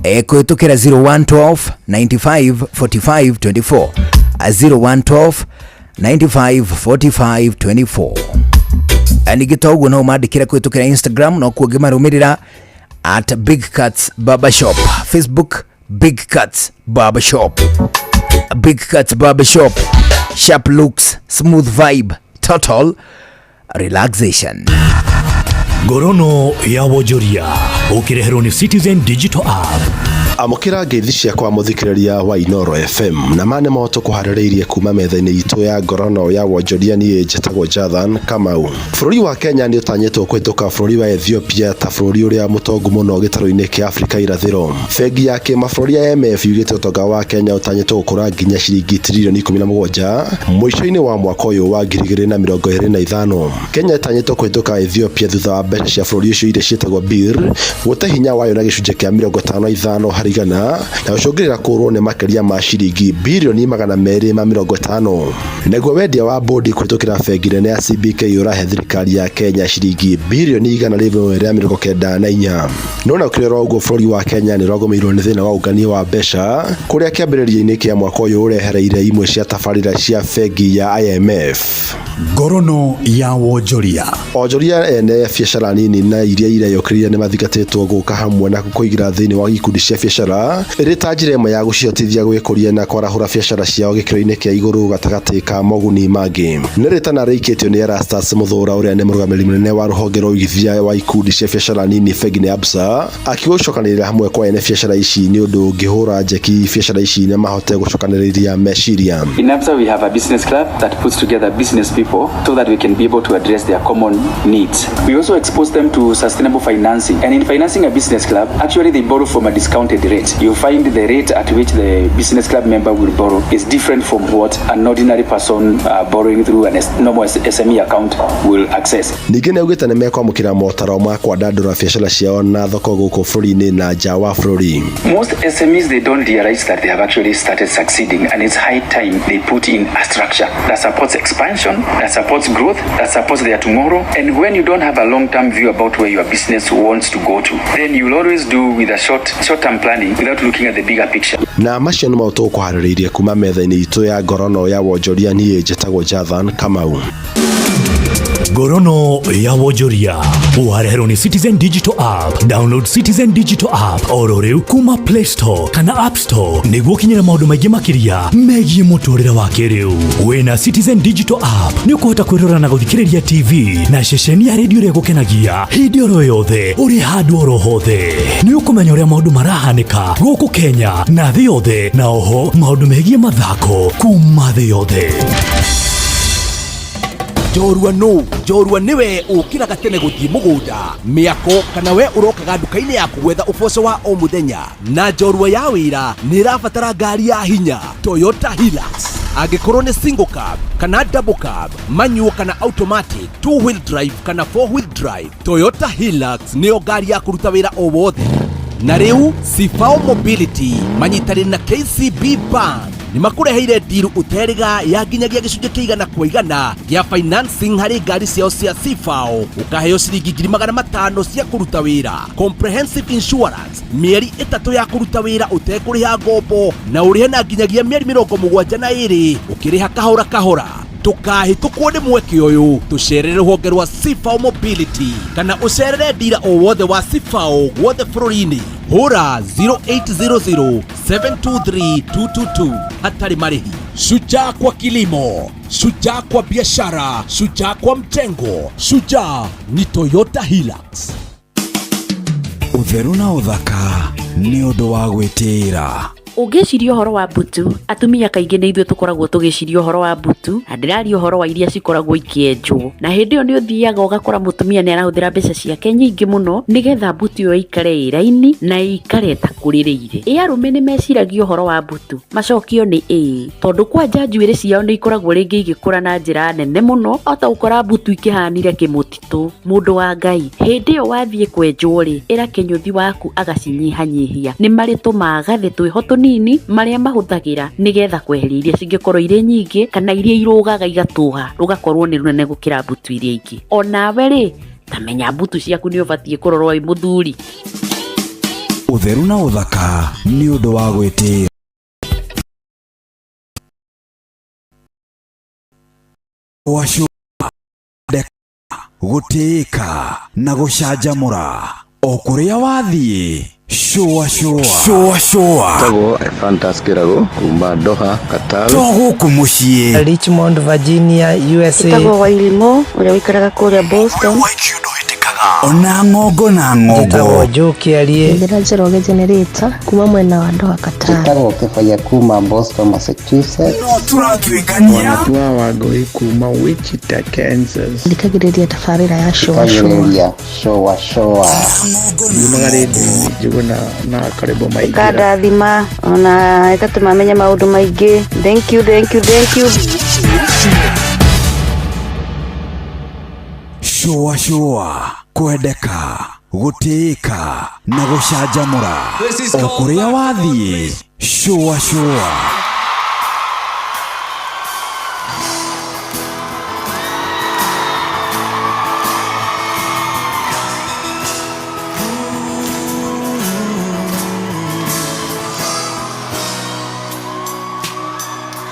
S7: kũhĩtũkĩra 0112 95 45 24, 0112 95 45 24. Ningĩ to ũguo no ũmandĩkĩre kũhĩtũkĩra Instagram, no kuo ũngĩmarũmĩrĩra at Big Cuts Barbershop, Facebook Big Cuts Barbershop. Big Cuts Barbershop, sharp looks, smooth vibe, total relaxation.
S20: Ngorono ya wonjoria ũkĩreherwo nĩ Citizen Digital App.
S8: Amũkĩra ngeithi ciakwa mũthikĩrĩria wa Inoro FM, na ma nĩmo tũkũharĩrĩirie kuma metha-inĩ itũ ya ngorono ya wonjoria. Niĩ njĩtagwo Jathan Kamau. Bũrũri wa Kenya nĩ ũtanyĩtwo kũhĩtũka bũrũri wa Ethiopia ta bũrũri ũrĩa mũtongu mũno gĩtarũ-inĩ kĩa Afrika irathĩro. Bengi ya kĩmabũrũri ya IMF yugĩte ũtonga wa Kenya ũtanyĩtwo gũkũra nginya ciringi tiririoni 17 mũico-inĩ wa mwaka ũyũ wa 2025. Kenya ĩtanyĩtwo kũhĩtũka Ethiopia thutha wa mbeca cia bũrũri ũcio iria ciĩtagwo birr gũte hinya wayo na gĩcunjĩ kĩa 55 harĩ harĩ igana na gũcũngĩrĩra kũrwo nĩ makĩria ma ciringi birioni 250. Naguo wendia wa bondi kũhĩtũkĩra bengi nene ya CBK ũrahe thirikari ya Kenya ciringi birioni 194. No na ũkĩrora ũguo bũrũri wa Kenya nĩ ũragũmĩirwo nĩ thĩna wa ũngania wa mbeca kũrĩa kĩambĩrĩria-inĩ kĩa mwaka ũyũ ũrehereire imwe cia tabarĩra cia bengi ya IMF.
S10: Ngorono ya wonjoria.
S8: Onjoria ene biacara nini na iria ireyũkĩrĩria nĩ mathingatĩtwo gũka hamwe na kũingĩra thĩinĩ wa ikundi cia biacara ĩrĩ ta njĩra ĩmwe ya gũcihotithia gwĩkũria na kwarahũra biacara ciao gĩkĩro-inĩ kĩa igũrũ gatagatĩ ka moguni mangĩ. Nĩ rĩtana rĩikĩtio nĩ Erastus Muthura ũrĩa nĩ mũrũgamĩrĩri mũnene wa rũhonge rwa ũigithia wa ikundi cia biacara nini bengi-inĩ ya Absa akiuga gũcokanĩrĩra hamwe kwa ene biacara ici nĩ ũndũ ũngĩhũra njeki biacara ici na mahote gũcokanĩrĩria meciria.
S6: In ABSA, we have a business club that puts together business people so that we can be able to address their common needs. We also expose them to sustainable financing. And in financing a business club, actually they borrow from a discounted rate. You find the rate at which the business club member will borrow is different from what an ordinary person borrowing through an normal SME account will access.
S8: Ningĩ nĩaugĩte nĩ mekwamũkĩra motaro ma kwandandũra biacara ciao na thoko gũkũ bũrũri-inĩ na nja wa bũrũri.
S6: Most SMEs, they don't realize that they have actually started succeeding, and it's high time they put in a structure that supports expansion, that supports growth, that supports their tomorrow. And when you don't have a long-term view about where your business wants to go to, then you'll always do with a short-term planning without looking at the bigger picture.
S8: Na macio nĩ maũndũ tũkũharĩrĩirie kuma metha-inĩ itũ ya ngorono ya wonjoria. Niĩ njĩtagwo Jathan Kamau.
S20: Ngorono ya wonjoria wareherwo nĩ Citizen Digital App. Download Citizen Digital App oro rĩu kuma Play Store kana App Store nĩguo ũkinyĩre maũndũ maingĩ makĩria megiĩ mũtũrĩre wa kĩrĩu. Wĩna Citizen Digital App nĩ ũkũhota kwĩrora na gũthikĩrĩria TV na ceceni ya redio ĩrĩa ĩgũkenagia hĩndĩ oro yothe ũrĩ handũ oro hothe. Nĩ ũkũmenya ũrĩa maũndũ marahanĩka gũkũ Kenya na thĩ yothe, na oho maũndũ megiĩ mathako kuma thĩ yothe.
S19: Njorua nũ njorua nĩwe ũkĩraga tene gũthiĩ mũgũnda mĩako kana we ũrokaga nduka-inĩ yaku gwetha ũboco wa o mũthenya na njorua ya wĩra nĩ ĩrabatara ngari ya hinya Toyota Hilux, angĩkorwo nĩ single cab kana double cab, manual kana automatic, two wheel drive kana four wheel drive, Toyota Hilux nĩyo ngari ya kũruta wĩra o wothe. Na rĩu Cifao Mobility manyitanĩire na KCB Bank nĩ makũreheire ndiru ũterĩga ya nginyagia gĩcunjĩ kĩa 100% gĩa financing harĩ ngari ciao cia Cifao, ũkaheo ciringi 500,000 cia kũruta wĩra, comprehensive insurance, mĩeri 3 ya kũruta wĩra ũtekũrĩha ngombo, na ũrĩhe na nginyagia mĩeri 72 ũkĩrĩha kahora kahora. Ndũkahĩtũkwo nĩ mweke ũyũ. Tũcerere rũhonge rwa Cifao Mobility kana ũcerere ndira o wothe wa Cifao guothe bũrũri-inĩ. Hũra 0800 723 222 hatarĩ marĩhi. Shujaa kwa kilimo, shujaa kwa biashara, shujaa kwa mjengo, shujaa ni Toyota Hilux.
S10: Ũtheru na ũthaka nĩ ũndũ wa gwĩtĩĩra.
S9: Ũngĩciria ũhoro wa mbutu, atumia kaingĩ nĩ ithuĩ tũkoragwo tũgĩciria ũhoro wa mbutu, na ndĩraria ũhoro wa iria cikoragwo ikĩenjwo. Na hĩndĩ ĩyo nĩ ũthiaga ũgakora mũtumia nĩ arahũthĩra mbeca ciake nyingĩ mũno nĩgetha mbutu ĩyo ĩikare ĩ raini na ĩikare ĩtakũrĩrĩire. Ĩ arũme nĩ meciragia ũhoro wa mbutu? Macokio nĩ ĩĩ, tondũ kwanja njuĩrĩ ciao nĩ ikoragwo rĩngĩ igĩkũra na njĩra nene mũno, ota gũkora mbutu ikĩhanire kĩmũtitũ. Mũndũ wa Ngai, hĩndĩ ĩyo wathiĩ kwenjwo rĩ, ĩra kĩnyũthi waku agacinyihanyihia. Nĩ marĩ tũmagathĩ twĩho tũnini marĩa mahũthagĩra nĩgetha kweheria iria cingĩkorwo irĩ nyingĩ kana iria irũgaga igatũha rũgakorwo nĩ rũnene gũkĩra mbutu iria ingĩ. Onawe rĩ, tamenya mbutu ciaku nĩ ũbatiĩ kũrorwo wĩ mũthuri.
S10: Ũtheru na ũthaka nĩ ũndũ wa gwĩtĩĩra. Gũtĩĩka na gũcanjamũra o kũrĩa wathiĩ. Shũa shũa shũa shũa.
S22: Tagwo Ephantus Kĩrago kuma Doha, Qatar.
S10: To gũkũ mũciĩ.
S23: Richmond, Virginia, USA.
S24: Ĩtagwo Wairimu ũrĩa ũikaraga kũrĩa Boston.
S10: Ona ng'ongo na ng'ongo.
S23: Njĩtagwo Joe Kĩarie.
S26: Njĩra Njoroge Generator kuma mwena wa Doha, Qatar.
S27: Njĩtagwo Kĩbaya kuma Boston, Massachusetts.
S10: No tũratuĩkania.
S28: Wanatua Wangũi kuma Wichita, Kansas.
S26: Thikagĩrĩria tabarĩra ya Shũa Shũa.
S27: Thikagĩrĩria Shũa Shũa.
S28: Yumaga rĩndiũ-inĩ Njũgũna na Karĩbo Maingĩra.
S24: Ĩkandathima ona ĩgatũma menye maũndũ maingĩ. Thank you, thank you, thank you.
S10: Shũa shũa kwendeka. Gũtĩĩka na gũcanjamũra o kũrĩa wathiĩ cũa cũa.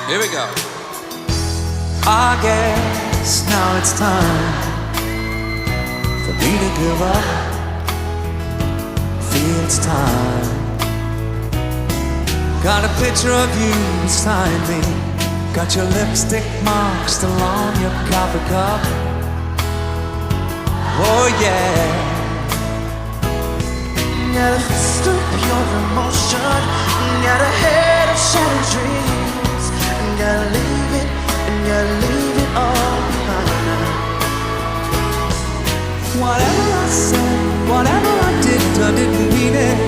S3: Here we go. I guess now it's time for me to give up. Feel it's time. Got a picture of you beside me. Got your lipstick mark still on your coffee cup. Oh yeah.
S5: Got a fist of pure emotion. Got a head of shattered dreams. And gotta leave it, and gotta leave it all behind.
S3: Whatever I said, whatever I did, I didn't mean it.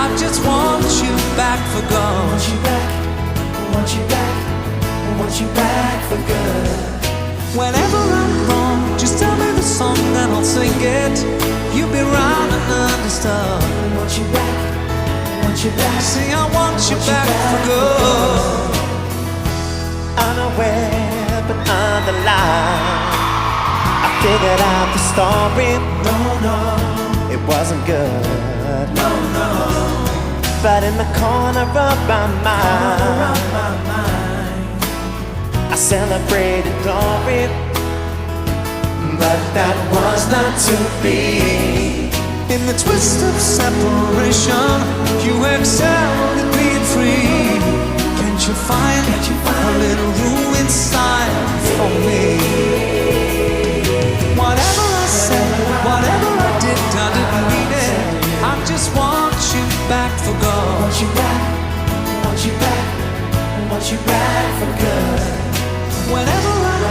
S3: I just want you back for good.
S5: Want you back, want you back, want you back for good.
S3: Whenever I'm wrong, just tell me the song and I'll sing it. You'll be right and understood.
S5: Want you back, want you back.
S3: See, I want you back for good.
S5: Unaware but unalive. I figured out the story. No, no, it wasn't good. No, no. But in the corner of my mind, I celebrated glory. But that was not to be.
S3: In the twist of separation, you excelled at being free. Can't you find a little room inside for me? Whatever I said, whatever I did, I didn't mean it. I just want you back for good.
S5: Want you back, want you back, want you back for good.
S3: Whenever I'm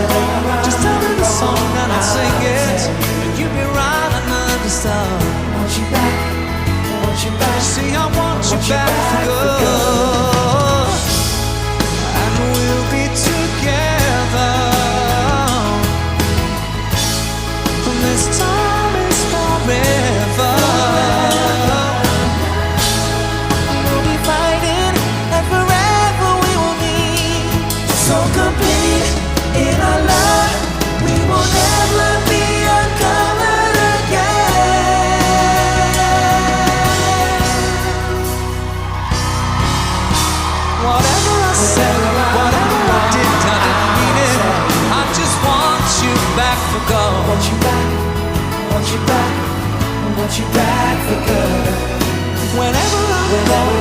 S3: wrong, just tell me the song and I'll sing it. And you'll be right and understood.
S5: Want you back, want you back.
S3: See, I want you back for good. And we'll be together. From this time is forever.
S5: We'll be fighting and forever we will be so complete in our love. We will never be uncovered again.
S3: Whatever I said, whatever I did, I didn't mean it. I just want you back for good.
S5: Want you back, want you back, want you back for good.
S3: Whenever I'm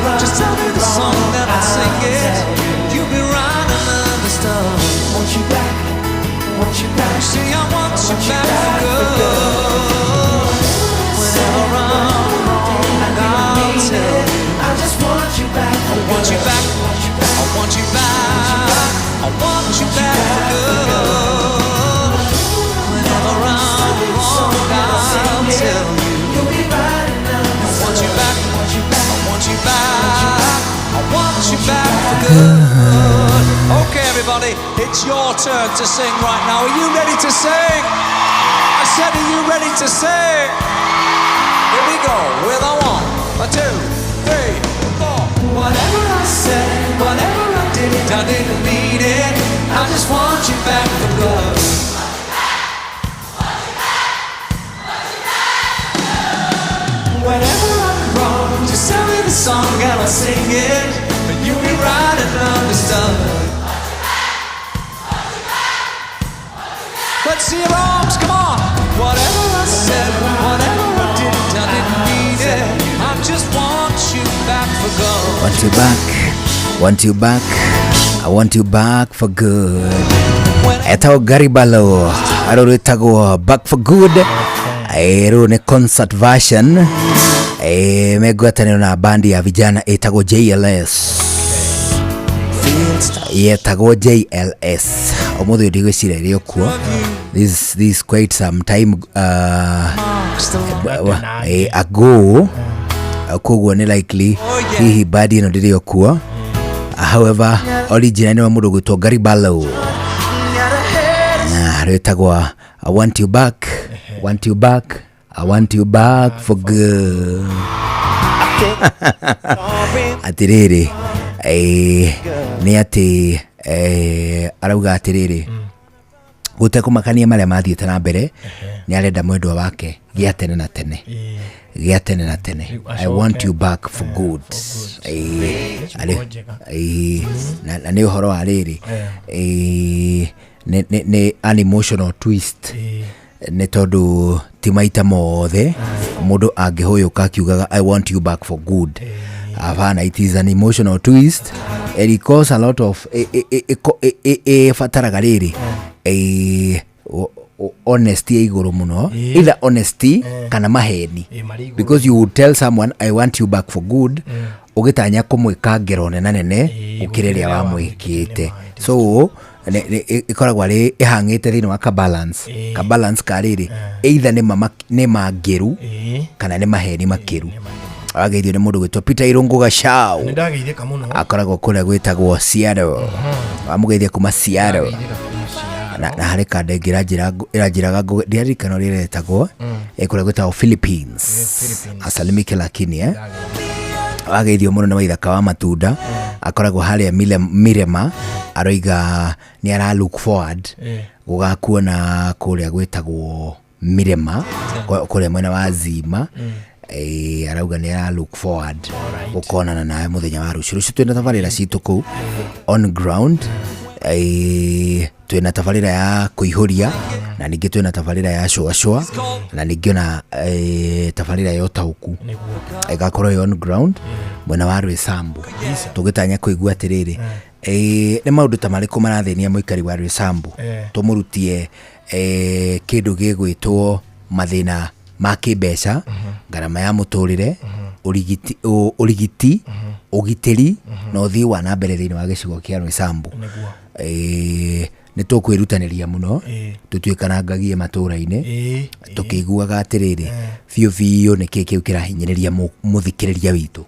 S3: wrong, just tell me the song and I'll sing it. You'll be right and understood.
S5: Want you back, want you back.
S3: See, I want you back for good. Whenever I'm wrong, I'll tell you.
S5: I just want you back for
S3: I want you back. I want you back. I want you back for good. Whenever I'm wrong, I'll tell you.
S5: You'll be right and
S3: I want you back. I want you back. I want you back for good. Okay, everybody, it's your turn to sing right now. Are you ready to sing? I said, are you ready to sing? Here we go with a 1, a 2, 3, 4. Whatever I said, whatever I did, I didn't mean it. I just want you back for good. Whenever I'm wrong, just tell me the song and I'll sing it. And you'll be right and understood. Let's see your arms, come on. Whatever I said, whatever I did, I didn't mean it. I just want you back for good.
S7: Want you back, want you back, I want you back for good. Etagwo Gary Barlow, arå rwĩtagwo Back for Good. Rũrũ nĩ concert version, me ngwatanĩro na bandi ya vijana ĩtagwo JLS, yetagwo JLS. Ũmũthĩ ũyũ ndigwĩciria ĩrĩ o kuo. This quite some time ago, koguo nĩ likely hihi bandi ĩno ndĩrĩ o kuo. However, original nĩ wa mũndũ gwĩtwo Gary Barlow na rwĩtagwo I want you back, want you back, I want you back for good. Atĩrĩrĩ, nĩ atĩ arauga atĩrĩrĩ, gũtekũmakania marĩa mathiĩte na mbere, nĩ arenda mwendwa wake gĩa tene na tene, gĩa tene na tene.
S2: Rĩu
S7: I want
S2: acoke.
S7: you back for good.
S2: Nĩ ciugo njega.
S7: Na nĩ ũhoro wa rĩrĩ, nĩ an emotional twist, nĩ tondũ ti maita mothe mũndũ angĩhũyũka akiugaga "I want you back for good". Hapana, it is an emotional twist and it causes a lot of ĩbataraga rĩrĩ honesty ya igũrũ mũno, either honesty kana maheni,
S2: Marĩ igũrũ.
S7: because you would tell someone "I want you back for good" ũgĩtanya kũmwĩka ngero nena nene gũkĩra ĩrĩa wamwĩkĩte. So ĩkoragwo arĩ ĩhang'ĩte thĩinĩ wa ka balance ka rĩrĩ, either nĩ mangĩru kana nĩ maheni makĩru. Wageithio nĩ mũndũ gwĩtwo Peter Irũngũ Gacau.
S2: Nĩ ndageithĩka mũno.
S7: Akoragwo kũrĩa gwĩtagwo Seattle. Wamũgeithia kuma Seattle.
S2: Ndageithĩka kuma Seattle.
S7: Na harĩ kanda ĩngĩ ĩranjĩraga ndiaririkana ũrĩa ĩretagwo, kũrĩa gwĩtagwo Philippines.
S2: Philippines.
S7: Asalimike lakini wageithio mũno nĩ Waithaka wa Matunda, akoragwo harĩa Mirema. Aroiga nĩ ara look forward gũgakuona kũrĩa gwĩtagwo Mirema, kũrĩa mwena wa Zima. Arauga nĩ ara look forward gũkonana nawe mũthenya wa rũciũ. Rũciũ twĩna tabarĩra citũ kũu on ground. Twĩna tabarĩra ya kũihũria, na ningĩ twĩna tabarĩra ya cũacũa, na ningĩ ona tabarĩra ya ũtaũku ĩgakorwo ĩ on ground mwena wa Rwĩsambu, tũgĩtanya kũigua atĩrĩrĩ, nĩ maũndũ ta marĩkũ marathĩnia mũikari wa Rwĩsambu, tũmũrutie kĩndũ gĩgwĩtwo mathĩna ma kĩmbeca, ngarama ya mũtũrĩre, ũrigiti, ũrigiti, ũgitĩri na ũthii wa na mbere thĩinĩ wa gĩcigo kĩa Rwĩsambu. Nĩ tũkwĩrutanĩria mũno tũtuĩkanangagie matũra-inĩ, tũkĩiguaga atĩrĩrĩ, biũ biũ nĩ kĩĩ kĩu kĩrahinyĩrĩria mũthikĩrĩria witũ.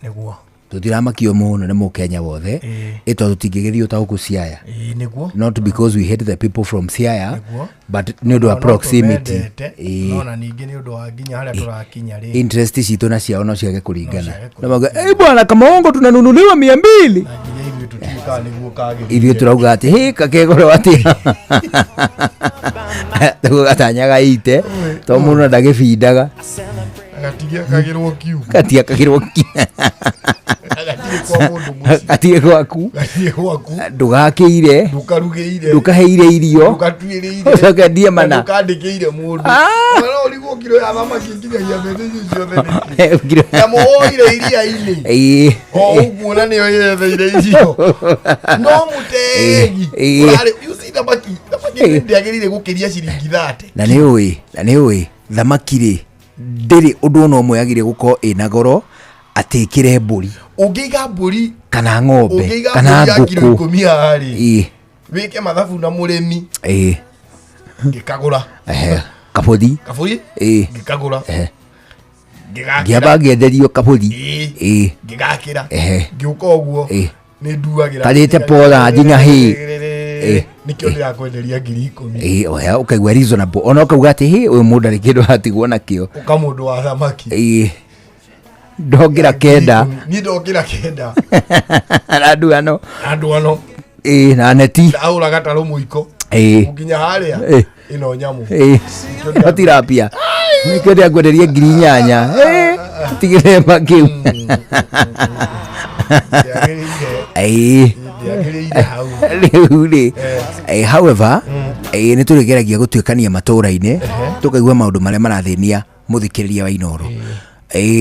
S7: Tũtiramakio mũno nĩ mũkenya wothe, ĩ tondũ tũtingĩgĩthiĩ ũtaũku Siaya.
S2: Nĩguo.
S7: Not because we hate the people from Siaya, but nĩ ũndũ wa
S2: No
S7: proximity.
S2: tũmendete, no na ningĩ nĩ ũndũ wa nginya harĩa tũrakinya rĩ.
S7: Interest citũ na ciao no ciage kũringana.
S2: Ciage.
S7: Na mauga, "Eh, bwana Kamaongo, tunanunuliwa 200."
S2: Na nginya ithuĩ tũtiũĩ kana nĩguo kagĩrĩire.
S7: Ithuĩ tũrauga atĩ hĩ kakegũrwo atĩa, gatanyaga ite to mũndũ ndagĩbindaga.
S2: Gatigiakagĩrwo kiugo.
S7: Gatiakagĩrwo.
S2: Gatirĩ kwa mũndũ mũciĩ.
S7: Gatirĩ gwaku.
S2: Gatirĩ gwaku.
S7: Ndũgakĩire.
S2: Ndũkarugĩire.
S7: Ndũkaheire irio.
S2: Ndũkatuĩrĩire.
S7: Ũcoke ndie mana.
S2: Na ndũkandĩkĩire mũndũ. No ũrigwo kiro ya thamaki nginyagia mbeca icio ciothe nĩkĩ. Nyamũ woire iria-inĩ o ũguo na nĩyo yetheire irio no mũtegi. Ũrarĩ, you see, thamaki ndĩagĩrĩire gũkĩria ciringi 30.
S7: Na nĩ ũĩ thamaki rĩ, ndĩrĩ ũndũ ona ũmwe yagĩrĩire gũkorwo ĩna goro atĩ ĩkĩre mbũri
S2: Ũngĩiga mbũri
S7: kana ng'ombe
S2: ũngĩiga
S7: kana
S2: mbũri ya kiro
S7: ngũkũ.
S2: 10 haha rĩ, wĩke mathabu na mũrĩmi, ngĩkagũra.
S7: Ehe, kabũri.
S2: Kabũri. Ngĩkagũra. Ngĩgakĩra.
S7: Ngĩamba ngĩenderio kabũri.
S2: Ngĩgakĩra. Ngĩũka ũguo, nĩ nduagĩra.
S7: Karĩte poranji na hĩ.
S2: Nĩkĩo ndĩrakwenderia 10,000.
S7: Oya ũkaigua reasonable, ona ũkauga atĩ hĩ, ũyũ mũndũ arĩ kĩndũ atigwo nakĩo.
S2: Ũka mũndũ wa thamaki.
S7: Ndongĩra 9.
S2: Niĩ ndongĩra 9.
S7: Na nduano.
S2: Na ndwano.
S7: Na neti.
S2: Ndahũra gatarũ mũiko nginya harĩa ĩno nyamũ.
S7: No tilapia nĩkĩo ndĩrakwenderia 8,000. Tigĩrĩma kĩu.
S2: Ndĩagĩrĩire hau.
S7: Rĩu rĩ, however, nĩ tũrĩgeragia gũtuĩkania matũra-inĩ, tũkaigua maũndũ marĩa marathĩnia mũthikĩrĩria wa Inoro.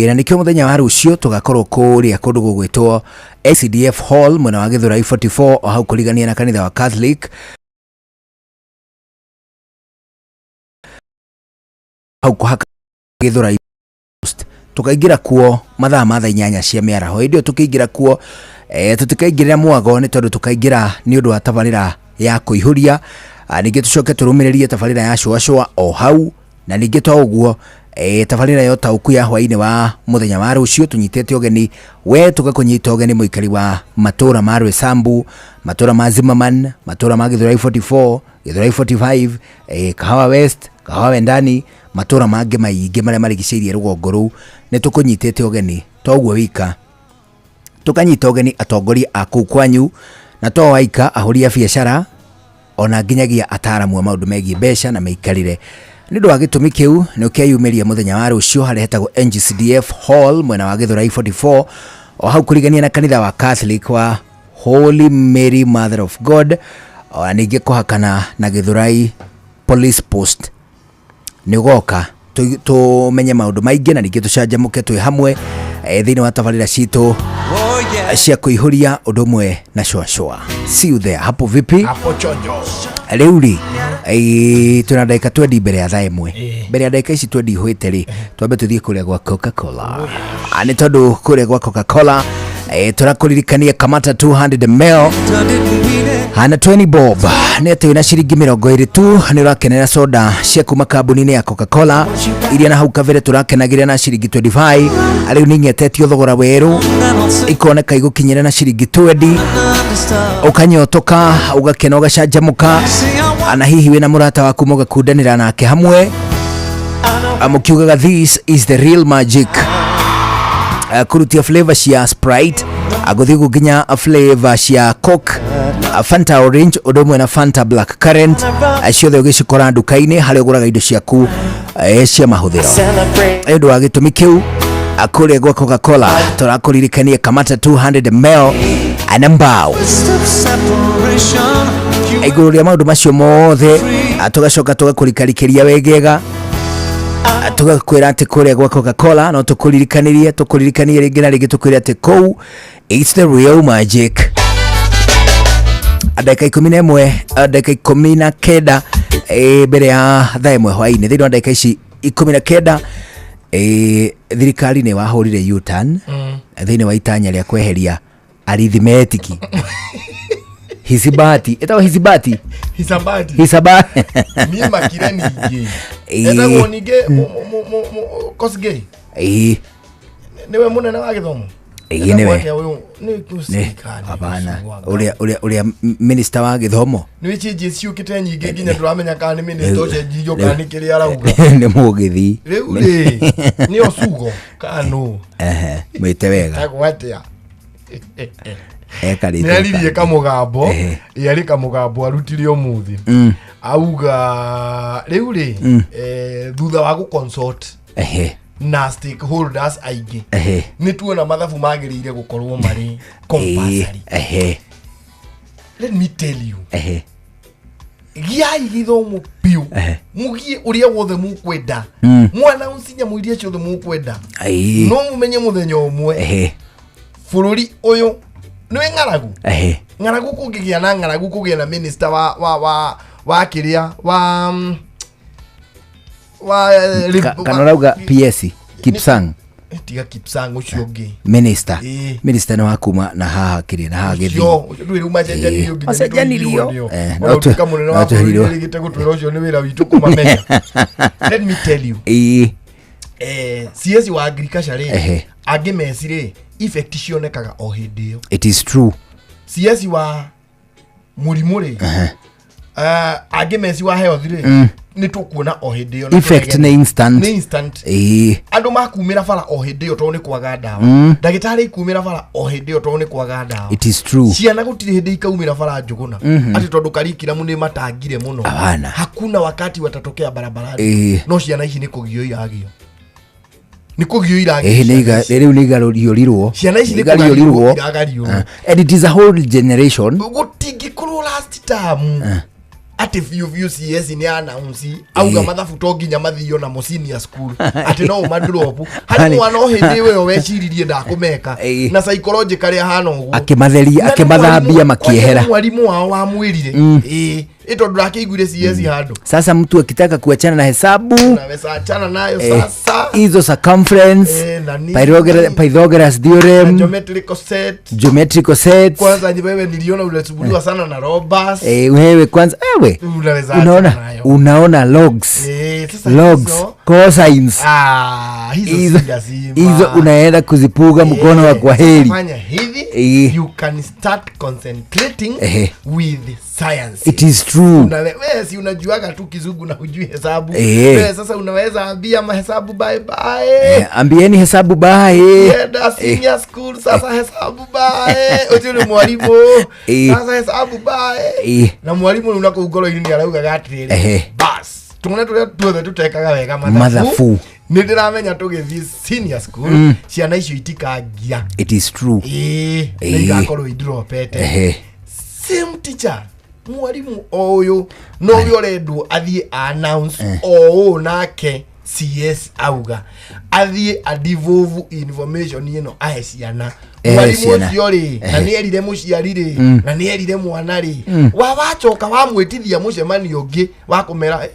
S7: Na nĩkĩo mũthenya wa rũciũ tũgakorwo kũrĩa kũndũ gũgwĩtwo ACDF Hall, mwena wa Gĩthũrai 44, o hau kũrigania na kanitha wa Catholic, hau kũhaka Gĩthũrai Post. Tũkaingĩra kuo mathaa ma thaa 8 cia mĩaraho. Hĩndĩ ĩyo tũkĩingĩra kuo, tũtikaingĩrĩra mwago, nĩ tondũ tũkaingĩra nĩ ũndũ wa tabarĩra ya kũihũria. Ningĩ tũcoke tũrũmĩrĩrie tabarĩra ya cũacũa o hau, na ningĩ to ũguo, tabarĩra ya ũtaũku ya hwainĩ wa mũthenya wa rũciũ. Tũnyitĩte ũgeni, we tũgakũnyita ũgeni mũikari wa matũra ma Rwĩsambu, matũra ma Zimmerman, matũra ma Gĩthũrai 44, Gĩthũrai 45, Kahawa West, Kahawa Wendani. Matũra mangĩ maingĩ marĩa marigicĩirie rũgongo rũu nĩ tũkũnyitĩte ũgeni. Toguo wika, tũkanyita ũgeni atongoria a kũu kwanyu, na to aika, ahũri a biacara ona nginyagia ataaramu a maũndũ megiĩ mbeca na mĩikarĩre. Nĩ ũndũ wa gĩtũmi kĩu, nĩ ũkeyumĩria mũthenya wa rũciũ harĩa hetagwo NGCDF Hall mwena wa Gĩthũrai 44, o hau kũrigania na kanitha wa Catholic wa Holy Mary Mother of God, ona ningĩ kũhakana na Gĩthũrai Police Post. Nĩ ũgoka tũmenye maũndũ maingĩ na ningĩ tũcanjamũke twĩ hamwe thĩinĩ wa tabarĩra citũ cia kũihũria ũndũ ũmwe na cwacwa. See you there. Hapo vipi?
S2: Hapo chonjo.
S7: Rĩu rĩ, twĩna ndagĩka 20 mbere ya thaa 1. Mbere ya ndagĩka ici 20 ihũĩte rĩ, twambe tũthiĩ kũrĩa gwa Coca-Cola. Nĩ tondũ kũrĩa gwa Coca-Cola, tũrakũririkania kamata 200 ml hana 20 bob, nĩ atĩ wĩna ciringi 20 tu nĩ ũrakenera soda cia kuma kambuni-inĩ ya Coca-Cola iria na hau kabere tũrakenagĩra na ciringi 25. Rĩu nĩ ing'etetio thogora werũ, ikoneka igũkinyĩra na ciringi 20, ũkanyotoka, ũgakena, ũgacanjamũka, na hihi wĩna mũrata waku mũgakundanĩra nake hamwe, mũkiugaga this is the real magic. Kũrutia flavor cia Sprite, gũthiĩ ũguo nginya flavor cia Coke, Fanta Orange ũndũ ũmwe na Fanta Black Currant, ciothe ũgĩcikora nduka-inĩ harĩa ũgũraga indo ciaku cia mahũthĩro. Nĩ ũndũ wa gĩtũmi kĩu, kũrĩa gwa Coca-Cola tũrakũririkania kamata 200 ml na mbao. Igũrũ rĩa maũndũ macio mothe, tũgacoka tũgakũrikarikĩria wegega, tũgakwĩra atĩ kũrĩa gwa Coca-Cola no tũkũririkanirie, tũkũririkanie rĩngĩ na rĩngĩ, tũkwĩre atĩ kũu it's the real magic. Ndagĩka 11, ndagĩka 19 mbere ya thaa 1 hwaĩ-inĩ. Thĩinĩ wa ndagĩka ici 19, thirikari nĩ wahũrire U-turn thĩinĩ wa itanya rĩa kweheria arithmetic, hisibati, ĩtagwo hisibati.
S2: Hisabati.
S7: Hisabati.
S2: Niĩ makire ningĩ. Etagwo ningĩ Kosgei. Nĩwe mũnene wa gĩthomo.
S7: Ĩĩ, nĩwe.
S2: Etagwo atĩa ũyũ? Nĩ kũcirikani.
S7: Hapana, ũrĩa minister wa gĩthomo.
S2: Nĩ changes ciũkĩte nyingĩ nginya ndũramenya kana nĩ minister ũcenjirio kana nĩ kĩrĩa arauga.
S7: Nĩ mũgĩthi.
S2: Rĩu rĩ, nĩ Osugo kana nũ?
S7: Ehe, mwĩte wega.
S2: Etagwo atĩa?
S7: Ekarĩte.
S2: Nĩ aririe kamũgambo.
S7: Ehe.
S2: Ĩ, arĩ kamũgambo arutire ũmũthĩ. Auga rĩu rĩ, thutha wa gũ-consult na stakeholders aingĩ, nĩ tuona mathabu magĩrĩire gũkorwo marĩ compulsory. Let me tell you, giai gĩthomo biũ, mũgie ũrĩa wothe mũkwenda, mwana ũci nyamũ iria ciothe mũkwenda, no mũmenye mũthenya ũmwe bũrũri ũyũ nĩ ng'aragu. Ng'aragu kũngĩgĩa na ng'aragu kũgĩa na minister wa wa wa wa kĩrĩa wa wa
S7: Kana ũrauga PS Kipsang?
S2: Tiga Kipsang, ũcio ũngĩ.
S7: Minister.
S2: Ĩĩ.
S7: Minister nĩ wa kuma na haha kĩrĩa na haha gĩthii.
S2: Ũcio ndũĩ rĩu macenjanirio nginya
S7: Macenjanirio.
S2: nĩtũigirwo nĩo.
S7: No
S2: Ona ũtuĩka mũnene
S7: no
S2: wa bũrũri
S7: tweherirwo.
S2: nĩrĩgĩte gũtwĩra ũcio nĩ wĩra witũ kũmamenya. Let me tell you, CS wa agriculture rĩ, angĩ meci rĩ, effect cionekaga o hĩndĩ ĩyo.
S7: It is true.
S2: CS wa mũrimũ rĩ, angĩ meci wa health rĩ, nĩ tũkuona o hĩndĩ ĩyo na
S7: Effect
S2: tũregane.
S7: nĩ instant.
S2: Nĩ instant. Andũ makumĩra bara o hĩndĩ ĩyo tondũ nĩ kwaga ndawa. Ndagĩtarĩ ikumĩra bara o hĩndĩ ĩyo tondũ nĩ kwaga ndawa.
S7: It is true.
S2: Ciana gũtirĩ hĩndĩ ikaumĩra bara Njũgũna atĩ tondũ curriculum nĩ matangire mũno.
S7: Hapana.
S2: Hakuna wakati watatokea barabarani. No ciana ici nĩ kũgio iragio, nĩ kũgio iragio
S7: Nĩ
S2: ciana ici.
S7: rĩu nĩ igarũriũrirwo.
S2: Ciana ici nĩ
S7: Igariũrirwo.
S2: kũgariũrwo iragariũrwo.
S7: And it is a whole generation.
S2: Gũtingĩkorwo last term atĩ biũ biũ CS nĩ announce auga mathabu to nginya mathio namo senior school, atĩ no ũmadrop harĩ mwana o hĩndĩ ĩyo weciririe ndakũmeka na psychologically ahana ũguo.
S7: Akĩmatheria,
S2: Na nĩ
S7: akĩmathambia makĩehera.
S2: kwanja nĩ mwarimũ wao wamwĩrire, ĩĩ, ĩ tondũ ndakĩiguire CS handũ.
S7: Sasa mtu akitaka kuachana na hesabu,
S2: Unaweza achana nayo sasa.
S7: Hizo circumference,
S2: na nini,
S7: Pythagoras
S2: na
S7: theorem,
S2: geometrical set,
S7: geometrical sets.
S2: Kwanza wewe niliona unasumbuliwa sana na robbers.
S7: Wewe kwanza, ewe
S2: Unaweza achana
S7: unaona
S2: nayo.
S7: unaona logs.
S2: Sasa
S7: Logs.
S2: hizo
S7: Cosines.
S2: Ah, hizo
S7: Hizo-
S2: si lazima.
S7: Hizo unaenda kuzipuga mkono wa kwa heri.
S2: Fanya hivi, you can start concentrating with science.
S7: It is true.
S2: Wewe si unajuaga tu kizungu na hujui hesabu. Wewe sasa unaweza ambia mahesabu bye bye.
S7: Ambieni hesabu bye.
S2: Enda senior school sasa hesabu bye. Ucio ni mwalimu. Sasa hesabu bye. Na mwalimu rĩu nakũu ngoro-inĩ nĩ araugaga atĩrĩrĩ, bas tũmwana tũrĩa tuothe tũtekaga wega mathabu
S7: Mathabu.
S2: nĩ ndĩramenya tũgĩthiĩ senior school ciana icio itikangia.
S7: It is true.
S2: Ĩĩ, nĩ igakorwo indiropete. Same teacher, mwarimu o ũyũ no ũrĩa ũrendwo athiĩ announce o ũũ nake CS auga athiĩ adivovu information ĩno ahe ciana. Mwarimu
S7: Ciana.
S2: ũcio rĩ, na nĩ erire mũciari rĩ, na nĩ erire mwana rĩ, wa wacoka wamwĩtithia mũcemanio ũngĩ wa kũmera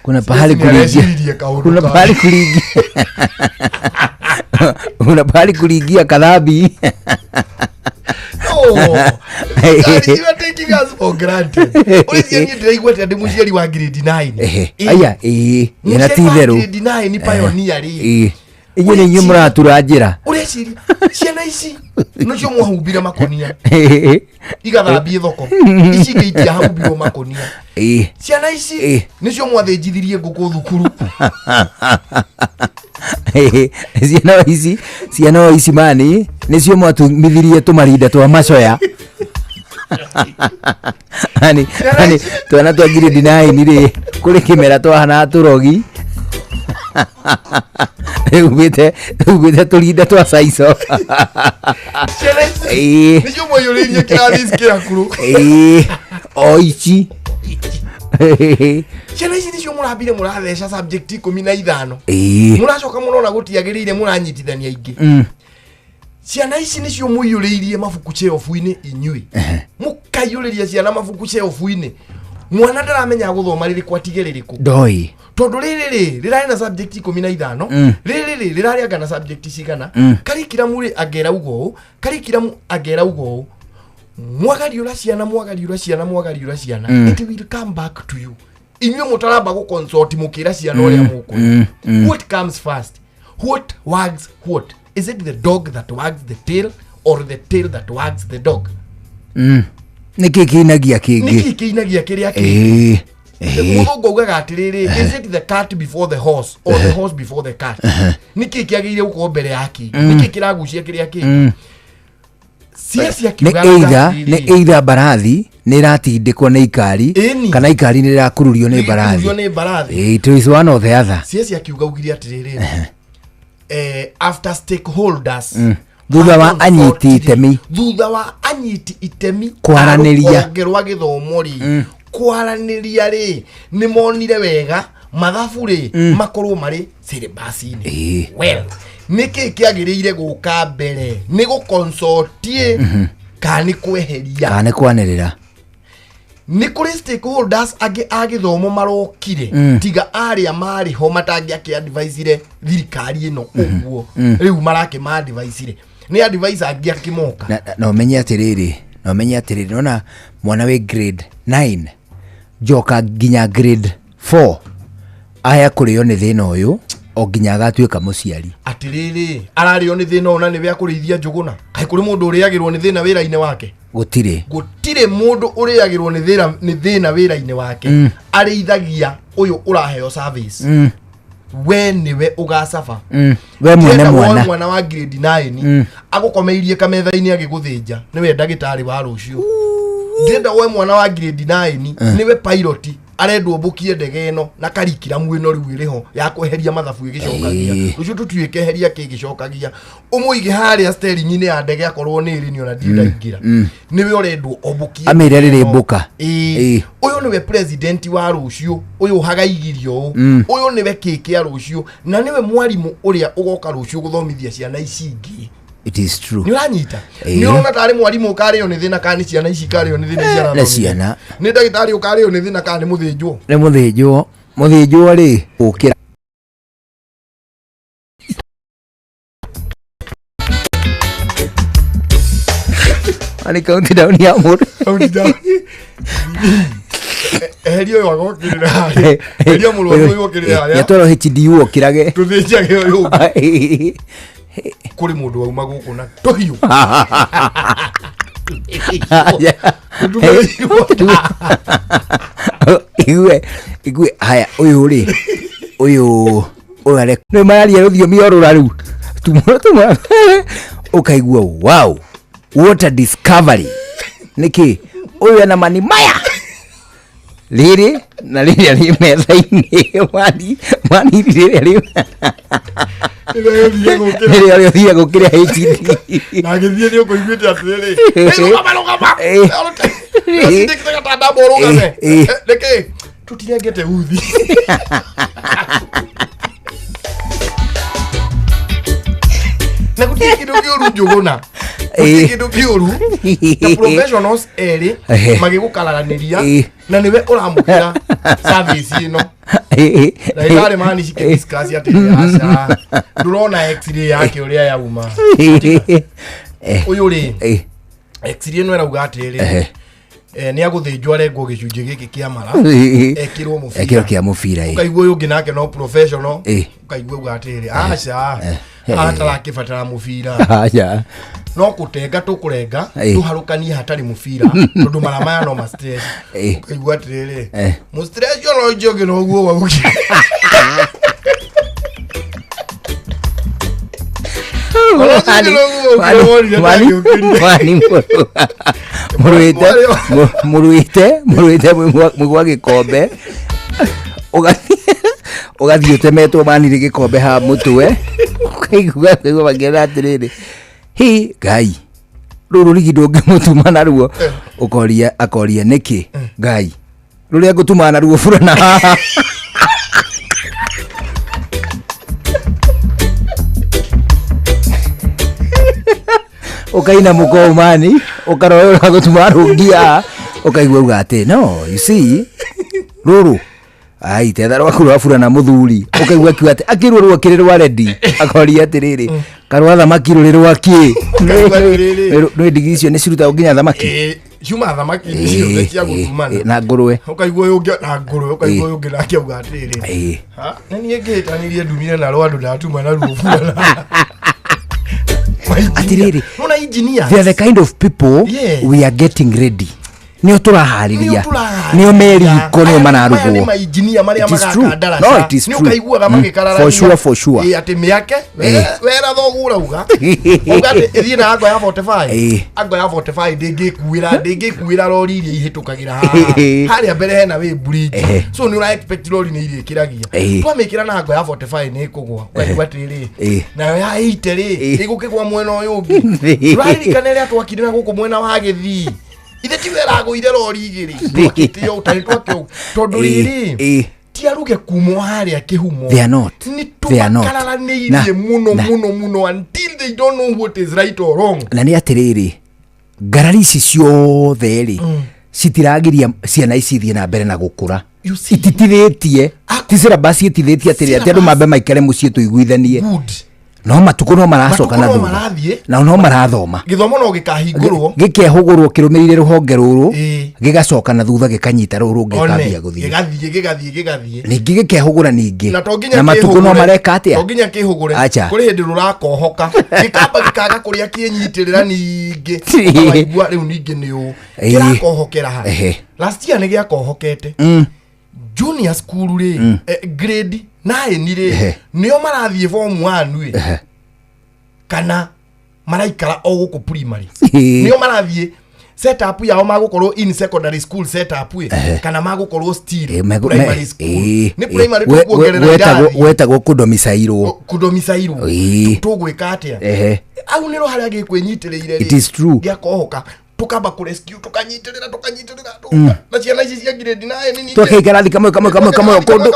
S7: Kuna pahali
S2: CS nĩ
S7: kuliingia.
S2: areciririe kaũndũ
S7: Kuna
S2: kangĩ.
S7: pahali kuliingia. Kuna pahali kuliingia kadhambi.
S2: No. You are taking us for granted. Ũreciria niĩ ndĩraigua atĩa ndĩ mũciari wa grade 9?
S7: Aya, ĩĩ, ĩna ti
S2: Mũciari wa
S7: itherũ.
S2: grade 9 nĩ pioneer rĩ.
S7: Inyuĩ nĩ inyuĩ mũratura njĩra.
S2: Ũreciria ciana ici nocio mwahumbire makonia igathambie thoko, ici ingĩ itiahumbirwo makonia. Ciana ici nĩcio mwathĩnjithirie ngũkũ thukuru.
S7: Ciana ici mani nĩcio mwatumithirie tũmarinda twa macoya. Ani twana twa grade 9 rĩ, kũrĩ kĩmera twahanaga tũrogi rĩu tũrinda twa caico.
S2: Ciana ici nĩcio mwaiyũrĩirie kĩrathi kĩakuru.
S7: Ĩĩ, o ici.
S2: Ciana ici nĩcio mũrambire mũratheca subject 15. Mũracoka mũrona gũtiagĩrĩire, mũranyitithania ingĩ. Ciana ici nĩcio mũiyũrĩirie mabuku shelf-inĩ, inyuĩ mũkaiyũrĩria ciana mabuku shelf-inĩ, mwana ndaramenya gũthoma rĩrĩkũ atige rĩrĩkũ.
S7: Ndoi.
S2: Tondũ rĩrĩ rĩ rĩrarĩ na subject 15, rĩrĩ rĩ rĩrarĩ anga na subject cigana. Curriculum rĩ angera uga ũũ, curriculum angera uga ũũ, mwagariũra ciana, mwagariũra ciana, mwagariũra ciana. It will come back to you. Inyuĩ mũtaramba gũconsult mũkĩra ciana ũrĩa mũkũrĩ. What comes first? What wags what? Is it the dog that wags the tail or the tail that wags the dog?
S7: Nĩkĩ kĩinagia kĩngĩ?
S2: Nĩkĩ kĩinagia kĩrĩa kĩngĩ?
S7: Ĩĩ.
S2: Mũthũngũ augaga atĩrĩrĩ, is it the cat before the horse or the horse before the cat? Nĩkĩ kĩagĩrĩire gũkorwo mbere ya kĩngĩ? Nĩkĩ kĩragucia kĩrĩa kĩngĩ? Cia
S7: Nĩ
S2: kiugaga
S7: either
S2: atĩrĩrĩ,
S7: nĩ either mbarathi nĩ ĩratindĩkwo nĩ ikari kana ikari nĩ rĩrakururio nĩ mbarathi.
S2: Rĩrakururio nĩ mbarathi.
S7: Ĩĩ, it is one or the other.
S2: Cia akiuga ugire atĩrĩrĩ, after stakeholders
S7: Thutha wa anyiti itemi
S2: thutha wa anyiti itemi
S7: Kwaranĩria.
S2: a rũhonge rwa gĩthomo rĩ, kwaranĩria rĩ, nĩ monire wega mathabu rĩ makorwo marĩ syllabus-inĩ. Well, nĩkĩ kĩagĩrĩire gũka mbere? Nĩ gũconsultie kana nĩ kweheria?
S7: Kana nĩ kwanĩrĩra?
S2: Nĩ kũrĩ stakeholders angĩ a gĩthomo marokire tiga arĩa marĩ ho matangĩakĩ-advisire thirikari ĩno ũguo? Rĩu marakĩma-advisire nĩ advisor angĩ akĩmoka.
S7: Na ũmenye atĩrĩrĩ, nona mwana wĩ grade 9 njoka nginya grade 4 aya kũrĩo nĩ thĩna ũyũ o nginya agatuĩka mũciari.
S2: Atĩrĩrĩ, ararĩo nĩ thĩna ũyũ na nĩwe akũrĩithia njũgũna. Kaĩ kũrĩ mũndũ ũrĩagĩrwo nĩ thĩna wĩra-inĩ wake?
S7: Gũtirĩ.
S2: Gũtirĩ mũndũ ũrĩagĩrwo nĩ thĩna wĩra-inĩ wake. Arĩithagia ũyũ ũraheo service. We nĩwe ũgacaba.
S7: We mwene.
S2: Ndĩrenda woe
S7: Mwana.
S2: mwana wa grade 9 agũkomeirie kametha-inĩ agĩgũthĩnja, nĩwe ndagĩtarĩ wa rũciũ. Ndĩrenda woe mwana wa grade 9, nĩwe pilot arendwo mbũkie ndege ĩno na karikiramu ĩno rĩu ĩrĩho ya kweheria mathabu ĩgĩcokagia. Rũciũ tũtuĩke eheria kĩ ĩgĩcokagia, ũmũige harĩa steering-inĩ ya ndege, akorwo nĩ ĩrĩ nĩ ona ndirĩ ndaingĩra. Nĩwe ũrendwo ombũkie.
S7: Amĩre rĩrĩ mbũka.
S2: Ĩĩ. Ũyũ nĩwe president wa rũciũ, ũyũ ũhagaigirio ũũ. Ũyũ nĩwe kĩ kĩa rũciũ na nĩwe mwarimũ ũrĩa ũgoka rũciũ gũthomithia ciana ici ingĩ.
S7: It is true.
S2: Nĩ ũranyita?
S7: Ĩĩ.
S2: Nĩ ũrona tarĩ mwarimũ ũkarĩo nĩ thĩna kana nĩ ciana ici ikarĩo nĩ thĩna ici
S7: Na
S2: arathomithia?
S7: ciana.
S2: Nĩ ndagĩtarĩ ũkarĩo nĩ thĩna kana nĩ mũthĩnjwo?
S7: Nĩ mũthĩnjwo rĩ ũkĩra. Ani countdown ya mũndũ.
S2: Countdown. Eheria ũyũ agokĩrĩra harĩa. Eheria mũrwaru ũyũ okĩrĩre harĩa.
S7: Yatwarwo HDU okĩrage.
S2: Tũthĩnjage ũyũ ũngĩ. Kũrĩ mũndũ wauma gũkũ na tũhiũ.
S7: Igue igue haya ũyũ rĩ ũyũ ũyũ are nĩ mararia rũthiomi o rũraru tumũra tumũra ũkaigua wow, what a discovery. Nĩkĩ ũyũ ena mani maya rĩrĩ na rĩrĩa rĩ metha-inĩ mani mani rĩrĩa rĩ rĩrĩa rĩ ũthiaga gũkĩrĩa HD.
S2: Na agĩthiĩ nĩ ũkũiguĩte atĩrĩrĩ, "Rũgama, rũgama." Nĩũtindĩkĩte gatanda ũrũgame. Nĩkĩ tũtirengete uthi? Na gũtirĩ kĩndũ kĩũru Njũgũna, gũtirĩ kĩndũ kĩũru ta professionals erĩ magĩgũkararanĩria na nĩwe ũramũkĩra service ĩno. Ndagĩtarĩ mani cikĩdiscuss atĩ aca ndũrona x-ray yake ũrĩa yauma ũyũ rĩ, x-ray ĩno ĩrauga atĩrĩrĩ, nĩ agũthĩnjwo arengwo gĩcunjĩ gĩkĩ kĩa mara, ekĩrwo mũbira.
S7: Ekĩrwo kĩa mũbira.
S2: Ũkaigua ũyũ ũngĩ nake no professional, ũkaigua uga atĩrĩrĩ, aca atarakĩbatara mũbira.
S7: Aca.
S2: No kũtenga tũkũrenga, tũharũkanie hatarĩ mũbira tondũ mara maya no ma stress. Ũkaigua atĩrĩrĩ, mũstress ona ũcio ũngĩ noguo waugi.
S7: Mani mũrũĩte mũrũĩte mũrũĩte mũgwa gĩkombe, ũgathiĩ ũtemetwo manirĩ gĩkombe ha mũtwe, ũkaigua ũkaigua makĩona atĩrĩrĩ, hi Ngai, rũrũ rũrigi ndũngĩmũtuma naruo. Ũkoria akoria nĩkĩ Ngai rũrĩa ngũtuma naruo burana haha. Ũkaina mũkoũmani ũkarora ũrĩa gũtuma rũngia, ũkaigua uga atĩ no you see rũrũ ai tetha rwaku rwa burana mũthuri, ũkaigua akiuga atĩ akĩrwo rwakĩrĩ rwa rendi, akoria atĩrĩrĩ, karwa thamaki rũrĩ rwakĩ?
S2: Ũkaigua atĩrĩrĩ.
S7: Nĩ ndigi icio nĩ cirutagwo nginya thamaki.
S2: Ciuma thamaki nĩ ciothe cia gũtumana.
S7: Na ngũrwe.
S2: Ũkaigua ũyũ ũngĩ na ngũrwe, ũkaigua ũyũ ũngĩ nake auga atĩrĩrĩ, "Ha, nĩ niĩ ngĩhĩtanirie ndumire na rwa andũ ndatuma na ruo burana."
S7: Atĩrĩrĩ,
S2: nona engineers
S7: they are the kind of people we are getting ready, nĩo tũraharĩria, nĩo meriko, nĩo
S2: Aya nĩ
S7: mararugwo.
S2: mainjinia marĩa
S7: It is true.
S2: magaka ndaraca.
S7: No, it is
S2: Nĩ
S7: true.
S2: ũkaiguaga magĩkararania.
S7: For sure, for sure.
S2: Atĩ mĩake wera thoguo ũrauga uga atĩ ĩthiĩ na ango ya 45, ango ya 45 ndĩngĩkuĩra rori iria ihĩtũkagĩra haha harĩa mbere hena way bridge. So nĩ ũra expect rori nĩ irĩkĩragia. Twamĩkĩra na ango ya 45 nĩ ĩkũgwa. Ũkaigua atĩrĩrĩ, nayo ya 80 rĩ ĩgũkĩgwa mwena ũyũ ũngĩ? Ũraririkana ĩrĩa twakire na gũkũ mwena wa Gĩthii? Ithe tiwe ĩragũire rori igĩrĩ twakĩte ũũ tarĩ twake ũũ tondũ rĩrĩ ti aruge kuma harĩa kĩhumo.
S7: They are not.
S2: Nĩ
S7: They are not.
S2: tũmakararanĩirie mũno mũno mũno until they don't know what is right or wrong.
S7: Na nĩ atĩrĩrĩ, ngarari ici ciothe rĩ citiragiria ciana ici ithiĩ na mbere na gũkũra, ititithĩtie, ti syllabus ĩtithĩtie atĩrĩ atĩ andũ mambe maikare mũciĩ tũiguithanie. No matukũ no maracoka
S2: Matukũ
S7: na
S2: no
S7: thutha.
S2: marathiĩ.
S7: Nao no marathoma.
S2: Gĩthomo no gĩkahingũrwo.
S7: Gĩkehũgũrwo kĩrũmĩrĩire rũhonge rũrũ, gĩgacoka na thutha gĩkanyita rũrũ rũngĩ,
S2: One,
S7: gĩkambia gũthiĩ.
S2: Gĩgathiĩ gĩgathiĩ gĩgathiĩ.
S7: Ningĩ gĩkehũgũra ningĩ.
S2: Na to nginya
S7: Na matukũ no
S2: kĩhũgũre.
S7: mareka atĩa?
S2: To nginya kĩhũgũre.
S7: Acha.
S2: Kũrĩ hĩndĩ rũrakohoka gĩkamba gĩkaga kũrĩa kĩnyitĩrĩra, ningĩ ũkaigua rĩu ningĩ nĩ ũũ kĩrakohokera ha. Last year nĩ gĩakohokete junior school rĩ, grade 9 rĩ, nĩo marathiĩ form 1 rĩ, kana maraikara o gũkũ primary? Nĩo marathiĩ setup yao magũkorwo in secondary school setup ĩ, kana magũkorwo still primary school? Nĩ primary tũkuongerera irathi?
S7: Wetagwo kũdomicairwo.
S2: Kũdomicairwo. Tũgwĩka atĩa? Au nĩro harĩa gĩkwĩnyitĩrĩire.
S7: It is true.
S2: Gĩakohoka tũkamba kũrescue, tũkanyitĩrĩra tũkanyitĩrĩra na ciana ici cia grade 9 nini.
S7: Twakaikara kamwe kamwe kamwe kamwe kũndũ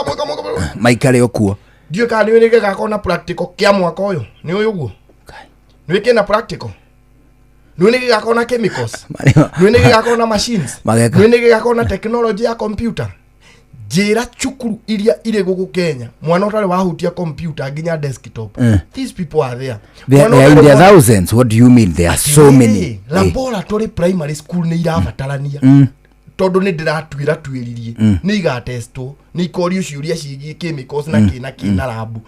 S7: maikare o kuo.
S2: Ndiũĩ kana nĩ gĩgakorwo na practical kĩa mwaka ũyũ. Nĩ ũyũ ũguo nĩ kĩna practical, nĩ nĩ gĩgakorwo na chemicals, nĩ nĩ gĩgakorwo na machines,
S7: Mageka.
S2: nĩ nĩ gĩgakorwo na technology ya computer. Njĩra cukuru iria irĩ gũkũ Kenya mwana ũtarĩ wahutia computer nginya desktop. These people are there. Mwana
S7: They are in
S2: ũtarĩ
S7: their thousands. What do you mean? There are so many.
S2: Laboratory primary school nĩ irabatarania. Tondũ nĩ ndĩratuĩra tuĩririe, nĩ igatestwo, nĩ ikorio ciũria ciĩgiĩ chemicals na kĩ na kĩ na rabu.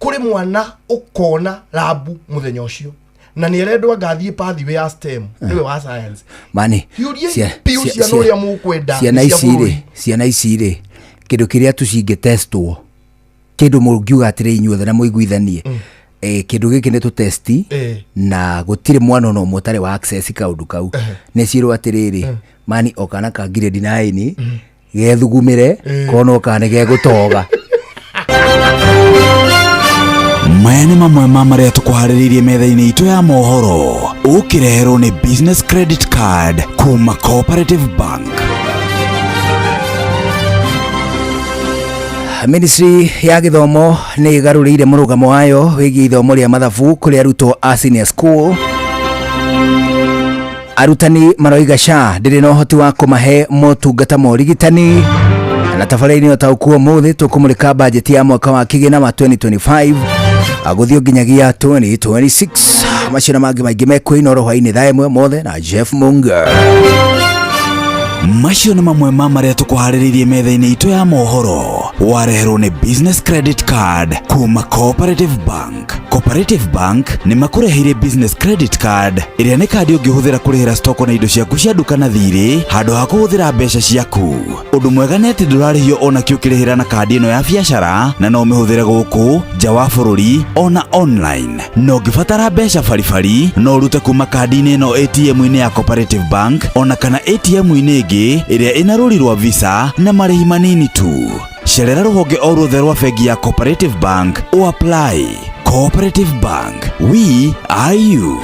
S2: Kũrĩ mwana ũkona rabu mũthenya ũcio na nĩ arendwo angathiĩ pathway ya STEM, nĩwe wa science.
S7: Mani
S2: Ciũria piũ ciana ũrĩa mũkwenda
S7: ciana
S2: nĩ cia
S7: ici rĩ,
S2: bũrũri.
S7: Ciana ici rĩ, kĩndũ kĩrĩa tu cingĩtestwo, kĩndũ mũngiuga atĩrĩ inyuothe na mũiguithanie, kĩndũ gĩkĩ nĩ tũtesti na gũtirĩ mwana ona ũmwe ũtarĩ wa access kaũndũ kau, nĩ cirwo atĩrĩrĩ, mani o kana ka grade 9 gethugumĩre konwo kana nĩ gegũtoga.
S10: Maya nĩ mamwe ma marĩa tũkũharĩrĩirie metha-inĩ itũ ya mohoro, ũkĩreherwo nĩ Business Credit Card kuma Cooperative Bank.
S7: Ministry ya gĩthomo nĩ ĩgarũrĩire mũrũgamo wayo wĩgiĩ ithomo rĩa mathabu kũrĩ arutwo a senior school. Arutani maroiga SHA ndĩrĩ na ũhoti wa kũmahe motungata ma ũrigitani. Na tabarĩra-inĩ ũtaũku ũmũthĩ tũkũmũrĩka bajeti ya mwaka wa kĩgĩna wa 2025 gũthiĩ nginyagia 2026. Macio na mangĩ maingĩ mekwĩinoro hwainĩ thaa 1 mothe na Jeff Munga.
S10: Macio nĩ mamwe ma marĩa tũkũharĩrĩirie metha-inĩ itũ ya mohoro, wareherwo nĩ Business Credit Card kuma Cooperative Bank. Cooperative Bank nĩ makũreheire Business Credit Card, ĩrĩa nĩ kandi ũngĩhũthĩra kũrĩhĩra stoko na indo ciaku cia nduka na thirĩ handũ ha kũhũthĩra mbeca ciaku. Ũndũ mwega nĩ atĩ ndũrarĩhio ona kĩ ũkĩrĩhĩra na kandi ĩno ya biacara, na no ũmĩhũthĩre gũkũ nja wa bũrũri ona online. Na ũngĩbatara mbeca baribari, no ũrute kuma kandi-inĩ ĩno ATM-inĩ ya Cooperative Bank ona kana ATM-inĩ ĩngĩ ĩrĩa ĩna rũri rwa Visa na marĩhi manini tu. Cerera rũhonge o ruothe rwa bengi ya Cooperative Bank o apply. Cooperative Bank, we are you.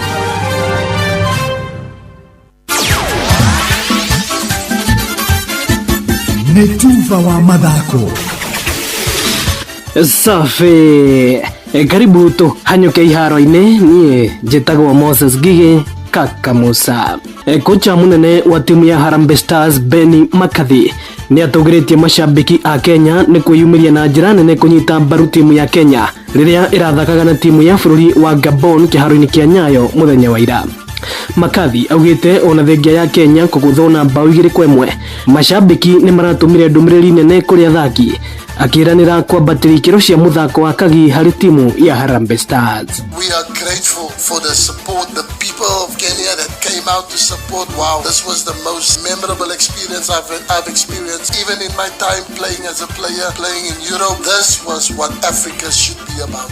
S20: Nĩ tuba wa mathako.
S4: Safi. Karibu tũhanyũke iharo-inĩ. Niĩ njĩtagwo Moses Ngigĩ Kaka Musa. Kocha mũnene wa timu ya Harambee Stars Benni McCarthy nĩ atũgĩrĩtie macambĩki a Kenya nĩ kwĩyumĩria na njĩra nene kũnyita mbaru timu ya Kenya rĩrĩa ĩrathakaga na timu ya bũrũri wa Gabon kĩharo-inĩ kĩa Nyayo mũthenya wa ira. McCarthy augĩte ona thengia ya Kenya kũgũthwo na mbaũ 2-1, macambĩki nĩ maratũmire ndũmĩrĩri nene kũrĩ athaki, akĩranĩra kwambatĩria ikĩro cia mũthako wa kagi harĩ timu ya Harambee Stars.
S12: We are grateful for the support, the people of Kenya that came out to support. Wow, this was the most memorable experience I've experienced, even in my time playing as a player, playing in Europe. This was what Africa should be about.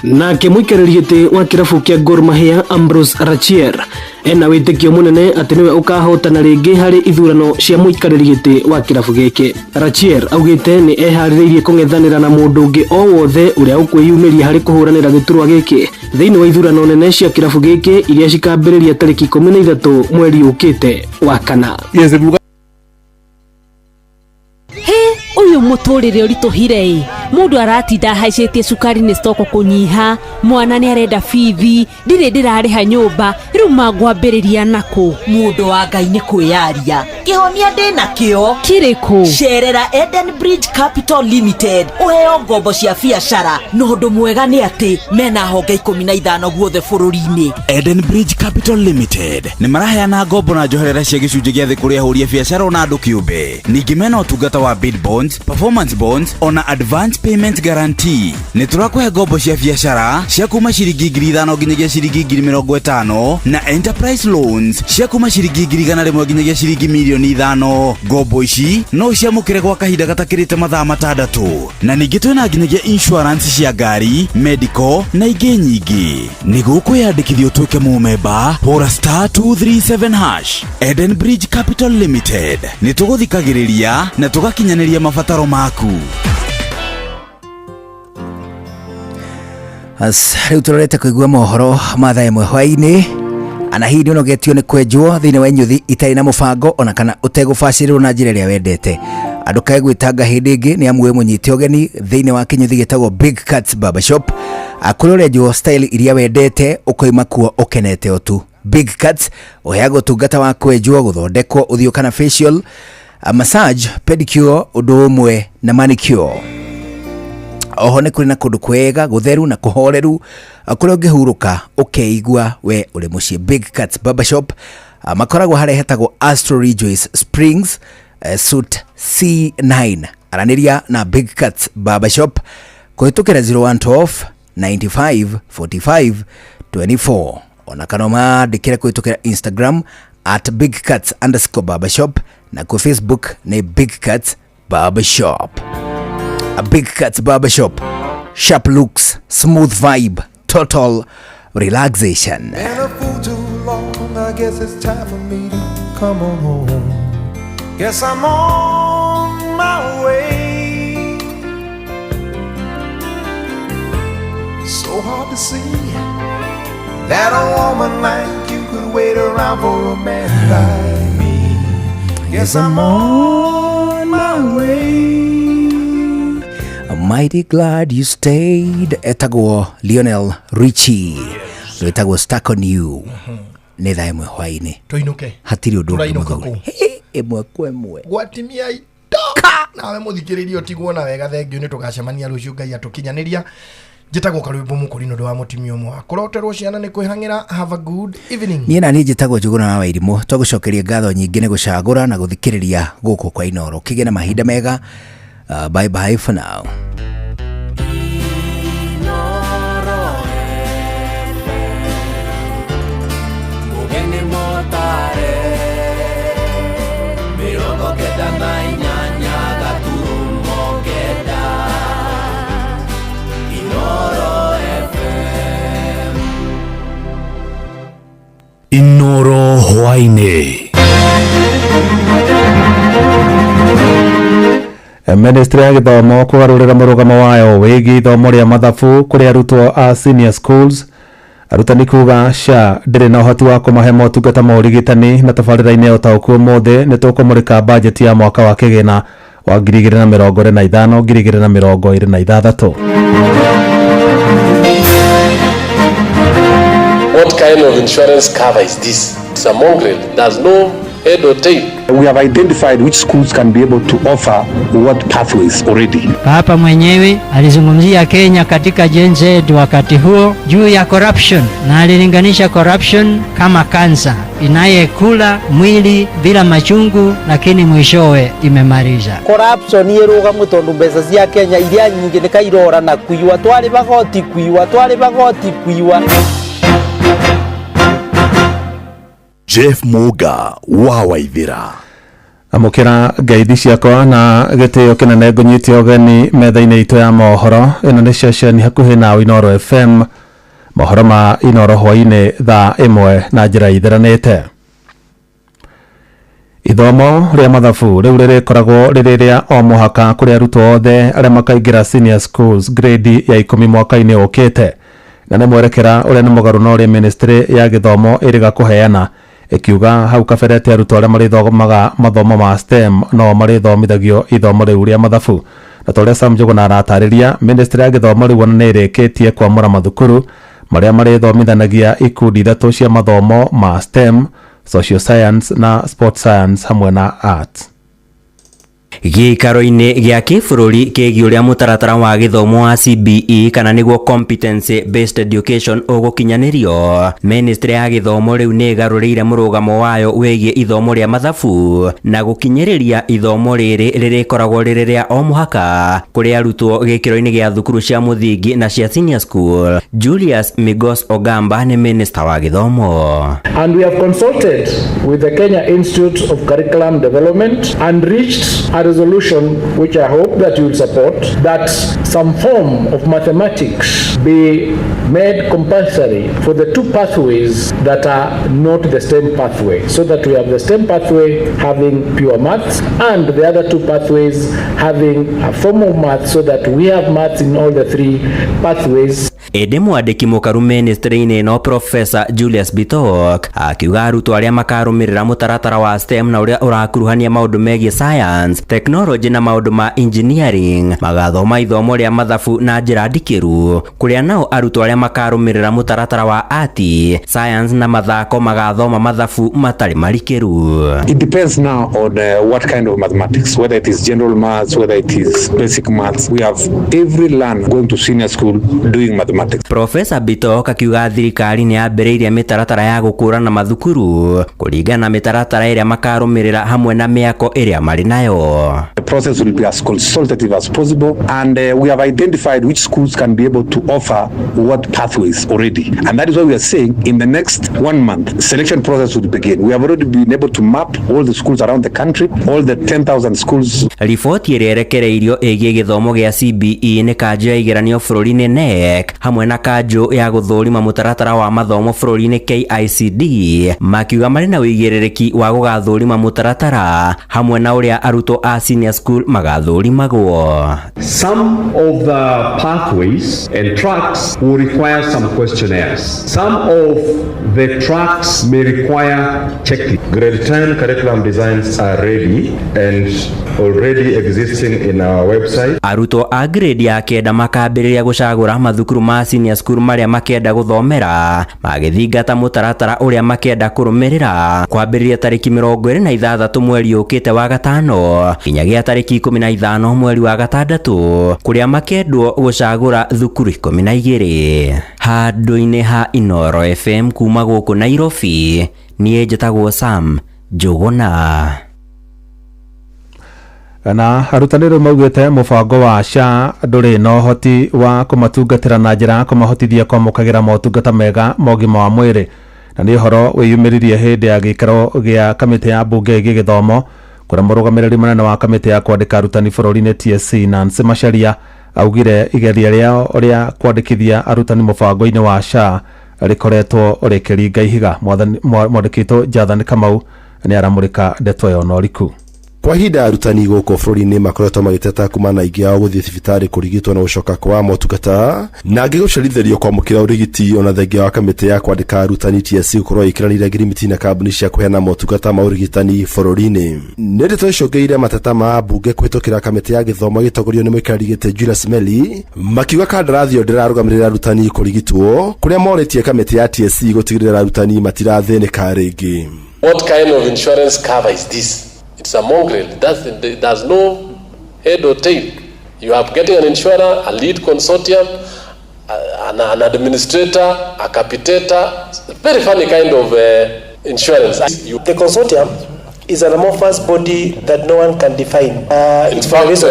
S4: Nake mũikarĩri gĩtĩ wa kĩrabu kĩa Gor Mahia Ambrose Rachier ena wĩtĩkio mũnene atĩ nĩwe ũkahotana rĩngĩ harĩ ithurano cia mũikarĩri gĩtĩ wa kĩrabu gĩkĩ. Rachier augĩte nĩ eharĩrĩirie kũng'ethanĩra na mũndũ ũngĩ o wothe ũrĩa ũkwĩyumĩria harĩ kũhũranĩra gĩturwa gĩkĩ thĩinĩ wa ithurano nene cia kĩrabu gĩkĩ iria cikambĩrĩria tarĩki 13 mweri ũkĩte wa kana.
S13: Yes.
S14: He ũyũ mũtũrĩre ũritũhire ĩ, mũndũ aratinda ahaicĩtie cukari nĩ stoko kũnyiha, mwana nĩ arenda bithi, ndirĩ ndĩrarĩha nyũmba, rĩu mangwambĩrĩria nakũ?
S15: Mũndũ wa Ngai nĩ kwĩyaria, kĩhonia ndĩna kĩo.
S14: Kĩrĩkũ?
S15: Cerera Eden Bridge Capital Limited ũheo ngombo cia biacara, na ũndũ mwega nĩ atĩ mena honge 15 guothe bũrũri-inĩ.
S10: Eden Bridge Capital Limited nĩ maraheana ngombo na njoherera cia gĩcunjĩ gĩa thĩ kũrĩ ahũri a biacara ona andũ kĩũmbe. Ningĩ mena ũtungata wa bid bonds, performance bonds ona advance payment guarantee. Nĩ tũrakũhe ngombo cia biacara cia kuma ciringi 5,000 nginyagia ciringi 50,000 na enterprise loans cia kuma ciringi 100,000 nginyagia ciringi mirioni 5. Ngombo ici no ũciamũkĩre gwa kahinda gatakĩrĩte mathaa 6. Na ningĩ twĩna nginyagia insurance cia ngari, medical na ingĩ nyingĩ. Nĩguo kwĩyandĩkithia ũtuĩke mũmemba, hũra *237#. Eden Bridge Capital Limited, nĩ tũgũthikagĩrĩria na tũgakinyanĩria mabataro maku.
S7: As rĩu tũrorete kũigua mohoro ma thaa 1 hwaĩ-inĩ. Ana hihi nĩ ũnogetio nĩ kwenjwo thĩinĩ wa inyuthi itarĩ na mũbango ona kana ũtegũbacĩrĩrwo na njĩra ĩrĩa wendete? Andũ kae gwĩtanga hĩndĩ ĩngĩ nĩ amu wĩ mũnyite ũgeni thĩinĩ wa kĩnyuthi gĩtagwo Big Cuts Barbershop, kũrĩa ũrenjwo style iria wendete ũkoima kuo ũkenete o tu. Big Cuts ũheagwo ũtungata wa kwenjwo, gũthondekwo ũthiũ kana facial, massage, pedicure ũndũ ũmwe na manicure. Oho nĩ kũrĩ na kũndũ kwega gũtheru na kũhoreru, kũrĩa ũngĩhurũka ũkeigua we ũrĩ mũciĩ. Big Cuts Barbershop Makoragwo harĩa hetagwo Astro Rejoice Springs, suit C9. Aranĩria na Big Cuts Barbershop kũhĩtũkĩra 0112 95 45 24, ona kana mandĩkĩre kũhĩtũkĩra Instagram at big cuts underscore barbershop, na kwa Facebook nĩ Big Cuts Barbershop. A Big Cuts Barbershop, sharp looks, smooth vibe, total relaxation.
S1: Been a fool too long, I guess it's time for me to come on home. Guess I'm on my way. So hard to see that a woman like you could wait around for a man like me. Guess I'm on my way.
S7: I'm mighty glad you stayed. Etagwo Lionel Richie, rwĩtagwo Stuck on You. Nĩ thaa 1 hwaĩ-inĩ.
S2: Tũinũke.
S7: Hatirĩ ũndũ ũngĩ
S2: Tũrainũka
S7: mũthuri.
S2: kũ?
S7: Ĩmwe kwa ĩmwe.
S2: Gwatimia ito nawe mũthikĩrĩria ũtigwo na wega. Thengiũ, nĩ tũgacemania rũciũ Ngai atũkinyanĩria. Njĩtagwo Karwĩmbo Mũkũrinũ ũndũ wa mũtumia ũmwe wa kũroterwo ciana nĩ kwĩhang'ĩra. Have a good evening.
S7: Niĩ na niĩ njĩtagwo Njũgũna wa Wairimũ. Twagũcokeria ngatho nyingĩ nĩ gũcagũra na gũthikĩrĩria gũkũ kwa Inoro. Kĩgĩe na mahinda mega. Bye bye for now.
S11: Mugeni motare 98.9 Inoro FM.
S20: Inoro hwaĩ-inĩ.
S13: Ministry ya gĩthomo kũgarũrĩra mũrũgamo wayo wĩgiĩ ithomo rĩa mathabu kũrĩ arutwo a senior schools. Arutani kuga SHA ndĩrĩ na ũhoti wa kũmahe motungata ma ũrigitani. Na tabarĩra-inĩ ya ũtaũku ũmũthĩ nĩ tũkũmũrĩka bajeti ya mwaka wa kĩgĩna wa 2025 2026.
S16: What kind of insurance cover is this? It's a mongrel. There's no head or tail.
S17: We have identified which schools can be able to offer what pathways already.
S18: Papa mwenyewe alizungumzia Kenya katika Gen Z wakati huo juu ya corruption, na alilinganisha corruption kama kansa inayekula mwili bila machungu, lakini mwishowe imemaliza.
S23: Corruption ĩrũgamwe tondũ mbeca cia Kenya iria nyingĩ nĩ kairora na kuiwa twarĩ magoti kuiwa twarĩ magoti kuiwa.
S10: Jeff Muga wa Waithira.
S13: Amũkĩra ngeithi ciakwa na gĩtĩo kĩnene, ngũnyite ũgeni metha-inĩ itũ ya mohoro. Ĩno nĩ ceceni hakuhĩ na Inoro FM. Mohoro ma Inoro hwaĩ-inĩ thaa 1 na njĩra itheranĩte. Ithomo rĩa mathabu rĩu rĩrĩkoragwo rĩrĩ rĩa o mũhaka kũrĩ arutwo othe arĩa makaingĩra senior schools grade ya 10 mwaka-inĩ ũkĩte, na nĩ mwerekera ũrĩa nĩ mũgarũ na ũrĩa ministry ya gĩthomo ĩrĩga kũheana, ĩkiuga hau kabere atĩ arutwo arĩa marĩthomaga mathomo ma STEM no marĩthomithagio ithomo rĩu rĩa mathabu. Na ta ũrĩa Sam Njũgũna aratarĩria, ministry ya gĩthomo rĩu ona nĩ ĩrĩkĩtie kwamũra mathukuru marĩa marĩthomithanagia ikundi ithatũ cia mathomo ma STEM, social science na sport science hamwe na arts.
S21: Gĩikaro-inĩ gĩa kĩbũrũri kĩgiĩ ũrĩa mũtaratara wa gĩthomo wa CBE kana nĩguo Competency Based Education ũgũkinyanĩrio, Ministry ya gĩthomo rĩu nĩ ĩgarũrĩire mũrũgamo wayo wĩgiĩ ithomo rĩa mathabu na gũkinyĩrĩria ithomo rĩrĩ rĩrĩkoragwo rĩrĩ rĩa o mũhaka kũrĩ arutwo gĩkĩro-inĩ gĩa thukuru cia mũthingi na cia senior school. Julius Migos Ogamba nĩ Minister wa gĩthomo.
S25: And we have consulted with the Kenya Institute of Curriculum Development and reached a resolution which I hope that you will support, that some form of mathematics be made compulsory for the two pathways that are not the STEM pathway, so that we have the STEM pathway having pure maths and the other two pathways having a form of maths, so that we have maths in all the three pathways.
S21: Ĩndĩ mwandĩki mũkaru ministry-inĩ ĩno Professor Julius Bitok akiuga arutwo arĩa makarũmĩrĩra mũtaratara wa STEM na ũrĩa ũrakuruhania maũndũ megiĩ science, technology na maũndũ ma engineering magathoma ithomo rĩa mathabu na njĩra ndikĩru, kũrĩa nao arutwo arĩa makarũmĩrĩra mũtaratara wa art, science na mathako magathoma mathabu matarĩ marikĩru.
S17: It depends now on what kind of mathematics, whether it is general maths, whether it is basic maths. We have every learner going to senior school doing mathematics. mathematics.
S21: Profesa Bitok akiuga thirikari nĩ yambĩrĩirie mĩtaratara ya gũkũrana mathukuru kũringana na mĩtaratara ĩrĩa makarũmĩrĩra hamwe na mĩako ĩrĩa marĩ nayo.
S17: The process will be as consultative as possible, and we have identified which schools can be able to offer what pathways already. And that is why we are saying in the next 1 month, selection process will begin. We have already been able to map all the schools around the country, all the 10,000 schools.
S21: Riboti ĩrĩa ĩrekereirio ĩgiĩ gĩthomo gĩa CBE nĩ kanjũ ya igeranio bũrũri-inĩ KNEC hamwe na kanjũ ya gũthũrima mũtaratara wa mathomo bũrũri-inĩ KICD makiuga marĩ na ũigĩrĩrĩki wa gũgathũrima mũtaratara hamwe na ũrĩa arutwo a senior school magathũrimagwo.
S6: Some of the pathways and tracks will require some questionnaires. Some of the tracks may require checklist.
S8: Grade 10 curriculum designs are ready and already existing in our website.
S21: Arutwo a grade ya kenda makambĩrĩria gũcagũra mathukuru ma senior school marĩa makenda gũthomera magĩthingata mũtaratara ũrĩa makenda kũrũmĩrĩra kwambĩrĩria tarĩki 26 mweri ũkĩte wa gatano nginyagia tarĩki 15 mweri wa gatandatũ kũrĩa makendwo gũcagũra thukuru 12. Handũ-inĩ ha Inooro FM kuma gũkũ Nairobi, niĩ njĩtagwo Sam Njũgũna.
S13: Na arutani rĩu maugĩte mũbango wa SHA ndũrĩ na ũhoti wa kũmatungatĩra na njĩra ya kũmahotithia kwamũkagĩra motungata mega ma ũgima wa mwĩrĩ, na nĩ ũhoro wĩyumĩririe hĩndĩ ya gĩikaro gĩa kamĩtĩ ya mbunge ĩgiĩ gĩthomo kũrĩa mũrũgamĩrĩri mũnene wa kamĩtĩ ya kwandĩka arutani bũrũri-inĩ TSC Nancy Macharia augire igeria rĩao rĩa kwandĩkithia arutani mũbango-inĩ wa SHA rĩkoretwo rĩkĩringa ihiga. Mwandĩki witũ Jathan Kamau nĩ aramũrĩka ndeto ĩyo na ũriku.
S9: Kwa ihinda arutani gũkũ bũrũri-inĩ makoretwo magĩteta kuma na aingĩ ao gũthiĩ thibitarĩ kũrigitwo na gũcoka kwa motungata na angĩ gũcerithĩrio kwamũkĩra ũrigiti ona thengia wa kamĩtĩ ya kwandĩka arutani TSC gũkorwo ĩkĩranĩire ngirimiti na kambuni cia kũheana motungata ma ũrigitani bũrũri-inĩ. Nĩ ndeto icũngĩrĩire mateta ma mbunge kũhĩtũkĩra kamĩtĩ ya gĩthomo ĩgĩtongorio nĩ mũikarĩri gĩtĩ Julius Melly makiuga kandarathi ĩyo ndĩrarũgamĩrĩra arutani kũrigitwo kũrĩa morĩtie kamĩtĩ ya TSC gũtigĩrĩra arutani matirathĩnĩka rĩngĩ.
S16: What kind of insurance cover is this? It's a mongrel. It has no head or tail. You are getting an insurer, a lead consortium, an administrator, a capitator. Very funny kind of insurance.
S19: The consortium is an amorphous body that no one can define.
S16: In fact,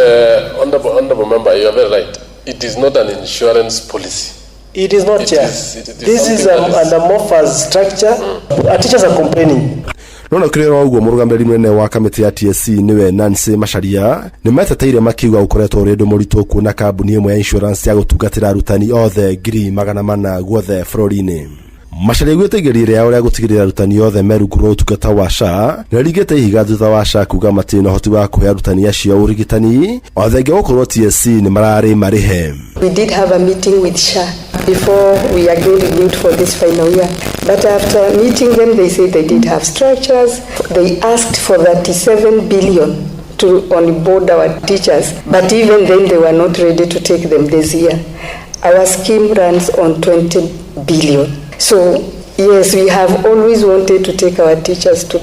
S16: honorable member, you are very right. It is not an insurance policy.
S19: It is not, Chair. This is an amorphous structure. Our teachers are complaining.
S9: No kĩrĩro ũguo mũrũgamĩrĩri mũnene wa kamĩtĩ ya TSC nĩwe Nancy Macharia nĩ meteteire makiuga ũkoretwo ũrĩ ũndũ mũritũ kuona kambuni ĩmwe ya insurance ya gũtungatĩra arutani othe 400,000 guothe bũrũri-inĩ. Macharia augĩte igeria rĩao rĩa gũtigĩrĩra arutani othe me rungu rwa ũtungata wa SHA nĩrĩringĩte ihiga thutha wa SHA kuga matirĩ na ũhoti wa kũhe arutani acio ũrigitani o thengia gũkorwo TSC nĩ mararĩ marĩhe.
S22: We did have a meeting with SHA before we again renewed for this final year. But after meeting them, they said they did have structures. They asked for 37 billion to onboard our teachers. But even then, they were not ready to take them this year. Our scheme runs on 20 billion. So, yes, we have always wanted to take our teachers to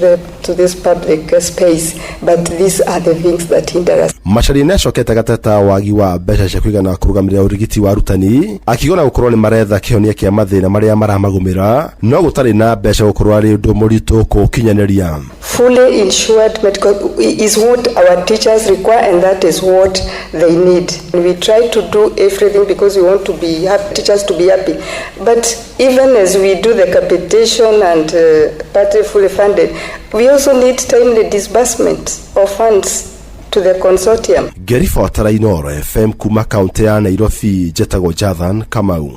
S22: this public space, but these are the things that hinder us.
S9: Macharia nĩacokete gateta wagi wa mbeca cia kũigana kũrũgamĩrĩra ũrigiti wa arutani akiuga na gũkorwo nĩ maretha kĩhonia kĩa mathĩna marĩa maramagũmĩra no gũtarĩ na mbeca gũkorwo arĩ ũndũ mũritũ kũũkinyanĩria.
S22: Fully insured medical is what our teachers require, and that is what they need. We try to do everything because we want to be happy, teachers to be happy. But even as we do the capitation and partly fully funded, we also need timely disbursement of funds to the consortium.
S9: Ngĩribotera Inooro FM kuma kaunti ya Nairobi, njetagwo Jathan Kamau.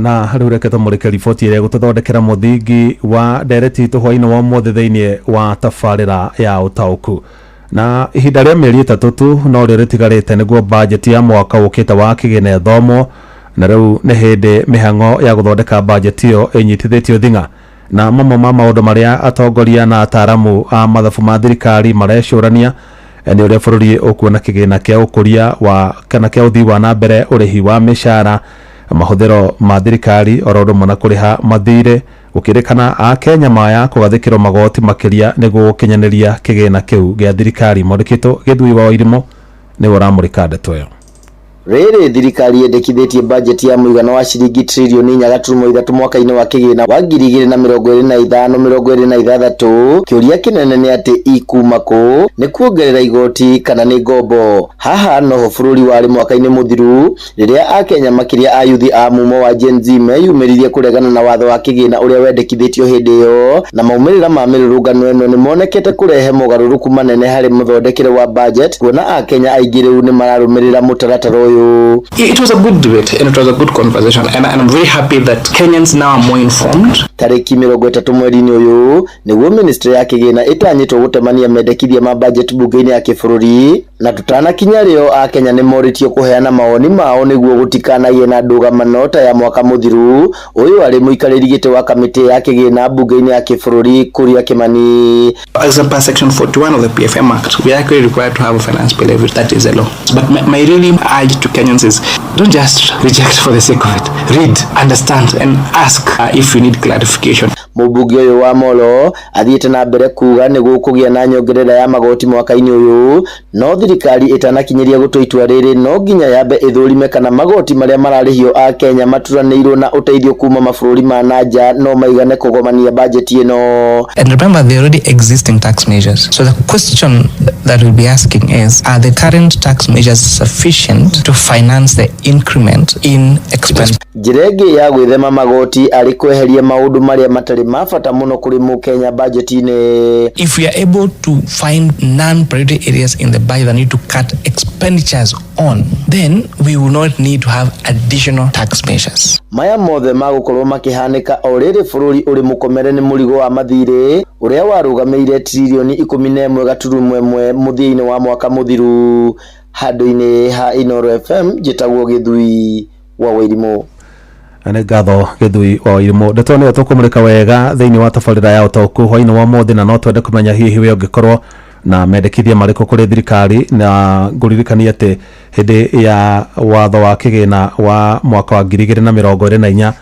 S13: Na rĩu reke tũmũrĩke riboti ĩrĩa gũtũthondekera mũthingi wa ndereti itũ hwaĩ-inĩ wa ũmũthĩ thĩinĩ wa tabarĩra ya ũtaũku. Na ihinda rĩa mĩeri 3 tu no rĩo rĩtigarĩte nĩguo bajeti ya mwaka ũkĩte wa kĩgĩna ĩthomwo, na rĩu nĩ hĩndĩ mĩhang'o ya gũthondeka bajeti ĩyo ĩnyitithĩtio thing'a. Na mamwe ma maũndũ marĩa atongoria na ataaramu a mathabu ma thirikari marecũrania nĩ ũrĩa bũrũri ũkuona kĩgĩna kĩa ũkũria wa kana kĩa ũthii wa na mbere, ũrĩhi wa mĩcara, mahũthĩro ma thirikari oro ũndũ ũmwe na kũrĩha mathirĩ, gũkĩrĩkana akenya maya kũgathĩkĩrwo magoti makĩria nĩguo gũkinyanĩria kĩgĩna kĩu gĩa thirikari. Mwandĩki witũ Gĩthui wa Wairimu nĩwe ũramũrĩka ndeto ĩyo.
S3: Rĩrĩ thirikari yendekithĩtie bajeti ya mũigana wa ciringi tririoni 4.3 mwaka-inĩ wa kĩgĩna wa 2025-2026. Kĩũria kĩnene nĩ atĩ ikuma kũ, nĩ kuongerera igoti kana nĩ ngombo? Haha noho bũrũri warĩ mwaka-inĩ mũthiru rĩrĩa akenya makĩria ayuthi a mumo wa Gen Z meyumĩririe kũregana na watho wa kĩgĩna ũrĩa wendekithĩtio hĩndĩ ĩyo, na maumĩrĩra ma mĩrũrũngano ĩno nĩmonekete kũrehe mogarũrũku manene harĩ mũthondekere wa budget, kuona akenya aingĩ rĩu nĩmararũmĩrĩra mũtaratara ũyũ.
S4: It was a good debate and it was a good conversation, and I'm very happy that Kenyans now are more informed.
S3: Tarĩki 30 mweri-inĩ ũyũ nĩguo ministry ya kĩgĩna ĩtanyĩtwo gũtemania mendekithia ma budget bunge-inĩ ya kĩbũrũri, na tũtanakinya rĩo akenya nĩmorĩtio kũheana mawoni mao nĩguo gũtikanagĩe na ndũgamano ta ya mwaka mũthiru. Ũyũ arĩ mũikarĩri gĩtĩ wa kamĩtĩ ya kĩgĩna bunge-inĩ ya kĩbũrũri Kuria Kimani.
S4: As per section 41 of the PFM Act, we are actually required to have a finance bill every, that is the law. But my really urge to Kenyans is don't just reject for the sake of it. Read, understand and ask if you need clarification.
S3: Mũmbunge ũyũ wa Molo athiĩte na mbere kuga nĩ gũkũgĩa na nyongerera ya magoti mwaka-inĩ ũyũ, no thirikari ĩtanakinyĩria gũtua itua rĩrĩ no nginya yambe ĩthũrime kana magoti marĩa mararĩhio a Kenya maturanĩirwo na ũteithio kuma mabũrũri ma na nja no maigane kũgomania bajeti ĩno.
S4: And remember, there are already existing tax measures. So the question that we'll be asking is, are the current tax measures sufficient to finance the increment in expense?
S3: Njĩra ĩngĩ ya gwĩthema magoti arĩ kweheria maũndũ marĩa matarĩ ma bata mũno kũrĩ mũkenya bajeti-inĩ.
S4: If we are able to find non-priority areas in the budget that need to cut expenditures on, then we will not need to have additional tax measures.
S3: Maya mothe magũkorwo makĩhanĩka o rĩrĩ bũrũri ũrĩ mũkomere nĩ mũrigo wa mathirĩ ũrĩa warũgamĩire tririoni 11.1 mũthia-inĩ wa mwaka mũthiru. Handũ-inĩ ha Inooro FM njĩtagwo Gĩthui wa Wairimũ.
S13: Nĩ ngatho Gĩthui wa Wairimũ. Ndeto nĩyo tũkũmũrĩka wega thĩinĩ wa tabarĩra ya ũtaũku hwainĩ wa ũmũthĩ, na no twende kũmenya hihi we ũngĩkorwo na mendekithia marĩkũ kũrĩ thirikari, na ngũririkanie atĩ hĩndĩ ya watho wa kĩgĩna wa mwaka wa 2024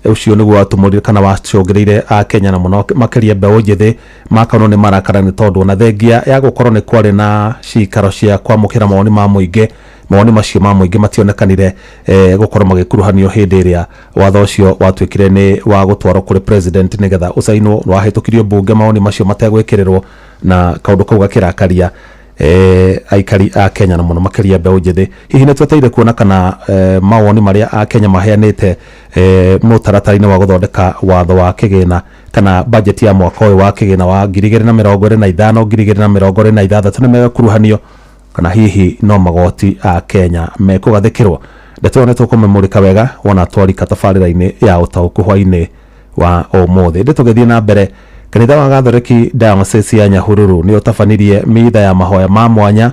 S13: ũcio nĩguo watumũrire kana wacũngĩrĩire akenya na mũno makĩria mbeũ njĩthĩ makonwo nĩ marakara, nĩ tondũ ona thengia ya gũkorwo nĩ kwarĩ na cikaro cia kwamũkĩra mawoni ma mũingĩ, mawoni macio ma mũingĩ mationekanire gũkorwo magĩkuruhanio hĩndĩ ĩrĩa watho ũcio watuĩkire nĩ wa gũtwarwo kũrĩ president nĩgetha ũcainwo. Wahĩtũkirio mbunge mawoni macio mategwĩkĩrĩrwo, na kaũndũ kau gakĩrakaria aikari a Kenya na mũno makĩria mbeũ njĩthĩ. Hihi nĩ twetereire kuona kana mawoni marĩa a Kenya maheanĩte mũtaratara-inĩ wa gũthondeka watho wa kĩgĩna kana bajeti ya mwaka ũyũ wa kĩgĩna wa 2025 2026 nĩ megũkuruhanio, kana hihi no magoti a Kenya mekũgathĩkĩrwo. Ndeto ĩyo nĩ tũkũmĩmũrĩka wega wona twarika tabarĩra-inĩ ya ũtaũku hwainĩ wa ũmũthĩ. Ndĩ tũgĩthiĩ na mbere, kanitha wa Gathoreki Diocese ya Nyahururu nĩ ũtabanirie mitha ya mahoya ma mwanya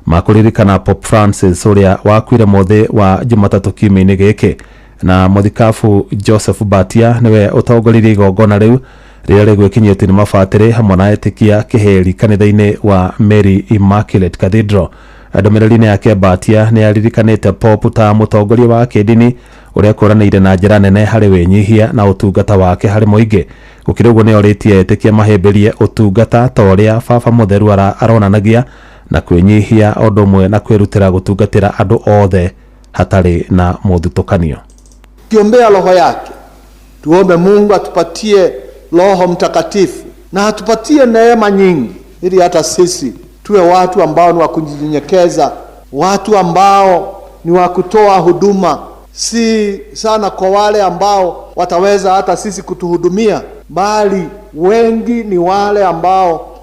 S13: ma kũririkana Pope Francis ũrĩa wakuire mũthĩ wa Jumatatũ kiumia-inĩ gĩkĩ, na mũthikabu Joseph Batia nĩwe ũtongoririe igongona rĩu rĩrĩa rĩgwĩkinyĩtio nĩ mabatĩrĩ hamwe na etĩkia kĩhĩri kanitha-inĩ wa Mary Immaculate Cathedral. Ndũmĩrĩri-inĩ yake Batia nĩ aririkanĩte Pope ta mũtongoria wa kĩndini ũrĩa kũranĩire na njĩra nene harĩ wĩnyihia na ũtungata wake harĩ mũingĩ. Gũkĩrĩ ũguo nĩ orĩtie etĩkia mahĩmbĩrie ũtungata ta ũrĩa baba mũtheru aronanagia na kwĩnyihia ũndũ ũmwe na kwĩrutĩra gũtungatĩra andũ othe hatarĩ na mũthutũkanio.
S5: Tukiombea roho yake, tuombe Mungu atupatie Roho Mtakatifu na atupatie neema nyingi, ili hata sisi tuwe watu ambao ni wa kujinyenyekeza, watu ambao ni wa kutoa huduma, si sana kwa wale ambao wataweza hata sisi kutuhudumia, bali wengi ni wale ambao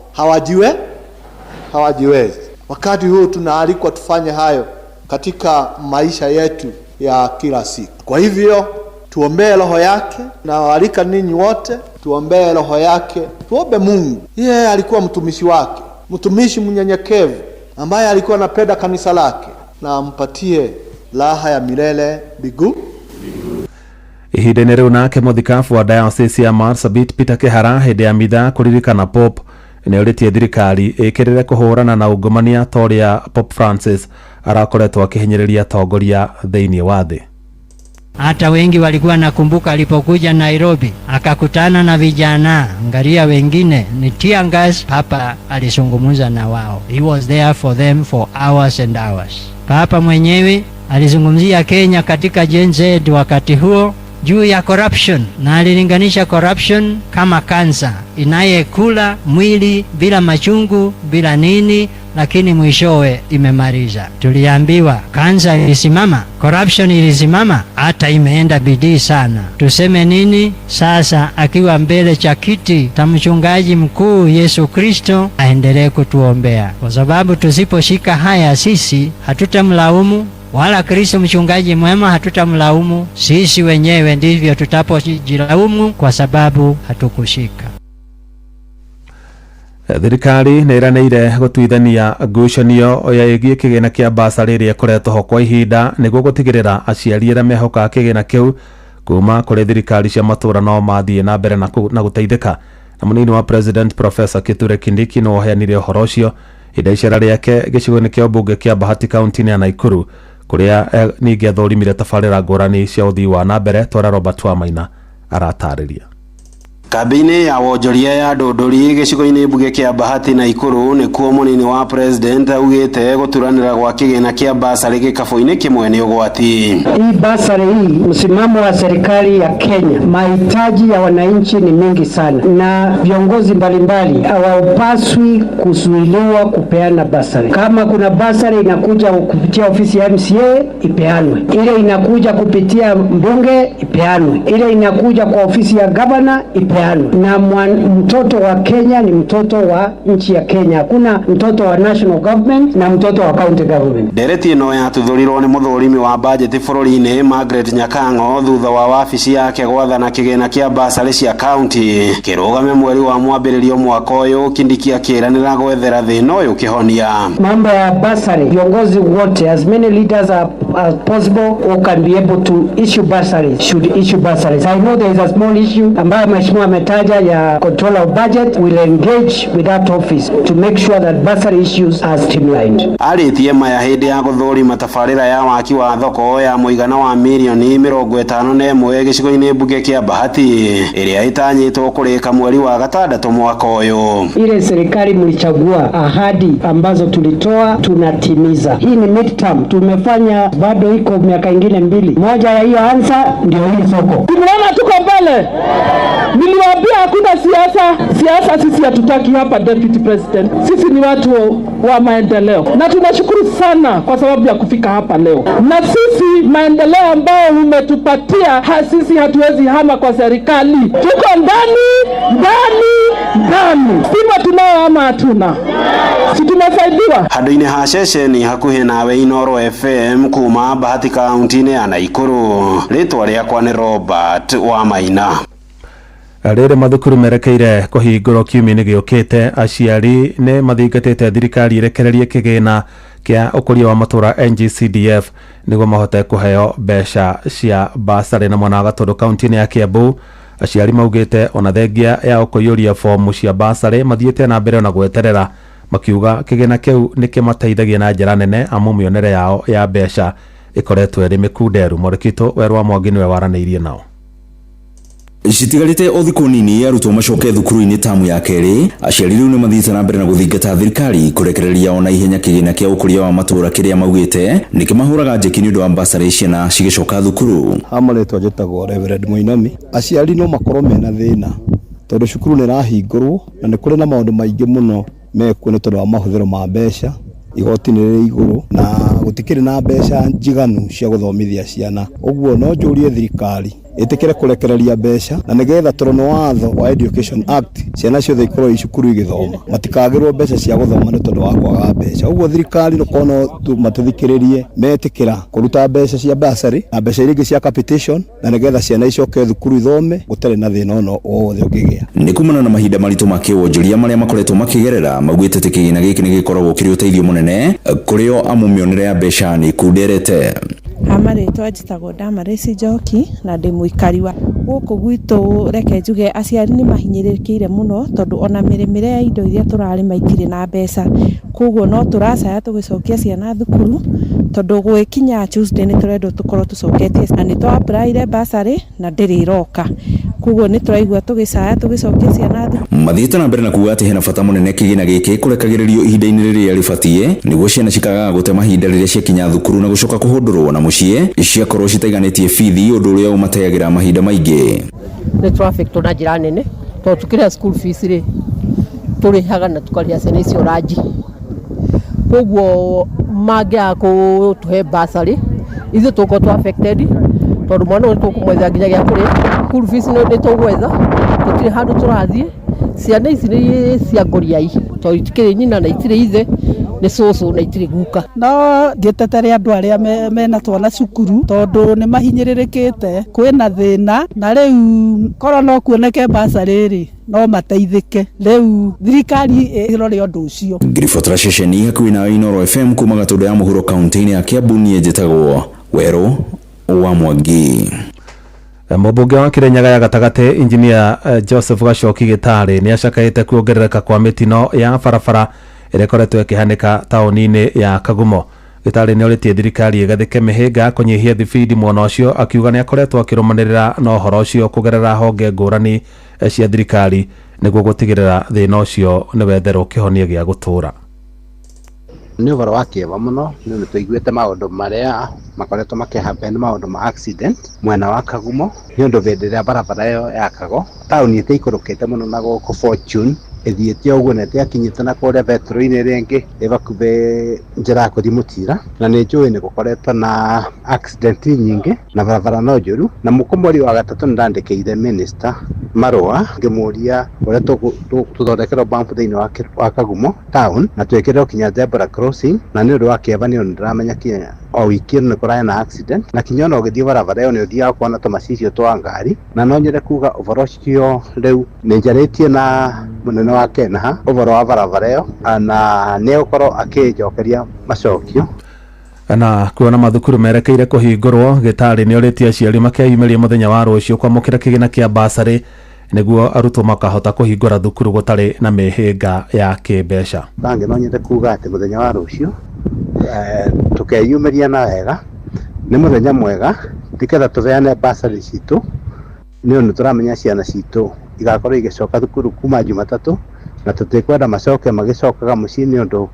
S5: hawajiwezi. Wakati huu tunaalikwa tufanye hayo katika maisha yetu ya kila siku. Kwa hivyo tuombee roho yake, na waalika ninyi wote tuombee roho yake, tuombe Mungu. Yeye alikuwa mtumishi wake, mtumishi mnyenyekevu ambaye alikuwa anapenda kanisa lake, na ampatie raha ya milele mbinguni.
S13: Ihinda-inĩ rĩu nake mũthikabu wa Diocese ya Marsabit Peter Kihara hĩndĩ ya mitha kũririkana Pope nĩ orĩtie thirikari ĩkĩrĩre kũhũrana na ungumania ta ũrĩa Pope Francis arakoretwo akĩhinyĩrĩria atongoria thĩinĩ wa thĩ.
S18: Hata wengi walikuwa nakumbuka alipokuja Nairobi akakutana na vijana, angalia wengine ni tear gas. Papa alizungumza na wao, he was there for them for hours and hours. Papa mwenyewe Alizungumzia Kenya katika Gen Z wakati huo juu ya corruption, na alilinganisha corruption kama kansa inayekula mwili bila machungu bila nini, lakini mwishowe imemaliza. Tuliambiwa kansa ilisimama, corruption ilisimama, hata imeenda bidii sana. Tuseme nini sasa? Akiwa mbele cha kiti cha mchungaji mkuu Yesu Kristo, aendelee kutuombea, kwa sababu tusiposhika haya sisi hatutamlaumu wala Kristo mchungaji mwema hatutamlaumu. Sisi wenyewe ndivyo tutapojilaumu kwa sababu hatukushika.
S13: Thirikari nĩ ĩranĩire gũtuithania ngucanio ya ĩgiĩ kĩgĩna kĩa basarĩ ĩrĩa ĩkoretwo ho kwa ihinda nĩguo gũtigĩrĩra aciari arĩa mehokaga kĩgĩna kĩu kuma kũrĩ thirikari cia matũũra no mathiĩ na mbere na gũteithĩka. Na mũnini wa president Professor Kithure Kindiki nĩwe ũheanire ũhoro ũcio hĩndĩ ya icera rĩake gĩcigo-inĩ kĩa ũmbunge kĩa Bahati kaunti-inĩ ya Nakuru kũrĩa ningĩ athũrimire tabarĩra ngũrani cia ũthii wa na mbere twara Robert Wamaina aratarĩria.
S1: Kambĩ-inĩ ya wonjoria ya Ndũndũri gĩcigo-inĩ mbunge kĩa Bahati Nakuru nĩkuo mũnini wa president augĩte gũturanĩra gwa kĩgĩna kĩa basarĩ gĩkabũ-inĩ kĩmwe nĩ ũgwati.
S12: Hii basari hii, msimamo wa serikali ya Kenya, mahitaji ya wananchi ni mingi sana, na viongozi mbalimbali hawapaswi kuzuiliwa kupeana basari. Kama kuna basari inakuja kupitia ofisi ya MCA ipeanwe, ile inakuja kupitia mbunge ipeanwe, ile inakuja kwa ofisi ya gavana ipeanwe. Na mtoto wa Kenya ni mtoto wa nchi ya Kenya, hakuna mtoto wa national government na mtoto wa county government.
S1: Ndereti ĩno yatuthũrirwo nĩ mũthũrimi wa bajeti bũrũri-inĩ Margaret Nyakang'o thutha wa wabici yake gwathana kĩgĩna kĩa basarĩ cia kaunti kĩrũgame mweri wa mwambĩrĩrio mwaka ũyũ. Kindiki akĩranĩra gwethera thĩna ũyũ kĩhonia.
S12: Mambo ya basari, viongozi wote, as many leaders as possible who can be able to issue bursaries should issue bursaries. I know there is a small issue ambayo mheshimiwa ametaja ya controller of budget. Will engage with that office to make sure that bursary issues are streamlined.
S1: Arĩtie maya hĩndĩ ya gũthũrima tabarĩra ya waki wa thoko ya mũigana wa mirioni 51 gĩcigo-inĩ mbunge kĩa Bahati ĩrĩa ĩtanyĩtwo kũrĩka mweri wa gatandatũ mwaka ũyũ.
S12: Ile serikali mlichagua, ahadi ambazo tulitoa tunatimiza. Hii ni midterm, tumefanya bado iko miaka ingine mbili. Moja ya hiyo ansa ndio hii soko.
S14: Tumeona tuko mbele. Niliwaambia hakuna siasa, siasa sisi hatutaki hapa, Deputy President. Sisi ni watu wa maendeleo na tunashukuru sana kwa sababu ya kufika hapa leo. Na sisi maendeleo ambayo umetupatia sisi hatuwezi hama kwa serikali. Tuko ndani ndani ndani. Stima tunayo ama hatuna? Si tumesaidiwa?
S1: Handũ-inĩ ha ceceni hakuhĩ nawe Inooro FM kuma Bahati kaunti-inĩ ya Nakuru, rĩtwa rĩakwa nĩ Robert Wamaina.
S13: Rĩrĩ mathukuru merekeire kũhingũrwo kiumia-inĩ gĩũkĩte, aciari nĩ mathingatĩte thirikari ĩrekererie kĩgĩna kĩa ũkũria wa matũũra NGCDF nĩguo mahote kũheo mbeca cia basarĩ. Na mwena wa Gatũndũ kaunti-inĩ ya Kiambu, aciari maugĩte ona thengia ya kũiyũria fomu cia basarĩ mathiĩte na mbere ona gweterera, makiuga kĩgĩna kĩu nĩ kĩmateithagia na njĩra nene amu mĩonere yao ya mbeca ĩkoretwo ĩrĩ mĩkunderu. Mwandĩki Werũ wa Mwangi nĩwe waranĩirie nao.
S10: Citigarĩte o thikũ nini arutwo macoke thukuru-inĩ tamu ya kerĩ, aciari rĩu nĩ mathiĩte na mbere na gũthingata thirikari kũrekereria ona ihenya kĩgĩna kĩa ũkũria wa matũũra kĩrĩa maugĩte nĩ kĩmahũraga njeki nĩ ũndũ wa basarĩ ciana cigĩcoka thukuru.
S5: Ha marĩtwa njĩtagwo Reverend Mũinami. Aciari no makorwo mena thĩna tondũ cukuru nĩ ĩrahingũrwo na nĩ kũrĩ na maũndũ maingĩ mũno mekuo nĩ tondũ wa mahũthĩro ma mbeca, igoti nĩ rĩrĩ igũrũ na gũtikĩrĩ na mbeca njiganu cia gũthomithia ciana. Ũguo no njũrie thirikari ĩtĩkĩre kũrekereria mbeca na nĩgetha tondũ nĩ watho wa Education Act ciana ciothe ikorwo i cukuru igĩthoma, matikagĩrwo mbeca cia gũthoma nĩ tondũ wa kwaga mbeca. Ũguo thirikari no no matũthikĩrĩrie metĩkĩra kũruta mbeca cia bursary na mbeca iria ingĩ cia capitation na nĩgetha ciana icoke thukuru ithome gũtarĩ na thĩna ona o wothe ũngĩgĩa.
S10: Nĩ kumana na mahinda maritũ ma kĩwonjoria marĩa makoretwo makĩgerera, maugĩte atĩ kĩgĩna gĩkĩ nĩ gĩkoragwo kĩrĩ ũteithio mũnene kũrĩ o amu mĩonere ya mbeca nĩ ĩkunderete.
S15: Ha marĩtwa njĩtagwo Damaris Njoki na ndĩ mũikari wa gũkũ gwitũ. Reke njuge aciari nĩ mahinyĩrĩrĩkĩire mũno tondũ ona mĩrĩmĩre ya indo iria tũrarĩma itirĩ na mbeca, koguo no tũracaya tũgĩcokia ciana thukuru tondũ gwĩkinya Tuesday nĩ tũrendwo tũkorwo tũcoketie, na nĩ twa apply bursary na ndĩrĩ ĩroka. Koguo nĩ tũraigua tũgĩcaya tũgĩcokia ciana thukuru.
S2: Mathiĩte na mbere na kuga atĩ hena bata mũnene kĩgĩna gĩkĩ kũrekagĩrĩrio ihinda-inĩ rĩrĩa rĩbatiĩ nĩguo ciana cikagaga gũte mahinda rĩrĩa ciakinya thukuru na gũcoka kũhũndũrwo na mũciĩ ciakorwo citaiganĩtie bithi, ũndũ ũrĩa ũmateagĩra mahinda maingĩ.
S7: Nĩ tũra-affectwo na njĩra nene tondũ tũkĩrĩha school fees rĩ, tũrĩhaga na tũkarĩha ciana icio ranji. Koguo mangĩaga kũtũhe bursary ithuĩ tũgũkorwo tũ affected tondũ mwana ũyũ nĩ tũkũmwethera nginya gĩa kũrĩa, school fees nĩ tũgwetha, tũtirĩ handũ tũrathiĩ. Ciana ici nĩ cia ngoriai tondũ itikĩrĩ nyina na itirĩ ithe, nĩ cũcũ na itirĩ guka.
S11: No ngĩtetere andũ arĩa mena twana cukuru tondũ nĩ mahinyĩrĩrĩkĩte, kwĩna thĩna na rĩu korwo no kuoneke bursary rĩ, no mateithĩke. Rĩu thirikari ĩrore ũndũ ũcio.
S2: Ngĩribotera ceceni hakuhĩ na Inooro FM kuma Gatũndũ ya mũhuro kaunti-inĩ ya Kiambu, niĩ njĩtagwo Werũ wa Mwangi.
S13: Mũmbunge wa Kirinyaga ya gatagatĩ Engineer Joseph Gachoki Gĩtarĩ nĩ acakaĩte kuongerereka kwa mĩtino ya barabara ĩrĩa ĩkoretwo ĩkĩhanĩka taũni-inĩ ya Kagumo. Gĩtarĩ nĩ orĩtie thirikari ĩgathĩke mĩhĩnga ya kũnyihia thibindi mwena ũcio, akiuga nĩ akoretwo akĩrũmanĩrĩra na ũhoro ũcio kũgerera honge ngũrani cia thirikari nĩguo gũtigĩrĩra thĩna ũcio nĩ wetherwo kĩhonia gĩa gũtũũra.
S20: Nĩ ũhoro wa kĩeva mũno nĩ ũndũ tũiguĩte maũndũ marĩa makoretwo makĩ happen, maũndũ ma accident mwena wa Kagumo, nĩ ũndũ hĩndĩ ĩrĩa barabara ĩyo yakagwo taũni ĩtĩikũrũkĩte mũno na gũkũ Fortune ĩthiĩte ũguo na ĩtĩakinyĩte na kũrĩa betũrũ-inĩ ĩrĩa ĩngĩ ĩ hakuhĩ njĩra ya kũthiĩ Mũtira, na nĩ njũĩ nĩ gũkoretwo na accident nyingĩ na barabara no njũru. Na mũkũ mweri wa gatatũ nĩ ndandĩkĩire minister marũa ngĩmũria ũrĩa tũthondekerwo bump thĩinĩ wa Kagumo town na twĩkĩrĩrwo kinya zebra crossing, na nĩ ũndũ wa kĩeva nĩ ũndũ ndĩramenya kinya o wiki ĩno nĩ kũrarĩ na accident, na kinya ona ũgĩthiĩ barabara ĩyo nĩ ũthiaga kuona tũmacicio twa ngari. Na no nyende kuga ũhoro ũcio rĩu nĩ njarĩtie na mũnene wa KENHA ũhoro wa barabara ĩyo na nĩ egũkorwo akĩnjokeria macokio.
S13: Na kuona mathukuru merekeire kũhingũrwo, Gĩtarĩ nĩ orĩtie aciari makeyumĩria mũthenya wa rũciũ kwamũkĩra kĩgĩna kĩa bursary nĩguo arutwo makahota kũhingũra thukuru gũtarĩ na mĩhĩnga ya kĩmbeca.
S20: Bangĩ no nyende kuga atĩ mũthenya wa rũciũ tũkeyumĩria na wega, nĩ mũthenya mwega nĩgetha tũheane bursary citũ, nĩ ũndũ tũramenya ciana citũ igakorwo igĩcoka thukuru kuma Jumatatũ, na tũtikwenda macoke magĩcokaga mũciĩ nĩ ũndũ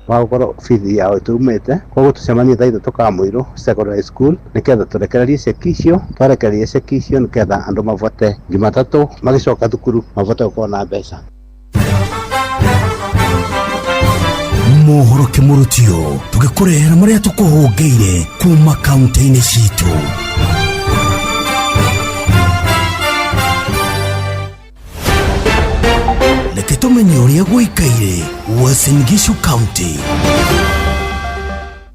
S20: wa gũkorwo bithi yao ĩtumĩte. Koguo tũcemanie thaa 3 Kamũirũ Secondary School nĩgetha tũrekererie ceki icio, twarekereria ceki icio nĩgetha andũ mabote Jumatatũ magĩcoka thukuru mabote gũkorwo na mbeca.
S24: Mohoro kĩmũrutio tũgĩkũrehera marĩa tũkũhũngĩire kuma kaunti-inĩ citũ. Reke tũmenye ũrĩa gũikaire Uasin Gishu County.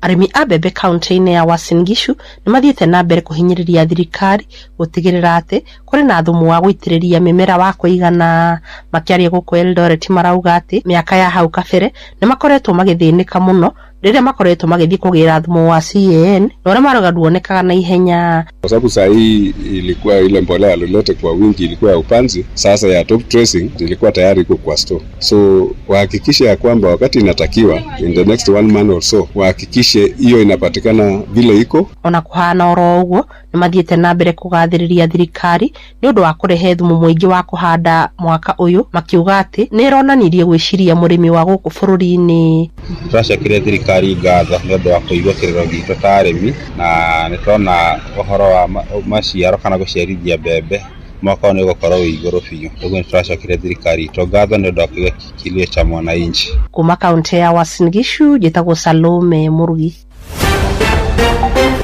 S26: Arĩmi a mbembe kaunti-inĩ ya Uasin Gishu nĩ mathiĩte na mbere kũhinyĩrĩria thirikari gũtigĩrĩra atĩ kũrĩ na thumu wa gũitĩrĩria mĩmera wa kũigana. Makĩaria gũkũ Eldoret marauga atĩ mĩaka ya hau kabere nĩ makoretwo magĩthĩnĩka mũno rĩrĩa makoretwo magĩthiĩ kũgĩra thumu wa CAN na ũrĩa marauga nduonekaga na ihenya.
S27: Kwa sababu saa hii ilikuwa ile mbolea alilete kwa wingi ilikuwa ya upanzi, sasa ya top dressing ilikuwa tayari iko kwa store. So wahakikishe ya kwamba wakati inatakiwa in the next 1 month or so wahakikishe hiyo inapatikana vile iko.
S26: Ona kuhana oro ũguo nĩ mathiĩte na mbere kũgathĩrĩria thirikari nĩ ũndũ wa kũrehe thumu mũingĩ wa kũhanda mwaka ũyũ, makiuga atĩ nĩ ĩronanirie gwĩciria mũrĩmi wa gũkũ bũrũri-inĩ.
S28: Tũracokeria thirikari ngatho nĩ ũndũ wa kũigua kĩrĩro gitũ ta arĩmi, na nĩ tũrona ũhoro wa maciaro kana gũciarithia mbembe mwaka ũyũ nĩ ũgũkorwo wĩ igũrũ biũ. Ũguo nĩ tũracokeria thirikari itũ ngatho nĩ ũndũ wa kũigua kilio cha mwananchi.
S26: Kuma kaunti ya Uasin Gishu njĩtagwo Salome Mũrugi.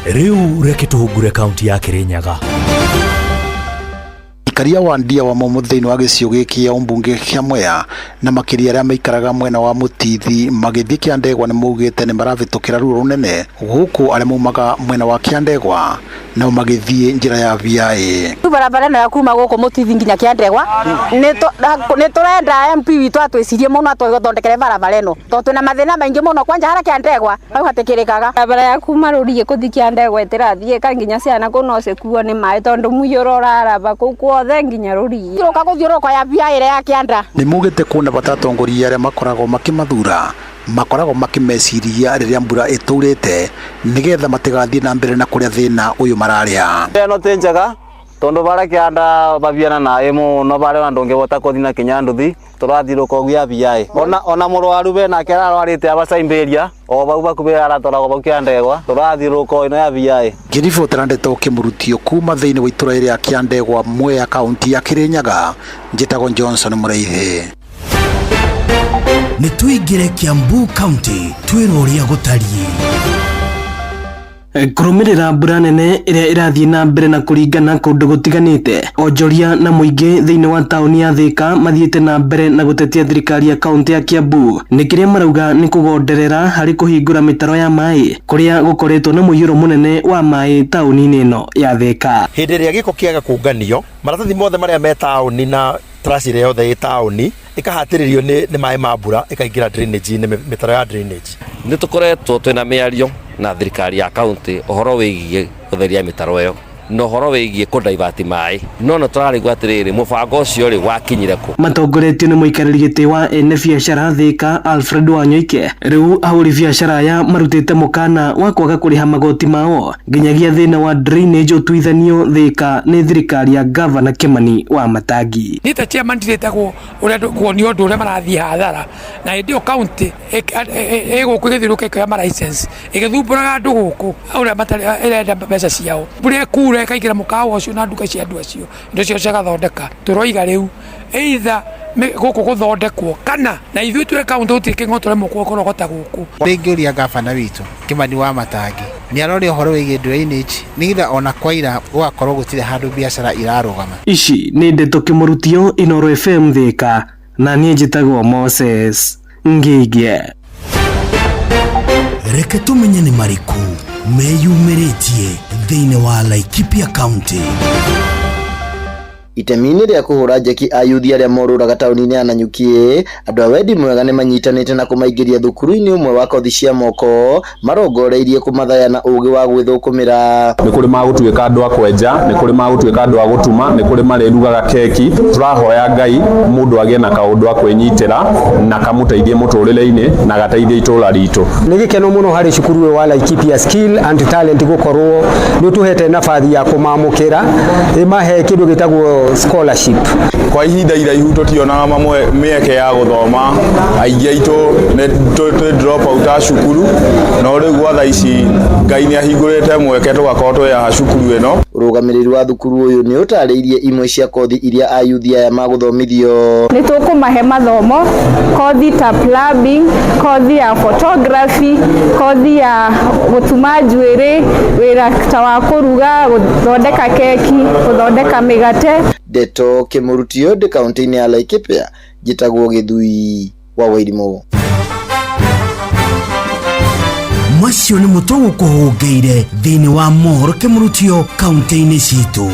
S24: Rĩu reke tũhungure kaunti ya Kirinyaga.
S29: Ikaria wa ndia wa momo thĩinĩ wa gĩcigo gĩkĩ ya ũmbunge kĩa Mwea na makĩria arĩa maikaraga mwena wa Mũtithi magĩthiĩ Kĩandegwa nĩ maugĩte nĩ maravĩtũkĩra ruo rũnene gũkũ arĩa maumaga mwena wa Kĩandegwa nao magĩthiĩ njĩra ya VIA.
S30: Rĩu barabara ĩno ya kuma gũkũ Mũtithi nginya Kĩandegwa nĩ tũrenda MP witũ atwĩcirie mũno atũthondekere barabara ĩno tondũ twĩna mathĩna maingĩ mũno, kwanja harĩa Kĩandegwa hau hatĩkĩrĩkaga.
S31: Barabara ya kuma Rũriĩ kũthiĩ Kĩandegwa ĩtĩrathiĩka nginya ciana kũu no cikuo nĩ maĩ tondũ mũiyũro ũraraba kũu kuothe nginya Rũriĩ.
S30: Tũroka gũthiũrũrũka ya VIA ĩrĩa ya Kĩanda.
S29: Nĩ maugĩte kuona bata atongoria arĩa makoragwo makĩmathura makoragwo makĩmeciria rĩrĩa mbura ĩtũrĩte nĩgetha matigathiĩ na mbere na kũrĩa thĩna ũyũ mararĩa.
S32: Ĩno ti njega
S4: Tondu baria kianda babiana nae muno baria andu ngibota kuthi na kinya nduthi turathirũka ũguo ya VI ona mũrwaru benake ararwarĩte abacaimberia o bau bakubi aratwaragwo bau kĩandegwa tũrathiũrũrũka ĩno ya VI.
S29: Ngĩribotera ndeto kĩmũrutio kuma thĩinĩ wa itũra rĩa Kĩandegwa Mwea kaunti ya Kirinyaga, njĩtagwo Johnson Mũraithi.
S24: Nĩ tũingĩre Kiambu County twĩrwo ũrĩa gũtariĩ.
S6: Kũrũmĩrĩra mbura nene ĩrĩa ĩrathiĩ na mbere na kũringana kũndũ gũtiganĩte, onjoria na mũingĩ thĩinĩ wa taũni ya Thika mathiĩte na mbere na gũtetia thirikari ya kaũntĩ ya Kiambu nĩ kĩrĩa marauga nĩ kũgonderera harĩ kũhingũra mĩtaro ya maĩ kũrĩa gũkoretwo na mũiyũro mũnene wa maĩ taũni-inĩ ĩno ya Thika.
S8: Hĩndĩ ĩrĩa gĩko kĩaga kũnganio, maratathi mothe marĩa me taũni na trash ĩrĩa yothe ĩ taũni ĩkahatĩrĩrio nĩ maĩ ma mbura ĩkaingĩra drainage-inĩ, mĩtaro ya drainage.
S9: Nĩ tũkoretwo twĩna mĩario na thirikari ya kaunti ũhoro wĩgiĩ gũtheria mĩtaro ĩyo na ũhoro wĩgiĩ kũ divert maĩ, no nĩ tũrarigwo atĩrĩrĩ, mũbango ũcio rĩ wakinyire kũ?
S6: Matongoretio nĩ mũikarĩri gĩtĩ wa ene biacara Thika Alfred Wanyoike, rĩu ahũri biacara aya marutĩte mũkana wa kwaga kũrĩha magoti mao nginyagia thĩna wa drainage ũtuithanio Thika nĩ thirikari ya Gavana Kimani wa Matangi.
S16: Niĩ ta chairman ndirĩtagwo ũrĩa kuonio ũndũ ũrĩa marathiĩ hathara, na hĩndĩ ĩyo kaunti ĩgũkũ ĩgĩthiũrũrũka ĩkĩoya ma license ĩgĩthumbũraga andũ gũkũ ũrĩa matarĩ ĩrenda mbeca ciao, mbura ĩkura ĩkaingĩra mũkawa ũcio na nduka cia andũ acio, indo ciao cigathondeka. Tũroiga rĩu either gũkũ gũthondekwo kana na ithuĩ twĩ kaunti gũtirĩ kĩng'otore mũkũrogota gũkũ.
S17: Ndĩngĩũria gavana witũ Kimani wa Matangi nĩ arore ũhoro wĩgiĩ drainage nĩgetha ona kwaira gũgakorwo gũtirĩ handũ biacara irarũgama.
S6: Ici nĩ ndeto kĩmũrutio Inooro FM Thika, na niĩ njĩtagwo Moses Ngĩgie.
S24: Reke tũmenye nĩ marĩkũ meyumĩrĩtie thĩinĩ wa Laikipia County.
S3: Itemi-inĩ rĩa kũhũra njeki ayuthi arĩa morũraga taũni-inĩ ya Nanyuki, andũ a wendi mwega nĩ manyitanĩte na kũmaingĩria thukuru-inĩ ũmwe wa kothi cia moko marongoreirie kũmathaya na ũgĩ wa gwĩthũkũmĩra.
S19: Nĩ kũrĩ magũtuĩka andũ a kwenja, nĩ kũrĩ magũtuĩka andũ a gũtuma, nĩ kũrĩ marĩrugaga keki. Tũrahoya Ngai mũndũ agĩe na kaũndũ a kwĩnyitĩra na kamũteithie mũtũrĩre-inĩ na gateithie itũra ritũ.
S12: Nĩ gĩkeno mũno harĩ cukuru ũyũ wa Laikipia Skill and Talent gũkorwo nĩ ũtũhete nabathi ya kũmamũkĩra ĩmahe kĩndũ gĩtagwo scholarship.
S19: Kwa ihinda iraihu tũtionaga mamwe mĩeke ya gũthoma, aingĩ aitũ nĩ twĩ drop out a cukuru, no rĩu gwa thaa ici Ngai nĩ ahingũrĩte mweke tũgakorwo twĩ haha cukuru ĩno.
S3: Ũrũgamĩrĩri wa thukuru ũyũ nĩ ũtarĩirie imwe cia kothi iria ayuthi aya magũthomithio.
S31: Nĩ tũkũmahe mathomo kothi ta plumbing, kothi ya photography, kothi ya gũtuma njuĩrĩ, wĩra ta wa kũruga, gũthondeka keki, gũthondeka mĩgate.
S3: Ndeto kĩmũrutio ndĩ kaunti-inĩ ya Laikipia, njĩtagwo Gĩthui wa Wairimũ.
S24: Macio nĩ mũtũ gũkũhũngĩire thĩinĩ wa mohoro kĩmũrutio kaunti-inĩ citũ.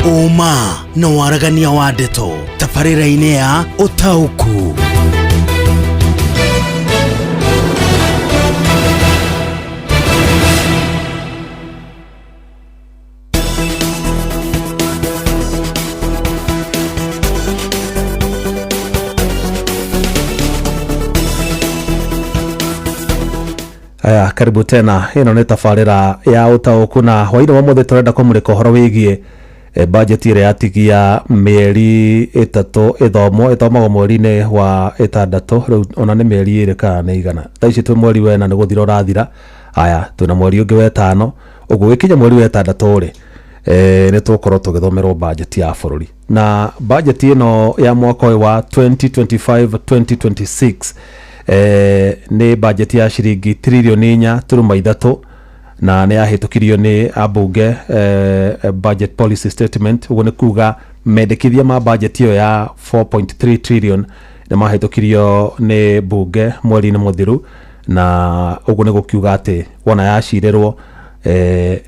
S24: Ũma na waragania wa ndeto tabarĩra-inĩ ya ũtaũku.
S13: Aya, karibu tena. Ĩno nĩ tabarĩra ya ũtaũku na hwainĩ wa mũthĩ tũrenda kũmũrĩka ũhoro wĩgiĩ budget ĩrĩa yatigia mĩeri 3 ĩthomwo, ĩthomagwo mweri-inĩ wa 6, rĩu ona nĩ mĩeri 2 kana nĩ igana. Thaa ici twĩ mweri wa 4 nĩ gũthira ũrathira. Aya, twĩna mweri ũngĩ wa 5, ũguo gĩkinya mweri wa 6 rĩ, nĩ tũgũkorwo tũgĩthomerwo budget ya bũrũri. Na budget ĩno ya mwaka ũyũ wa 2025-2026 nĩ budget ya ciringi tririoni 4.3 na nĩ yahĩtũkirio nĩ ambunge budget policy statement. Ũguo nĩ kuga mendekithia ma budget ĩyo ya 4.3 trillion nĩ mahĩtũkirio nĩ bunge mweri-inĩ mũthiru, na ũguo nĩ gũkiuga atĩ wona yacirĩrwo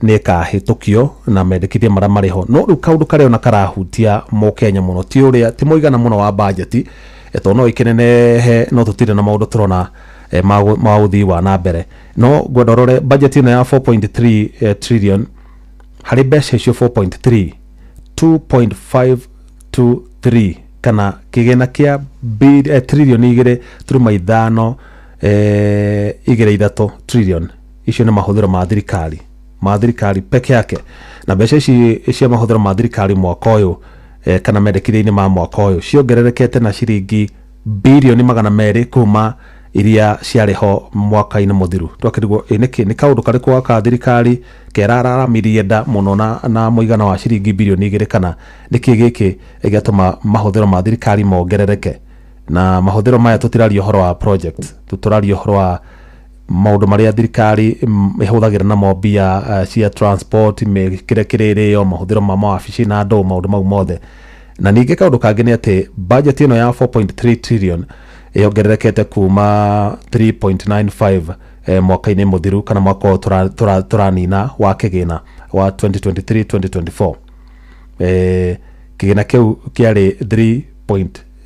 S13: nĩ ĩkahĩtũkio na mendekithia marĩa marĩ ho. No rĩu kaũndũ karĩa ona karahutia mũkenya mũno ti ũrĩa ti mũigana mũno wa budget, tondũ no ĩkĩnenehe no tũtirĩ na maũndũ tũrona ma ũthii wa na mbere. No ngwenda ũrore budget ĩno ya 4.3 trillion, harĩ mbeca icio 4.3, 2.523 kana kĩgĩna kĩa trilioni 2.5 23 trillion Icio nĩ mahũthĩro ma thirikari, ma thirikari peke yake. Na mbeca ici cia mahũthĩro ma thirikari mwaka ũyũ, kana mendekithia-inĩ ma mwaka ũyũ, ciongererekete na ciringi birioni 200 kuma iria ciarĩ ho mwaka-inĩ mũthiru. Twakĩrigwo ĩ nĩkĩ, nĩ kaũndũ karĩkũ gaka thirikari kerararamirie nda mũno na mũigana wa ciringi birioni 2, kana nĩkĩ gĩkĩ gĩatũma mahũthĩro ma thirikari mongerereke? Na mahũthĩro maya tũtiraria ũhoro wa project, tũraria ũhoro wa maũndũ marĩa thirikari ĩhũthagĩra namo mbia, cia transport, kĩrĩa kĩrĩrĩo, mahũthĩro ma mawabici na andũ, maũndũ mau mothe. Na ningĩ kaũndũ kangĩ nĩ atĩ budget ĩno ya 4.3 trillion yongererekete kuma 3.95 mwaka-inĩ mũthiru, kana mwaka ũyũ tũranina wa kĩgĩna wa 2023 2024. Kĩgĩna kĩu kĩarĩ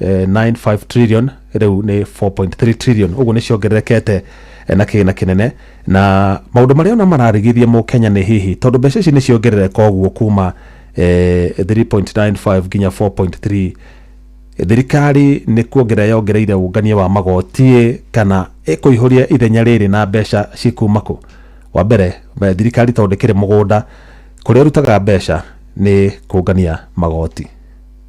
S13: 3.95 trillion, rĩu nĩ 4.3 trillion. Ũguo nĩ ciongererekete na kĩgĩna kĩnene. Na maũndũ marĩa ona mararigithia mũkenya nĩ hihi tondũ mbeca ici nĩ ciongerereka ũguo kuma 3.95 nginya 4.3, thirikari nĩ kuongerera yongereire ũngania wa magoti, kana ĩkũihũria ithenya rĩrĩ na mbeca cikuma kũ? Wa mbere, thirikari tondũ ndĩkĩrĩ mũgũnda, kũrĩa ĩrutaga mbeca nĩ kũngania magoti.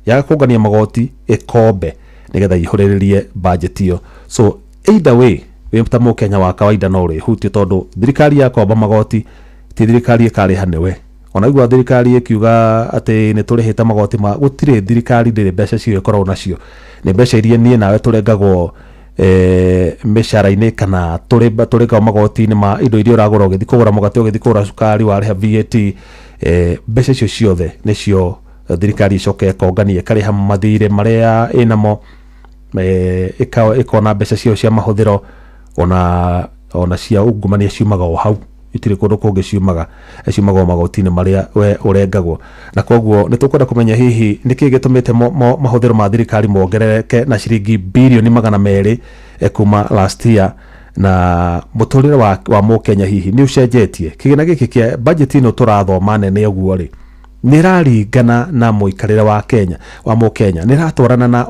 S13: Yaga kũngania magoti, ĩkombe nĩgetha ihũrĩrĩrie budget ĩyo. So either way, wĩ ta mũkenya wa kawaida no ũrĩhutio, tondũ thirikari yakomba magoti, ti thirikari ĩkarĩha, nĩwe. Ona igua thirikari ĩkiuga atĩ nĩ tũrĩhĩte magoti ma gũtirĩ, thirikari ndĩrĩ mbeca cio ĩkoragwo nacio, nĩ mbeca iria niĩ nawe tũrengagwo mĩcara-inĩ, kana tũrengagwo magoti-inĩ ma indo iria ũragũra. Ũgĩthiĩ kũgũra mũgate, ũgĩthiĩ kũgũra cukari, warĩha VAT. Mbeca icio ciothe nĩcio thirikari ĩcoke ĩkongania, ĩkarĩha mathirĩ marĩa ĩnamo, ĩkona mbeca ciao cia mahũthĩro. Ona cia ungumania ciumaga o hau, itirĩ kũndũ kũngĩ ciumaga, ciumaga o magoti-inĩ marĩa we ũrengagwo. Na koguo nĩ tũkwenda kũmenya hihi nĩkĩ gĩtũmĩte mahũthĩro ma thirikari mongerereke na ciringi birioni 200 kuma last year, na mũtũrĩre wa mũkenya hihi nĩ ũcenjetie. Kĩgĩna gĩkĩ kĩa budget ĩno tũrathoma nene ũguo rĩ, nĩ ĩraringana na mũikarĩre wa Kenya, wa mũkenya? Nĩ ĩratwarana na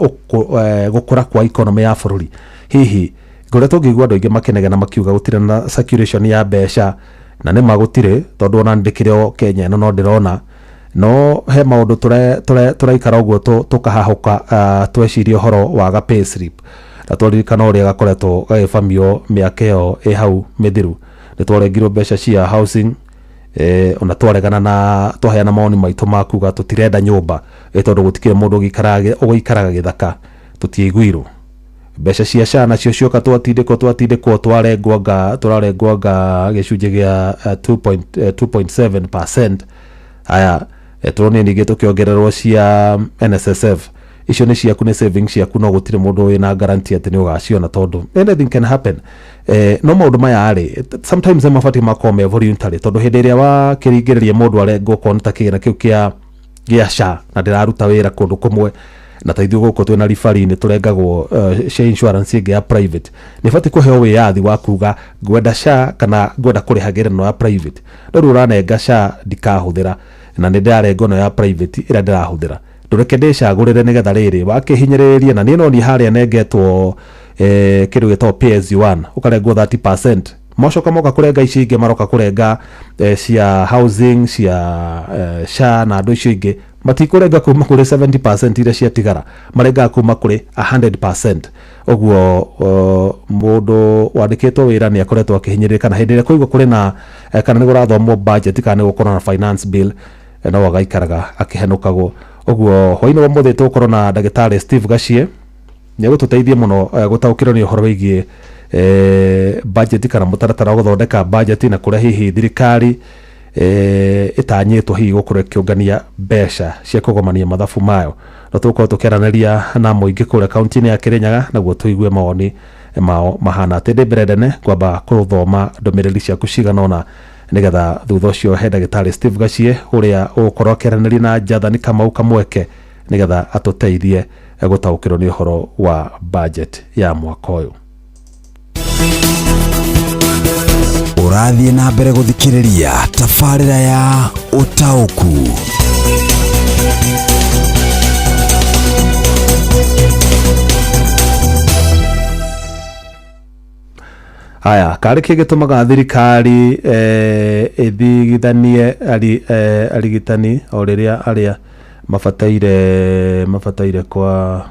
S13: gũkũra kwa economy ya bũrũri? Hihi ngũrĩa tũngĩigua andũ aingĩ makĩnegena makiuga gũtirĩ na circulation ya mbeca, na nĩ ma gũtirĩ, tondũ ona ndĩkĩrĩ o Kenya ĩno no ndĩrona no he maũndũ tũraikara ũguo tũkahahũka, tweciria ũhoro wa ga pay slip, na twaririkana ũrĩa gakoretwo gagĩbamio mĩaka ĩyo ĩ hau mĩthiru. Nĩ twarengirwo mbeca cia housing, ona twaregana na twaheana mawoni maitũ ma kuga tũtirenda nyũmba, tondũ gũtikĩrĩ mũndũ ũgĩikaraga gĩthaka, tũtiaiguirwo. Mbeca cia SHA nacio cioka, twatindĩkwo twarengwo anga tũrarengwo anga gĩcunjĩ gĩa 2.7%. Aya, tũronire ningĩ tũkĩongererwo cia NSSF. Icio nĩ ciaku, nĩ savings ciaku, no gũtirĩ mũndũ wĩna guarantee atĩ nĩ ũgaciona, tondũ anything can happen. No maũndũ maya rĩ, sometimes nĩ mabatiĩ makorwo me voluntary, tondũ hĩndĩ ĩrĩa wakĩringĩrĩria mũndũ arengwo korwo nĩ ta kĩgĩna kĩu kĩa SHA, na ndĩraruta wĩra kũndũ kũmwe, na ta ithuĩ gũkũ twĩna ribari nĩ tũrengagwo cia insurance ĩngĩ ya private, nĩ batiĩ kũheo wĩyathi wa kuga ngwenda SHA kana ngwenda kũrĩhagĩra ĩno ya private. No rĩu ũranenga SHA ndikahũthĩra, na nĩ ndĩrarenga ĩno ya private ĩrĩa ndĩrahũthĩra, ndũreke ndĩcagũrĩre, nĩgetha rĩrĩ wakĩhinyĩrĩria. Na niĩ no niĩ harĩa nengetwo kĩndũ gĩtagwo pay as you earn, ũkarengwo 30%, mocoka moka kũrenga icio ingĩ, maroka kũrenga cia housing, cia SHA na andũ icio ingĩ, matikũrenga kuma kũrĩ 70% iria ciatigara, marengaga kuma kũrĩ 100%. Ũguo mũndũ wandĩkĩtwo wĩra nĩ akoretwo akĩhinyĩrĩrĩka, na hĩndĩ ĩrĩa kũigua kũrĩ na kana nĩ kũrathomwo budget, kana nĩ gũkorwo na finance bill, no agaikaraga akĩhenũkagwo. Ũguo hwainĩ wa mũthĩ tũgũkorwo na ndagĩtarĩ Steve Gachie, nĩ egũtũteithia mũno gũtaũkĩrwo nĩ ũhoro wĩgiĩ budget, kana mũtaratara wa gũthondeka budget, na kũrĩa hihi thirikari ĩtanyĩtwo hihi gũkorwo ĩkĩũngania mbeca cia kũgomania mathabu mayo. No tũgũkorwo tũkĩaranĩria na mũingĩ kũrĩa kaunti-inĩ ya Kĩrĩnyaga, naguo tũigue mawoni mao mahana atĩ. Ndĩ mbere ndene ngwamba gũthoma ndũmĩrĩri ciaku cigana ũna, nĩgetha thutha ũcio he ndagĩtarĩ Steve Gachie ũrĩa ũgũkorwo akĩaranĩria na Jathani Kamau Kamweke, nĩgetha atũteithie gũtaũkĩrwo nĩ ũhoro wa budget ya mwaka ũyũ.
S24: Ũrathiĩ na mbere gũthikĩrĩria tabarĩra ya Ũtaũku.
S13: Aya, karĩ kĩ gĩtũmaga thirikari ĩthigithanie arigitani o rĩrĩa arĩa mabataire mabataire kwa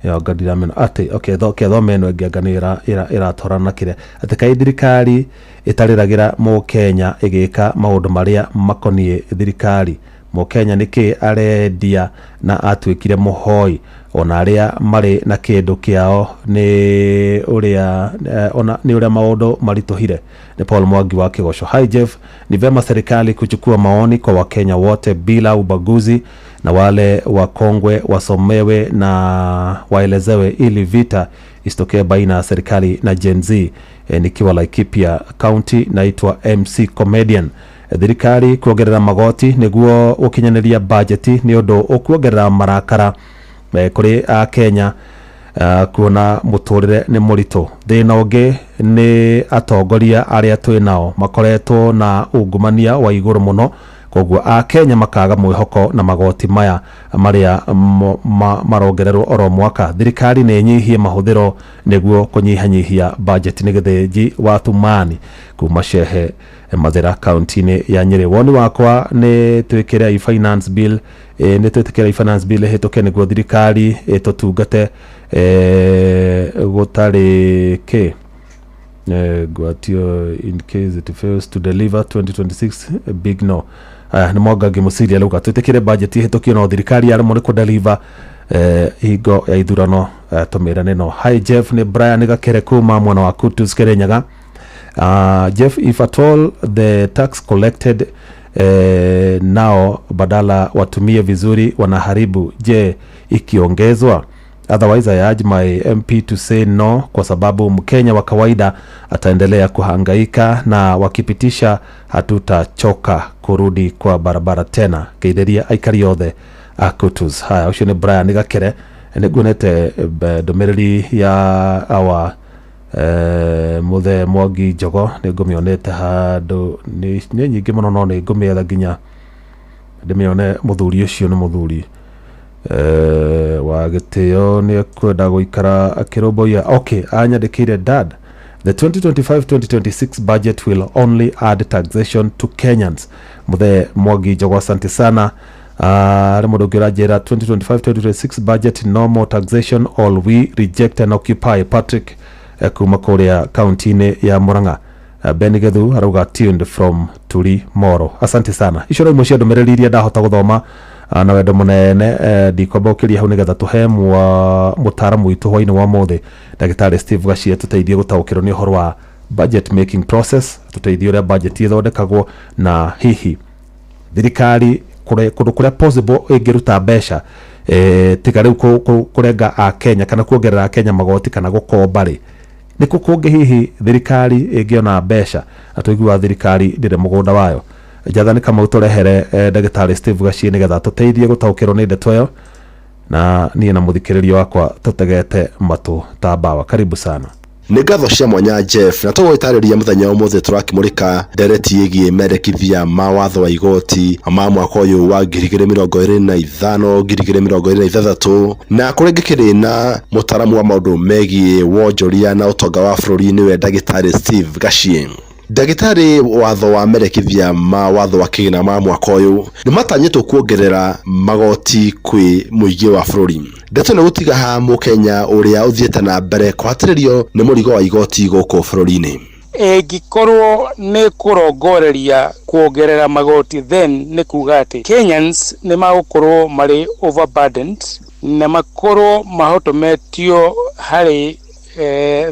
S13: ya anga ndiramena atĩ, okay, okay, thome ĩno ĩngĩ, anga nĩ ĩratwarana na kĩrĩa atĩ kaĩ thirikari ĩtarĩragĩra mũkenya ĩgĩka maũndũ marĩa makoniĩ thirikari. Mũkenya nĩkĩ arendia na atuĩkire mũhoi ona arĩa marĩ na kĩndũ kĩao nĩ ũrĩa ona nĩ ũrĩa maũndũ maritũhire? Ni Paul Mwangi wa Kigosho. Hi Jeff, ni vema serikali kuchukua maoni kwa Wakenya wote bila ubaguzi na wale wakongwe wasomewe na waelezewe ili vita isitokee baina ya serikali na Gen Z. Nikiwa Laikipia County, naitwa MC Comedian. Thirikari kuongerera magoti niguo gukinyanĩria bajeti nĩ ũndũ ũkuongerera marakara kũrĩ Akenya, kuona mũtũrĩre nĩ mũritũ. Thĩna ũngĩ nĩ atongoria arĩa twĩ nao makoretwo na ungumania wa igũrũ mũno, koguo Akenya makaga mwĩhoko na magoti maya marĩa marongererwo oro mwaka. Thirikari nĩ ĩnyihie mahũthĩro nĩguo kũnyihanyihia budget. Nĩ Gĩthĩnji wa Thumani kuma Shehe Mathĩra, kaunti-inĩ ya Nyĩrĩ. Woni wakwa nĩ twĩkĩre finance bill, nĩ twĩtĩkĩre finance bill ĩhĩtũke nĩguo thirikari ĩtũtungate gũtarĩ kĩ ngwatio in case it fails to deliver 2026, a big no. Aya nĩ Mwangangi Mũciria rauga twĩtĩkĩre budget ĩhĩtũkio no thirikari yaremwo nĩ kũdeliver hingo ya ithurano, tũmĩre nĩ no. Hi Jeff, nĩ Brian Gakere kuma mwena wa Kutus, Kirinyaga. Jeff, if at all the tax collected nao badala watumie vizuri wanaharibu, je, ikiongezwa? Otherwise I urge my MP to say no, kwa sababu Mkenya wa kawaida ataendelea kuhangaika na wakipitisha hatutachoka kurudi kwa barabara tena. Geithĩria aikari othe a Kutus. Haya, ũcio nĩ Brian Gakere. Nĩ nguonete ndũmĩrĩri ya awa Muthe Mwangi Njogo, nĩ ngũmĩonete handũ, nĩ nyingĩ mũno no nĩ ngũmĩetha nginya ndĩmĩone. Mũthuri ũcio nĩ mũthuri wa gĩtĩo, nĩ ekwenda gũikara akĩrũmbũiya. Okay, anyandĩkĩire, "Dad, the 2025-2026 budget will only add taxation to Kenyans." Muthe Mwangi Njogo, asante sana. Harĩ mũndũ ũngĩ ũranjĩra, "2025-2026 budget, no more taxation or we reject and occupy." Patrick kuma kũrĩa kaunti-inĩ ya Murang'a. Ben Gethu arauga, "Tuned from Turi Moro." Asante sana. Icio no imwe cia ndũmĩrĩri iria ndahota gũthoma na wendo mũnene. Ndikwamba gũkĩria hau nĩgetha tũhe mũtaaramu witũ hwainĩ wa ũmũthĩ, ndagĩtarĩ Steve Gachie, tũteithie gũtaũkĩrwo nĩ ũhoro wa budget making process, tũteithie ũrĩa budget ĩthondekagwo na hihi thirikari kũndũ kũrĩa possible ĩngĩruta mbeca, tiga rĩu kũrenga Akenya kana kuongerera Akenya magoti kana gũkomba rĩ, nĩkũ kũngĩ hihi thirikari ĩngĩona mbeca? Na tũiguaga thirikari ndĩrĩ mũgũnda wayo. Njathani Kamau, tũrehere ndagĩtarĩ Steve Gachie nĩgetha tũteithie gũtaũkĩrwo nĩ ndeto ĩyo, na niĩ na mũthikĩrĩrio wakwa tũtegete matũ ta mbawa. Karibu sana.
S8: Nĩ ngatho cia mwanya Jeff, na tũgũgĩtarĩria mũthenya wa ũmũthĩ tũrakĩmũrĩka ndereti ĩgiĩ mendekithia ma watho wa igoti ma mwaka ũyũ wa 2025 2026, na kũrĩa ngĩkĩrĩ na mũtaramu wa maũndũ megiĩ wonjoria na ũtonga wa bũrũri, nĩwe ndagĩtarĩ Steve Gachie. Ndagĩtarĩ, watho wa merekithia ma watho wa kĩgĩna ma mwaka ũyũ nĩ matanyĩtwo kuongerera magoti kwĩ mũingĩ wa bũrũri. Ndeto nĩ gũtiga ha mũkenya ũrĩa ũthiĩte na mbere kũhatĩrĩrio nĩ mũrigo wa igoti gũkũ bũrũri-inĩ.
S1: Ĩngĩkorwo nĩ kũrongoreria kuongerera magoti, then nĩ kuga atĩ Kenyans nĩ magũkorwo marĩ overburdened na makorwo mahotometio harĩ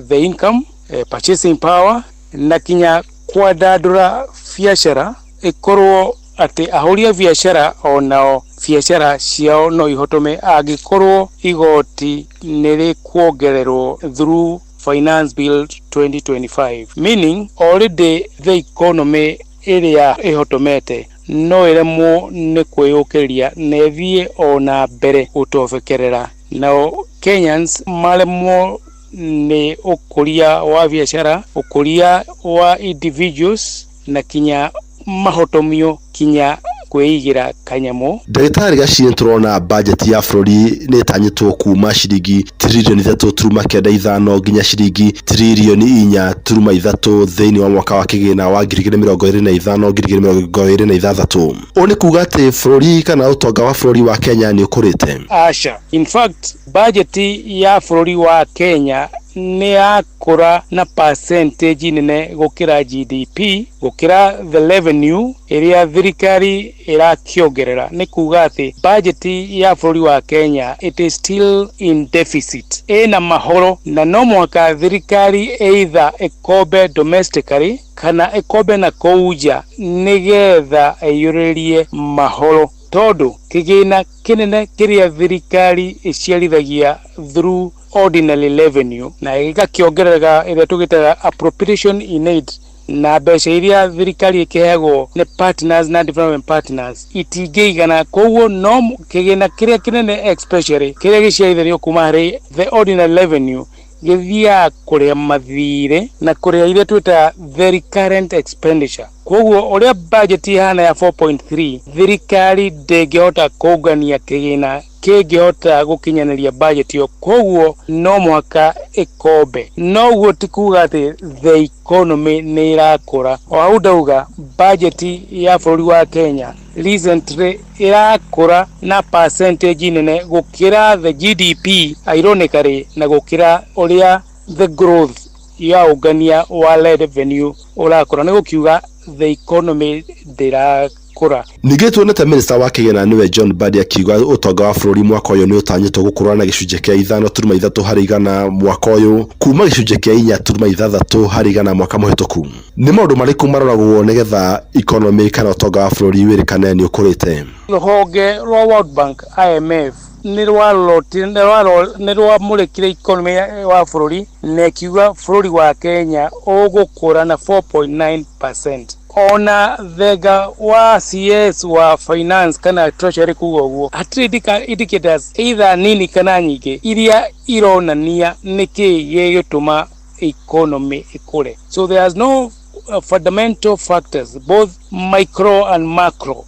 S1: the income, purchasing power, na kinya kwandandũra biacara, ĩkorwo atĩ ahũri a biacara onao biacara ciao no ihotome angĩkorwo igoti nĩ rĩkuongererwo through Finance Bill 2025, meaning already the economy ĩrĩa ĩhotomete no ĩremwo nĩ kwĩyũkĩria na ĩthiĩ ona mbere gũtobekerera, nao Kenyans maremwo nĩ ũkũria wa biacara, ũkũria wa individuals, na kinya mahotomio kinya kwĩigĩra kanyamũ.
S8: Ndagĩtarĩ Gachie, nĩtũrona bajeti ya bũrũri nĩ ĩtanyĩtwo kuma ciringi tiririoni 3.95 nginya ciringi tiririoni 4.3 thĩinĩ wa mwaka wa kĩgĩna wa 2025 2026. Ũũ nĩ kuga atĩ bũrũri kana ũtonga wa bũrũri wa Kenya nĩ ũkũrĩte?
S1: Aca. In fact, budget ya bũrũri wa Kenya nĩ yakũra na percentage nene gũkĩra GDP, gũkĩra the revenue ĩrĩa thirikari ĩrakĩongerera. Nĩ kuga atĩ budget ya bũrũri wa Kenya, it is still in deficit, ĩna mahoro, na no mũhaka thirikari either ĩkombe domestically kana ĩkombe na kũu nja nĩgetha ĩiyũrĩrĩrie mahoro, tondũ kĩgĩna kĩnene kĩrĩa thirikari ĩciarithagia through ordinary revenue na ĩgakĩongerera ĩrĩa tũgĩtaga appropriation in aid na mbeca iria thirikari ĩkĩheagwo nĩ partners na development partners itingĩigana. Koguo no kĩgĩna kĩrĩa kĩnene, especially kĩrĩa gĩciarithanio kuma harĩ the ordinary revenue, gĩthiaga kũrĩa mathirĩ na kũrĩa iria twĩtaga the recurrent expenditure. Koguo ũrĩa budget ihana ya 4.3, thirikari ndĩngĩhota kũngania kĩgĩna kĩngĩhota gũkinyanĩria budget ĩyo. Koguo no mũhaka ĩkombe. Noguo ti kuga atĩ the economy nĩ ĩrakũra. O hau ndauga budget ya bũrũri wa Kenya recently ĩrakũra na percentage nene gũkĩra the GDP, ironically, na gũkĩra ũrĩa the growth ya ũngania wa revenue ũrakũra, nĩ gũkiuga the economy ndĩrakũra.
S8: Ningĩ tuonete minista wa kĩgĩna, nĩwe John Mbadi, akiuga ũtonga wa bũrũri mwaka ũyũ nĩ ũtanyĩtwo gũkũra na gĩcunjĩ kĩa 5.3% mwaka ũyũ, kuma gĩcunjĩ kĩa 4.6% mwaka mũhĩtũku. Nĩ maũndũ marĩkũ maroragwo nĩgetha economy kana ũtonga wa bũrũri wĩrĩkane nĩ ũkũrĩte?
S1: Rũhonge rwa World Bank, IMF, nĩ rwamũrĩkire economy wa bũrũri na ĩkiuga bũrũri wa Kenya ũgũkũra na 4.9%. Ona thenga wa CS wa finance kana treasury kuga ũguo, hatirĩ indicators either nini kana nyingĩ iria ironania nĩkĩ gĩgũtũma economy ĩkũre. So there is no fundamental factors, both micro and macro,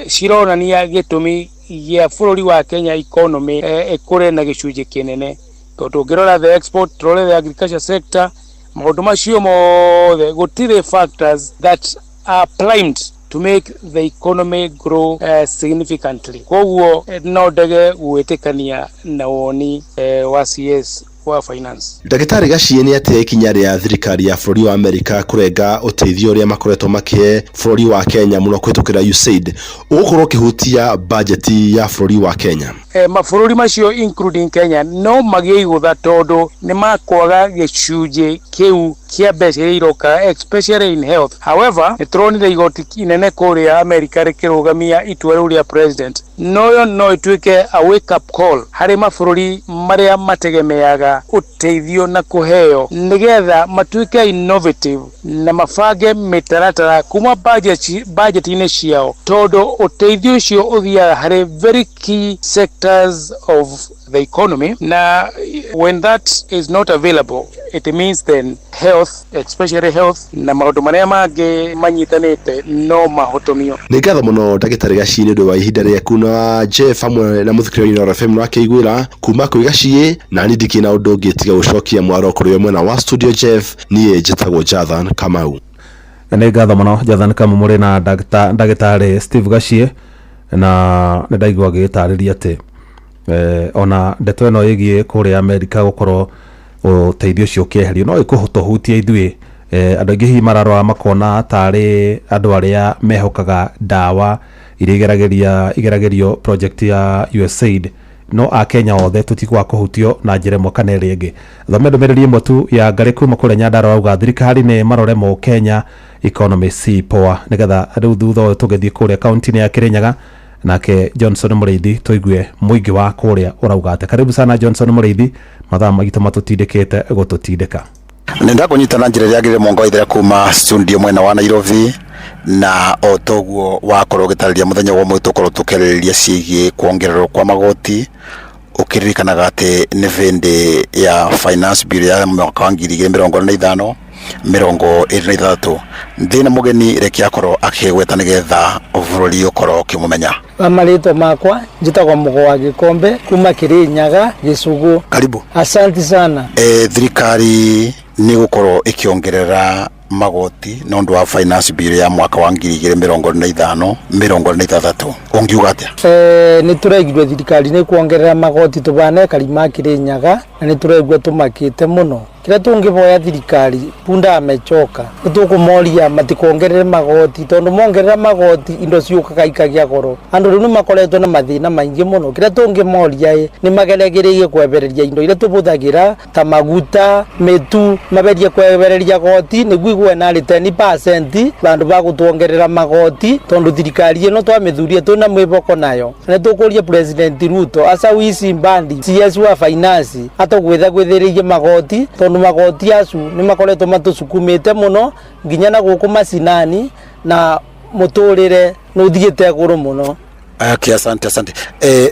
S1: cironania gĩtũmi gĩa bũrũri wa Kenya economy ĩkũre na gĩcunjĩ kĩnene, tondũ ũngĩrora the export, tũrore the agriculture sector, maũndũ macio mothe gũtirĩ factors that are primed to make the economy grow significantly. Koguo no ndege gwĩtĩkania na woni wa CS wa finance.
S8: Ndagĩtarĩ Gachie, nĩ atĩa ikinya rĩa thirikari ya bũrũri wa Amerika kũrenga ũteithio ũrĩa makoretwo makĩhe bũrũri wa Kenya mũno kũhĩtũkĩra USAID ũgũkorwo ũkĩhutia bajeti ya bũrũri wa Kenya?
S1: Mabũrũri macio, including Kenya, no magĩe igũtha tondũ nĩ makwaga gĩcunjĩ kĩu kĩa mbeca iria iroka, especially in health. However, nĩ tũronire igoti inene kũrĩa Amerika rĩkĩrũgamia itua rĩu rĩa president. Noyo no ĩtuĩke a wake up call harĩ mabũrũri marĩa mategemeaga ũteithio na kũheo, nĩgetha matuĩke innovative na mabange mĩtaratara kuma budget-inĩ ciao, tondũ ũteithio ũcio ũthiaga harĩ very key sectors of the economy, na when that is not available, it means then health, especially health, na maũndũ marĩa mangĩ manyitanĩte no mahotomio.
S8: Nĩ ngatho mũno, ndagĩtarĩ Gachie, nĩ ũndũ wa ihinda rĩaku, na Jeff hamwe na mũthikĩrĩria Inooro FM no akĩiguĩra kuma kwĩ Gachie. Na niĩ ndikĩrĩ na ũndũ ũngĩ tiga gũcokia mwaro kũrĩ we mwena wa studio Jeff. Niĩ njĩtagwo Jathan Kamau.
S13: Nĩ ngatho mũno, Jathan Kamau, mũrĩ na ndagĩtarĩ Steve Gachie, na nĩ ndaigua agĩgĩtarĩria atĩ ona ndeto ĩno ĩgiĩ kũrĩa Amerika gũkorwo ũteithio ũcio ũkĩeherio no ĩkũtũhutia ithuĩ. Andũ aingĩ hihi mararora makona tarĩ andũ arĩa mehokaga ndawa iria igeragĩrio project ya USAID, no akenya othe tũtikwaga kũhutio na njĩra ĩmwe kana ĩrĩa ĩngĩ. Thome ndũmĩrĩri ĩmwe tu ya Ngarĩ kuma kũrĩa Nyandarua, auga thirikari nĩ marore mo Kenya economy si poa, nĩgetha rĩu thutha ũyũ tũgĩthiĩ kũrĩa kaunti-inĩ ya Kĩrĩnyaga nake Johnson Mũrĩithi, tũigue mũingĩ wa kũrĩa ũrauga atĩa. Karibu sana, Johnson Mũrĩithi, mathaa maitũ matũtindĩkĩte gũtũtindĩka.
S29: Nĩ ndakũnyita na njĩra ĩrĩa yagĩrĩire, mwongo wa ithera kuma studio mwena wa Nairobi, na o toguo wakorwo ũgĩtarĩria, mũthenya wa ũmũthĩ tũkorwo tũkĩarĩrĩria ciĩgiĩ kuongererwo kwa magoti, ũkĩririkanaga atĩ nĩ bĩndĩ ya finance bill ya mwaka wa 2025. 26. Ndĩna mũgeni, reke akorwo akĩgweta nĩgetha bũrũri ũkorwo ũkĩmũmenya.
S12: Marĩtwa makwa njĩtagwo Mũgo wa Gĩkombe kuma Kĩrĩnyaga, Gĩcũgũ.
S29: Karibu.
S12: Asante sana.
S29: Thirikari nĩ gũkorwo ĩkĩongerera magoti na ũndũ wa finance bill ya mwaka wa 2025-26, ũngiuga atĩa?
S12: Nĩ tũraigua thirikari nĩ kuongerera magoti tũbana ekari ma Kĩrĩnyaga, na nĩ tũraigua tũmakĩte mũno. Kĩrĩa tũngĩboya thirikari, punda amechoka, nĩ tũkũmoria matikongerere magoti, tondũ mongerera magoti indo ciũkaga ikagĩa goro. Andũ rĩu nĩ makoretwo na mathĩna maingĩ mũno. Kĩrĩa tũngĩmoria ĩ, nĩ mageregereire kwebereria indo iria tũbũthagĩra ta maguta, mĩtu, maberie kwebereria goti nĩguo igwe narĩ 10% bandũ ba gũtuongerera magoti, tondũ thirikari ĩno twamĩthurie twĩna mwĩboko nayo. Nĩ tũkũria President Ruto acawici Mbadi CS wa finance atũgwĩthagwĩthĩrĩirie magoti, tondũ magoti acu nĩ makoretwo matũcukumĩte mũno nginya na gũkũ macinani, na mũtũrĩre nĩ ũthiĩte igũrũ mũno.
S29: Okay, asante, asante.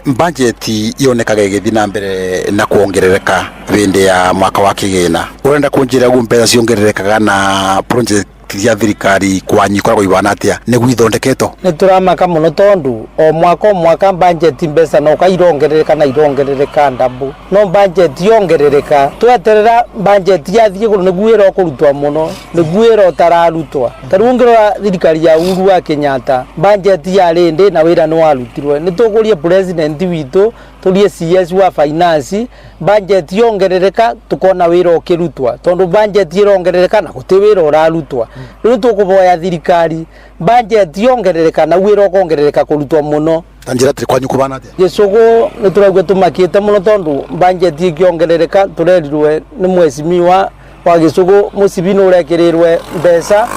S29: Budget yonekaga ĩgĩthiĩ na mbere na kuongerereka hĩndĩ ya mwaka wa kĩgĩna. Ũrenda kũnjĩra ũguo mbeca ciongererekaga na project cia thirikari kwanyu ikoragwo ibana atĩa nĩguo ithondeketwo?
S12: Nĩ tũramaka mũno, tondũ o mwaka o mwaka budget mbeca no ka irongerereka na irongerereka ndambu, no budget yongerereka tweterera budget yathiĩ igũrũ nĩguo wĩra ũkũrutwa mũno, nĩguo wĩra ũtararutwa. Ta rĩu ũngĩrora thirikari ya Uhuru wa Kenyatta, budget yarĩ ndĩ na wĩra nĩ warutirwe. Nĩ tũkũria president witũ, tũrie CS wa finance, budget yongerereka tukona wĩra ũkĩrutwa, tondũ budget ĩrongerereka na gũtĩ wĩra ũrarutwa. Rĩu tũkũboya thirikari, budget yongerereka na wĩra ũkongerereka kũrutwa mũno.
S29: Ta njĩra atĩrĩ, kwanyu kũbana atĩa?
S12: Gĩcũgũ nĩ tũraigua tũmakĩte mũno, tondũ budget ĩkĩongerereka tũrerirwe nĩ mheshimiwa wa Gĩcũgũ mũcibi nĩ ũrekĩrĩrwe mbeca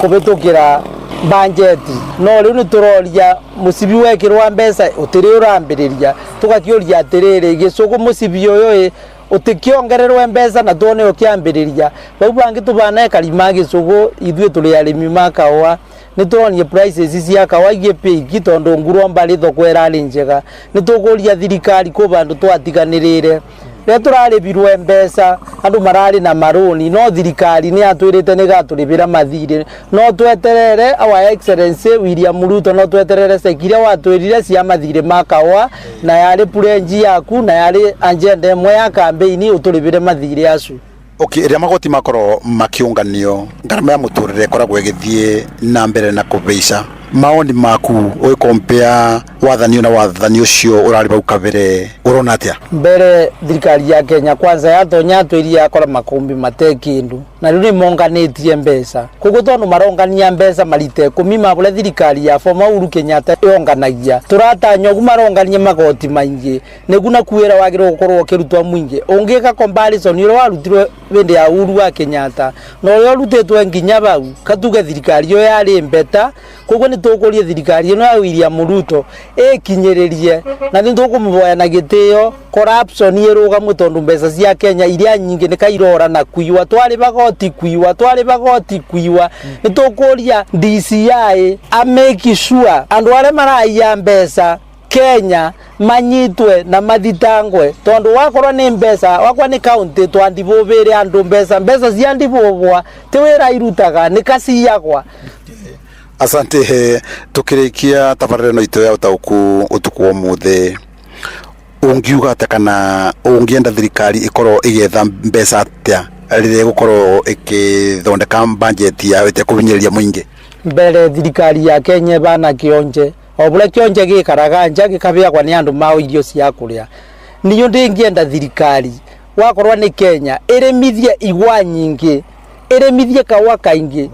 S12: kũbĩtũkĩra budget, no rĩu nĩ tũroria mũcibi wekĩrwa mbeca ũtĩrĩ ũrambĩrĩria. Tũgakĩũria atĩrĩrĩ, Gĩcũgũ mũcibi ũyũ ĩ ũtĩkĩongererwe mbeca na tuone ũkĩambĩrĩria. Bau bangĩ tũbana ekari ma Gĩcũgũ, ithuĩ tũrĩ arĩmi ma kahũa, nĩ tũronie prices cia kahũa igĩ peak, tondũ ngurwo mbarĩ thoko ĩrarĩ njega. Nĩ tũkũria thirikari, kũ bandũ twatiganĩrĩre rĩrĩa tũrarĩbirwe mbeca, andũ mararĩ na marũni, no thirikari nĩ yatwĩrĩte nĩ gatũrĩbĩra mathirĩ, no tweterere our excellency William Ruto, no tweterere ceki iria watwĩrire cia mathirĩ ma kahũa, na yarĩ pledge yaku na yarĩ agenda ĩmwe ya campaign, ũtũrĩbĩre mathirĩ acu.
S29: Okay, rĩrĩa magoti makorwo makĩũnganio, ngarama ya mũtũrĩre ĩkoragwo ĩgĩthiĩ na mbere na kũbeica. Maoni maku ũgĩkompea wathani na wathani ũcio ũrarĩ bau kabere, ũrona atĩa?
S12: Mbere thirikari ya Kenya Kwanza yatonya atwĩrie yakora makumbi mate kĩndũ, na rĩu nĩ monganĩtie mbeca. Koguo tondũ marongania mbeca marita 10 ma bũrĩa thirikari ya former Uhuru Kenyatta yonganagia, tũratanya ũguo maronganie magoti maingĩ nĩguo naku wĩra wagĩrĩirwo gũkorwo ũkĩrutwo mũingĩ. Ũngĩka comparison ũrĩa warutirwo hĩndĩ ya Uhuru wa Kenyatta na ũrĩa ũrutĩtwo nginya bau, katuge thirikari ĩyo yarĩ mbeta. Koguo nĩ tũkũria thirikari ĩno ya William Ruto ĩkinyĩrĩrie, na nĩ tũkũmũboya na gĩtĩo corruption ĩrũgamwe, tondũ mbeca cia Kenya iria nyingĩ nĩ kairora na kuiwa, twarĩ magoti kuiwa, twarĩ magoti kuiwa. Nĩ tũkũria DCI a make sure andũ arĩa maraiya mbeca Kenya manyitwe na mathitangwe, tondu wakorwo ni mbeca wakwa ni county twandibubire andu mbeca, mbeca cia ndibubwa ti wira irutaga ni kaciyagwa.
S29: Asante. Tukirikia tabarĩra ĩno itũ ya ũtaũku ũtukũ wa ũmũthĩ, ũngiuga atĩa kana ũngĩenda thirikari ĩkorwo ĩgĩetha mbeca atĩa rĩrĩa ĩgũkorwo ĩkĩthondeka budget yayo ĩtekũhinyĩrĩria mũingĩ?
S12: Mbere thirikari ya Kenya ĩbana kĩonje o bũrĩa kĩonje gĩikaraga nja gĩkabeagwa nĩ andũ mao irio cia kũrĩa. Niyo ndĩngĩenda thirikari wakorwo nĩ Kenya ĩrĩmithie igwa nyingĩ, ĩrĩmithie kahũa kaingĩ,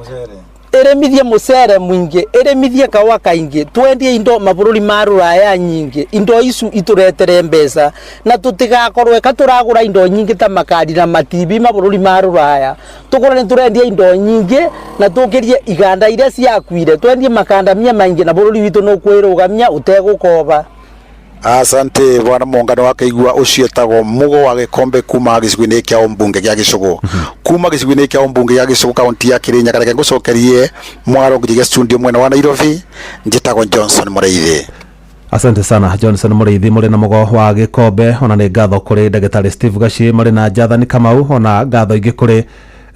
S12: ĩrĩmithie mũcere mũingĩ, ĩrĩmithie kahũa kaingĩ, twendie indo mabũrũri ma rũraya nyingĩ, indo icu itũretere mbeca, na tũtigakorwe ka tũragũra indo nyingĩ ta makari na matibi mabũrũri ma rũraya. Tũkorwo nĩ tũrendia indo nyingĩ na tũkĩrie iganda iria ciakuire, twendie makandamia maingĩ, na bũrũri witũ nĩ ũkwĩrũgamia ũtegũkoba.
S29: Asante bwana Mongano wa Kaigua. Ũcio etagwo Mugo wa Gĩkombe kuma gĩcigo-inĩ kĩa ũmbunge gĩa Gĩcũgũ, kuma gĩcigo-inĩ kĩa ũmbunge gĩa Gĩcũgũ, kaunti ya Kĩrĩnyaga. Reke ngũcokerie mwaro nginya studio mwena wa Nairobi. Njĩtagwo Johnson Mũrĩithi.
S13: Asante sana Johnson Mũrĩithi mũrĩ na Mũgo wa Gĩkombe. Ona nĩ ngatho kũrĩ ndagĩtarĩ Steve Gaci marĩ na Jathani Kamau, ona ngatho ingĩ kũrĩ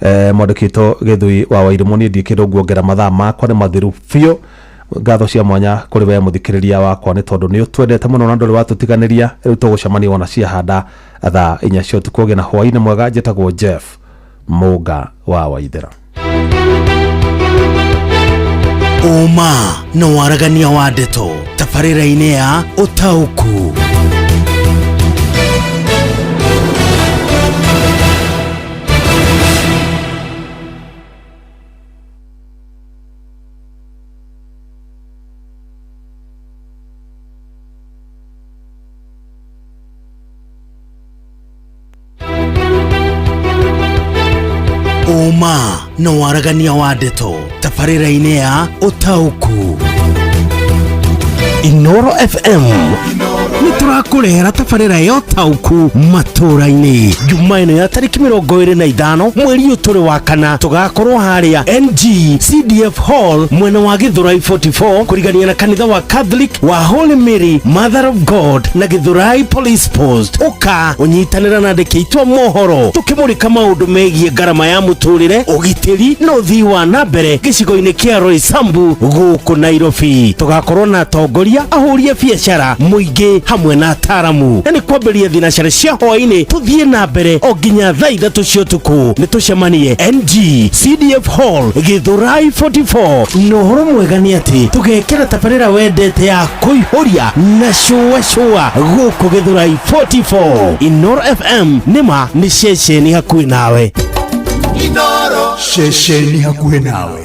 S13: Mwandĩki witũ Gĩthui wa Wairimũ, niĩ ndiĩ kĩndũ nguongerera, mathaa makwa nĩ mathiru biũ. Ngatho cia mwanya kũrĩ we mũthikĩrĩria wakwa nĩ tondũ nĩ ũtwendete mũno na ndũrĩ watũtiganĩria. Rĩu tũgũcemania wona ciahanda thaa 4 cia ũtukũ. Ũgĩe na hwaĩ-inĩ mwega. Njĩtagwo Jeff Mũnga wa Waithera.
S24: Ũma na waragania wa ndeto tabarĩra-inĩ ya ũtaũku. Ũma na waragania wa ndeto tabarĩra-inĩ ya ũtaũku. Inoro FM nĩ tũrakũrehera tabarĩra ya ũtaũku matũũra-inĩ Juma ĩno ya tarĩki 25 mweri ũyũ tũrĩ wa kana. Tũgakorwo harĩa NG CDF Hall, mwena wa Gĩthũrai 44, kũrigania na kanitha wa Catholic wa Holy Mary Mother of God na Gĩthũrai Police Post. Ũka ũnyitanĩra na andĩki aitũ a mohoro tũkĩmũrĩka maũndũ megiĩ ngarama ya mũtũrĩre, ũgitĩri na ũthii wa na mbere gĩcigo-inĩ kĩa Roysambu gũkũ Nairobi. Tũgakorwo na atongoria, ahũri a biacara, mũingĩ hamwe na ataramu, na nĩ kwambĩrĩria thinacara cia hwaĩ-inĩ tũthiĩ na mbere o nginya thaa 3 cia ũtukũ. Nĩ tũcemanie NG CDF Hall, Gĩthũrai 44. Na ũhoro mwega nĩ atĩ tũgekĩra tabarĩra wendete ya kũihũria na cũa cũa gũkũ Gĩthũrai 44. Inoro FM nĩma nĩ ceceni hakuhĩ nawe.
S5: Ceceni hakuhĩ nawe.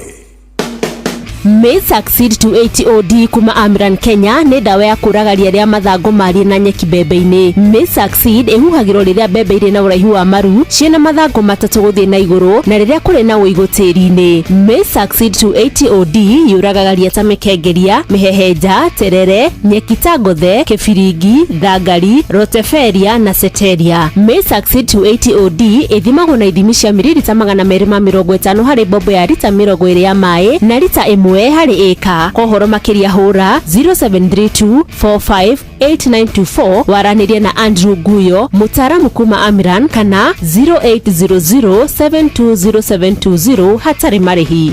S7: May Succeed to 80 OD kuma Amran Kenya nĩ ndawa ya kũraga ria rĩa mathangũ marie na nyeki mbembe-inĩ. May Succeed ĩhuhagĩrwo rĩrĩa mbembe irĩ na ũraihu wa maru ciĩna mathangũ matatũ gũthiĩ na igũrũ na rĩrĩa kũrĩ na ũigũ tĩri-inĩ. May Succeed to 80 OD yũragaga ria ta mĩkengeria, mĩhehenja, terere, nyeki ta ngothe, kĩbiringi, thangari, roteferia na ceteria. May Succeed to 80 OD ĩthimagwo na ithimi cia mililita 250 harĩ mbombo ya rita 20 ya maĩ na rita 1 harĩ ĩka. Kwa ũhoro makĩria hũra 0732 45 8924 waranĩrie na Andrew Guyo, mũtaaramu kuma Amiran, kana 0800 720720 hatarĩ marĩhi.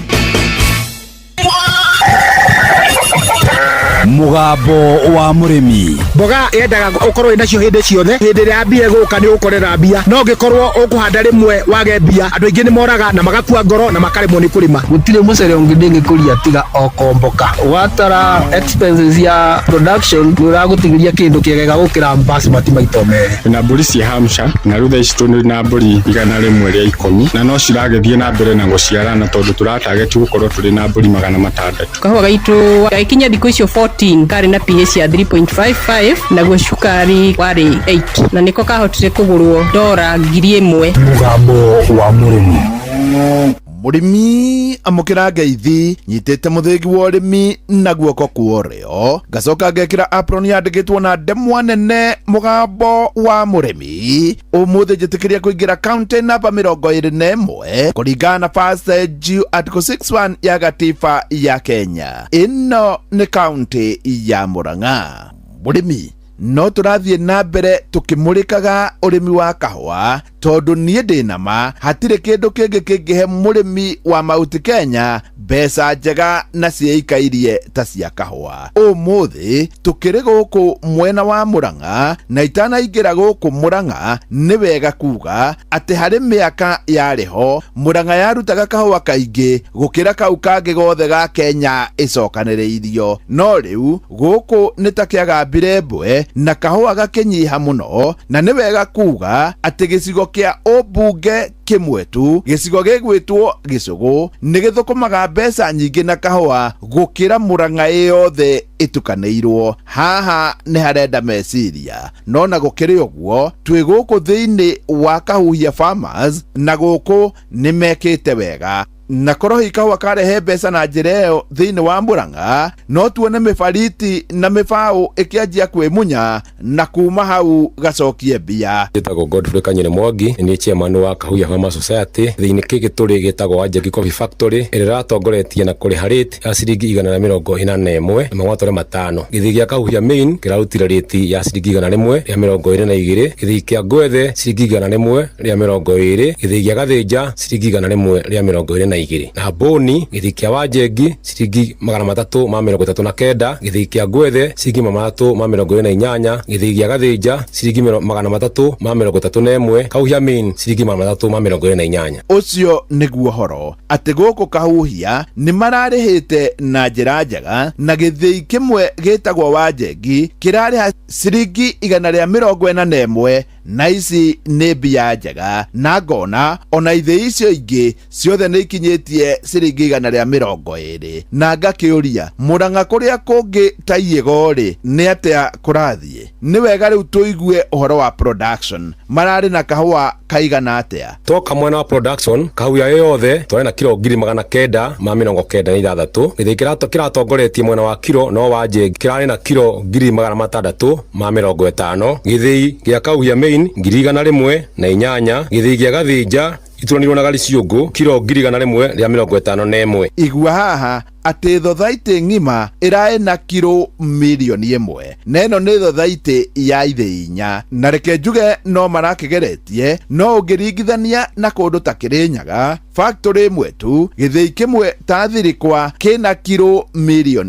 S5: Mũgambo wa mũrĩmi.
S10: Mboga yendaga ũkorwo wĩ nacio hĩndĩ ciothe. Hĩndĩ ĩrĩa mbia ĩgũka nĩ ũgũkorera mbia, no ũngĩkorwo ũkũhanda rĩmwe wage mbia, andũ aingĩ nĩ moraga na magakua ngoro na makaremwo nĩ kũrĩma.
S11: Gũtirĩ mũcere ũngĩ ndĩngĩkũria tiga o komboka. Watara expenses ya production, nĩ ũragũtigĩria kĩndũ kĩega gũkĩra basmati maita merĩ.
S14: Na mbũri cia Hampshire, na rĩu thaa ici tũrĩ na mbũri 110, na no ciragĩthiĩ na mbere na gũciarana tondũ tũratageti gũkorwo tũrĩ na mbũri 600.
S15: Kahũa gaitũ gagĩkinya thikũ icio 14 karĩ na pH ya 3.55, naguo cukari warĩ 8, na nĩko kahotire kũgũrwo dora 1000.
S5: Mũgambo wa mũrĩmi.
S18: Mũrĩmi, amũkĩra ngeithi. Nyitĩte mũthĩgi wa ũrĩmi na guoko kwa ũrĩo, ngacoka ngekĩra apron yandĩkĩtwo na ndemwa nene mũgambo wa mũrĩmi. Ũmũthĩ njĩtĩkĩria kũingĩra kaunti namba 21 kũringana na First Article 61 ya gatiba ya Kenya. Ĩno nĩ kaunti ya Murang'a. Mũrĩmi, no tũrathiĩ na mbere tũkĩmũrĩkaga ũrĩmi wa kahũa, tondũ niĩ ndĩ na ma hatirĩ kĩndũ kĩngĩ kĩngĩhe mũrĩmi wa Mount Kenya mbeca njega na ciĩikairie ta cia kahũa. Ũmũthĩ tũkĩrĩ gũkũ mwena wa Murang'a, na itanaingĩra gũkũ Murang'a nĩ wega kuga atĩ harĩ mĩaka yarĩ ho Murang'a yarutaga kahũa kaingĩ gũkĩra kau kangĩ gothe ga Kenya ĩcokanĩrĩirio, no rĩu gũkũ nĩ ta kĩagambire mbwe na kahũa gakĩnyiha mũno. Na nĩ wega kuga atĩ gĩcigo kĩa ũmbunge kĩmwe tu, gĩcigo gĩgwĩtwo Gĩcũgũ, nĩ gĩthũkũmaga mbeca nyingĩ na kahũa gũkĩra Murang'a yothe ĩtukanĩirwo. Haha nĩ harenda meciria, no na gũkĩrĩ ũguo twĩ gũkũ thĩinĩ wa Kahuhia Farmers, na gũkũ nĩ mekĩte wega. Na korwo hihi kahũa karehe mbeca na njĩra ĩyo thĩinĩ wa Murang'a, no tuone mĩbariti na mĩbaũ ĩkĩanjia kwĩmunya na kuma hau gacokie mbia.
S2: Njĩtagwo Godfrey Kanyere Mwangi, nĩ niĩ chairman wa Kahuhia Farmers Society. Thĩinĩ kĩngĩ tũrĩ gĩtagwo Wanjegi Coffee Factory ĩrĩa ĩratongoretie na kũrĩha rate ya ciringi 181.5. Gĩthii gĩa Kahuhia Main kĩrarutire rate ya ciringi 122, gĩthii kĩa Ngwethe ciringi 120, gĩthii gĩa Gathĩnja ciringi 122, na Mbũni gĩthii kĩa Wanjengi ciringi 339, gĩthii kĩa Ngwethe ciringi 328, gĩthii gĩa Gathĩnja ciringi 331, Kahuhia Main ciringi 328.
S18: Ũcio nĩguo horo atĩ gũkũ Kahuhia nĩ mararĩhĩte na njĩra njega, na gĩthĩi kĩmwe gĩtagwo Wanjengi kĩrarĩha ciringi 141, na ici nĩ mbia njega, na ngona ona ithĩi icio ingĩ ciothe nĩ ikinyĩtie ciringi 120. Na ngakĩũria Murang'a kũrĩa kũngĩ ta Iĩgo-rĩ, nĩ atĩa kũrathiĩ? Nĩ wega rĩu tũigue ũhoro wa production, mararĩ na kahũa kaigana atĩa?
S2: Twoka mwena wa production, Kahuhia ĩ yothe twarĩ na kiro 996. Gĩthĩi kĩratongoretie mwena wa kiro no Wanjengi kĩrarĩ na kiro 650. Gĩthĩi gĩa Kahuhia Main 108, gĩthĩi gĩa Gathĩnja ituranirwo na Gariciũngũ kiro 151.
S18: Igua haha atĩ thothaitĩ ng'ima ĩraĩ na kiro 1 million, na ĩno nĩ thothaitĩ ya ithĩi inya, na reke njuge no marakĩgeretie, no ũngĩringithania na kũndũ ta Kĩrĩnyaga, factory ĩmwe tu, gĩthĩi kĩmwe ta Thirikwa kĩna kiro 2 million.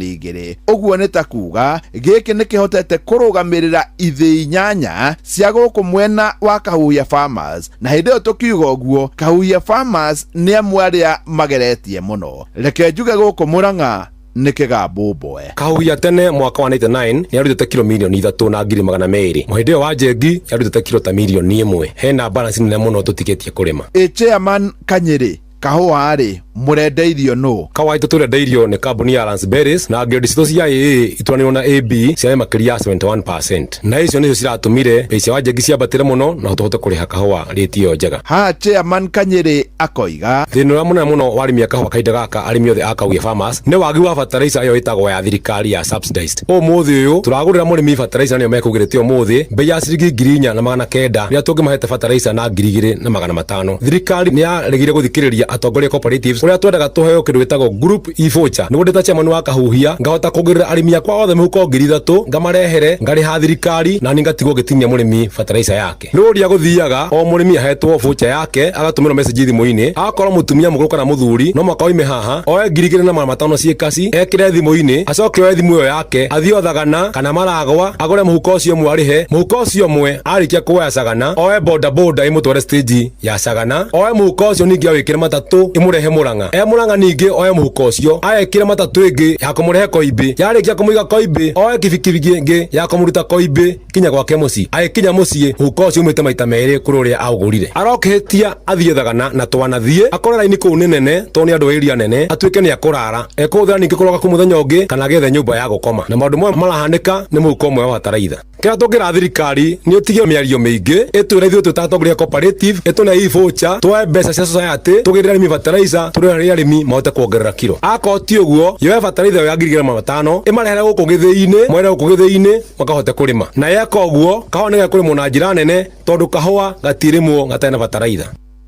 S18: Ũguo nĩ ta kuga gĩkĩ nĩ kĩhotete kũrũgamĩrĩra ithĩi 8 cia gũkũ mwena wa Kahuhia Farmers. Na hĩndĩ ĩyo tũkiuga ũguo, Kahuhia Farmers nĩ amwe arĩa mageretie mũno. Reke njuge gũkũ Murang'a nĩ kĩgambũmboe.
S2: Kahuhia tene mwaka wa 99 nĩ yarutĩte kiro 3,200,000. Hĩndĩ ĩyo Wanjengi yarutĩte kiro ta 1 million. Hena balance nene mũno tũtigĩtie kũrĩma.
S18: Ĩ chairman Kanyĩrĩ, kahũa rĩ, mũrendeirio nũ?
S2: Kahũa itũ tũrendeirio nĩ kambuni ya Lansberries, na grade citũ cia AA ituranĩirwo na AB ciarĩ makĩria ya 71%, na icio nĩcio ciratũmire bei cia Wanjengi ciambatĩre mũno na tũhote kũrĩha kahũa rate ĩyo njega.
S18: Haha chairman Kanyĩrĩ akoiga
S2: thĩna ũrĩa mũnene mũno wa arĩmi a kahũa kahinda gaka, arĩmi othe a Kahuhia Farmers, nĩ wagi wa fertilizer ĩyo ĩtagwo ya thirikari ya subsidized. Ũmũthĩ ũyũ tũragũrĩra mũrĩmi fertilizer nĩyo mekũgĩrĩte ũmũthĩ bei ya ciringi 4,900, rĩrĩa tũngĩmahete fertilizer na 2,500. Thirikari nĩ yaregire gũthikĩrĩria atongoria cooperatives ũrĩa twendaga tũheo kĩndũ gĩtagwo group e-voucher, nĩguo ndĩ ta chairman wa Kahuhia ngahota kũgũrĩra arĩmi akwa othe mĩhuko 3,000, ngamarehere, ngarĩha thirikari, na niĩ ngatigwo ngĩtinia mũrĩmi fertilizer yake. Nĩ ũrĩa gũthiaga o mũrĩmi ahetwo voucher yake, agatũmĩrwo message thimũ-inĩ. Akorwo mũtumia mũkũrũ kana mũthuri, no mũhaka oime haha oe 2,500 ciĩ kaci, ekĩre thimũ-inĩ, acoke oe thimũ ĩyo yake athiĩ o Thagana kana Maragwa agũre mũhuko ũcio ũmwe, arĩhe mũhuko ũcio ũmwe. Arĩkia kuoya Sagana, oe boda boda ĩmũtware stage ya Sagana, oe mũhuko ũcio ningĩ awĩkĩre matatũ ĩmũrehe Murang'a. E Murang'a ningĩ oe mũhuko ũcio aekĩre matatũ ĩngĩ ya kũmũrehe Koimbĩ. Yarĩkia kũmũiga Koimbĩ, oe kibikibi ĩngĩ ya kũmũruta Koimbĩ kinya gwake mũciĩ. Agĩkinya mũciĩ, mũhuko ũcio umĩte maita merĩ kũrĩ ũrĩa aũgũrire. Arokĩhĩtia athiĩ Thagana na twanathiĩ akore raini kũu nĩ nene, tondũ nĩ andũ a area nene, atuĩke nĩ akũrara ekũhũthĩra ningĩ kũroka kũu mũthenya ũngĩ kana agĩethe nyũmba ya gũkoma. Na maũndũ mamwe marahanĩka nĩ mũhuko ũmwe wa bataraitha. Kĩrĩa tũngĩra thirikari nĩ ũtige mĩario mĩingĩ, ĩtwĩre ithuĩ twĩ ta atongoria cooperative, ĩtũne e-voucher, tuoe mbeca cia society tũgĩrĩre arĩmi fertilizer, tũrĩhe arĩmi mahote kuongerera kiro. Akorwo ti ũguo, yoe fertilizer ĩyo ya 2,500 ĩmarehere gũkũ gĩthĩi-inĩ, mwere gũkũ gĩthĩi-inĩ makahote kũrĩma. Na yeka ũguo, kahũa nĩ gekũrĩmwo na njĩra nene, tondũ kahũa gatirĩmwo gatarĩ na bataraitha.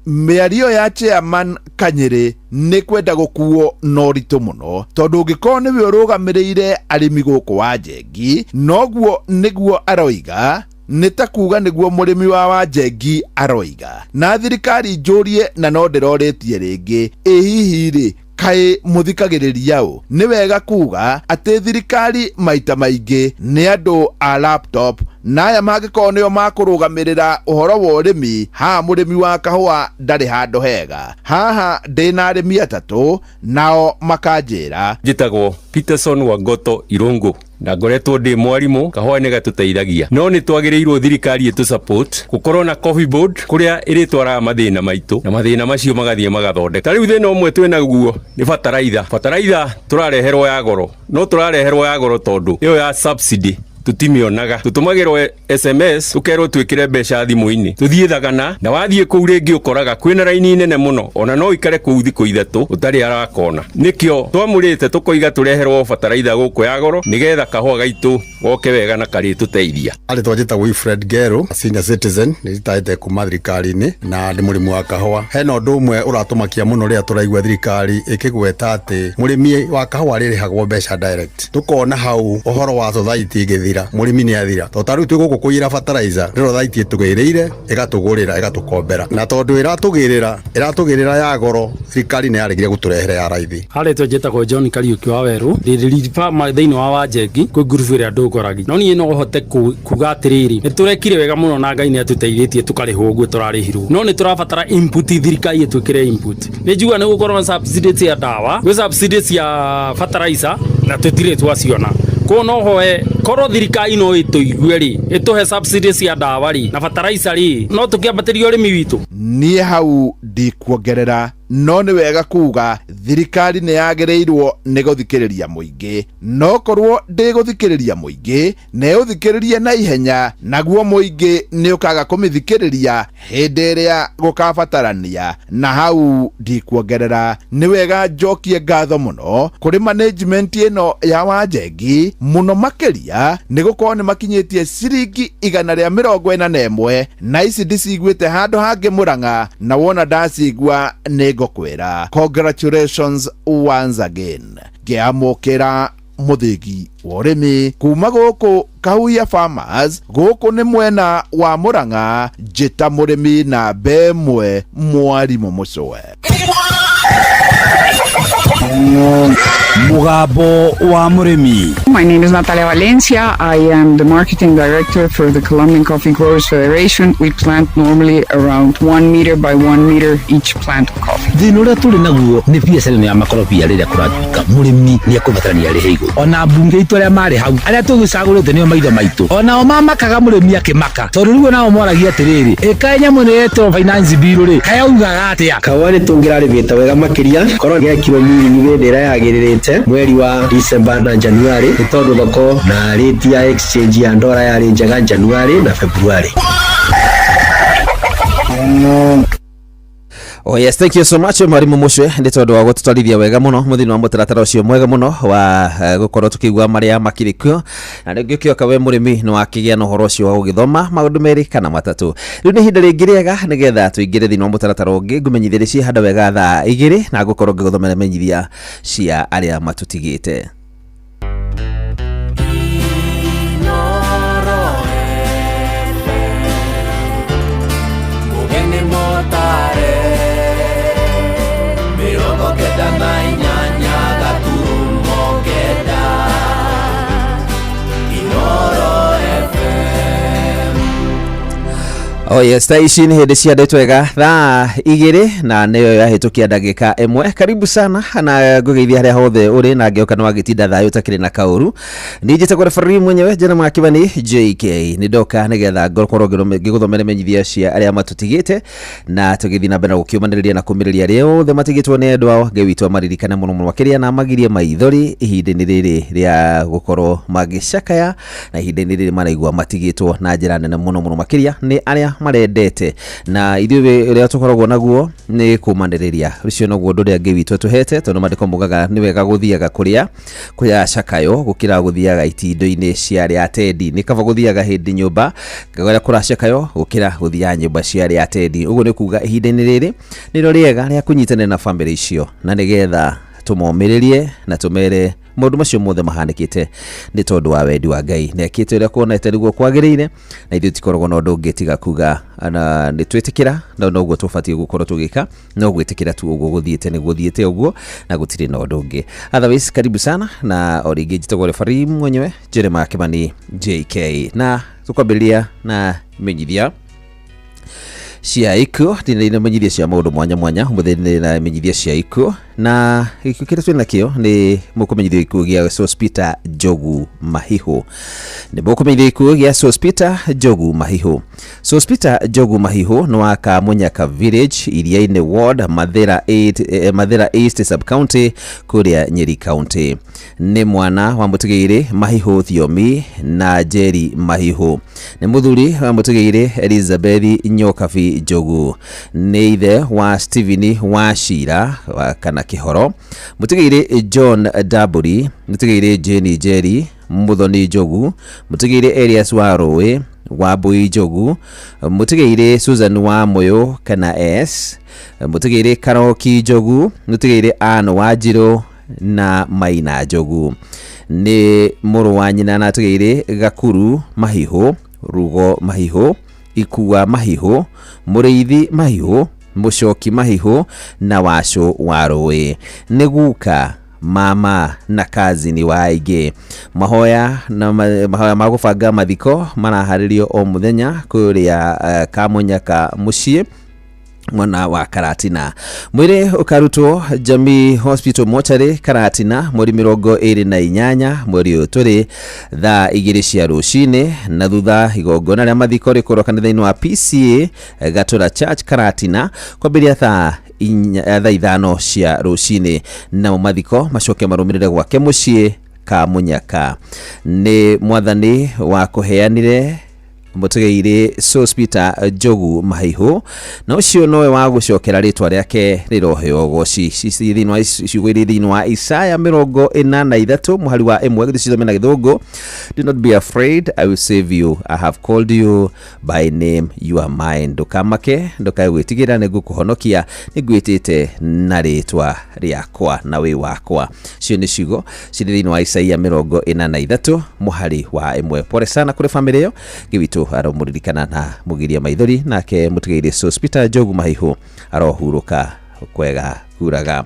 S18: Mĩario ya chairman Kanyĩrĩ nĩ kwenda gũkuo na ũritũ mũno, tondũ ũngĩkorwo nĩwe ũrũgamĩrĩire arĩmi gũkũ Wanjengi, noguo nĩguo aroiga, nĩ ta kuga nĩguo mũrĩmi wa Wanjengi aroiga. Na thirikari njũrie, na no ndĩrorĩtie rĩngĩ, ĩ hihi rĩ, kaĩ mũthikagĩrĩria ũ? Nĩ wega kuga atĩ thirikari maita maingĩ nĩ andũ a laptop, na aya mangĩkorwo nĩo makũrũgamĩrĩra ũhoro wa ũrĩmi haha, mũrĩmi wa kahũa ndarĩ handũ hega. Haha ndĩna arĩmi atatũ, nao makanjĩra.
S4: Njĩtagwo Peterson Wangoto Irũngũ na ngoretwo ndĩ mwarimũ. Kahũa nĩ gatũteithagia, no nĩ twagĩrĩirwo thirikari ĩtũ support gũkorwo na coffee board kũrĩa ĩrĩtwaraga mathĩna maitũ, na mathĩna macio magathiĩ magathondeka. Ta rĩu thĩna ũmwe twĩnaguo nĩ bataraitha. Bataraitha tũrareherwo ya goro, no tũrareherwo ya goro tondũ ĩyo ya subsidy. Tũtimĩonaga, tũtũmagĩrwo SMS tũkerwo twĩkĩre mbeca thimũ-inĩ, tũthiĩ Thagana, na wathiĩ kũu rĩngĩ ũkoraga kwĩna raini nene mũno, ona no ũikare kũu thikũ 3 ũtarĩ arakona. Nĩkĩo twamũrĩte tũkoiga tũreherwo bataraitha gũkũ ya goro nĩgetha kahũa gaitũ goke wega na karĩtũteithia.
S9: Rĩtwa njĩtagwo Wilfred Ngeru, senior citizen, nĩ ritaĩte kuma thirikari-inĩ na ndĩ mũrĩmi wa kahũa. Hena ũndũ ũmwe ũratũmakia mũno rĩrĩa tũraigua thirikari ĩkĩgweta atĩ mũrĩmi wa kahũa arĩrĩhagwo mbeca direct. Tũkona hau ũhoro wa society ĩgĩthira, mũrĩmi nĩ athira. Tondũ ta rĩu twĩ gũkũ kũiyĩra fertilizer, nĩ society ĩtũgĩrĩire, ĩgatũgũrĩra, ĩgatũkombera. Na tondũ ĩratũgĩrĩra, ĩratũgĩrĩra ya goro, thirikari nĩ yaregire gũtũrehere ya raithi.
S16: Harĩtwe njĩtagwo John Kariũki wa Werũ, ndĩ lead farmer thĩinĩ wa Wanjengi kwĩ ngurubu ĩrĩa ndũngoragi. No niĩ no hote kuga atĩrĩrĩ, nĩ tũrekire wega mũno na Ngai nĩ atũteithĩtie tũkarĩhwo ũguo tũrarĩhirwo, no nĩ tũrabatara input, thirikari ĩtwĩkĩre input. Nĩ njigua nĩ gũkorwo na subsidy cia ndawa, gwĩ subsidy cia fertilizer na tũtirĩ twaciona. Koguo no hoe korwo thirikari no ĩtũigue rĩ, ĩtũhe subsidy cia ndawa rĩ na fertilizer rĩ, no tũkĩambatĩrie ũrĩmi witũ.
S18: Niĩ hau ndikuongerera, no nĩ wega kuga thirikari nĩ yagĩrĩirwo nĩ gũthikĩrĩria mũingĩ. No korwo ndĩgũthikĩrĩria mũingĩ, na ĩũthikĩrĩrie na ihenya, naguo mũingĩ nĩ ũkaga kũmĩthikĩrĩria hĩndĩ ĩrĩa gũkabatarania. Na hau ndikuongerera, nĩ wega njokie ngatho mũno kũrĩ management ĩno ya Wanjengi mũno makĩria, nĩ gũkorwo nĩ makinyĩtie ciringi 141, na ici ndiciguĩte handũ hangĩ Mũrang'a, na wona ndacigua nĩ ngũkwĩra congratulations once again. Ngĩamũkĩra mũthĩgi wa ũrĩmi kuma gũkũ Kahuhia Farmers, gũkũ nĩ mwena wa Mũrang'a, njĩta mũrĩmi namba 1 mwarimũ Mũcwe.
S5: Mũgambo wa mũrĩmi.
S20: My name is Natalia Valencia. I am the marketing director for the Colombian Coffee Growers Federation. We plant normally around 1 meter by 1 meter each plant of coffee.
S21: Thĩna ũrĩa tũrĩ naguo nĩ biacara ĩno ya makorobia. Rĩrĩa kũratuĩka mũrĩmi nĩ ekũbatarania arĩhe igũrũ, ona mbunge itũ arĩa marĩ hau, arĩa tũgĩcagũrĩte nĩo maitho maitũ, onao mamakaga mũrĩmi akĩmaka, tondũ rĩu onao moragia atĩrĩrĩ, ĩkaĩ nyamũ ĩno yetwo finance bill rĩ, kayaugaga atĩa?
S22: Kahũa nĩ tũngĩrarĩmĩte wega makĩria korwo gekirwo mirini hĩndĩ ĩrĩa yagĩrĩrĩte mweri wa December na January, nĩ tondũ thoko na rate ya exchange ya ndora yarĩ njega January na February.
S23: Oh yes, thank you so much mwarimu Mucwe nĩ tondũ wa gũtũtwarithia wega mũno mũthĩinĩ wa mũtaratara ũcio mwega mũno wa gũkorwo tũkĩigua marĩa makĩrĩ kuo, na rĩngĩ ũkĩoka we mũrĩmi nĩ wakĩgĩa na ũhoro ũcio wa gũgĩthoma maũndũ 2 kana 3. Rĩu nĩ ihinda rĩngĩ rĩega nĩgetha tũingĩre thĩinĩ wa mũtaratara ũngĩ. Ngũmenyithĩrie ciĩhanda wega thaa 2 na ngũkorwo ngĩgũthomera menyithia cia arĩa matũtigĩte. Oh yes, thaa ici nĩ hĩndĩ ciandĩtwo wega thaa 2 na nĩyo yahĩtũkia ndagĩka 1. Karibu sana na ngũgeithia harĩa hothe ũrĩ, na ngĩoka nĩ wagĩtinda thayũ ũtakĩrĩ na kaũru. Niĩ njĩtagwo referee mwenyewe Jeremiah Kĩmani JK. Nĩ ndoka nĩgetha ngorwo ngĩgũthomera menyithia cia arĩa matũtigĩte, na tũgĩthiĩ na mbere na gũkĩũmanĩrĩria na kũmĩrĩria arĩa othe matigĩtwo nĩ endwa ao. Ngai witũ amaririkane mũno mũno makĩria na amagirie maithori ihinda-inĩ rĩrĩ rĩa gũkorwo magĩcakaya, na ihinda-inĩ rĩrĩ maraigua matigĩtwo na njĩra nene mũno mũno makĩria nĩ arĩa marendete. Na ithuĩ ũrĩa tũkoragwo naguo nĩ kũmanĩrĩria. Ũcio noguo ũndũ ũrĩa Ngai witũ atũhete, tondũ maandĩko maugaga nĩ wega gũthiaga kũrĩa kũracakaywo gũkĩra gũthiaga itindo-inĩ cia arĩa atendi. Nĩ kaba gũthiaga hĩndĩ nyũmba kũrĩa kũracakaywo gũkĩra gũthiaga nyũmba cia arĩa atendi. Ũguo nĩ kuga ihinda-inĩ rĩrĩ nĩrĩo rĩega rĩa kũnyitanĩra na bamĩrĩ icio, na nĩgetha tũmomĩrĩrie na tũmere maũndũ macio mothe mahanĩkĩte nĩ tondũ wa wendi wa Ngai, na ekĩte ũrĩa kuonete nĩguo kwagĩrĩire, na ithuĩ tikoragwo na ũndũ ũngĩ tiga kuga na nĩ twĩtĩkĩra, na noguo tũbatiĩ gũkorwo tũgĩka, no gwĩtĩkĩra tu ũguo gũthiĩte nĩguo gũthiĩte ũguo, na gũtirĩ na ũndũ ũngĩ. Otherwise, karibu sana, na o rĩngĩ njĩtagwo referee mwenyewe Jeremiah Kĩmani JK, na tũkwambĩrĩria na menyithia cia ikuũ. Ndĩ na menyithia cia maũndũ mwanya mwanya ũmũthĩ, ndĩ na menyithia cia ikuũ Na gĩkuũ kĩrĩa twĩ nakĩo nĩ mũkũmenyithio gĩkuũ gĩa Sospeter Njogu Mahihu. Nĩ mũkũmenyithio gĩkuũ gĩa Sospeter Njogu Mahihu. Sospeter Njogu Mahihu nĩ wa Kamunyaka Village, Iriainĩ Ward, Mathĩra 8, Mathĩra East Sub-County kũrĩa Nyeri County. Nĩ mwana wa mũtigĩirĩ Mahihu Thiomi na Njeri Mahihu. Nĩ mũthuri wa mũtigĩirĩ Elizabeth Nyokabi Njogu. Nĩ ithe wa Stephen Wachira kana Kĩhoro, mũtigĩirĩ John Ndambũri, mũtigĩirĩ Jane Njeri, Muthoni Njogu, mũtigĩirĩ Elias wa Rũĩ, Wambui Njogu, mũtigĩirĩ Susan wa Mũyũ kana S, mũtigĩirĩ Karoki Njogu, mũtigĩirĩ Ann Wanjirũ na Maina Njogu. Nĩ mũrũ wa nyina na atigĩirĩ Gakuru Mahihu, Rugo Mahihu, Ikua Mahihu, Mũrĩithi Mahihu, Mũcoki Mahihu na Wacũ wa Rũĩ. Nĩ guka, mama na kazini wa aingĩ. Mahoya na mahoya ma gũbanga mathiko maraharĩrio o mũthenya kũrĩa Kamunyaka mũciĩ mwena wa Karatina. Mwĩrĩ ũkarutwo Jamii Hospital Mortuary Karatina mweri 28 mweri ũyũ tũrĩ thaa 2 cia rũcinĩ, na thutha igongona rĩa mathiko rĩkorwo kanitha-inĩ wa PCA Gatũra Church Karatina kwambĩrĩria thaa 5 cia rũcinĩ, namo mathiko macoke marũmĩrĩre gwake mũciĩ Kamunyaka. Nĩ mwathani wa kũheanire mũtigĩirĩ Sospeter Njogu Mahihu, na ũcio nowe wa gũcokera rĩtwa rĩake rĩroheo ũgoci. Thĩinĩ wa ciugo iria thĩinĩ wa Isaya 43 mũhari wa 1, gĩthĩ cithome na Gĩthũngũ: Do not be afraid, I will save you, I have called you by name, you are mine. Ndũkamake, ndũkae gwĩtigĩra, nĩngũkũhonokia, nĩngwĩtĩte na rĩtwa rĩakwa na wĩ wakwa. Cio nĩ ciugo cirĩ thĩinĩ wa Isaia 43 mũhari wa 1. Pole sana kũrĩ bamĩrĩ ĩyo, Ngai witũ aromũririkana na mũgiria maithori, nake mũtigĩire Sospeter Njogu Mahihu arohurũka kwega kuraga.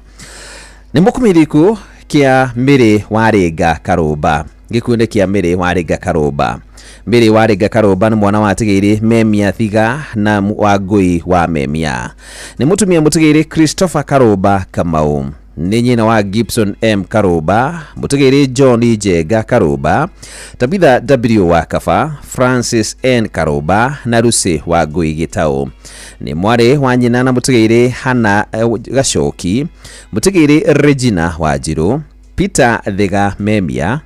S23: Nĩ mũkumĩri gĩkuũ kĩa Mĩrĩ wa Rĩnga Karũmba. Gĩkuũ nĩ kĩa Mĩrĩ wa Rĩnga Karũmba. Mĩrĩ wa Rĩnga Karũmba nĩ mwana wa tigĩirĩ Memia Thiga na Wangũi wa Memia. Nĩ mũtumia mũtigĩirĩ Christopher Karũmba Kamau. Nĩ nyina wa Gibson M Karũmba, mũtigĩirĩ John Njenga Karũmba, Tabitha W wa Kaba, Francis N Karũmba na Lucy wa Ngũi Gĩtaũ. Nĩ mwarĩ wa nyina na mũtigĩirĩ Hannah Gacoki, mũtigĩirĩ Regina Wanjirũ, Peter Thiga Memia,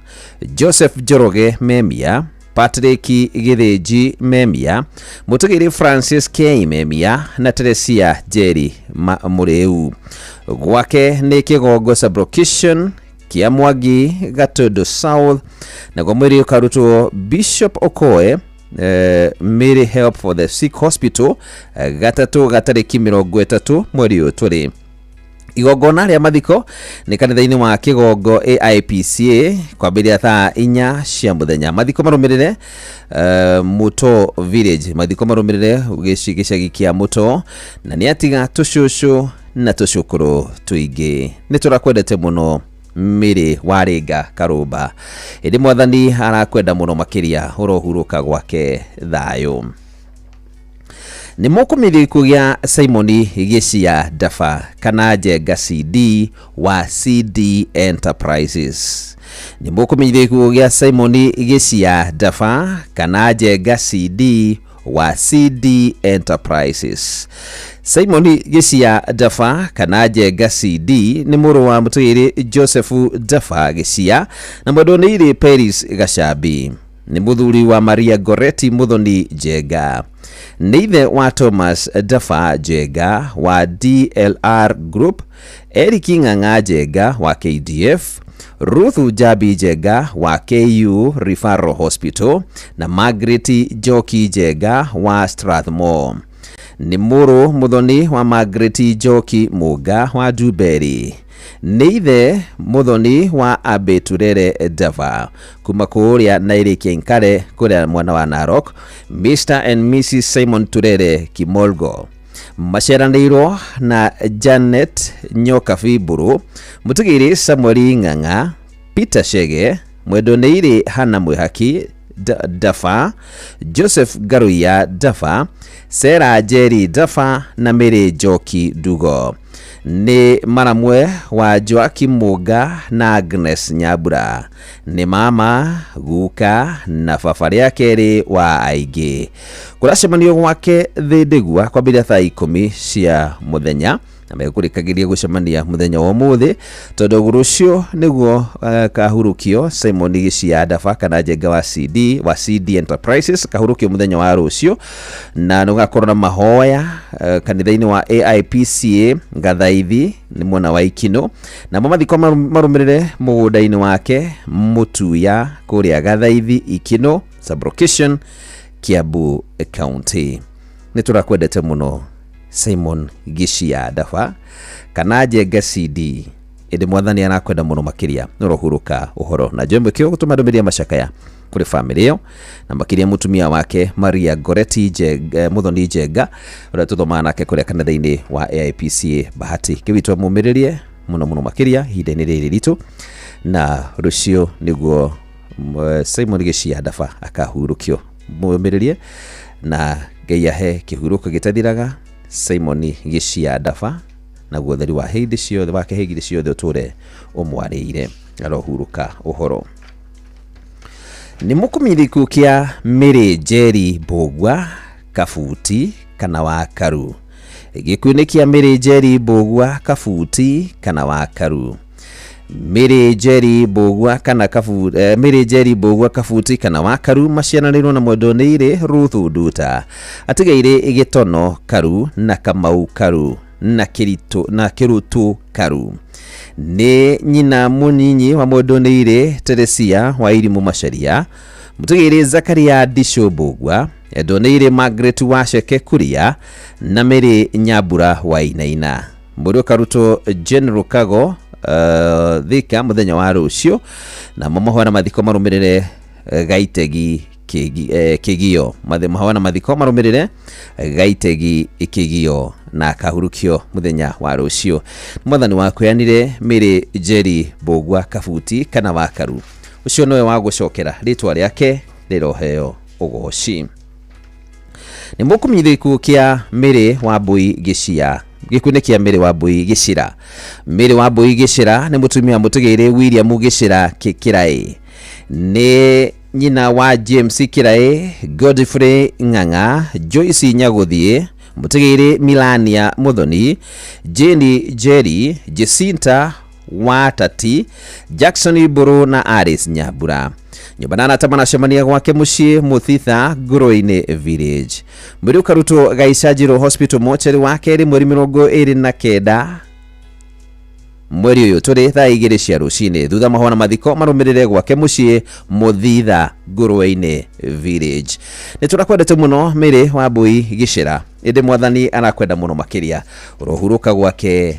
S23: Joseph Njoroge Memia, Patrick Gĩthĩnji Memia, mũtigĩirĩ Francis K Memia na Teresia Njeri Mũrĩu. Gwake nĩ Kĩgongo Sublocation kĩa Mwangi Gatundu South, naguo mwĩrĩ ũkarutwo Bishop Okoe Mary Help for the Sick Hospital gatatũ gatarĩki 30 mweri ũyũ tũrĩ. Igongona rĩa mathiko nĩ kanitha-inĩ wa Kĩgongo AIPCA kwambĩrĩria thaa 4 cia mũthenya. Mathiko marũmĩrĩre Muto Village, mathiko marũmĩrĩre gĩcagi kĩa Muto, na nĩ atiga tũcũcũ na tũcũkũrũ tũingĩ. Nĩ tũrakwendete mũno Mĩrĩ wa Rĩnga Karũmba, ĩndĩ mwathani arakwenda mũno makĩria, ũrohurũka gwake thayũ. Nĩ mũkũmĩrĩ gĩkuũ gĩa Simoni Gĩcia Ndaba kana Njenga CD wa CD Enterprises. Nĩ mũkũmĩrĩ gĩkuũ gĩa Simoni Gĩcia Ndaba kana Njenga CD wa CD Enterprises. Simoni Gĩcia Ndaba kana Njenga CD nĩ mũrũ wa mũtũgĩrĩ Joseph Ndaba Gĩcia na mwendwo nĩ irĩ Peris Gacambi. Nĩ mũthuri wa Maria Goretti Muthoni Njenga. Nĩ ithe wa Thomas Ndaba Njenga wa DLR Group, Eric Ng'ang'a Njenga wa KDF, Ruth Njabi Njenga wa KU Referral Hospital na Margaret Njoki Njenga wa Strathmore. Nĩ mũrũ mũthoni wa Margaret Njoki Mũnga wa Ndumberi. Nĩ ithe mũthoni wa Abe Turere Ndaba kuma kũrĩa Nairĩ Nkare kũrĩa mwena wa Narok, Mr and Mrs Simon Turere Kimolgo. Maciaranĩirwo na Janet Nyokabi Mbũrũ, mũtigĩrĩ Samuel Ng'ang'a, Peter Chege, mwendwo nĩ irĩ Hannah Mwĩhaki Ndaba, Joseph Ngaruiya Ndaba, Sarah Njeri Ndaba na Mary Njoki Ndugo. Nĩ maramwe wa Joakim Mũnga na Agnes Nyambura. Nĩ mama, guka na baba rĩa kerĩ wa aingĩ. Kũracemanio gwake Thĩndĩgua kwambĩrĩria thaa 10 cia mũthenya, na megũkũrĩkagĩria gũcemania mũthenya wa ũmũthĩ tondũ rũciũ nĩguo kahurũkio Simon Gĩcia Ndaba kana Njenga wa CD wa CD Enterprises kahurũkio mũthenya wa rũciũ, na nĩ gũgakorwo na mahoya kanitha-inĩ wa AIPCA Gathaithi nĩ mwena wa Ikino, namo mathiko marũmĩrĩre mũgũnda-inĩ wake Mũtuya kũrĩa Gathaithi Ikino sublocation Kiambu County. Nĩ tũrakwendete mũno Simon Gĩcia Ndaba kana Njenga CD, ĩndĩ mwathani arakwenda mũno makĩria. Nĩũrohurũka ũhoro na njoe mwĩkĩo gũtũma ndũmĩrĩri ya macakaya kũrĩ bamĩrĩ ĩyo na makĩria mũtumia wake Maria Goretti Njenga, Mũthoni Njenga ũrĩa tũthomaga nake kũrĩa kanitha-inĩ wa AIPCA Bahati. Kĩwitũ amũmĩrĩrie mũno mũno makĩria ihinda-inĩ rĩrĩ ritũ, na rũciũ nĩguo Simon Gĩcia Ndaba akahurũkio. Mũmĩrĩrie na Ngai ahe kĩhurũko gĩtathiraga Simon Gĩcia Ndaba, naguo ũtheri wa hĩndĩ ciothe wake hĩndĩ ciothe ũtũre ũmwarĩire. Arohurũka ũhoro. Nĩ mũkũmithĩku kĩa Mary Njeri Mbũgua Kabuti kana wa Karu. Gĩkuũ-inĩ kĩa Mary Njeri Mbũgua Kabuti kana wa Karu. Mary Njeri Mbũgua kana Mary Njeri Mbũgua Kabuti kana wa Karu maciaranĩirwo na mwendwa nĩ irĩ Ruth Nduta. Atigaire Gĩtono Karu na Kamau Karu na Kĩritũ na Kĩrũtũ Karu. Nĩ nyina mũnyinyi wa mwendwa nĩ irĩ Teresia wa Irimũ Macharia. Mũtigairĩ Zakaria Ndicũ Mbũgua, endwa nĩ irĩ Margaret Waceke Kuria na Mary Nyambura wa Inaina. Mwĩrĩ ũkarutwo General Kago Thika mũthenya wa rũciũ, namo mahoya na mathiko marũmĩrĩre Gaitegi Kĩgio. Mahoya na mathiko marũmĩrĩre Gaitegi Kĩgio na kahurũkio mũthenya wa rũciũ. Mwathani wakweanire Mary Njeri Mbũgua Kabuti kana wa Karu, ũcio nĩwe wa gũcokera rĩtwa rĩake rĩroheo ũgoci. Nĩ mũkũmenyithia gĩkuũ kĩa Mary Wambui Gĩcia. Gĩkuũ nĩ kĩa Mary Wambui Gĩcĩra. Mary Wambui Gĩcĩra nĩ mũtumia mũtigĩrĩ William Gĩcĩra Kĩraĩ. Nĩ nyina wa James Kĩraĩ, Godfrey Ng'ang'a, Joyce Nyagũthiĩ, mũtigĩrĩ Milania Muthoni, Jane Njeri, Jacinta Watati, Jackson Mbũrũ na Alice Nyambura. Nyũmba na arata maracemania gwake mũciĩ Mũthitha Ngũrũ-inĩ Village. Mwĩrĩ ũkarutwo Gaicanjirũ Hospital mochari wa kerĩ mweri 29 mweri ũyũ tũrĩ thaa 2 cia rũcinĩ, thutha mahoya na mathiko marũmĩrĩre gwake mũciĩ Mũthitha Ngũrũ-inĩ Village. Nĩ tũrakwendete mũno Mary Wambui Gĩcĩra, ĩndĩ mwathani arakwenda mũno makĩria. Ũrohurũka gwake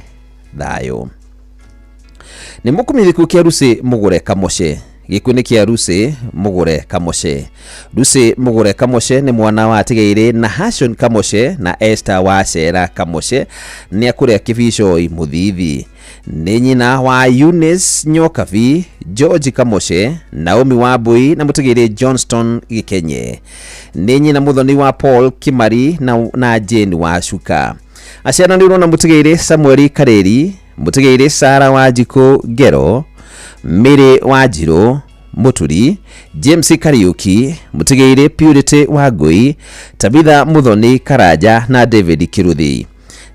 S23: thayũ. Nĩ mũkũmenyithia gĩkuũ kĩa Lucy Mũgũre Kamoche. Gĩkuũ nĩ kĩa Lucy Mũgũre Kamoche. Lucy Mũgũre Kamoche nĩ mwana wa Atigaire na Hashon Kamoche na Esther wa Cera Kamoche, nĩ akũrĩa Kĩbicoi Mũthithi. Nĩ nyina wa Eunice Nyokabi, George Kamoche, Naomi Wambui na mũtigĩrĩ Johnston Gĩkenye. Nĩ nyina mũthoni wa Paul Kimari na Jane wa Cuka. Aciaranĩirwo na mũtigĩrĩ Samuel Kareri, mũtigĩrĩ Sara Wanjikũ Ngero, Mary Wanjirũ Mũturi, James Kariuki, mũtigĩrĩ Purity Wangui, Tabitha Muthoni Karanja na David Kiruthi.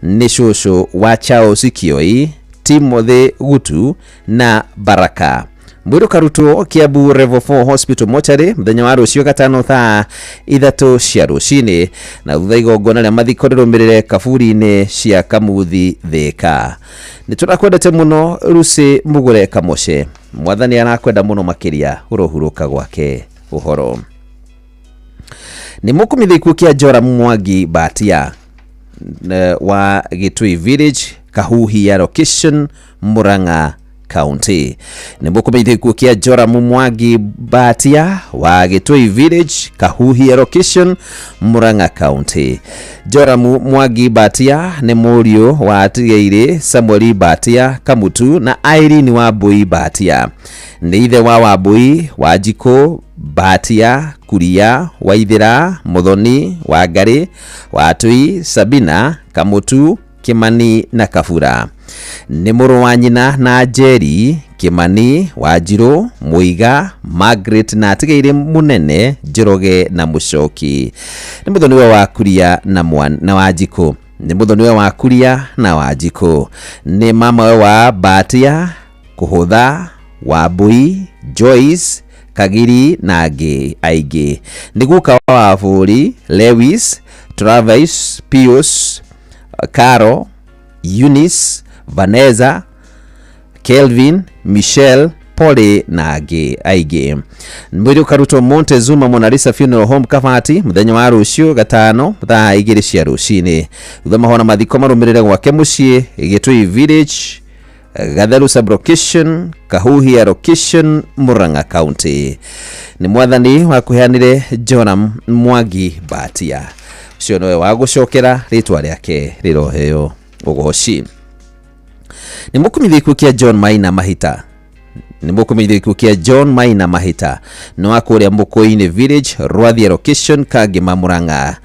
S23: Nĩ cũcũ wa Charles Kioi, Timothy Gutu na Baraka. Mwĩrĩ ũkarutwo Kiambu Level 4 Hospital mochari mũthenya wa rũciũ gatano thaa 3 cia rũcinĩ, na thutha igongona rĩa mathiko rĩrũmĩrĩre kaburi-inĩ cia Kamuthi Thika. Nĩ tũrakwendete mũno Lucy Mũgũre Kamoche, mwathani arakwenda mũno makĩria. Ũrohurũka gwake ũhoro. Nĩ mũkũmenyithia gĩkuũ kĩa Joram Mwangi Batia wa Gĩtui Village, Kahuhia Location, Murang'a County. Nĩ mũkũmenyithia gĩkuũ kĩa Joram Mwangi Batia wa Gĩtui Village, Kahuhia Location, Murang'a County. Joram Mwangi Batia nĩ mũriũ wa Atigaire Samuel Batia Kamutu na Irene Wambui Batia. Nĩ ithe wa Wambui, Wanjikũ, Batia, Kuria, Waithĩra, Muthoni, Wangari, Watui, Sabina, Kamutu, Kimani na Kabura. Nĩ mũrũ wa nyina na Njeri, Kimani, Wanjirũ, Mũiga, Margaret na atigaire Mũnene, Njoroge na Mũcoki. Nĩ mũthoniwe wa Kuria na, na Wanjikũ. Nĩ mũthoniwe wa Kuria na Wanjikũ. Nĩ mamawe wa Mbatia, Kũhũtha, Wambui, Joyce, Kagiri na angĩ aingĩ. Nĩ guka wa Bũri, Lewis, Travis, Pius, Caro, Eunice, Vanessa, Kelvin, Michelle, Polly na angĩ aingĩ. Mwĩrĩ ũkarutwo Montezuma Monalisa Funeral Home Kabati mũthenya wa rũciũ gatano thaa 2 cia rũcinĩ. Thutha mahona mathiko marũmĩrĩre gwake mũciĩ Gĩtui Village, Gatheru Sublocation, Kahuhia Location, Murang'a County. Nĩ mwathani wa kũheanire Joram Mwangi Mbatia. Ũcio nĩwe wa gũcokera rĩtwa rĩake rĩroheo ũgoci. Nĩ mũkumithia gĩkuũ kĩa John Maina Mahita. Nĩ mũkumithia gĩkuũ kĩa John Maina Mahita nĩ wa kũrĩa Mũkũinĩ Village, Rwathia Location, Kangema, Murang'a.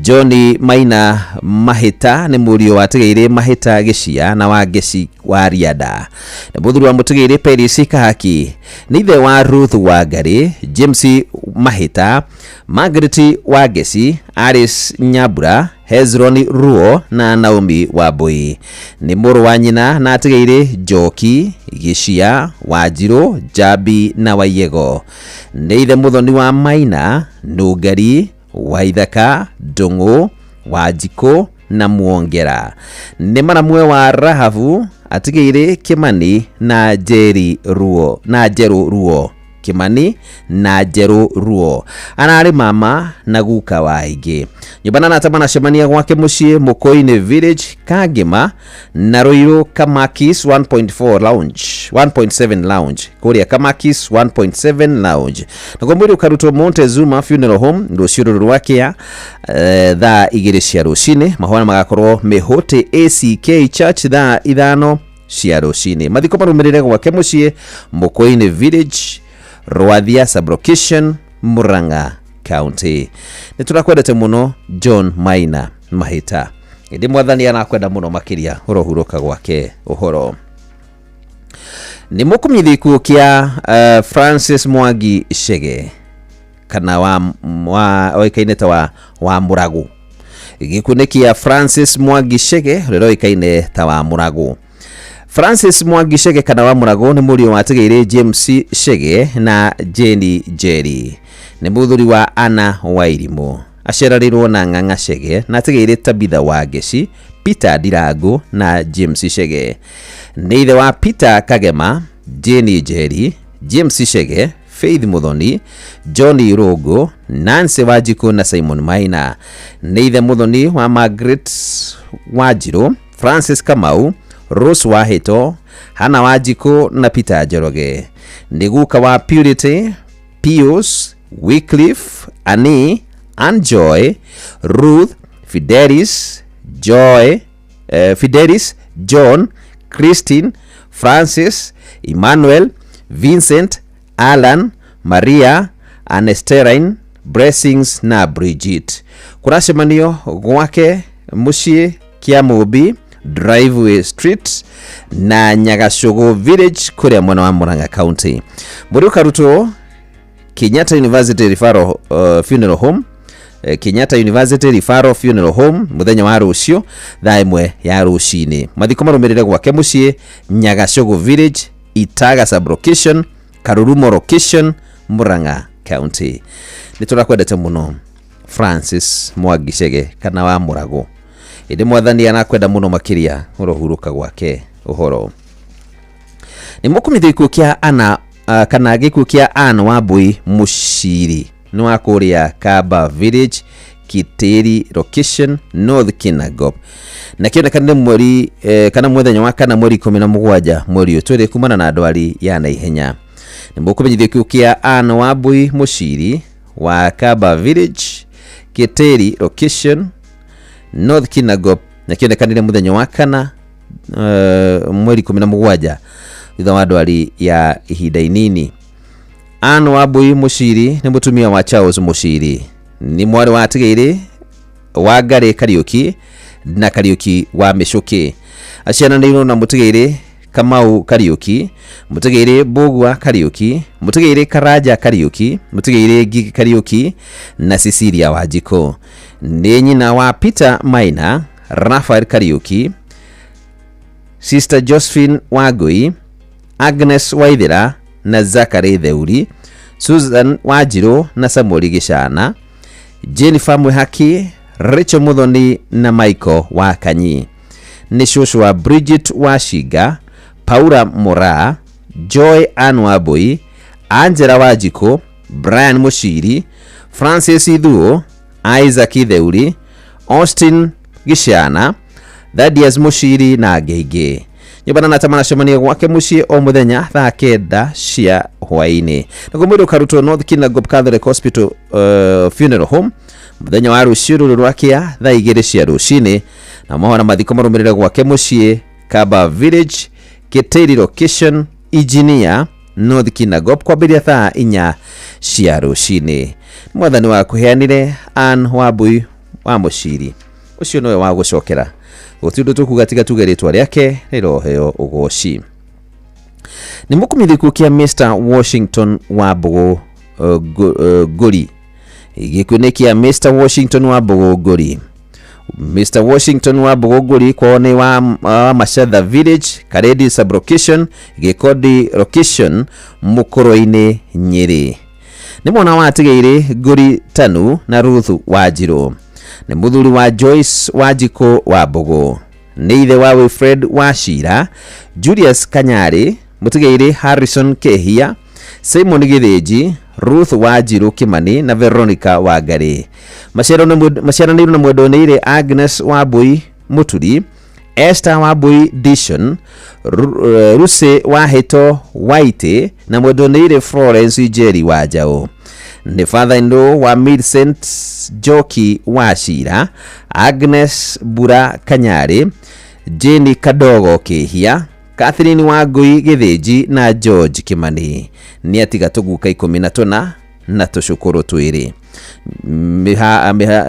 S23: John Maina Mahita nĩ mũriũ wa Tigairĩ Mahita Gĩcia na wa Ngeci wa Rianda. Nĩ mũthuri wa Mũtigairĩ Peris Kahaki. Nĩ ithe wa Ruth Wangari, James Mahita, Margaret Wangeci, Alice Nyambura, Hezron Ruo na Naomi Wambui. Nĩ mũrũ wa nyina na atigairĩ Njoki, Gĩcia, Wanjirũ, Njambi na Waiyego. Nĩ ithe mũthoni wa Maina, Nũngari, Waithaka, Ndũng'ũ, Wanjikũ na Mwongera. Nĩ maramwe wa Rahabu, atigĩire Kimani na Njeri Ruo na Njerũ Ruo. Kimani na Njerũ Ruo. Ararĩ mama na guka wa aingĩ. Nyũmba na arata manacemania gwake mũciĩ Mũkũinĩ Village, Kangema na Ruiru Kamakis 1.4 Lounge, 1.7 Lounge, kũrĩa Kamakis 1.7 Lounge. Naguo mwĩrĩ ũkarutwo Montezuma Funeral Home rũciũ rũrũ rwa kĩa thaa 2 cia rũcinĩ. Mahoya magakorwo Mĩhũtĩ ACK Church thaa 5 cia rũcinĩ. Mathiko marũmĩrĩre gwake mũciĩ Mũkũinĩ Village, Rwathia Sublocation, Murang'a County. Nĩ tũrakwendete mũno John Maina Mahita. Ĩndĩ mwathani arakwenda mũno makĩria ũrohurũka gwake ũhoro. Nĩ mũkũmenyithia gĩkuũ kĩa Francis Mwangi Chege kana wa oĩkaine ta wa Mũragũ. Gĩkuũ nĩ kĩa Francis Mwangi Chege ũrĩa ũĩkaine ta wa Mũragũ. Francis Mwangi Chege kana wa Mũragũ nĩ mũriũ wa Tigairĩ James Chege na Jane Njeri. Nĩ mũthuri wa Anna Wairimũ. Aciarĩirwo na Ng'ang'a Chege na Tigairĩ Tabitha Wangeci, Peter Ndirangu na James Chege. Nĩ ithe wa Peter Kagema, Jane Njeri, James Chege, Faith Muthoni, John Rũngũ, Nancy Wanjikũ na Simon Maina. Nĩ ithe Muthoni wa Margaret Wanjirũ, Francis Kamau, Rose Wahĩto, Hannah Wanjikũ na Peter Njoroge. Nĩ guka wa Purity, Pius, Wycliffe, Annie, Anjoy, Ruth, Fidelis, Joy, Fidelis, John, Christine, Francis, Emmanuel, Vincent, Alan, Maria, Anesterine, Blessings na Bridget. Kũracemanio gwake mũciĩ Kĩamũmbi, Driveway Street na Nyagacũgũ Village kũrĩa mwena wa Murang'a County. Mwĩrĩ ũkarutwo Kenyatta University Referral Funeral Home, Kenyatta University Referral Funeral Home mũthenya wa rũciũ thaa 1 ya rũcinĩ. Mathiko marũmĩrĩre gwake mũciĩ Nyagacũgũ Village, Itaga Sublocation, Karurumo Location, Murang'a County. Nĩ tũrakwendete mũno Francis Mwangi Chege kana wa Mũragũ. Ĩndĩ mwathani arakwenda mũno makĩria ũrohurũka gwake ũhoro. Nĩ mũkũmithia gĩkuũ kĩa Anna kana gĩkuũ kĩa Ann Wambui Mũciri nĩ wa kũrĩa Kaba Village, Kiteri Location, North Kinangop. Na kĩonekanire mweri kana mũthenya wa kana mweri 17 mweri ũyũ twĩrĩ kumana na ndwari ya naihenya. Nĩ mũkũmenyithio gĩkuũ kĩa Ann Wambui Mũciri wa Kaba Village, Kiteri Location, North Kinangop na kĩonekanire mũthenya wa kana mweri 17 thutha wa ndwari ya ihinda inini. Ann Wambui Mũciri nĩ mũtumia wa Charles Mũciri, nĩ mwarĩ wa Tigairĩ Wangari Kariuki Na Kariuki wa Mĩcũkĩ. Aciaranĩirwo na Mũtigairĩ Kamau Kariuki, Mũtigairĩ Mbũgua Kariuki, Mũtigairĩ Karanja Kariuki, Mũtigairĩ Ngigi Kariuki na Cecilia Wanjikũ. Nĩ nyina wa Peter Maina, Raphael Kariuki, Sister Josephine Wangui, Agnes Waithera na Zachary Theuri, Susan Wanjirũ na Samuel Gĩcana, Jennifer Mwihaki, Rachel Muthoni na Michael Wakanyi. Nĩ cũcũ wa Bridget Washinga, Paula Moraa, Joy Ann Wambui, Angela Wanjikũ, Brian Mũciri, Francis Ithuo, Isaac Theuri, Austin Gĩcana, Thaddeus Mũciri na angĩ aingĩ. Nyũmba na maracemanio gwake mũciĩ o mũthenya thaa 9 cia hwaĩ-inĩ. Naguo mwĩrĩ ũkarutwo North Kinangop Catholic Hospital Funeral Home mũthenya wa rũciũ rũrũ rwa kĩa thaa 2 cia rũcinĩ, na mohoro na mathiko marũmĩrĩre gwake mũciĩ Kaba Village, Kitiri Location, Engineer, North Kinangop kwambĩrĩria thaa 4 cia rũcinĩ. Mwathani wa kũheanire Ann Wambui wa Mũciri, ũcio nĩwe wa gũcokera. Gũtirĩ ũndũ tũkuga tiga tuge rĩtwa rĩake rĩroheo ũgoci. Nĩ mũkũmithia gĩkuũ kĩa Mr Washington wa Mbũgũ Ngũri. Gĩkuũ nĩ kĩa Mr Washington wa Mbũgũ Ngũri. Mr Washington wa Mbũgũ Ngũri kwao nĩ wa Machatha Village, Karedi Sublocation, Gĩkondi Location, Mũkũrwe-inĩ, Nyĩrĩ. Nĩ mwana wa Atigairĩ Ngũri Tanu na Ruth Wanjirũ. Nĩ mũthuri wa Joyce Wanjikũ wa Mbũgũ. Nĩ ithe wa Wilfred wa Cira, Julius Kanyarĩ, Mũtigairĩ Harrison Kehia, Simon Gĩthĩnji, Ruth Wanjirũ Kĩmani na Veronica Wangarĩ. Maciaranĩirwo na mwendonĩire Agnes Wambui Mũturi, Esther Wambui Dishon, Lucy Wahĩto Waitĩ na mwendonĩire Florence Njeri wa Njaũ. Nĩ father-in-law wa Millicent Njoki wa Cira, Agnes Mbura Kanyarĩ, Jane Kadogo Kĩhia, Catherine Wangui Gĩthĩnji na George Kĩmani. Nĩ atiga tũguka 14 na tũcũkũrũ 2.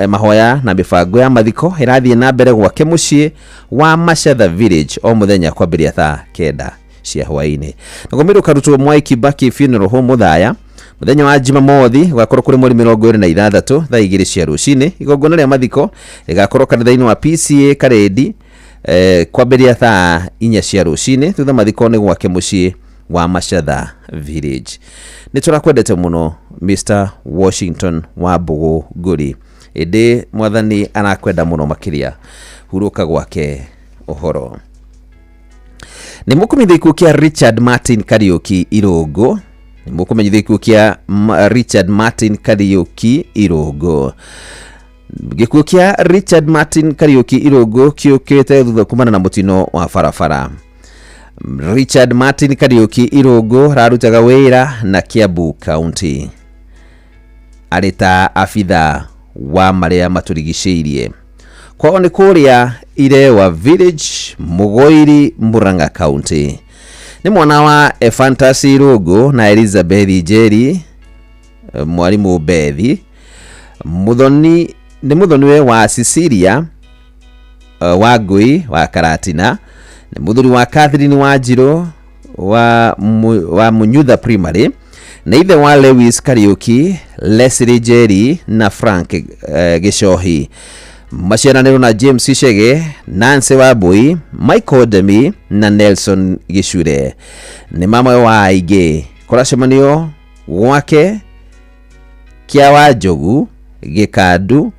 S23: Mahoya na mĩbango ya mathiko ĩrathiĩ na mbere gwake mũciĩ wa Machatha Village o mũthenya kwambĩrĩria thaa 9 cia hwaĩ-inĩ. Naguo mwĩrĩ ũkarutwo Mwai Kibaki Funeral Home Mũthaya mũthenya wa Jumamothi gũgakorwo kũrĩ mweri 26 thaa 2 cia rũcinĩ. Igongona rĩa mathiko rĩgakorwo kanitha-inĩ wa PCA Karedi kwambĩrĩria thaa 4 cia rũcinĩ. Thutha mathiko nĩ gwake mũciĩ wa Machatha Village. Nĩ tũrakwendete mũno Mr Washington wa Mbũgũ Ngũri, ĩndĩ mwathani arakwenda mũno makĩria. Hurũka gwake ũhoro. Nĩ mũkũmenyithia gĩkuũ kĩa Richard Martin Kariuki Irũngũ. Nĩ mũkũmenyithia gĩkuũ kĩa Richard Martin Kariuki Irũngũ. Gĩkuũ kĩa Richard Martin Kariuki Irũngũ kĩũkĩte thutha kumana na mũtino wa barabara. Richard Martin Kariuki Irũngũ ararutaga wĩra na Kiambu County arĩ ta abitha wa marĩa matũrigicĩirie. Kwao nĩ kũrĩa Irewa Village, Mũgoiri, Murang'a County. Nĩ mwana wa Ephantus Irũngũ na Elizabeth Njeri, mwarimũ Bethi. Mũthoni nĩ mũthoniwe wa Cecilia Wangui wa Karatina. Nĩ mũthuri wa Catherine Wanjirũ wa Munyutha Primary. Nĩ ithe wa Lewis Kariuki, Leslie Njeri na Frank Gĩcohi. Maciaranĩrwo na James Chege, Nancy Wambui, Michael Demi na Nelson Gĩcure. Nĩ mama wa aingĩ. Kũracemanio gwake kĩa Wanjogu, Gĩkandu,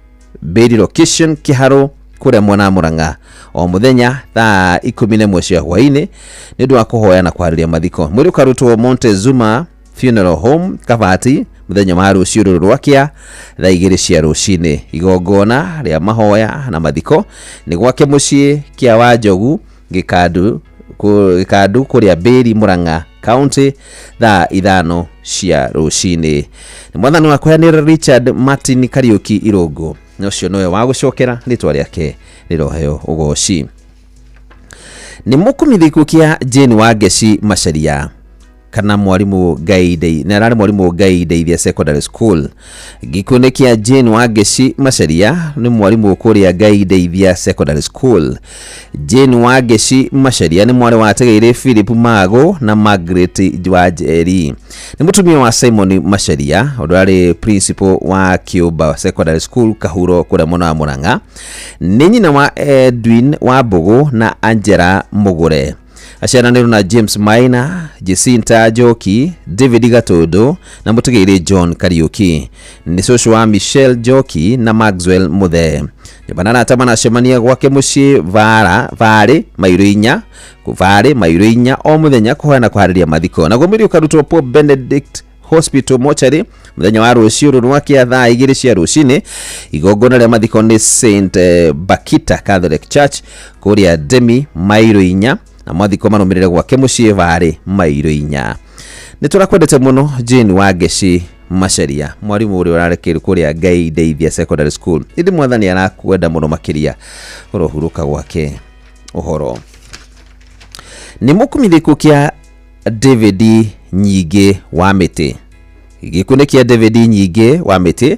S23: Mbĩri Location, Kĩharũ, kũrĩa mwena wa Murang'a o mũthenya thaa 11 cia hwaĩ-inĩ nĩ ũndũ wa kũhoya na kwarĩria mathiko. Mwĩrĩ ũkarutwo Montezuma Funeral Home Kabati mũthenya wa rũciũ rũrũ rwa kĩa thaa 2 cia rũcinĩ. Igongona rĩa mahoya na mathiko nĩ gwake mũciĩ kĩa Wanjogu, Gĩkandu kũrĩa Mbĩri, Murang'a County thaa 5 cia rũcinĩ. Nĩ mwathani wa kũheanĩra Richard Martin Kariuki Irũngũ, na ũcio nĩwe wa gũcokera rĩtwa rĩake rĩroheo ũgoci. Nĩ mũkũmithia gĩkuũ kĩa Jane Wangeci Macharia. Kana mwarimũ Ngai na ararĩ mwarimũ Ngai Ndeithia Secondary School. Gĩkuũ kĩa Jane Wangeci Macharia nĩ mwarimũ kũrĩa Ngai Ndeithia Secondary School. Jane Wangeci Macharia nĩ mwarĩ wa Ategeire Philip Mago na Margaret Wanjeri. Nĩ mũtumia wa Simon Macharia ũrĩa arĩ principal wa Kĩũmba Secondary School Kahuro kũrĩa mwena wa Murang'a. Nĩ nyina wa Edwin Wambũgũ na Angela Mũgũre. Aciaranĩirwo na James Maina, Jacinta Njoki, David Gatundu na mũtigairĩ John Kariuki. Nĩ cũcũ wa Michelle Njoki na Maxwell Muthee. Nyũmba na arata manacemania gwake mũciĩ vara varĩ mairo inya varĩ mairo inya o mũthenya kũhoya na kũharĩria mathiko. Naguo mwĩrĩ ũkarutwo Pope Benedict Hospital Mortuary mũthenya wa rũciũ rũrũ rwa thaa 2 cia rũcinĩ. Igongona rĩa mathiko nĩ St Bakita Catholic Church kũrĩa Demi mairo inya na mathiko marũmĩrĩre gwake mũciĩ varĩ mairo inya. Nĩ tũrakwendete mũno Jane Wangeci Macharia, mwarimũ ũrĩa ũrarekeire kũrĩa Ngai Ndeithia Secondary School. Ĩndĩ mwathani arakwenda mũno makĩria ũrohurũka gwake ũhoro. Nĩ mũkumithĩku kĩa David Nyingĩ wa Mĩtĩ. Gĩkuũ nĩ kĩa David Nyingĩ wa Mĩtĩ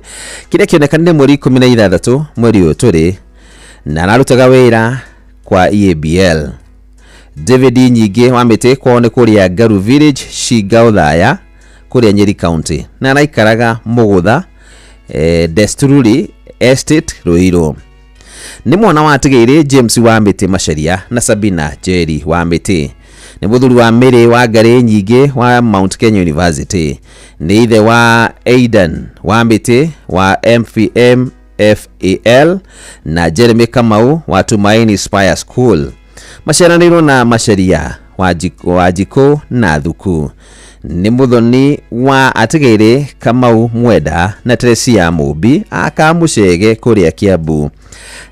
S23: kĩrĩa kĩonekanire mweri 16 mweri ũyũ tũrĩ, na ararutaga wĩra kwa EABL. David Nyingĩ wa Mĩtĩ kwao nĩ kũrĩa Ngaru Village, Shinga Othaya, kũrĩa Nyeri County, na araikaraga Mũgũtha, Desturi Estate, Ruiru. Nĩ mwana wa Ategeire James wa Mĩtĩ Macharia na Sabina Njeri wa Mĩtĩ. Nĩ mũthuri wa Mĩrĩ wa Ngarĩ Nyingĩ wa Mount Kenya University. Nĩ ithe wa Aidan wa Mĩtĩ wa MPM FAL na Jeremy Kamau wa Tumaini Spire School. Maciaranĩirwo na Macharia wa Njikũ na Thuku. Nĩ mũthoni wa Ategeire Kamau Mwenda na Teresia Mũmbi aka Mũcege kũrĩa Kiambu.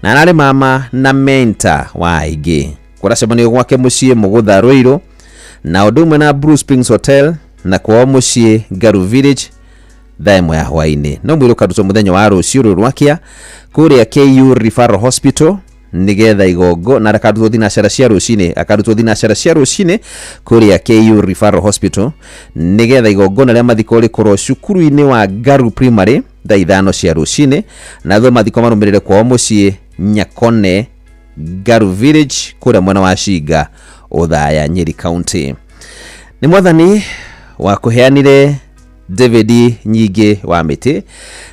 S23: Na ararĩ mama na mentor wa aingĩ. Kũracemanio gwake mũciĩ Mũgũtha Ruiru na ũndũ ũmwe na Blue Springs Hotel na kwao mũciĩ Ngaru Village thaa 1 ya hwaĩ-inĩ. No mwĩrĩ ũkarutwo mũthenya wa rũciũ rũrũ rwakĩa kũrĩa KU Referral Hospital nigetha igongo na akarutwo thinacara cia rũcinĩ, akarutwo thinacara cia rũcinĩ kũrĩa KU Referral Hospital nigetha igongona rĩa mathiko rĩkorwo cukuru-inĩ wa Ngaru Primary thaa 5 cia rũcinĩ, na thutha mathiko marũmĩrĩre kwao mũciĩ Nyakone Ngaru Village kũrĩa mwena wa Shinga Othaya Nyeri County. Nĩ mwathani wa kũheanire David Nyingĩ wa Mĩtĩ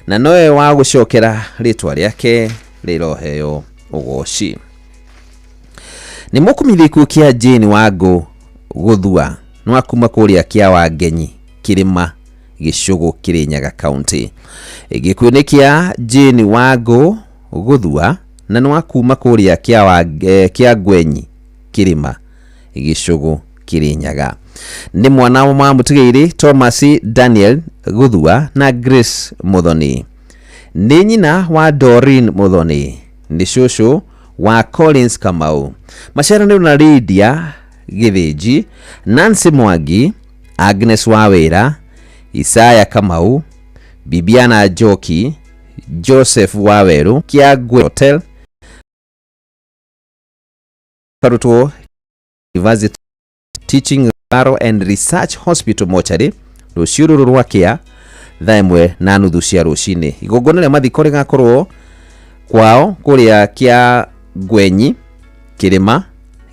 S23: na nowe wa gũcokera rĩtwa rĩake rĩroheo ũgoci. Nĩ mũkumithĩku kĩa Jane Wangũ Gũthua nĩ wa kuma kũrĩa kĩa Wangenyi Kĩrĩma Gĩcũgũ Kĩrĩnyaga County. Gĩkuũ nĩ kĩa Jane Wangũ Gũthua na nĩ wa kuma kũrĩa kĩa Ngwenyi Kĩrĩma Gĩcũgũ Kĩrĩnyaga. Nĩ mwana wa mũtigairĩ Thomas Daniel Gũthua na Grace Muthoni. Nĩ nyina wa Doreen Muthoni. Nĩ cũcũ wa Collins Kamau. Maciaranĩirwo na Lydia Gĩthĩnji, Nancy Mwangi, Agnes Wawĩra, Isaya Kamau, Bibiana Njoki, Joseph Waweru, Kĩangwe Hotel, Karutwo University Teaching Referral and Research Hospital Mortuary rũciũ rũrũ rwakĩa thaa 1:30 cia rũcinĩ. Igongona rĩa mathiko rĩgakorwo kwao kũrĩa kĩa Ngwenyi Kĩrĩma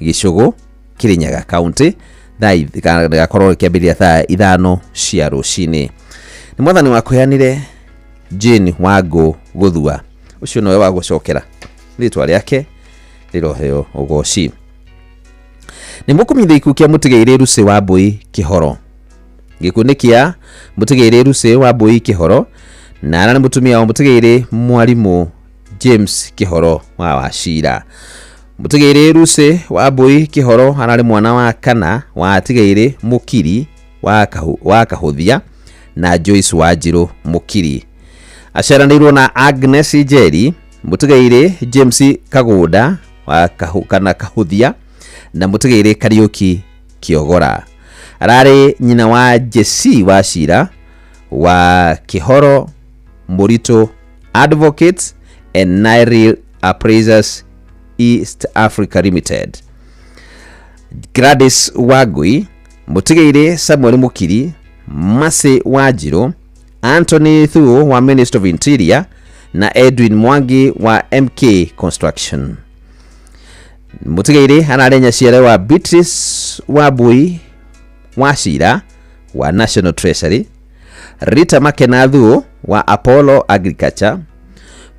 S23: Gĩcũgũ Kĩrĩnyaga County thaa rĩgakorwo rĩkĩambĩrĩria thaa 5 cia rũcinĩ. Nĩ mwathani wa kũheanire Jane Wangũ Gũthua ũcio nowe wa gũcokera rĩtwa rĩake rĩroheo ũgoci. Nĩ mũkumithĩku kĩa mũtigairĩ Lucy wa Mbui Kĩhoro. Gĩkuũ nĩ kĩa mũtigairĩ Lucy wa Mbui Kĩhoro na ararĩ mũtumia wa mũtigairĩ mwarimũ James Kĩhoro wa Wachira. Mũtigairĩ Lucy wa Mbui Kĩhoro ararĩ mwana wa kana wa atigairĩ Mũkiri wa Kahũthia na Joyce Wanjirũ Mũkiri. Aciaranĩirwo na Agnes Njeri, mũtigairĩ James Kagũnda wa kana Kahũthia na mũtigairĩ Kariũki Kĩogora. Ararĩ nyina wa Jesse Wachira wa Kĩhoro Mũritũ Advocates and Nile Appraisers East Africa Limited. Gladys Wangui Mũtigairĩ Samuel Mũkiri, Mercy Wanjiru, Anthony Thuo wa Ministry of Interior na Edwin Mwangi wa MK Construction. Mũtigairĩ ararĩ nyaciare wa Beatrice Wambui Wachira wa National Treasury, Rita Makena Thuo wa Apollo Agriculture,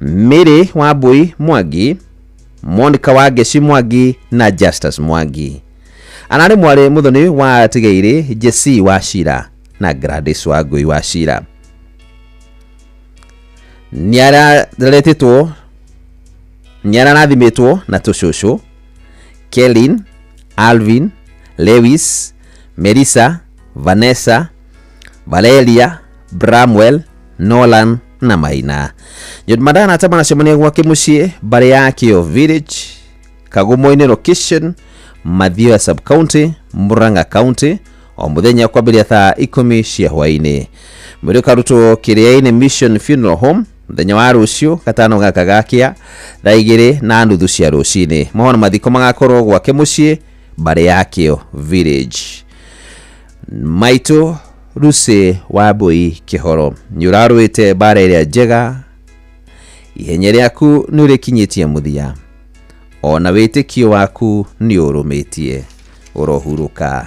S23: Mary Wambui Mwangi, Monica Wangeci Mwangi na Justus Mwangi. Ararĩ mwarĩ mũthoni wa Tigairĩ Jesse Wachira na Gladys Wangui Wachira. Nĩararetĩtwo nĩararathimĩtwo na tũcũcũ Kelin, Alvin, Lewis, Melissa, Vanessa, Valeria, Bramwell, Nolan na Maina. Nyũmba atamana gwake mũciĩ mbarĩ ya Kĩo Village, Kagumo-inĩ location, Mathioya sub county, Murang'a county, o mũthenya kwambĩrĩria thaa 10 cia hwaĩ-inĩ. Mwĩrĩ ũkarutwo Kĩrĩa-inĩ Mission Funeral Home mũthenya wa rũciũ gatano gaka gakĩa thaa 2:30 cia rũcinĩ. Mohoro mathiko magakorwo gwake mũciĩ mbarĩ ya Kĩo Village. Maitũ Lucy Wambui Kĩhoro, nĩ ũrarũĩte mbara ĩrĩa njega, ihenya rĩaku nĩ ũrĩkinyĩtie mũthia, ona wĩtĩkio waku nĩ ũrũmĩtie, ũrohurũka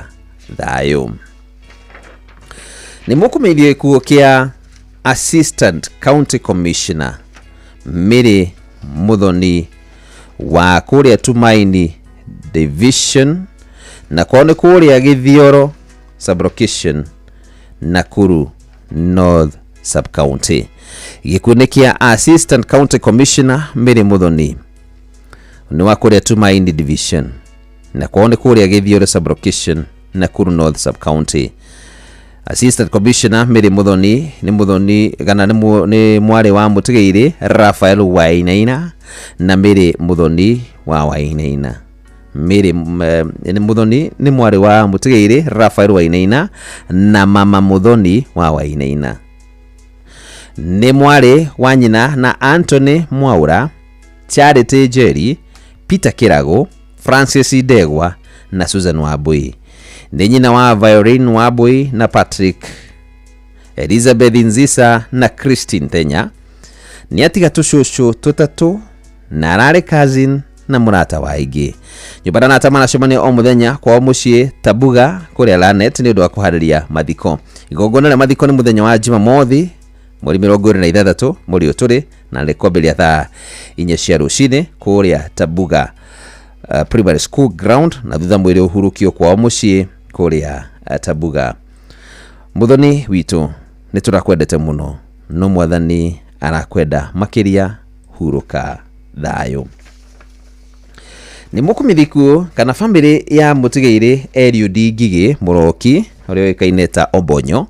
S23: thayũ. Nĩ mũkũmenyithio gĩkuũ kĩa Assistant County Commissioner Mary Muthoni wa kũrĩa Tumaini Division na kwao nĩ kũrĩa Gĩthioro sublocation Nakuru North Sub-County. Gĩkuũ nĩ kĩa Assistant County Commissioner Mary Muthoni nĩ wa kũrĩa Tumaini Division na kwao nĩ kũrĩa Gĩthioro sublocation Nakuru North Sub-County. Assistant Commissioner Mary Muthoni nĩ Muthoni kana nĩ mwarĩ wa Mũtigairĩ Raphael Wainaina na Mary Muthoni wa Wainaina. Mary nĩ Muthoni nĩ mwarĩ wa Mũtigairĩ Raphael Wainaina na mama Muthoni wa Wainaina. Nĩ mwarĩ wa nyina na Anthony Mwaura, Charity Njeri, Peter Kĩrago, Francis Ndegwa na Susan Wambui. Nĩ nyina wa Violin Wambui na Patrick, Elizabeth Nzisa na Christine Tenya. Nĩ atiga tũcũcũ tũtatũ na ararĩ cousin na mũrata wa aingĩ. Nyũmba ndanatamana o mũthenya kwao mũciĩ Tabuga kũrĩa Lanet nĩ ũndũ wa kũharĩria mathiko. Igongona rĩa mathiko nĩ mũthenya wa Jumamothi mweri 26 mweri ũyũ tũrĩ na nĩ kwambĩrĩria thaa 4 cia rũcinĩ kũrĩa Tabuga Primary School Ground na thutha mwĩrĩ ũhurũkio kwao mũciĩ kũrĩa Tabuga. Muthoni witũ nĩ tũrakwendete mũno no mwathani arakwenda makĩria, hurũka thayũ. Nĩ mũkũmithikuo kana famĩlĩ ya Mũtigairĩ Eliud Ngigĩ Mũroki ũrĩa ũĩkaine ta Obonyo.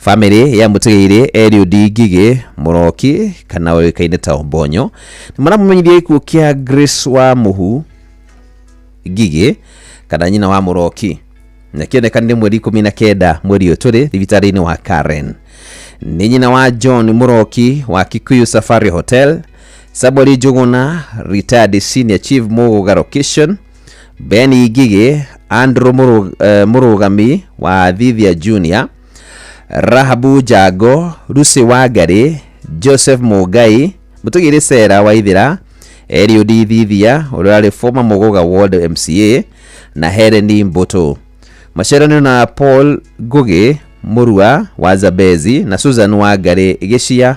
S23: Famĩlĩ ya Mũtigairĩ Eliud Ngigĩ Mũroki kana ũĩkaine ta Obonyo nĩ maramũmenyithia gĩkuũ kĩa Grace wa Mũhu Ngigĩ kana nyina wa Mũroki na kĩonekanire mweri 19 mweri ũyũ tũrĩ thibitarĩ-inĩ wa Karen. Nĩ nyina wa John Mũroki wa Kikuyu Safari Hotel, Samuel Njuguna retired senior chief Muguga location, Ben Ngigĩ, Andrew Mũrũgami wa Thithia Junior, Rahabu Jago, Lucy Wangari, Joseph Mũngai, Mũtũgĩrĩ Sera Waithĩra, Eliud Thithia ũrĩa ũrarĩ former Muguga Ward MCA na Helen Mbũtũ. Maceranio na Paul Ngugi Mũrua wa Zambezi na Susan Wangari Gĩcia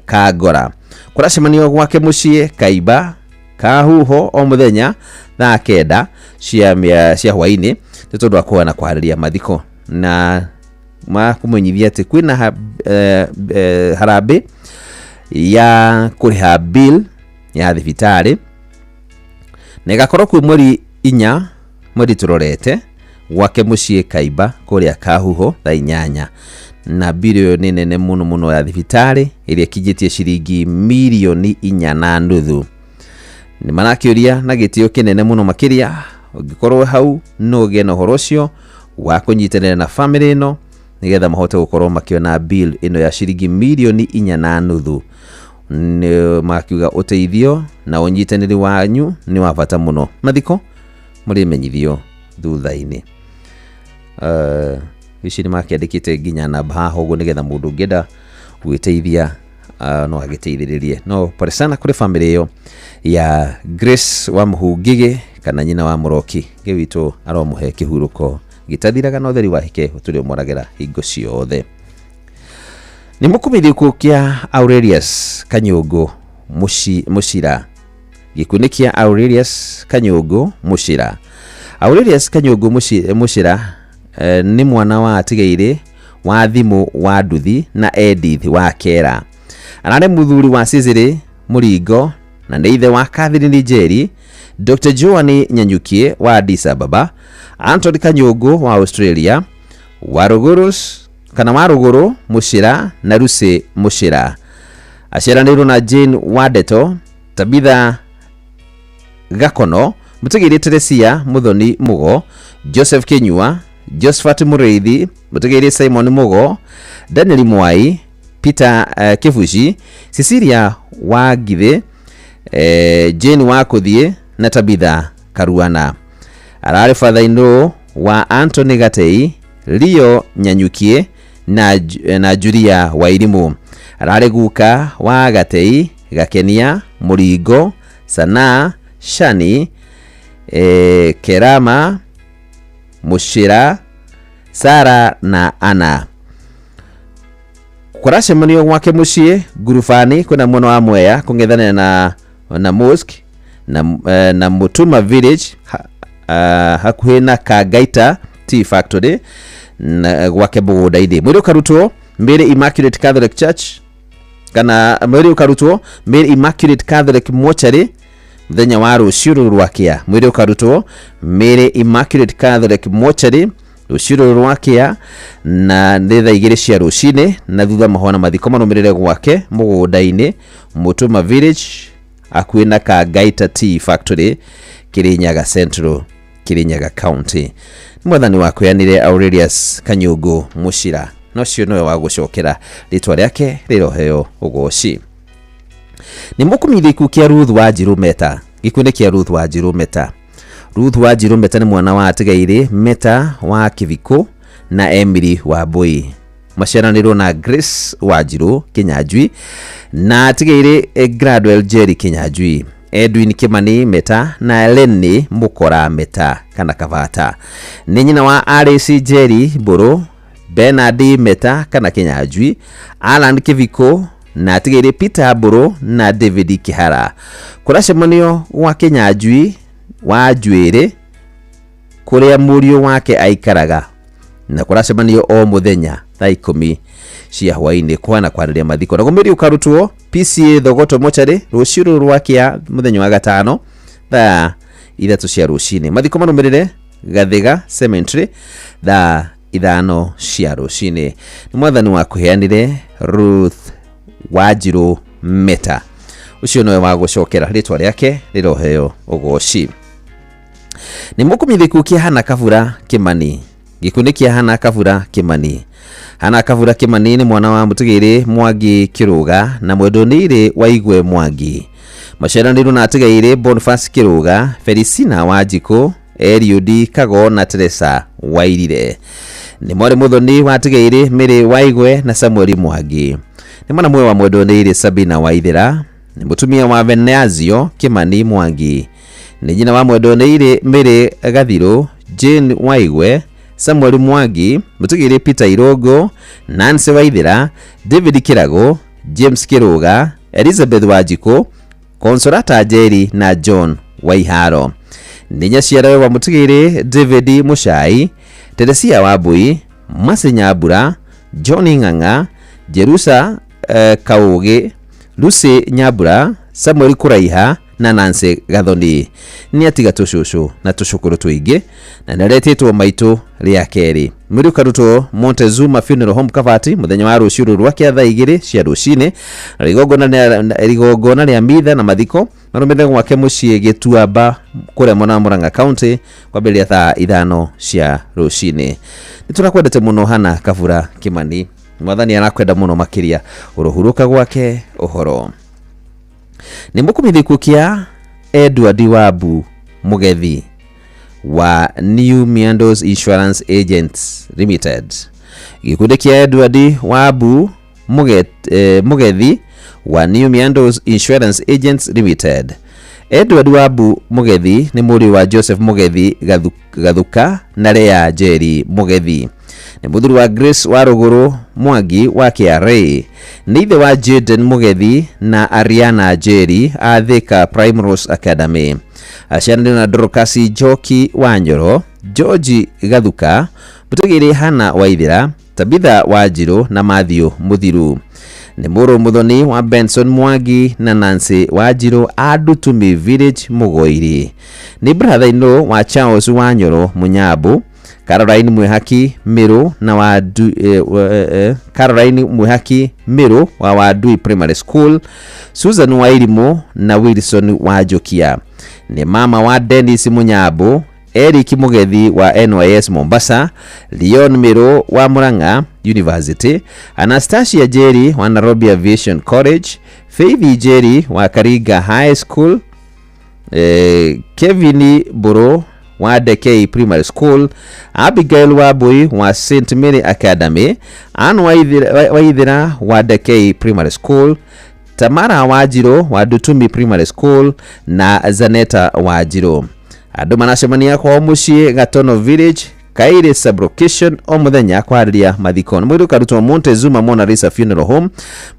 S23: Kangora. Kũracemanio gwake mũciĩ Kaiba Kahuho o mũthenya thaa 9 cia hwaĩ-inĩ nĩ tondũ wa kũhana kũharĩria mathiko na makũmenyithia atĩ kwĩna harambĩ ya kũrĩha bill ya thibitarĩ na ĩgakorwo kwĩ mweri 4 mweri tũrorete gwake mũciĩ Kaiba kũrĩa Kahuho thaa 8 na bill ĩyo nĩ nene mũno mũno ya thibitarĩ ĩrĩa ĩkinyĩtie ciringi mirioni 4.5. Nĩ marakĩũria na gĩtĩo kĩnene mũno makĩria ũngĩkorwo hau no ũgĩe na ũhoro ũcio wa kũnyitanĩra na famĩlĩ ĩno nĩgetha mahote gũkorwo makĩona bill ĩno ya ciringi mirioni 4.5. Nĩ makiuga ũteithio na ũnyitanĩri wanyu nĩ wa bata mũno. Mathiko mũrĩmenyithio thutha-inĩ. Ici nĩ makĩandĩkĩte nginya namba haha ũguo nĩgetha mũndũ ũngĩenda gwĩteithia no agĩteithĩrĩrie. No pole sana kũrĩ family ĩyo ya Grace wa Mũhungĩgĩ kana nyina wa Mũroki. Ngai witũ aromũhe kĩhurũko gĩtathiraga na ũtheri wake ũtũrĩ ũmwaragĩra hingo ciothe. Nĩ mũkũmithie gĩkuũ kĩa Aurelius Kanyũngũ Mũcira. Gĩkuũ nĩ kĩa Aurelius Kanyũngũ Mũcira. Aurelius Kanyũngũ Mũcira nĩ mwana wa Atigaire wa Thimũ wa Nduthi na Edith wa Kera. Ararĩ mũthuri wa Cecily Mũringo na nĩ ithe wa Catherine Njeri, Dr. Joan Nyanyukie wa Addis Ababa, Anthony Kanyũngũ wa Australia, Warũgũrũ kana Warũgũrũ Mũcira na Lucy Mũcira. Aciaranĩirwo na Jane Wandeto, Tabitha Gakono, Mũtigĩrĩ Teresia Muthoni Mugo, Joseph Kinyua, Josephat Mũrĩithi, Mũtigĩrĩ Simon Mugo, Daniel Mwai, Peter Kibuci, Cecilia Wangithĩ, Jane Wakũthiĩ na Tabitha Karuana. Ararĩ father-in-law wa Anthony Gatei, Leo Nyanyukie na Julia Wairimu. Ararĩ guka wa Gatei, Gakenia, Mũringo, Sanaa, Shani, Kerama, Mũcira, Sara na Anna. Kũracemanio gwake mũciĩ ngurubani kwĩna mwena wa Mwea kũng'ethanĩra na Mosque na Mutuma Village hakuhĩ na Kangaita Tea Factory na gwake mũgũnda-inĩ. Mwĩrĩ ũkarutwo Mary Immaculate Catholic Church kana mwĩrĩ ũkarutwo Mary Immaculate Catholic Mortuary mũthenya wa rũciũ rũrũ rwa kĩa. Mwĩrĩ ũkarutwo Mary Immaculate Catholic Mortuary rũciũ rũrũ rwa kĩa na nĩ thaa 2 cia rũcinĩ, na thutha mahoya na mathiko marũmĩrĩre gwake mũgũnda-inĩ Mutuma Village hakuhĩ na Kangaita Tea Factory, Kirinyaga Central, Kirinyaga County. Nĩ mwathani wakweanire Aurelius Kanyũngũ Mũcira, na ũcio nĩwe wa gũcokera rĩtwa rĩake rĩroheo ũgoci. Nĩ mũkũmithie gĩkuũ kĩa Ruth Wanjiru Meta. Gĩkuũ nĩ kĩa Ruth Wanjiru Meta. Ruth Wanjiru Meta nĩ mwana wa Atigaire Meta wa Kĩbikũ na Emily Wambui. Maciaranĩirwo na Grace Wanjiru Kĩnyanjui na Atigaire Gladwell Jerry Kĩnyanjui, Edwin Kimani Meta na Lenny Mukora Meta kana Kavata. Nĩ nyina wa Alice Jerry Mbũrũ, Bernard Meta kana Kĩnyanjui, Alan Kĩbikũ na Atigaire Peter Mbũrũ na David Kĩhara. Kũracemanio gwa Kĩnyanjui wa Njuĩrĩ kũrĩa mũriũ wake aikaraga, na kũracemanio o mũthenya thaa 10 cia hwaĩ-inĩ kũhana kwarĩria mathiko. Naguo mwĩrĩ ũkarutwo PCA Thogoto Mochari rũciũ rũrũ rwa kĩa mũthenya wa gatano thaa 3 cia rũcinĩ. Mathiko marũmĩrĩre Gathiga Cemetery thaa 5 cia rũcinĩ. Nĩ mwathani wa kũheanire Ruth Wanjiru Meta, ũcio nĩwe wa gũcokera rĩtwa rĩake rĩroheo ũgoci. Nĩ mũkũmithie gĩkuũ kĩa Hana Kabura Kimani. Gĩkuũ nĩ kĩa Hana Kabura Kimani. Hana Kabura Kimani nĩ mwana wa Mũtigĩrĩ Mwangi Kĩrũga na Mwendonĩire Waigwe Mwangi. Maciaranĩirwo na Atigaire Boniface Kĩrũga, Felicina Wanjikũ, Eliud Kago na Teresa Wairire. Nĩ mwarĩ mũthoni wa Atigaire Mary Waigwe na Samuel Mwangi. Nĩ mwana mwe wa Mwendonĩire Sabina Waithera. Nĩ mũtumia wa Venazio Kimani Mwangi. Nĩ nyina wa Mwendonĩire Mary Gathirũ, Jane Waigwe, Samuel Mwangi, Mũtigĩrĩ Peter Irongo, Nancy Waithera, David Kĩrago, James Kĩrũga, Elizabeth Wanjikũ, Consolata Njeri na John Waiharo. Nĩ nyaciarawe wa Mũtigĩrĩ David Mũcai, Teresia Wambui, Mercy Nyambura, John Ng'ang'a, Jerusa Kaũgĩ, Lucy Nyambura, Samuel Kũraiha na Nancy Gathoni. Nĩ atiga tũcũcũ na tũcũkũrũ tũingĩ na nĩ aretĩtwo maitũ rĩa kerĩ. Mwĩrĩ ũkarutwo Montezuma Funeral Home Kabati mũthenya wa rũciũ rũrũ rwa kĩa thaa 2 cia rũcinĩ. Rigongona rĩa mitha na mathiko marũmĩrĩre gwake mũciĩ Gĩtuamba kũrĩa mwena wa Murang'a County kwambĩrĩria thaa 5 cia rũcinĩ. Nĩ tũrakwendete mũno Hana Kabura Kimani. Mwathani arakwenda mũno makĩria ũrohurũka gwake ũhoro. Nĩ mũkũmithie gĩkuũ kĩa Edward Wabu Mũgethi. Wa New Miandos Insurance Agents Limited. Gĩkundi kĩa Edward Wabu Mugethi wa New Miandos Insurance Agents Limited. Edward Wabu Mugethi nĩ mũriũ wa Joseph Mugethi Gathuka na Lea Njeri Mugethi. Nĩ mũthuri wa Grace wa Rũgũrũ Mwangi wa KRA. Nĩ ithe wa Jaden Mugethi na Ariana Njeri a Thika Primrose Academy. Aciaranĩirwo na Dorcas Njoki wa Nyoro, George Gathuka, Mũtũgĩri Hannah Waithera, Tabitha Wanjirũ na Matthew Mũthiru. Nĩ mũrũ mũthoni wa Benson Mwangi na Nancy Wanjirũ a Ndutumi Village Mũgoiri. Nĩ brother-in-law wa Charles Wanyoro Mũnyambu, Caroline Mwihaki Miru na Wadu, Caroline Mwihaki Miru wa Wadui Primary School, Susan Wairimu na Wilson Wanjukia. Nĩ mama wa Dennis Munyambu, Eric Mugethi wa NYS Mombasa, Leon Miru wa Murang'a University, Anastasia Njeri wa Nairobi Aviation College, Faith Njeri wa Karinga High School, Kevin Buru wa Dekei Primary School, Abigail Wambui wa St Mary Academy, Ann Waithera wa Dekei Primary School, Tamara Wanjirũ wa Ndutumi Primary School na Zaneta Wanjirũ. Andũ maracemania kwao mũciĩ Gatono Village, Kaire Sublocation o mũthenya kwarĩria mathiko. Nĩ mwĩrĩ ũkarutwo Montezuma Mona Lisa Funeral Home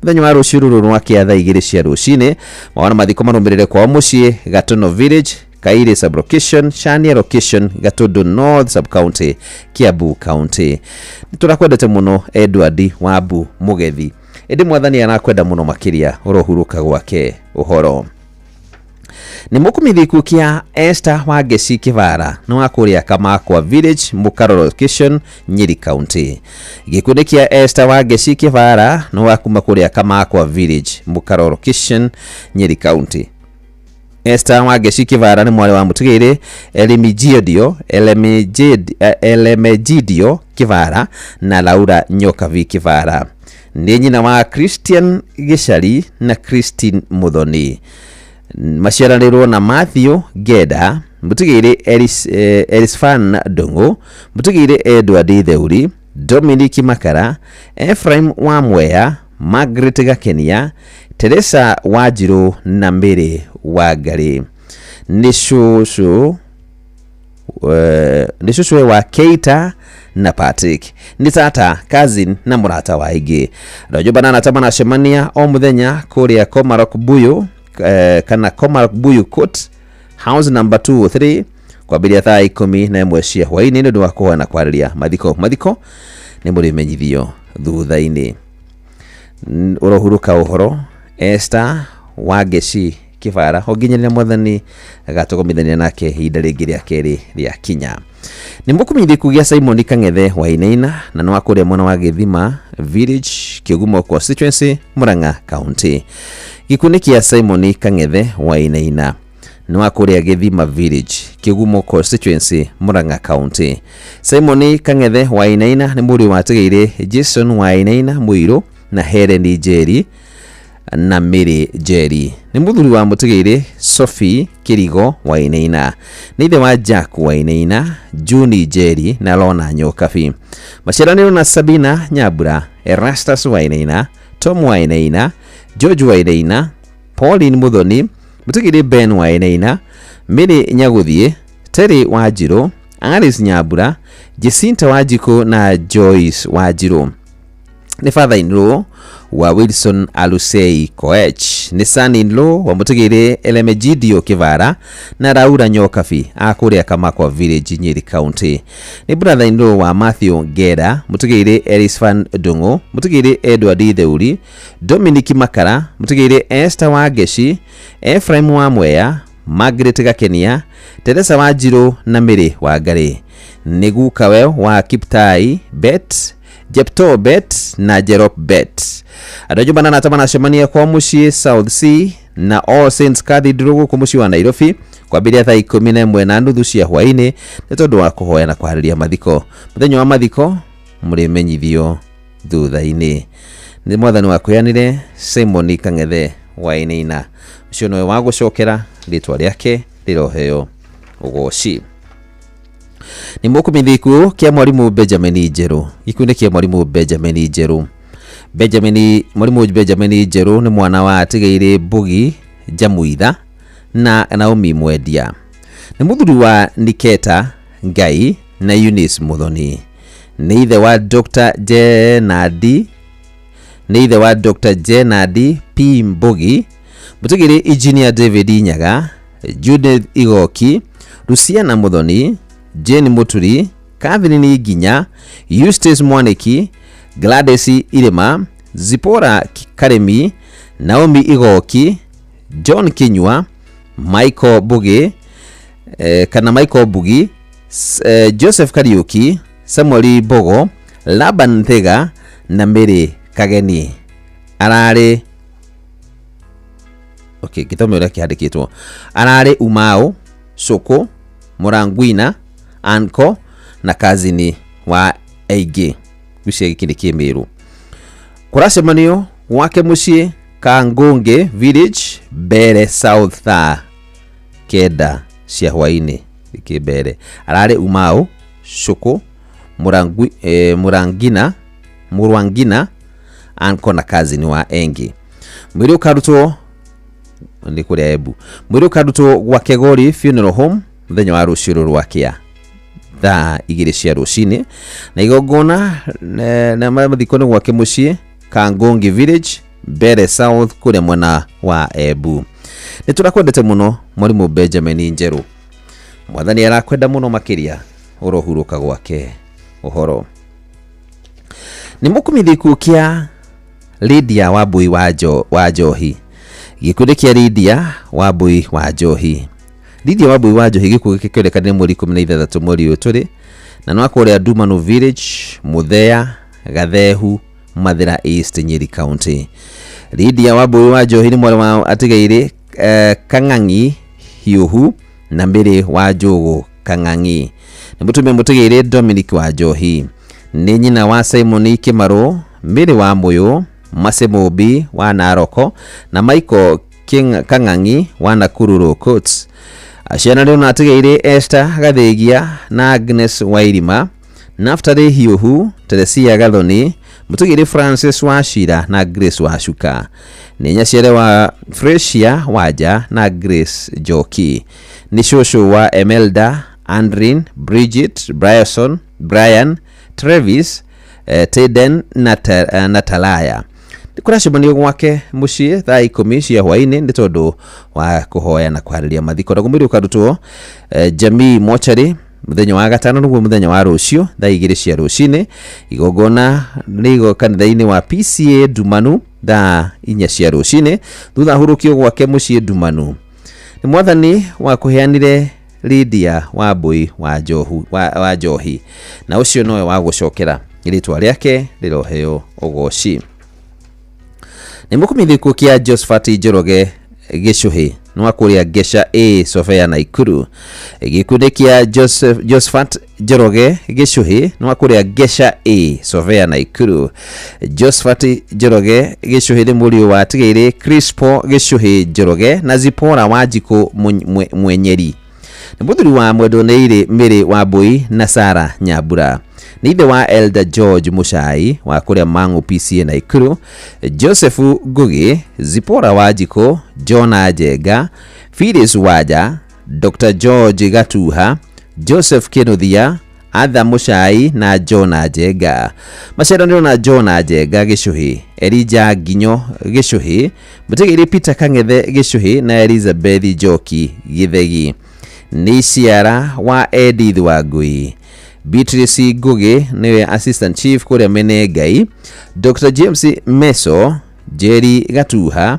S23: mũthenya wa rũciũ rũrũ rwa kĩa thaa 2 cia rũcinĩ. Mawona mathiko marũmĩrĩre kwao mũciĩ Gatono Village, Kaire Sublocation, Shania Location, Gatundu North Sub-County, Kiambu County. Nĩtũrakwendete mũno Edward Wabu Mugethi, ĩndĩ mwathani arakwenda mũno makĩria ũrohurũka gwake ũhoro. Nĩ mũkumithiku kĩa Esther Wangeci Kĩbara nĩ wa kũrĩa Kamakwa Village, Mũkaro Location, Nyeri County. Gĩkundi kĩa Esther Wangeci Kĩbara nĩ wa kuma kũrĩa Kamakwa Village, Mũkaro Location, Nyeri County. Esther Wangeci Kĩbara nĩ mwarĩ wa mũtigĩrĩ Elemigidio Kĩbara na Laura Nyokabi Kĩbara. Nĩ nyina wa Christian Gĩcari na Christine Muthoni. Maciaranĩirwo na Matthew Ngenda, mũtigĩrĩ Elisfan Ndung'u, mũtigĩrĩ Edward Theuri, Dominic Makara, Ephraim Wamweya, Margaret Gakenia, Teresa Wanjirũ na Mary Wangari. Nĩ cũcũ wa Keita na Patrick. Nĩ tata, cousin na mũrata wa aingĩ. Andũ a nyũmba na arata maracemania o mũthenya kũrĩa Komarok Buyu, kana Komarok Buyu Court, house number 203, kwambĩrĩria thaa 11 cia hwaĩ-inĩ nĩ ũndũ wa kũhoya na kwarĩria mathiko. Mathiko nĩ mũrĩmenyithio thutha-inĩ. Ũrohurũka ũhoro Esther Wangeci Kĩbara o nginya rĩrĩa mwathani agatũgomithania nake ihinda rĩngĩ rĩa kerĩ rĩa kinya. Nĩ mũkumithiku gĩa Simon Kang'ethe Wainaina na nĩ wa kũrĩa mwena wa Gĩthima Village, Kĩgumo Constituency, Murang'a County. Gĩkundi kĩa Simon Kang'ethe Wainaina nĩ wa kũrĩa Gĩthima Village, Kĩgumo Constituency, Murang'a County. Simon Kang'ethe Wainaina nĩ mũriũ wa Tigĩirĩ Jason Wainaina Mũirũ na Helen Njeri na Mary Njeri. Nĩ mũthuri wa mũtigĩirĩ Sophie Kĩrigo Wainaina. Nĩ ithe wa Jack Wainaina, Juni Njeri na Lona Nyokabi. Maciaranĩirwo na Sabina Nyambura, Erastus Wainaina, Tom Wainaina, George Wainaina, Pauline Muthoni, mũtigĩrĩ Ben Wainaina, Mary Nyagũthiĩ, Terry Wanjirũ, Alice Nyambura, Jacinta Wanjikũ na Joyce Wanjirũ. Nĩ father-in-law wa Wilson Alusei Koech. Nĩ son-in-law wa mũtigĩrĩ Elemegidio Kĩbara na Laura Nyokabi a kũrĩa Kamakwa Village, Nyeri County. Nĩ brother-in-law wa Matthew Ngera, mũtigĩrĩ Elisfan Ndung'u, mũtigĩrĩ Edward Theuri, Dominic Makara, mũtigĩrĩ Esther Wangeci, Ephraim Wamweya, Margaret Gakenia, Teresa Wanjirũ na Mary Wangari. Nĩ gukawe wa Kiptai Bet, Jepto Bet na Jerop Bet. Andũ a nyũmba na arata maracemania kwa mũciĩ South C na All Saints Cathedral gũkũ mũciĩ wa Nairobi kwambĩrĩria thaa 11:30 cia hwaĩ-inĩ nĩ tondũ wa kũhoya na kwarĩria mathiko. Mũthenya wa mathiko mũrĩmenyithio thutha-inĩ. Nĩ mwathani wakwĩanire Simon Kang'ethe Wainaina. Ũcio nĩwe wa gũcokera rĩtwa rĩake rĩroheo ũgoci. Nĩ mũkũmenya gĩkuũ kĩa mwarimũ Benjamin Njerũ. Gĩkuũ nĩ kĩa mwarimũ Benjamin Njerũ. Benjamin, mwarimũ Benjamin Njerũ nĩ mwana wa Atigaire Mbugi Njamuitha na Naomi Mwendia. Nĩ mũthuri wa Niketa Ngai na Eunice Muthoni. Nĩ ithe wa Dr. Jenadi, nĩ ithe wa Dr. Jenadi P. Mbugi, mũtigĩrĩ Engineer David Nyaga, Judith Igoki, Luciana Muthoni, Jane Muturi, Catherine Nginya, Eustace Mwaniki, Gladys Irima, Zipporah Karemi, Naomi Igoki, John Kinyua, Michael Bugi, kana Michael Bugi, Joseph Kariuki, Samuel Bogo, Laban Thega na Mary Kageni. Ararĩ okay, gĩthome ũrĩa kĩandĩkĩtwo. Ararĩ Umau, Soko, Mũranguina, Anko na kazini wa aingĩ. Ngwĩciria gĩkĩ nĩ kĩmĩrũ. Kũracemanio gwake mũciĩ Kangunge Village, Mbere South, thaa 9 cia hwaĩ-inĩ. Gĩkĩ Mbere. Ararĩ Umau, Soko, Mũrangina, Mũrwangina, Anko na kazini wa Engi. Mwĩrĩ ũkarutwo nĩ kũrĩa Embu. Mwĩrĩ ũkarutwo gwa Kegori Funeral Home mũthenya wa rũciũ rũrũ rwa kĩa thaa 2 cia rũcinĩ, na igongona na mathiko nĩ gwake mũciĩ Kangongi Village, Mbere South, kũrĩa mwena wa Embu. Nĩ tũrakwendete mũno mwarimũ Benjamin Njerũ. Mwathani arakwenda mũno makĩria, ũrohurũka gwake ũhoro. Nĩ mũkũmithia gĩkuũ kĩa Lydia Wambui wa Njohi. Gĩkuũ nĩ kĩa Lydia Wambui wa Njohi. Lydia Wambui wa Njohi gĩkuũ gĩkĩ kĩonekane mweri 16 mweri ũyũ tũrĩ, na no kũrĩa Ndumanu Village, Muthea, Gathehu, Mathira East, Nyeri County. Lydia Wambui wa Njohi nĩ mwarĩ wa atigaire Kang'ang'i Hiũhu na Mĩrĩ wa Njũgũ Kang'ang'i. Nĩ mũtumia mũtigaire Dominic wa Njohi. Nĩ nyina wa Simon Kĩmarũ, Mĩrĩ wa Mũyũ, Mase Mũmbi wa Naroko na Michael King Kang'ang'i wa Nakuru Rokot. Ciana rĩu na atigaire Esther Gathigia na Agnes Wairima, Naftali Hiũhu, Teresia Gathoni, mũtigĩrĩ Francis Wachira na Grace Wacuka. Nĩ nyaciare wa Fresia Wanja na Grace Njoki. Nĩ cũcũ wa Emelda, Andrin, Bridget, Bryson, Brian, Travis, Teden na Talaya. Kũracemanio gwake mũciĩ thaa 10 cia hwaĩ-inĩ nĩ tondũ wa kũhoya na kũharĩria mathiko. Na mwĩrĩ ũkarutwo Jamii Mochari mũthenya wa gatano, nĩguo mũthenya wa rũciũ thaa 2 cia rũcinĩ. Igongona nĩ kanitha-inĩ wa PCA Ndumanu thaa 4 cia rũcinĩ, thutha ahurũkio gwake mũciĩ Ndumanu. Nĩ mwathani wa kũheanire Lydia Wambui wa Njohi, na ũcio nowe wa gũcokera rĩtwa rĩake rĩroheo ũgoci. Nĩ mũkũmithia gĩkuũ kĩa Josephat Njoroge Gĩcũhĩ nĩ wa kũrĩa Ngeca A Sofia Naikuru. Gĩkuũ nĩ kĩa Josephat Njoroge Gĩcũhĩ nĩ wa kũrĩa Ngeca A Sofia Naikuru. Josephat Njoroge Gĩcũhĩ nĩ mũriũ wa Atigaire Crispo Gĩcũhĩ Njoroge na Zipporah Wanjikũ Mwenyeri. Nĩ mũthuri wa Mwendwaneire Mĩrĩ Wambui na Sarah Nyambura. Nĩ ithe wa Elder George Muchai wa kũrĩa Mang'u PCA Naikuru, Joseph Ngugi, Zipporah Wanjikũ, Jonah Njenga, Phyllis Wanja, Dr. George Gatuha, Joseph Kinuthia, Arthur Muchai na Jonah Njenga. Maciaranĩro na Jonah Njenga Gĩcũhĩ, Elijah Nginyo Gĩcũhĩ, mũtigĩrĩ Peter Kang'ethe Gĩcũhĩ na Elizabeth Njoki Gĩthegi. Nĩ ciara wa Edith Wangui. Beatrice Ngugi nĩwe Assistant Chief kũrĩa Menengai, Dr. James Meso, Jerry Gatuha,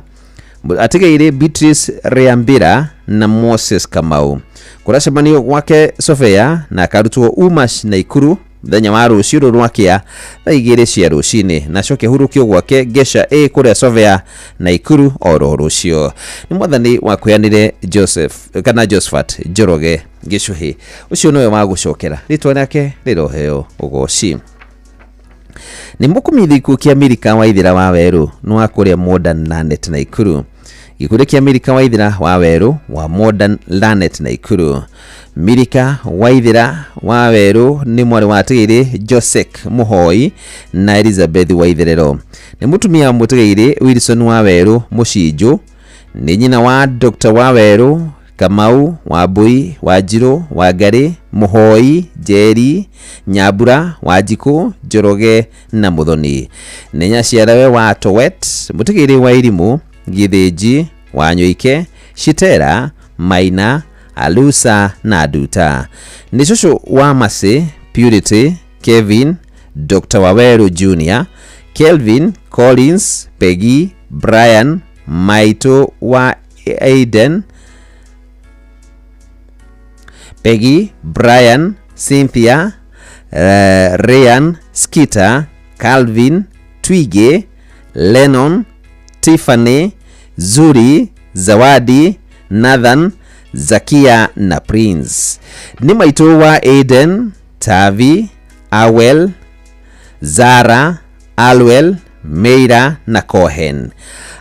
S23: atigaire Beatrice Riambira na Moses Kamau. Kũracemanio gwake Sofia na akarutwo Umash Naikuru mũthenya wa rũciũ rũrũ rwa kĩa thaa 2 cia rũcinĩ, na acoke hurũkio gwake Ngeca A kũrĩa Sofia Naikuru oro rũciũ. Nĩ mwathani wa kwĩanire Joseph kana Josephat Njoroge Gĩcũhĩ, ũcio nowe wa gũcokera rĩtwa rĩake rĩroheo ũgoci. Nĩ mũkũmithia gĩkuũ kĩa Milika Waithera wa Werũ nĩ wa kũrĩa Modern Lanet Naikuru. Gĩkundi kĩa Milika Waithira wa Werũ wa Modern Lanet Naikuru. Milika Waithira wa Werũ nĩ mwarĩ wa Atigĩirĩ Josek Mũhoi na Elizabeth Waitherero. Nĩ mũtumia wa Mũtigĩirĩ Wilson wa Werũ Mũcinjũ. Nĩ nyina wa Dr. Wawerũ Kamau, Wambui, Wanjirũ, Wangarĩ, Mũhoi, Njeri, Nyambura, Wanjikũ, Njoroge na Mũthoni. Nĩ nyaciarawe wa Towet, Mũtigĩirĩ wa Irimũ, Gĩthĩnji, Wanyũike, Shitera, Maina, Alusa na Nduta. Nĩ cũcũ wa Mercy, Purity, Kevin, Dr. Waweru Jr., Kelvin, Collins, Peggy, Brian, Maitũ wa Aiden, Peggy, Brian, Cynthia, Ryan, Skeeter, Calvin, Twige, Lennon, Tiffany, Zuri, Zawadi, Nathan, Zakia na Prince. Nĩ maitũ wa Aiden, Tavi, Awel, Zara, Alwell, Meira na Cohen.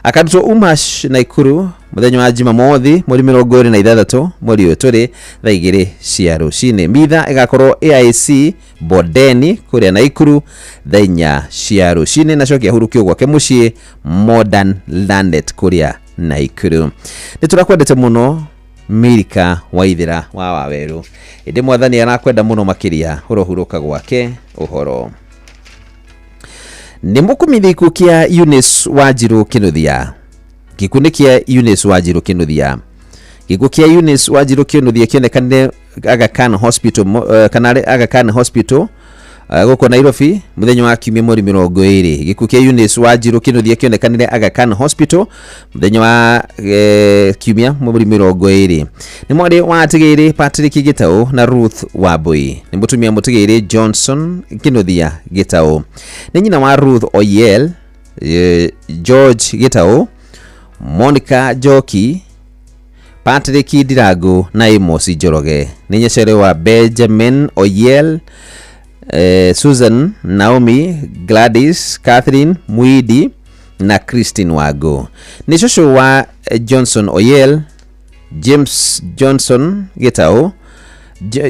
S23: Akarutwo Umash Naikuru muthenya wa Jumamothi mweri 26 mweri ũyũ tũrĩ thaa 2 cia rũcinĩ. Mitha ĩgakorwo AIC Bondeni kũrĩa Naikuru thaa 4 cia rũcinĩ na coke ahurũkio gwake mũciĩ Modern Lanet kũrĩa Naikuru. Nĩ tũrakwendete mũno Milika Waithira wa Wawerũ, ĩndĩ mwathani arakwenda mũno makĩria ũrohurũka gwake ũhoro. Nĩ mũkũmithia gĩkuũ kĩa Eunice Wanjiru Kinuthia. Gĩkuũ nĩ kĩa Eunice Wanjiru Kinuthia. Gĩkuũ kĩa Eunice Wanjiru Kinuthia kĩonekanire Aga Khan Hospital kana Aga Khan Hospital gũkũ Nairobi mũthenya wa kiumia mweri 20. Gĩkuũ kĩa Eunice Wanjiru Kinuthia kĩonekanire Aga Khan Hospital mũthenya wa kiumia mweri 20. Nĩ mwarĩ wa Atigĩirĩ Patrick Gitau na Ruth Wambui. Nĩ mũtumia Mũtigĩirĩ Johnson Kinuthia Gitau. Nĩ nyina wa Ruth Oyel, George Gitau, Monica Njoki, Patrick Ndirangu na Amos Njoroge. Nĩ nyacere wa Benjamin Oyel, Susan, Naomi, Gladys, Catherine Mwidi na Christine Wago. Nĩ cũcũ wa Johnson Oyel, James Johnson Gitau,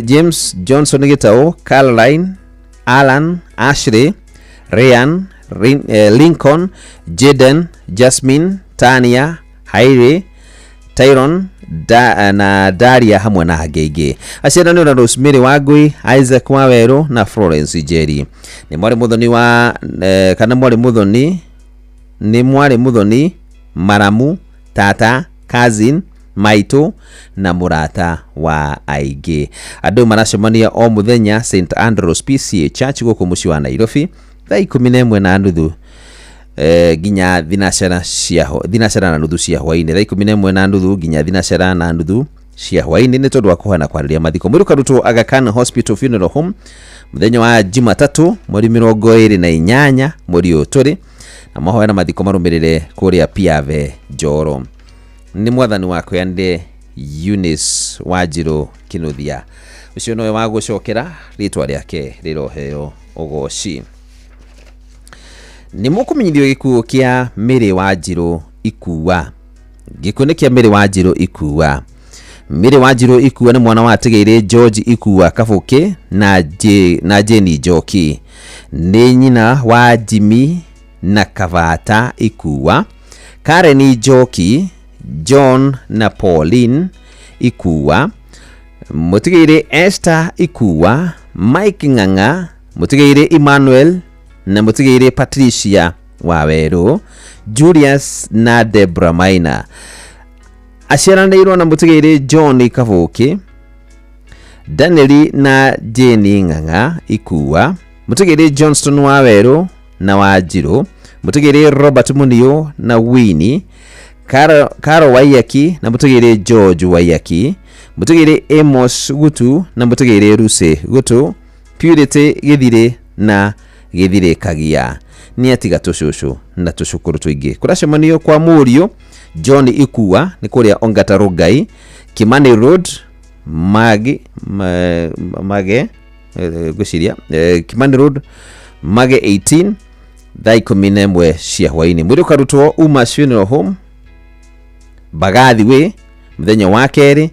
S23: James Johnson Gitau, Caroline, Alan, Ashley, Ryan, Lincoln, Jaden, Jasmine, Tania, Hailey, Tyron na Daria hamwe na angĩ aingĩ. Aciaranĩirwo na Rosemary Wangui, Isaac Wawerũ na Florence Njeri. Nĩ mwarĩ mũthoni wa kana mwarĩ mũthoni, nĩ mwarĩ mũthoni, maramu, tata, cousin, maitũ na mũrata wa aingĩ. Andũ maracemania o mũthenya St Andrews PCA Church gũkũ mũciĩ wa Nairobi thaa 11:30 nginya thinacara cia thinacara na nuthu cia hwainĩ, thaa 11:30 nginya thinacara na nuthu cia hwainĩ, nĩ tondũ wa kũhana kwarĩria mathiko. Mwĩrĩ ũkarutwo Aga Khan Hospital Funeral Home mũthenya wa Jumatatũ mweri 28 mweri ũyũ tũrĩ, na mahoya na mathiko marũmĩrĩre kũrĩa Piave Njoro. Nĩ mwathani wakweanire Eunice Wanjiru Kinuthia, ũcio nowe wa gũcokera rĩtwa rĩake rĩroheo ũgoci. Nĩ mũkũmenyithio gĩkuũ kĩa Mary Wanjiru Ikua. Gĩkuũ nĩ kĩa Mary Wanjiru Ikua. Mary Wanjiru Ikua nĩ mwana wa Atigĩirĩ George Ikua Kabũkĩ na Jane Njoki. Nĩ nyina wa Jimmy na Kavata Ikua, Karen Njoki, John na Pauline Ikua, Mũtigĩirĩ Esther Ikua, Mike Ng'ang'a, Mũtigĩirĩ Emmanuel na Mũtigĩirĩ Patricia Wawerũ, Julius na Debra Maina. Aciaranĩirwo na Mũtigĩirĩ John Kabũkĩ, Daniel na Jane Ng'ang'a Ikua, Mũtigĩirĩ Johnston Wawerũ na Wanjiru, Mũtigĩirĩ Robert Muniu na Winnie, Caro Waiyaki na Mũtigĩirĩ George Waiyaki, Mũtigĩirĩ Amos Gutu na Mũtigĩirĩ Lucy Gutu, Purity Gĩthirĩ na Gĩthirĩ Kagia. Nĩ atiga tũcũcũ na tũcũkũrũ tũingĩ. Kũracemanio kwa mũriũ John Ikua nĩ kũrĩa Ongata Rongai, Kimani Road, Mage, ngwĩciria Kimani Road, Mage 18 thaa 11 cia hwainĩ. Mwĩrĩ ũkarutwo Uma Funeral Home Mbagathi Way mũthenya wa kerĩ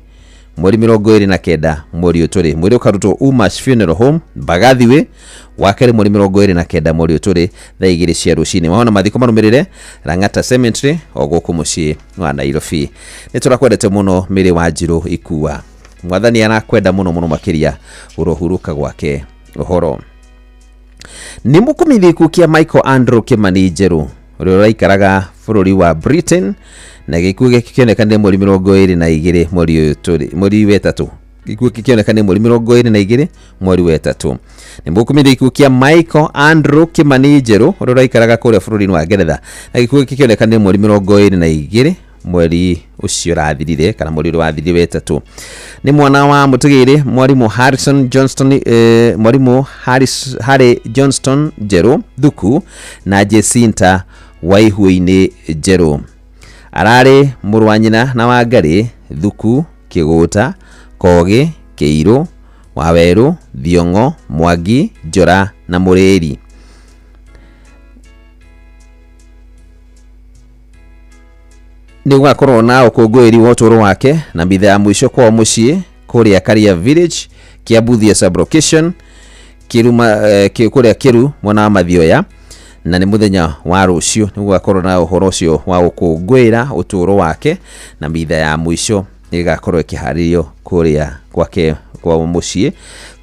S23: mweri 29 mweri ũyũ tũrĩ. Mwĩrĩ ũkarutwo Umash Funeral Home, Mbagathi Way, wa kerĩ mweri 29 mweri ũyũ tũrĩ thaa 2 cia rũcinĩ. Mahona mathiko marũmĩrĩre Lang'ata Cemetery o gũkũ mũciĩ wa Nairobi. Nĩ tũrakwendete mũno Mĩrĩ wa Njirũ Ikua, mwathani arakwenda mũno mũno makĩria, ũrohurũka gwake ũhoro. Nĩ mũkũmithia gĩkuũ kĩa Michael Andrew Kimani Njerũ ũrĩa ũraikaraga bũrũri wa Britain, na gĩkuũ gĩkĩ kĩonekanire mweri 22 mweri ũyũ tũrĩ, mweri wa ĩtatũ. Gĩkuũ gĩkĩ kĩonekanire mweri 22 mweri wa ĩtatũ. Nĩ mũkũmithia gĩkuũ kĩa Michael Andrew Kimani Njerũ ũrĩa ũraikaraga kũrĩa bũrũri-inĩ wa Ngeretha, na gĩkuũ gĩkĩ kĩonekanire mweri 22 mweri ũcio ũrathirire, kana mweri ũrĩa wathirire wa ĩtatũ. Nĩ mwana wa mũtũgĩrĩ mwarimũ Harrison Johnston, mwarimũ Harry Johnston Njerũ Thuku na Jacinta Waihuĩ-inĩ Njerũ. Ararĩ mũrũ wa nyina na Wangarĩ Thuku, Kĩgũta, Kogĩ, Kĩirũ, Wawerũ, Thiong'o, Mwangi, Njora na Mũrĩri. Nĩ gũgakorwo na ũkũngũĩri wa ũtũũro wake na mitha ya mũico kwao mũciĩ kũrĩa Karia Village, Kiambuthia sub-location, kũrĩa Kĩru mwena wa Mathioya, na nĩ mũthenya wa rũciũ nĩ gũgakorwo na ũhoro ũcio wa gũkũngũĩra ũtũũro wake na mitha ya mũico nĩ ĩgakorwo ĩkĩharĩrio kũrĩa gwake kwa mũciĩ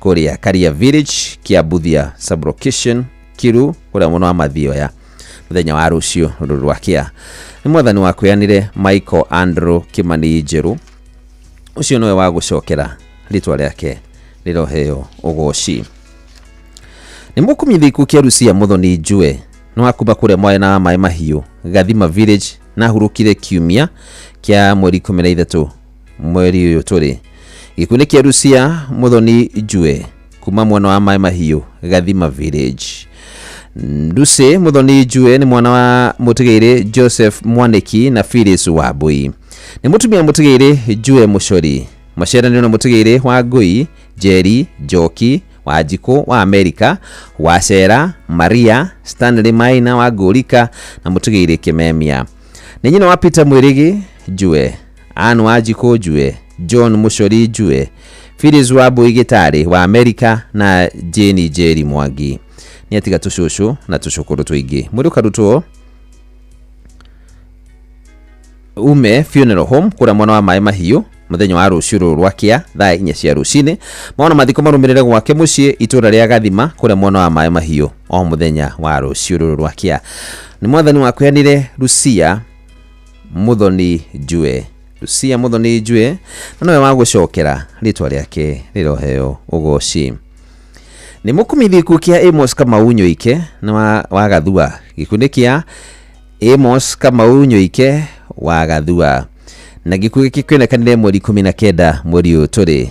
S23: kũrĩa Karia Village, Kiambuthia sub-location, Kĩru kũrĩa mwena wa Mathioya mũthenya wa rũciũ rũrũ rwa kĩa. Nĩ mwathani wakweanire Michael Andrew Kimani Njerũ, ũcio nĩwe wa gũcokera rĩtwa rĩake rĩroheo ũgoci. Nĩ mũkũmithia gĩkuũ kĩa Lucia Muthoni Njue nĩ wa kuma kũrĩa mwena wa Maĩ Mahiũ Gathima Village, na ahurũkire kiumia kĩa mweri 13 mweri ũyũ tũrĩ. Gĩkuũ nĩ kĩa Lucia Muthoni Njue kuma mwena wa Maĩ Mahiũ Gathima Village. Lucy Muthoni Njue nĩ mwana wa mũtũgĩrĩ Joseph Mwaniki na Phyllis Wambui. Nĩ mũtumia mũtũgĩrĩ Njue Mũcori. Maciaranĩrio na mũtũgĩrĩ wa Ngũi, Njeri, Njoki, Wanjikũ wa Amerika, Wacera, Maria, Stanley Maina wa Ngũrika na mũtũgĩrĩ Kĩmemia. Nĩ nyina wa Peter Mwĩrĩgĩ Njue, Ann Wanjikũ Njue, John Mũcori Njue, Phyllis Wambui Gĩtarĩ wa Amerika na Jane Njeri Mwangi. Nĩ atiga tũcũcũ na tũcũkũrũ tũingĩ. Mwĩrĩ ũkarutwo Ume Funeral Home kũrĩa mwena wa Maĩ Mahiũ mũthenya wa rũciũ rũrũ rwa kĩa thaa 4 cia rũcinĩ. Mawona mathiko marũmĩrĩre gwake mũciĩ itũũra rĩa Gathima kũrĩa mwena wa Maĩ Mahiũ o mũthenya wa rũciũ rũrũ rwa kĩa. Nĩ mwathani wakweanire Lucia Muthoni Njue. Lucia Muthoni Njue na nowe wa gũcokera rĩtwa rĩake rĩroheo ũgoci. Nĩ mũkũmithia gĩkuũ kĩa Amos Kamau Nyoike na wa Gathua. Gĩkuũ nĩ kĩa Amos Kamau Nyoike wa Gathua, na gĩkuũ gĩkĩ kĩonekanire mweri 19 mweri ũyũ tũrĩ.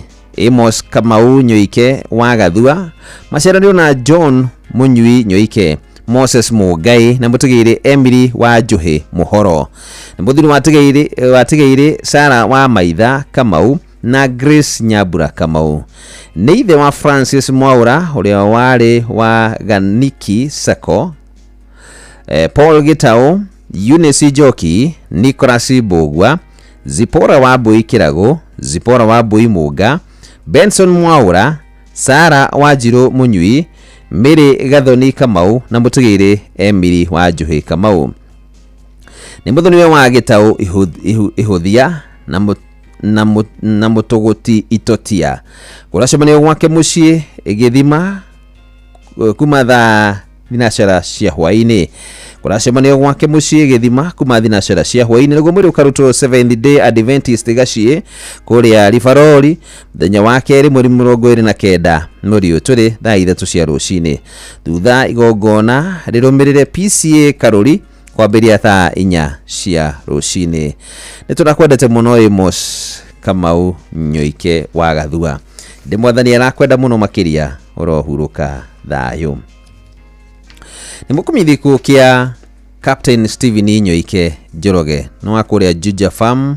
S23: Amos Kamau Nyoike wa Gathua maciaranĩrio na John Mũnyui Nyoike, Moses Mũngai na mũtũgĩrĩ Emily wa Njũhĩ Mũhoro. Na mũthuri wa Tigĩrĩ Sarah wa Maitha Kamau na Grace Nyambura Kamau. Nĩ ithe wa Francis Mwaura ũrĩa warĩ wa Ganiki Sacco, Paul Gitau, Eunice Njoki, Nicholas Mbũgua, Zipora wa Mbui Kĩragũ, Zipora wa Mbui Mũnga, Benson Mwaura, Sarah Wanjirũ Mũnyui, Mary Gathoni Kamau na mũtũgĩrĩ Emily wa Njũhĩ Kamau. Nĩ mũthoniwe wa Gĩtaũ Ihũthia na mũtũgũti Itotia. Kũracemanio gwake mũciĩ Gĩthima kuma thaa thinacara cia hwaĩ-inĩ. Kũracemanio gwake mũciĩ Gĩthima kuma thinacara cia hwaĩ-inĩ. Nĩguo mwĩrĩ ũkarutwo Seventh Day Adventist Gaciĩ kũrĩa Ribarori mũthenya wa kerĩ mweri 29 mweri ũyũ tũrĩ thaa 3 cia rũcinĩ. Thutha igongona rĩrũmĩrĩre PCA Karũri kwambĩrĩria thaa 4 cia rũcinĩ. Nĩ tũrakwendete mũno Amos Kamau Nyoike wa Gathua. Ndĩ mwathani arakwenda mũno makĩria, ũrohurũka thayũ. Nĩ mũkũmithia gĩkuũ kĩa Captain Stephen Nyoike Njoroge nĩ wa kũrĩa Juja Farm,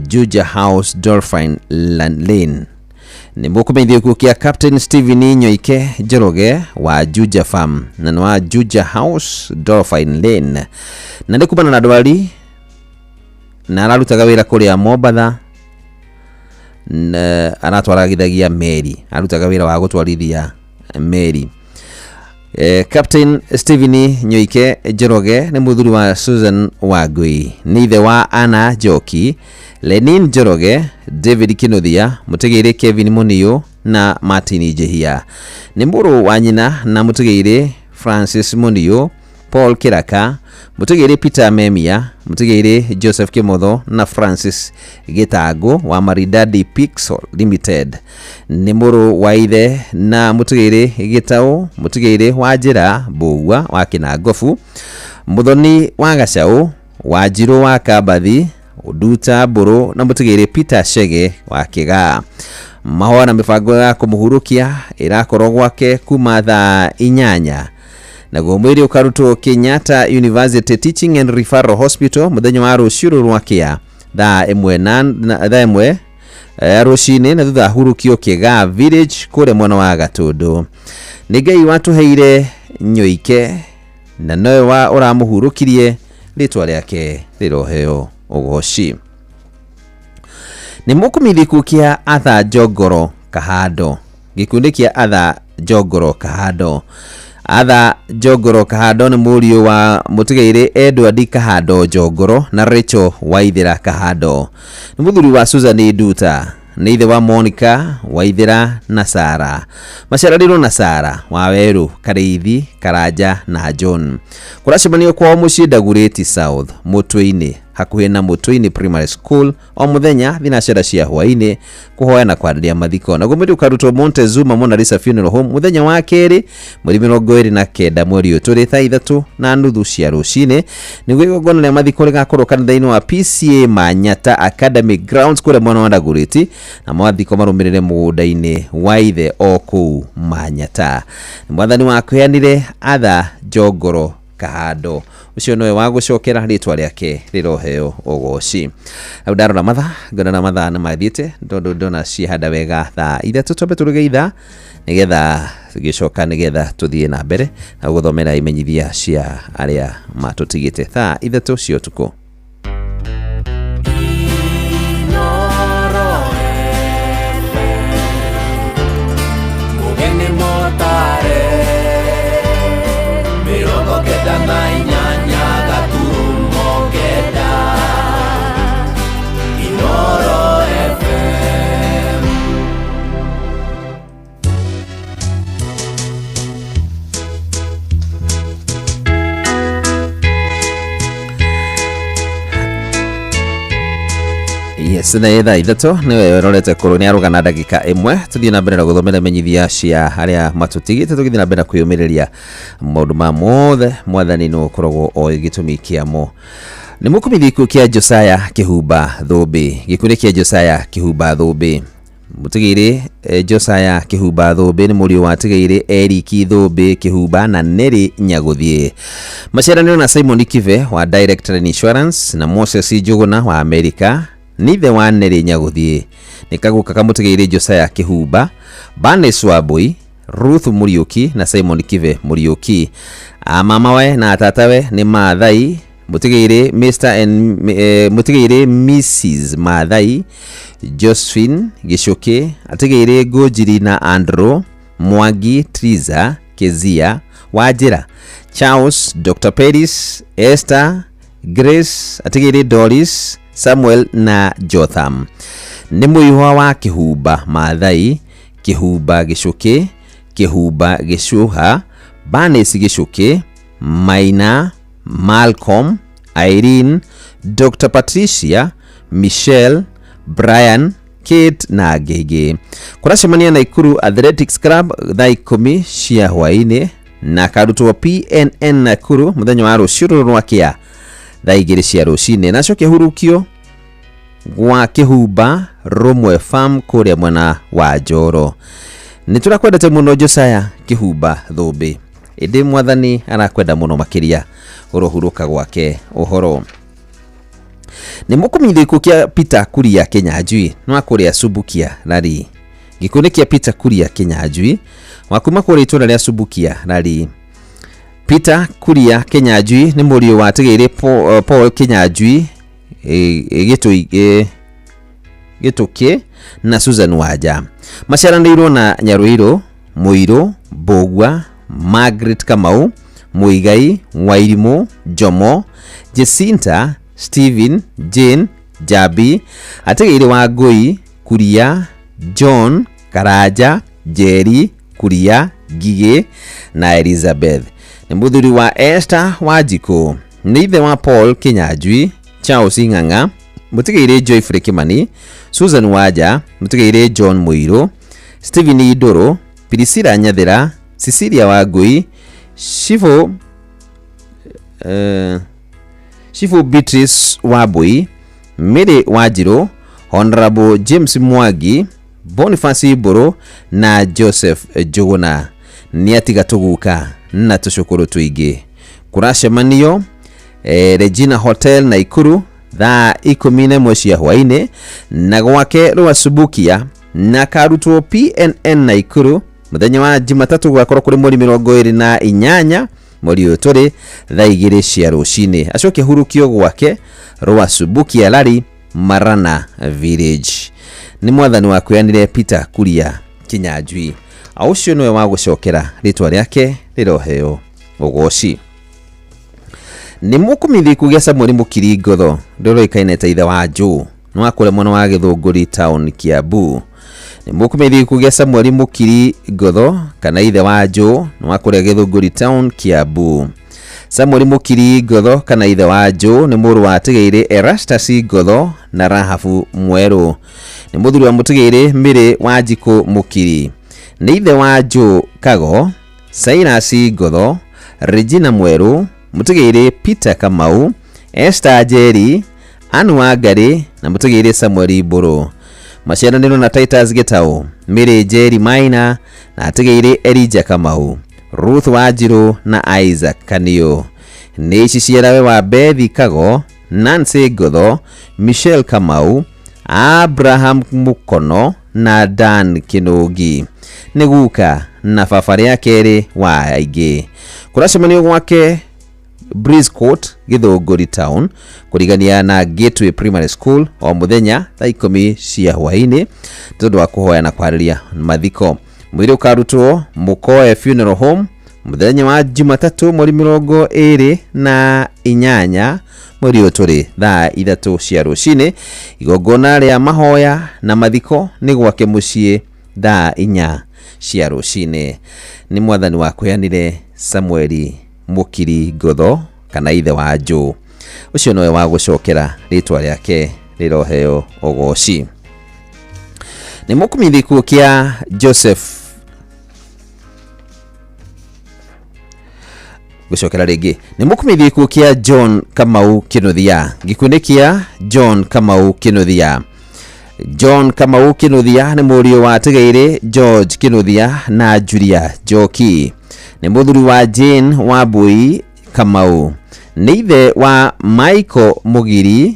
S23: Juja House Dolphin Lane. Nĩ mũkũmithia gĩkuũ kĩa Captain Stephen Nyoike Njoroge wa Juja Farm na nĩ wa Juja House Dolphin Lane, na nĩ kumana na ndwari Na ararutaga wĩra kũrĩa Mombatha na aratwaragithagia meri, arutaga wĩra wa gũtwarithia meri. Captain Stephen Nyoike Njoroge nĩ mũthuri wa Susan Wangui, nĩ ithe wa Anna Njoki, Lenin Njoroge, David Kinuthia, Mũtĩgĩrĩ Kevin Muniu na Martin Njihia. Nĩ mũrũ wa nyina na Mũtĩgĩrĩ Francis Muniu, Paul Kiraka, Mũtĩgĩrĩ Peter Memia, Mũtĩgĩrĩ Joseph Kimotho na Francis Gĩtangũ wa Maridadi Pixel Limited. Nĩ mũrũ wa ithe na Mũtĩgĩrĩ Gĩtaũ, Mũtĩgĩrĩ wa Njĩra Mbũgua wa Kĩnangobu, Mũthoni wa Gacaũ, Wanjirũ wa Kambathi, Nduta Mbũrũ na Mũtĩgĩrĩ Peter Chege wa Kĩgaa. Mahoya na mĩbango ya kũmũhurũkia ĩrakorwo gwake kuma thaa 8 naguo mwĩrĩ ũkarutwo Kenyatta University Teaching and Referral Hospital mũthenya wa rũciũ rũrũ rwa thaa 1 na thaa 1 ya rũcinĩ na thutha hurũkio Kĩgaa Village kũrĩa mwena wa Gatũndũ. Nĩ Ngai watũheire Nyoike na nowe wa ũramũhurũkirie, rĩtwa rĩake rĩroheo ũgoci. Nĩ mũkũmithiku kĩa Arthur Njongoro Kahando, gĩkundi kĩa Arthur Njongoro Kahando. Arthur Njongoro Kahando nĩ mũriũ wa Mũtigairĩ Edward Kahando Njongoro na Rachel Waithera Kahando. Nĩ mũthuri wa Susan Nduta, nĩ ithe wa Monica Waithera na Sara. Maciaranĩirwo na Sara Wawerũ, Karĩithi, Karanja na John. Kũracemanio kwao mũciĩ Dagoretti South, Mũtwe-inĩ, hakuhĩ na Mũtwe-inĩ Primary School o mũthenya thinacara cia hwaĩ-inĩ kũhoya na kwarĩria mathiko. Naguo mwĩrĩ ũkarutwo Montezuma Mona Lisa Funeral Home mũthenya wa kerĩ mweri 29 mweri ũyũ tũrĩ thaa 3:30 cia rũcinĩ. Nĩguo igongona rĩa mathiko rĩgakorwo kanitha-inĩ wa PCA Manyata Academy Grounds kũrĩa mwena wa Dagoretti, na mathiko marũmĩrĩre mũgũnda-inĩ wa ithe o kũu Manyata. Mwathani wakũheanire Arthur Njongoro Kahando, ũcio nowe wa gũcokera rĩtwa rĩake rĩroheo ũgoci. Hau ndarora mathaa ngona na mathaa nĩ mathiĩte tondũ ndona ciahanda wega thaa 3 twambe tũruge ithaa nĩgetha tũgĩcoka nĩgetha tũthiĩ na mbere na gũthomera imenyithia cia arĩa matũtigĩte thaa 3 cia ũtukũ. Yes, nĩ thaa 3 nĩwe ũrorete kũrũ nĩ arũgana ndagĩka 1 tũthiĩ na mbere na gũthomera menyithia cia arĩa matũtigĩte tũgĩthiĩ na mbere na kwĩyũmĩrĩria maũndũ ma mothe mwathani nĩ ũkoragwo oĩ gĩtũmi kĩamo. Nĩ mũkũmithiku kĩa Josiah Kĩhumba Thũmbĩ, gĩkundi kĩa Josiah Kĩhumba Thũmbĩ. Mũtigairĩ Josiah Kĩhumba Thũmbĩ nĩ mũriũ wa Tigairĩ Eric Thũmbĩ Kĩhumba na Nelly Nyagũthiĩ. Maciaranĩro na Simon Kibe wa Direct Line Insurance na Moses Njũgũna wa America, nĩ ithe wa Nelly Nyagũthiĩ. Nĩ kaguka kamũtigairĩ Josiah Kĩhumba, Bernice Wambui, Ruth Mũriũki na Simon Kibe Mũriũki. Mamawe na tatawe nĩ Maathai Mũtigairĩ Mr and Mũtigairĩ Mrs Maathai, Josephine Gĩcũkĩ, Atigairĩ Ngũnjiri na Andrew Mwangi, Triza Kezia Wanjĩra, Charles, Dr Peris, Esther, Grace, Atigairĩ Doris, Samuel na Jotham. Nĩ mũihwa wa Kĩhumba Maathai, Kĩhumba Gĩcũkĩ, Kĩhumba Gĩcũha, Bernice Gĩcũkĩ, Maina, Malcolm, Irene, Dr Patricia, Michelle, Brian, Kate na angĩ. Kũracemania Naikuru Athletics Club thaa 10 cia hwaĩ-inĩ na karutwo PNN Nakuru mũthenya wa rũciũ rũrũ rwa kĩa thaa 2 cia rũcinĩ, na acoke hurũkio gwa Kĩhumba Rũmwe Farm kũrĩa mwena wa Njoro. Nĩ tũrakwendete mũno Josiah Kĩhumba Thũmbĩ, ĩndĩ mwathani arakwenda mũno makĩria ũrohurũka gwake ũhoro. Nĩ mũkũmithiku kĩa Peter Kuria Kĩnyanjui nĩ wa kũrĩa Subukia Rari. Gĩkundi kĩa Peter Kuria Kĩnyanjui wa kuma kũrĩa itũũra rĩa Subukia Rari. Peter Kuria Kĩnyanjui nĩ mũriũ wa Tigairĩ Paul Kĩnyanjui Gĩtũkĩ na Susan Wanja. Maciaranĩirwo na Nyarũirũ, Mũirũ, Mbũgua, Margaret Kamau, Muigai, Wairimũ, Jomo, Jacinta, Stephen, Jane, Njambi, Ategeire Wangũi, Kuria, John, Karanja, Njeri, Kuria, Ngigĩ na Elizabeth. Nĩ mũthuri wa Esther Wanjikũ. Nĩ ithe wa Paul Kinyanjui, Charles Ng'ang'a, Mũtigairĩ Joyfrey Kimani, Susan Wanja, Mũtigairĩ John Mũirũ, Stephen Ndũrũ, Priscilla Nyathĩra, Cecilia Wangũi, Shifu Shifu Beatrice Wambui, Mary Wanjirũ, Honorable James Mwangi, Boniface Mbũrũ na Joseph Njũgũna. Nĩ atiga tũguka na tũcũkũrũ tũingĩ. Kũracemanio Regina Hotel Naikuru thaa 11 cia hwainĩ na gwake Rwasubukia na karutwo PNN Naikuru mũthenya wa Jumatatũ gũgakorwo kũrĩ mweri 28 mweri ũyũ tũrĩ thaa 2 cia rũcinĩ. Acoke hurũkio gwake Rwasubukia Lari Marana Village. Nĩ mwathani wakwĩanire Peter Kuria Kinyanjui. A ũcio nĩwe wa gũcokera rĩtwa rĩake rĩroheo ũgoci. Nĩ mũkũmithia gĩa Samuel Mũkiri Ngotho ndũroĩkaine ta ithe wa Joe nĩ wa kũrĩa mwena wa Gĩthũngũri town Kiambu. Nĩ mũkũmithia gĩa Samuel Mũkiri Ngotho kana ithe wa Joe nĩ wa kũrĩa Gĩthũngũri town Kiambu. Samuel Mũkiri Ngotho kana ithe wa Joe nĩ mũrũ wa Ategeire Erastus Ngotho na Rahabu Mwerũ. Nĩ mũthuri wa Mũtigairĩ Mĩrĩ Wanjikũ Mũkiri. Nĩ ithe wa Joe Kago, Silas Ngotho, Regina Mwerũ, Mũtigairĩ Peter Kamau, Esther Njeri, Anne Wangari na Mũtigairĩ Samuel Mbũrũ. Maciaranĩrwo na Titus Gĩtaũ, Mary Njeri Maina na Ategeire Elijah Kamau, Ruth Wanjirũ na Isaac Kaniũ. Nĩ ici ciarawe wa Bethi Kago, Nancy Ngotho, Michelle Kamau, Abraham Mukono na Dan Kĩnũngi. Nĩ guka na baba rĩa kerĩ wa aingĩ. Kũracemanio gwake Breeze Court Gĩthũngũri town kũrigania na Gateway Primary School o mũthenya thaa 10 cia hwainĩ tondũ wa kũhoya na kwarĩria mathiko. Mwĩrĩ ũkarutwo Mũkoe Funeral Home mũthenya wa Jumatatũ mweri 28 mweri ũyũ tũrĩ thaa 3 cia rũcinĩ. Igongona rĩa mahoya na mathiko nĩ gwake mũciĩ thaa 4 cia rũcinĩ. Nĩ mwathani wakwĩanire Samuel Mũkiri Ngotho kana ithe wa Joe. Ũcio nowe wa gũcokera rĩtwa rĩake rĩroheo ũgoci. Nĩ mũkũmithia gĩkuũ kĩa Joseph gũcokera rĩngĩ. Nĩ mũkũmithia gĩkuũ kĩa John Kamau Kĩnuthia. Gĩkuũ nĩ kĩa John Kamau Kĩnuthia. John Kamau Kĩnuthia nĩ mũriũ wa Ategeire George Kĩnuthia na Julia Njoki. Nĩ mũthuri wa Jane Wambui Kamau. Nĩ ithe wa Michael Mũgiri,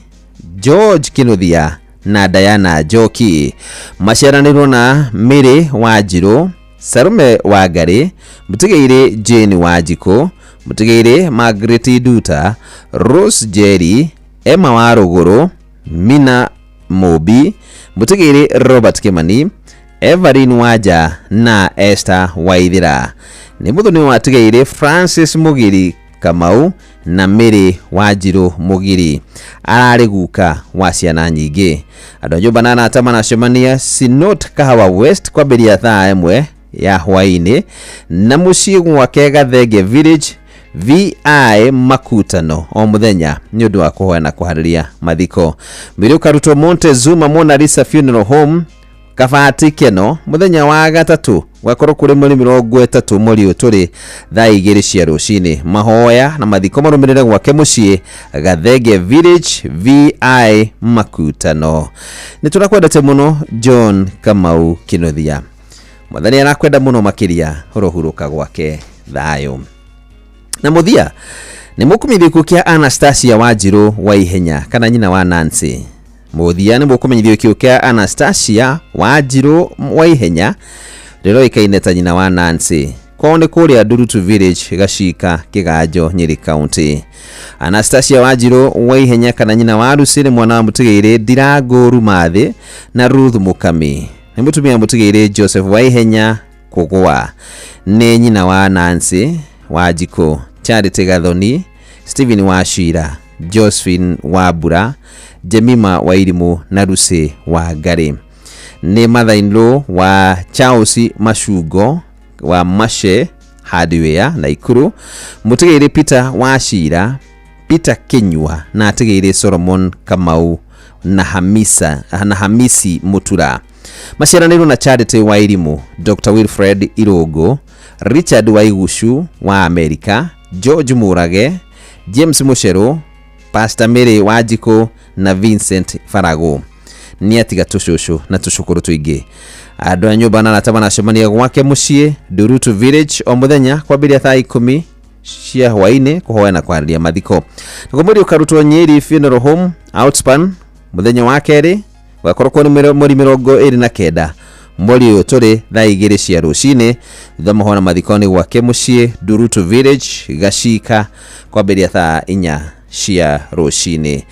S23: George Kĩnuthia na Diana Njoki. Maciaranĩirwo na Mary Wanjirũ, Salome Wangari, Mũtigairĩ Jane Wanjikũ, Mũtigairĩ Margaret Nduta, Rose Njeri, Emma Warũgũrũ, Mina Mũmbi, Mũtigairĩ Robert Kimani, Evelyn Wanja na Esther Waithira. Nĩ mũthoni wa Ategeire Francis Mũgiri Kamau na Mary Wanjirũ Mũgiri. Ararĩ guka wa ciana nyingĩ. Andũ a nyũmba na arata maracemania Sinot Kahawa West kwambĩrĩria thaa 1 ya hwainĩ na mũciĩ gwake Gathenge Village VI Makutano o mũthenya nĩ ũndũ wa kũhoya na kũharĩria mathiko. Mwĩrĩ ũkarutwo Montezuma Mona Lisa Funeral Home Kabati Keno mũthenya wa gatatũ gwakorwo kũrĩ mweri 30 mweri ũyũ tũrĩ thaa 2 cia rũcinĩ. Mahoya na mathiko marũmĩrĩre gwake mũciĩ Gathenge Village VI Makutano. Nĩ tũrakwendete mũno John Kamau Kĩnuthia. Mwathani arakwenda mũno makĩria, ũrohurũka gwake thayũ. Na mũthia nĩ mũkũmenyithio gĩkuũ kĩa Anastasia Wanjirũ wa Ihenya kana nyina wa Nancy. Mũthia nĩ mũkũmenyithio gĩkuũ kĩa Anastasia Wanjirũ wa Ihenya rĩroĩkaine ta nyina wa Nancy. Kwao nĩ kũrĩa Ndurutu Village, Gacika, Kĩganjo, Nyĩrĩ County. Anastasia Wanjirũ wa Ihenya kana nyina wa Lucy nĩ mwana wa mũtigĩirĩ Ndirangũ Rumathĩ na Ruth Mũkami. Nĩ mũtumia mũtigĩirĩ Joseph wa Ihenya Kũgwa. Nĩ nyina wa Nancy Wanjikũ, Charity Gathoni, Stephen wa Shira, Josephine wa Mbura, Jemima wa Irimũ na Lucy wa Ngarĩ. Nĩ mother-in-law wa Charles Macungo wa Mashe Hardware Naikuru, mũtigĩirĩ Peter wa Shira, Peter Kinyua na atigĩirĩ Solomon Kamau na Hamisa na Hamisi Mutura. Maciaranĩirwo na Charity wa Irimũ, Dr Wilfred Irũngũ, Richard Waigucu wa Amerika, George Mũrage, James Mũcerũ, Pastor Mary Wanjikũ na Vincent Farago. Nĩ atiga tũcũcũ na tũcũkũrũ tũingĩ. Andũ a nyũmba na arata maracemania gwake mũciĩ Ndurutu Village o mũthenya kwambĩrĩria thaa 10 cia hwaĩ-inĩ kũhoya na kwarĩria mathiko. Naguo mwĩrĩ ũkarutwo Nyeri Funeral Home Outspan mũthenya wa kerĩ gũgakorwo kuo nĩ mweri 29 mweri ũyũ tũrĩ thaa 2 cia rũcinĩ, thutha mahoya na mathiko nĩ gwake mũciĩ Ndurutu Village Gacika kwambĩrĩria thaa 4 cia rũcinĩ.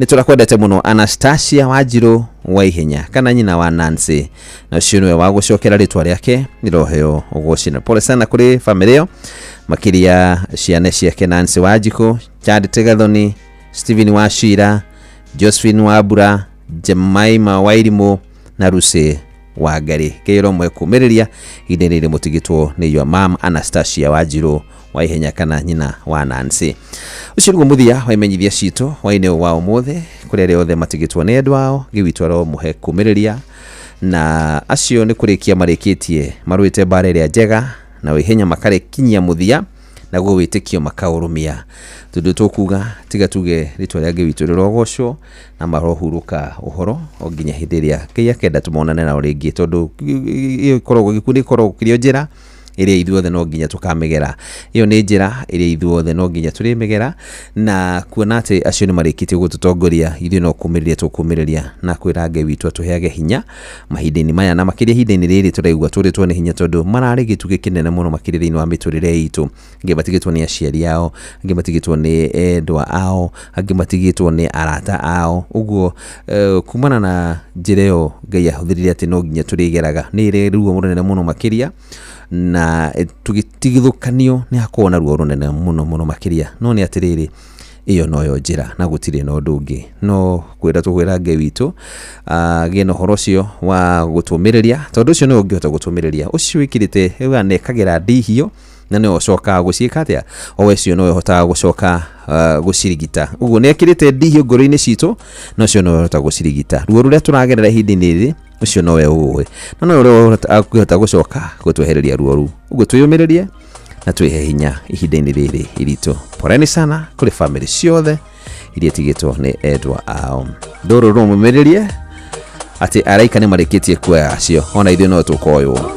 S23: Nĩ tũrakwendete mũno Anastasia Wanjirũ wa Ihenya kana nyina wa Nancy, na ũcio nĩwe wa gũcokera rĩtwa rĩake rĩroheo ũgocina. Pole sana kũrĩ bamĩrĩ ĩyo, makĩria ciana ciake Nancy Wanjikũ, Charity Gathoni, Stephen wa Shira, Josephine wa Mbura, Jemima wa Irimũ na Lucy wa Ngarĩ. Ngai ũromwe kũmĩrĩria ihinda-inĩ rĩrĩ mũtigĩtwo nĩ your mom Anastasia Wanjirũ wa Ihenya kana nyina wa Nancy. Ũcio nĩguo mũthia wa imenyithia citũ hwaĩ-inĩ wa ũmũthĩ kũrĩ arĩa othe matigĩtwo nĩ endwa ao. Ngai witũ aromũhe kũmĩrĩria, na acio nĩ kũrĩkia marĩkĩtie marũĩte mbara ĩrĩa njega na wĩhenya makarĩkinyia mũthia, naguo wĩtĩkio makaũrũmia. Tondũ tũkuga tiga tuge rĩtwa rĩa Ngai witũ rĩrogocwo na marohurũka ũhoro o nginya hĩndĩ ĩrĩa Ngai akenda tũmonane nao rĩngĩ, tondũ ĩyo ĩkoragwo gĩkuũ nĩ ĩkoragwo kĩrĩ o njĩra ĩrĩa ithuothe no nginya tũkamĩgera. Ĩyo nĩ njĩra ĩrĩa ithuothe no nginya tũrĩmĩgera, na kuona atĩ acio nĩ marĩkĩtie gũtũtongoria ithuĩ no kũmĩrĩria tũkũmĩrĩria na kwĩra Ngai witũ atũheage hinya mahinda-inĩ maya, na makĩria ihinda-inĩ rĩrĩ tũraigua tũrĩtwo nĩ hinya, tondũ mararĩ gĩtugĩ kĩnene mũno makĩria thĩinĩ wa mĩtũrĩre itũ. Angĩ matigĩtwo nĩ aciari ao, angĩ matigĩtwo nĩ endwa ao, angĩ matigĩtwo nĩ arata ao. Ũguo kumana na njĩra ĩyo Ngai ahũthĩrire atĩ no nginya tũrĩgeraga, nĩ ĩrĩ ruo rũnene mũno makĩria, na tũgĩtigithũkanio nĩ hakoragwo na ruo rũnene mũno mũno makĩria. No nĩ atĩrĩrĩ, ĩyo noyo njĩra na gũtirĩ na ũndũ ũngĩ, no kwĩra tũkwĩra Ngai witũ agĩe na ũhoro ũcio wa gũtũmĩrĩria, tondũ ũcio nĩwe ũngĩhota gũtũmĩrĩria. Ũcio wĩkĩrĩte uga nĩekagĩra ndihio na nĩwe ũcokaga gũciĩka atĩa, o ũcio nĩwe ũhotaga gũcoka gũcirigita. Ũguo nĩekĩrĩte ndihio ngoro-inĩ citũ, na ũcio nĩwe ũhota gũcirigita. Ruo rũrĩa tũragerera ihinda-inĩ rĩrĩ, ũcio nowe ũĩ, na nowe ũrĩa ũngĩhota gũcoka gũtwehereria ruo rũu. Ũguo twĩyũmĩrĩrie na twĩhe hinya ihinda-inĩ rĩrĩ iritũ. Poleni sana kũrĩ bamĩrĩ ciothe iria itigĩtwo nĩ endwa ao. Ndũrũ rũmũmĩrĩrie atĩ araika nĩ marĩkĩtie kuoya acio, ona ithuĩ no tũkoywo.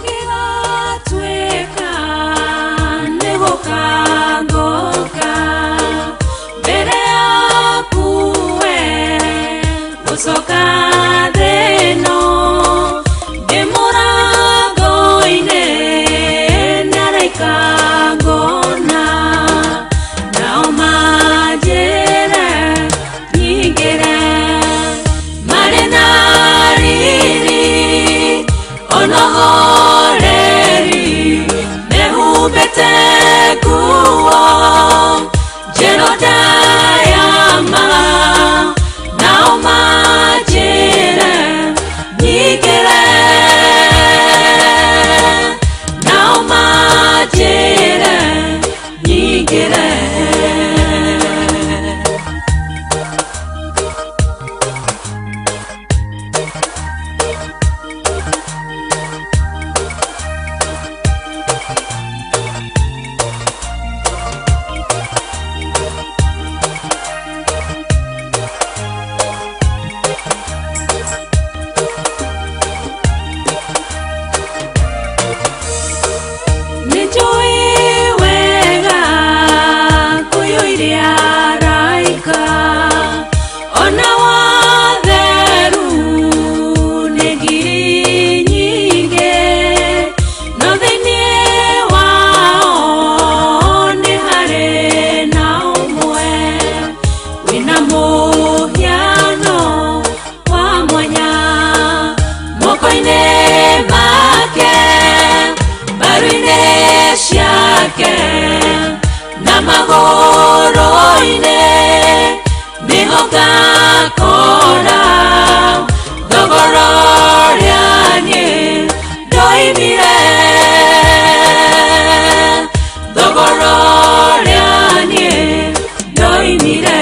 S1: Ono ciake na magũrũ-inĩ nĩho ngakora thogora ũrĩa niĩ ndoimire, thogora ũrĩa niĩ ndoimire.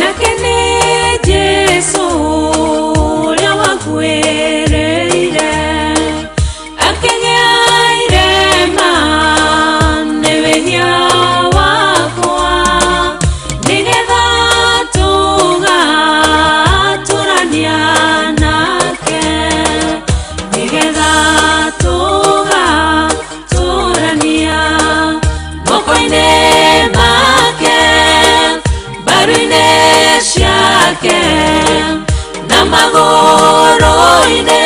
S1: Nake nĩ Jesũ ũrĩa wakuĩrĩire, akĩgĩa irema nĩ wĩhia wakwa, nĩgetha tũgatũrania nake, nĩgetha tũgatũrania moko-inĩ make, mbaru-inĩ ciake na magũrũ-inĩ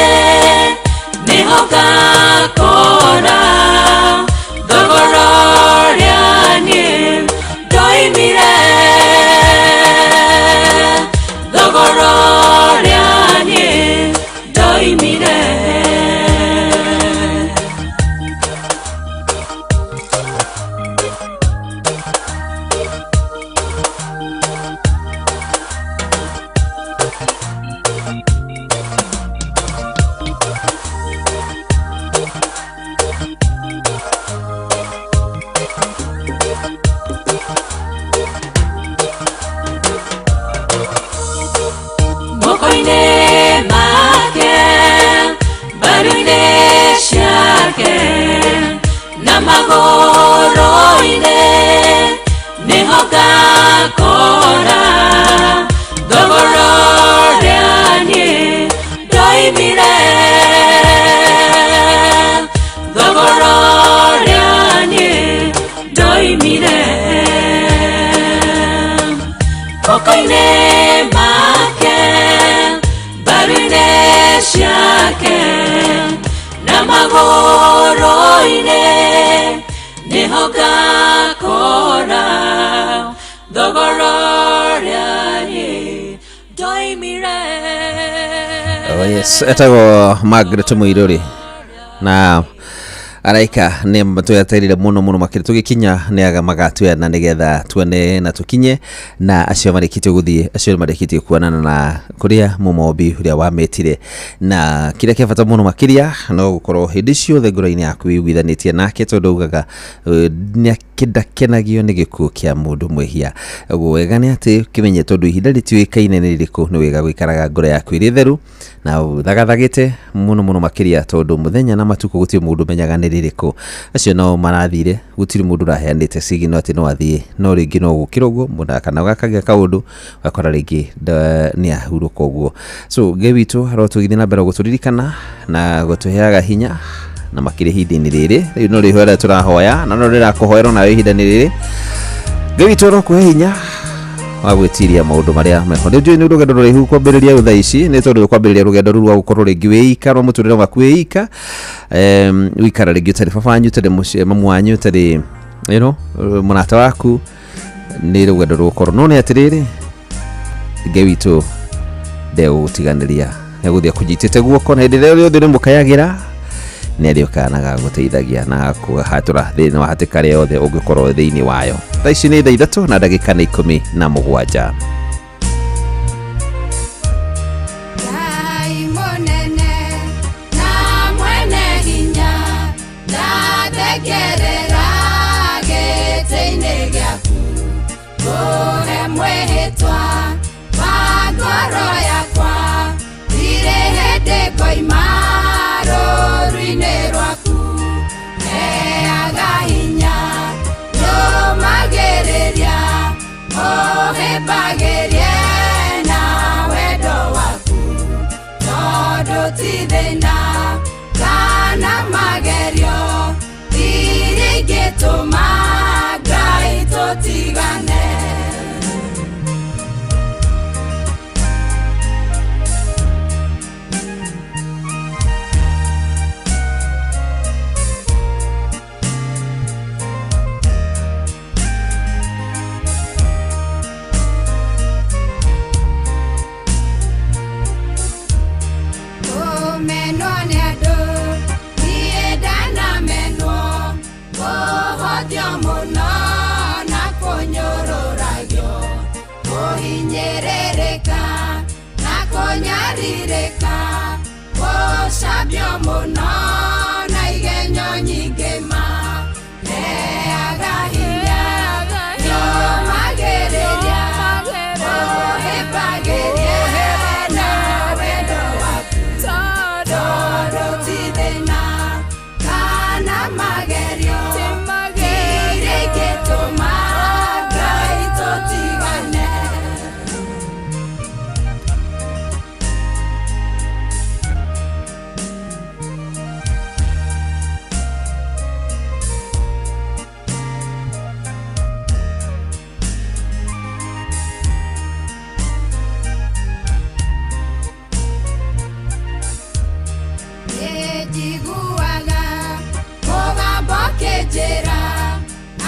S1: nĩho ngakora thogora ũrĩa niĩ ndoimire, thogora ũrĩa niĩ ndoimire. Moko-inĩ make, mbaru-inĩ ciake na magũrũ-inĩ nĩho ngakora thogora ũrĩa niĩ ndoimire, thogora ũrĩa niĩ ndoimire. Moko-inĩ make, mbaru-inĩ ciake na magũrũ-inĩ nĩho ngakora thogora ũrĩa niĩ ndoimire.
S23: Oh yes, etagwo Margaret Muiruri na araika nĩ twetereire mũno mũno makĩria tũgĩkinya nĩ aga magatwena nĩgetha tuone na tũkinye na acio marĩkĩtie gũthiĩ, acio marĩkĩtie kuonana na kũrĩa mũmombi ũrĩa wametire, na kĩrĩa kĩa bata mũno makĩria no gũkorwo hĩndĩ ciothe ngoro-inĩ yaku wĩiguithanĩtie nake, tondũ ugaga ndakenagio nĩ gĩkuũ kĩa mũndũ mwĩhia. Ũguo wega nĩ atĩ kĩmenye tondũ ihinda rĩtiũĩkaine nĩ rĩrĩkũ, nĩ wega gũikaraga ngoro yaku ĩrĩ theru na ũthagathagĩte mũno mũno makĩria, tondũ mũthenya na matukũ gũtirĩ mũndũ ũmenyaga nĩ rĩrĩkũ. Acio nao marathire, gũtirĩ mũndũ ũraheanĩte sigino atĩ no athiĩ, no rĩngĩ no gũkĩra ũguo mũndũ kana gakagĩa kaũndũ ũgakora rĩngĩ nĩ ahurũka ũguo. So Ngai witũ arotũgithia na mbere gũtũririkana na gũtũheaga hinya na makĩria ihinda-inĩ rĩrĩ rĩu no rĩhoya tũrahoya na no rĩrakũhoera nawe ihinda-inĩ rĩrĩ. Ngai witũ arokũhe hinya wa gwĩtiria maũndũ marĩa meho. Nĩ njũĩ nĩ rũgendo rũraihu kwambĩrĩria thaa ici, nĩ tondũ kwambĩrĩria rũgendo rũu rwa gũkorwo rĩngĩ wĩika rwa mũtũrĩre waku wĩika, wĩikara rĩngĩ ũtarĩ baba wanyu, ũtarĩ mamu wanyu, ũtarĩ you know, mũrata waku, nĩ rũgendo rũgũkorwo. No nĩ atĩrĩrĩ, Ngai witũ ndegũgũtiganĩria, nĩegũthiĩ akũnyitĩte guoko na hĩndĩ ĩrĩa yothe ũrĩmũkayagĩra nĩ arĩũkaga na agagũteithagia na agakũhatũra thĩinĩ wa hatĩka ĩrĩa yothe ũngĩkorwo thĩinĩ wayo. Thaa ici nĩ thaa 3 na ndagĩka nĩ 17.
S3: Ngai mũnene na mwene hinya, ndathekerera gĩtĩ-inĩ gĩaku, kũhe mwĩhĩtwa wa ngoro yakwa, ndirĩ hĩndĩ ngoima rũũru-inĩ rwaku, heaga hinya nũmagĩrĩria, ũhĩmbagĩrie na wendo waku, tondũ ti thĩna kana magerio iria ingĩtũma Ngai tũtigane. Ngĩthambio mũno na igenyo nyingĩ ma heaga hinya nyũmagĩrĩria ũhĩmbagĩrie na wendo waku tondũ ti thĩna kana magerio iria ingĩtũma Ngai tũtigane. Nĩnjiguaga mũgambo ũkĩnjĩra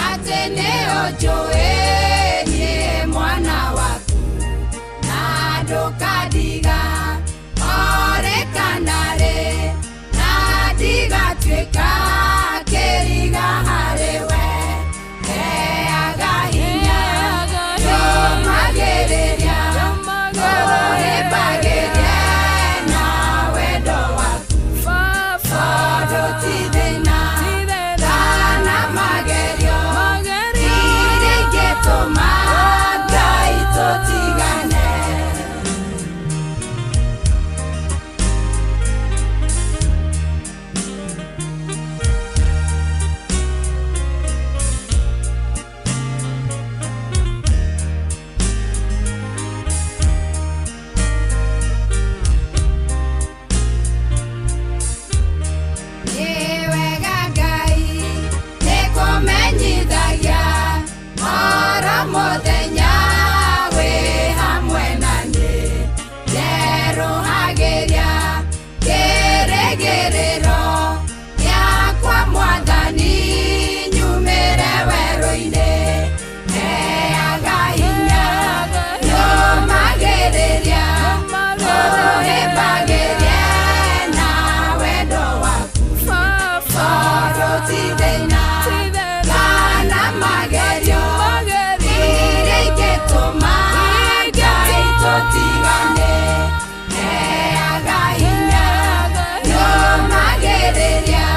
S3: atĩ nĩũnjũĩ niĩ mwana waku na ndũkandiga orĩ kana rĩ na ndigatuĩka kĩriga harĩ we heaga hinya nyũmagĩrĩria ũhĩmbagĩrie na wendo waku tondũ ti thĩna kana magerio iria ingĩtũma Ngai tũtigane. Nĩ wega Ngai nĩkũmenyithagia oro mũthenya wĩ hamwe na niĩ njerũhagĩria kĩrĩgĩrĩro gĩakwa Mwathani nyumĩre werũ-inĩ heaga hinya nyũmagĩrĩria ũhĩmbagĩrie na wendo waku tondũ ti thĩna kana magerio iria ingĩtũma Ngai tũtigane heaga hinya nyũmagĩrĩria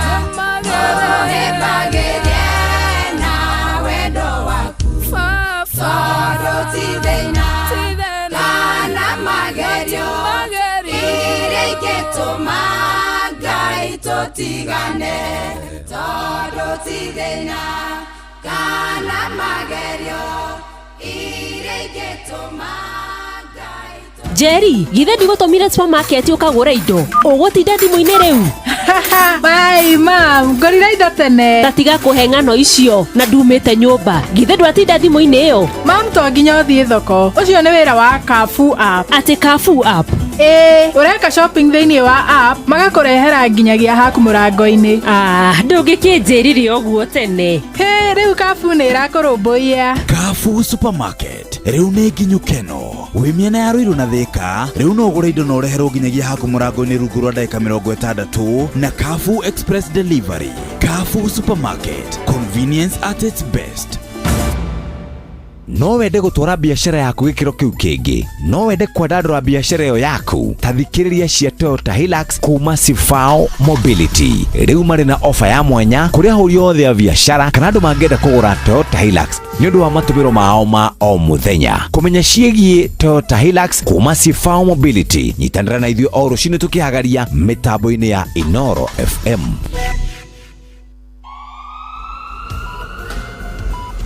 S3: ũhĩmbagĩrie na wendo waku tondũ ti thĩna kana magerio iria ingĩtũma Ngai tũtigane tondũ ti thĩna kana magerio iria ingĩtũma
S7: Jerry, githĩ ndigũtũmire supermarket ũkagũre indo ũgũtinda thimũ-inĩ rĩu?
S6: Bye mam, ngorire indo tene.
S7: Ta tiga kũhe ng'ano icio na ndumĩte nyũmba. Githĩ ndwatinda thimũ-inĩ ĩyo?
S6: Mam, to nginya ũthiĩ thoko. Ũcio nĩ wĩra wa Carrefour app.
S7: Atĩ Carrefour app?
S6: Ĩĩ, ũreka shopping thĩinĩ wa app magakũrehera nginyagia haku mũrango-inĩ.
S7: Ah, ndũngĩkĩnjĩrire ũguo tene.
S6: Hĩ, rĩu Carrefour nĩ ĩrakũrũmbũiya.
S5: Carrefour Supermarket rĩu nĩ nginyu keno wĩ mĩena ya Ruiru na Thika rĩu no ũgũre indo na ũreherwo nginyagia haku mũrango-inĩ rungu rwa ndagĩka 60 na Carrefour Express Delivery. Carrefour Supermarket, convenience at its best. No wende gũtwara biacara yaku gĩkĩro kĩu kĩngĩ, no wende kwandandũra biacara ĩyo yaku, ta thikĩrĩria cia Toyota Hilux kuma Sifao Mobility. Rĩu marĩ na ofa ya mwanya kũrĩ ahũri othe a biacara kana andũ mangĩenda kũgũra Toyota Hilux nĩ ũndũ wa matũmĩro mao ma o mũthenya. Kũmenya ciĩgiĩ Toyota Hilux kuma Sifao Mobility, nyitanĩra na ithuĩ o rũcinĩ tũkĩhagaria mĩtambo-inĩ ya Inoro FM.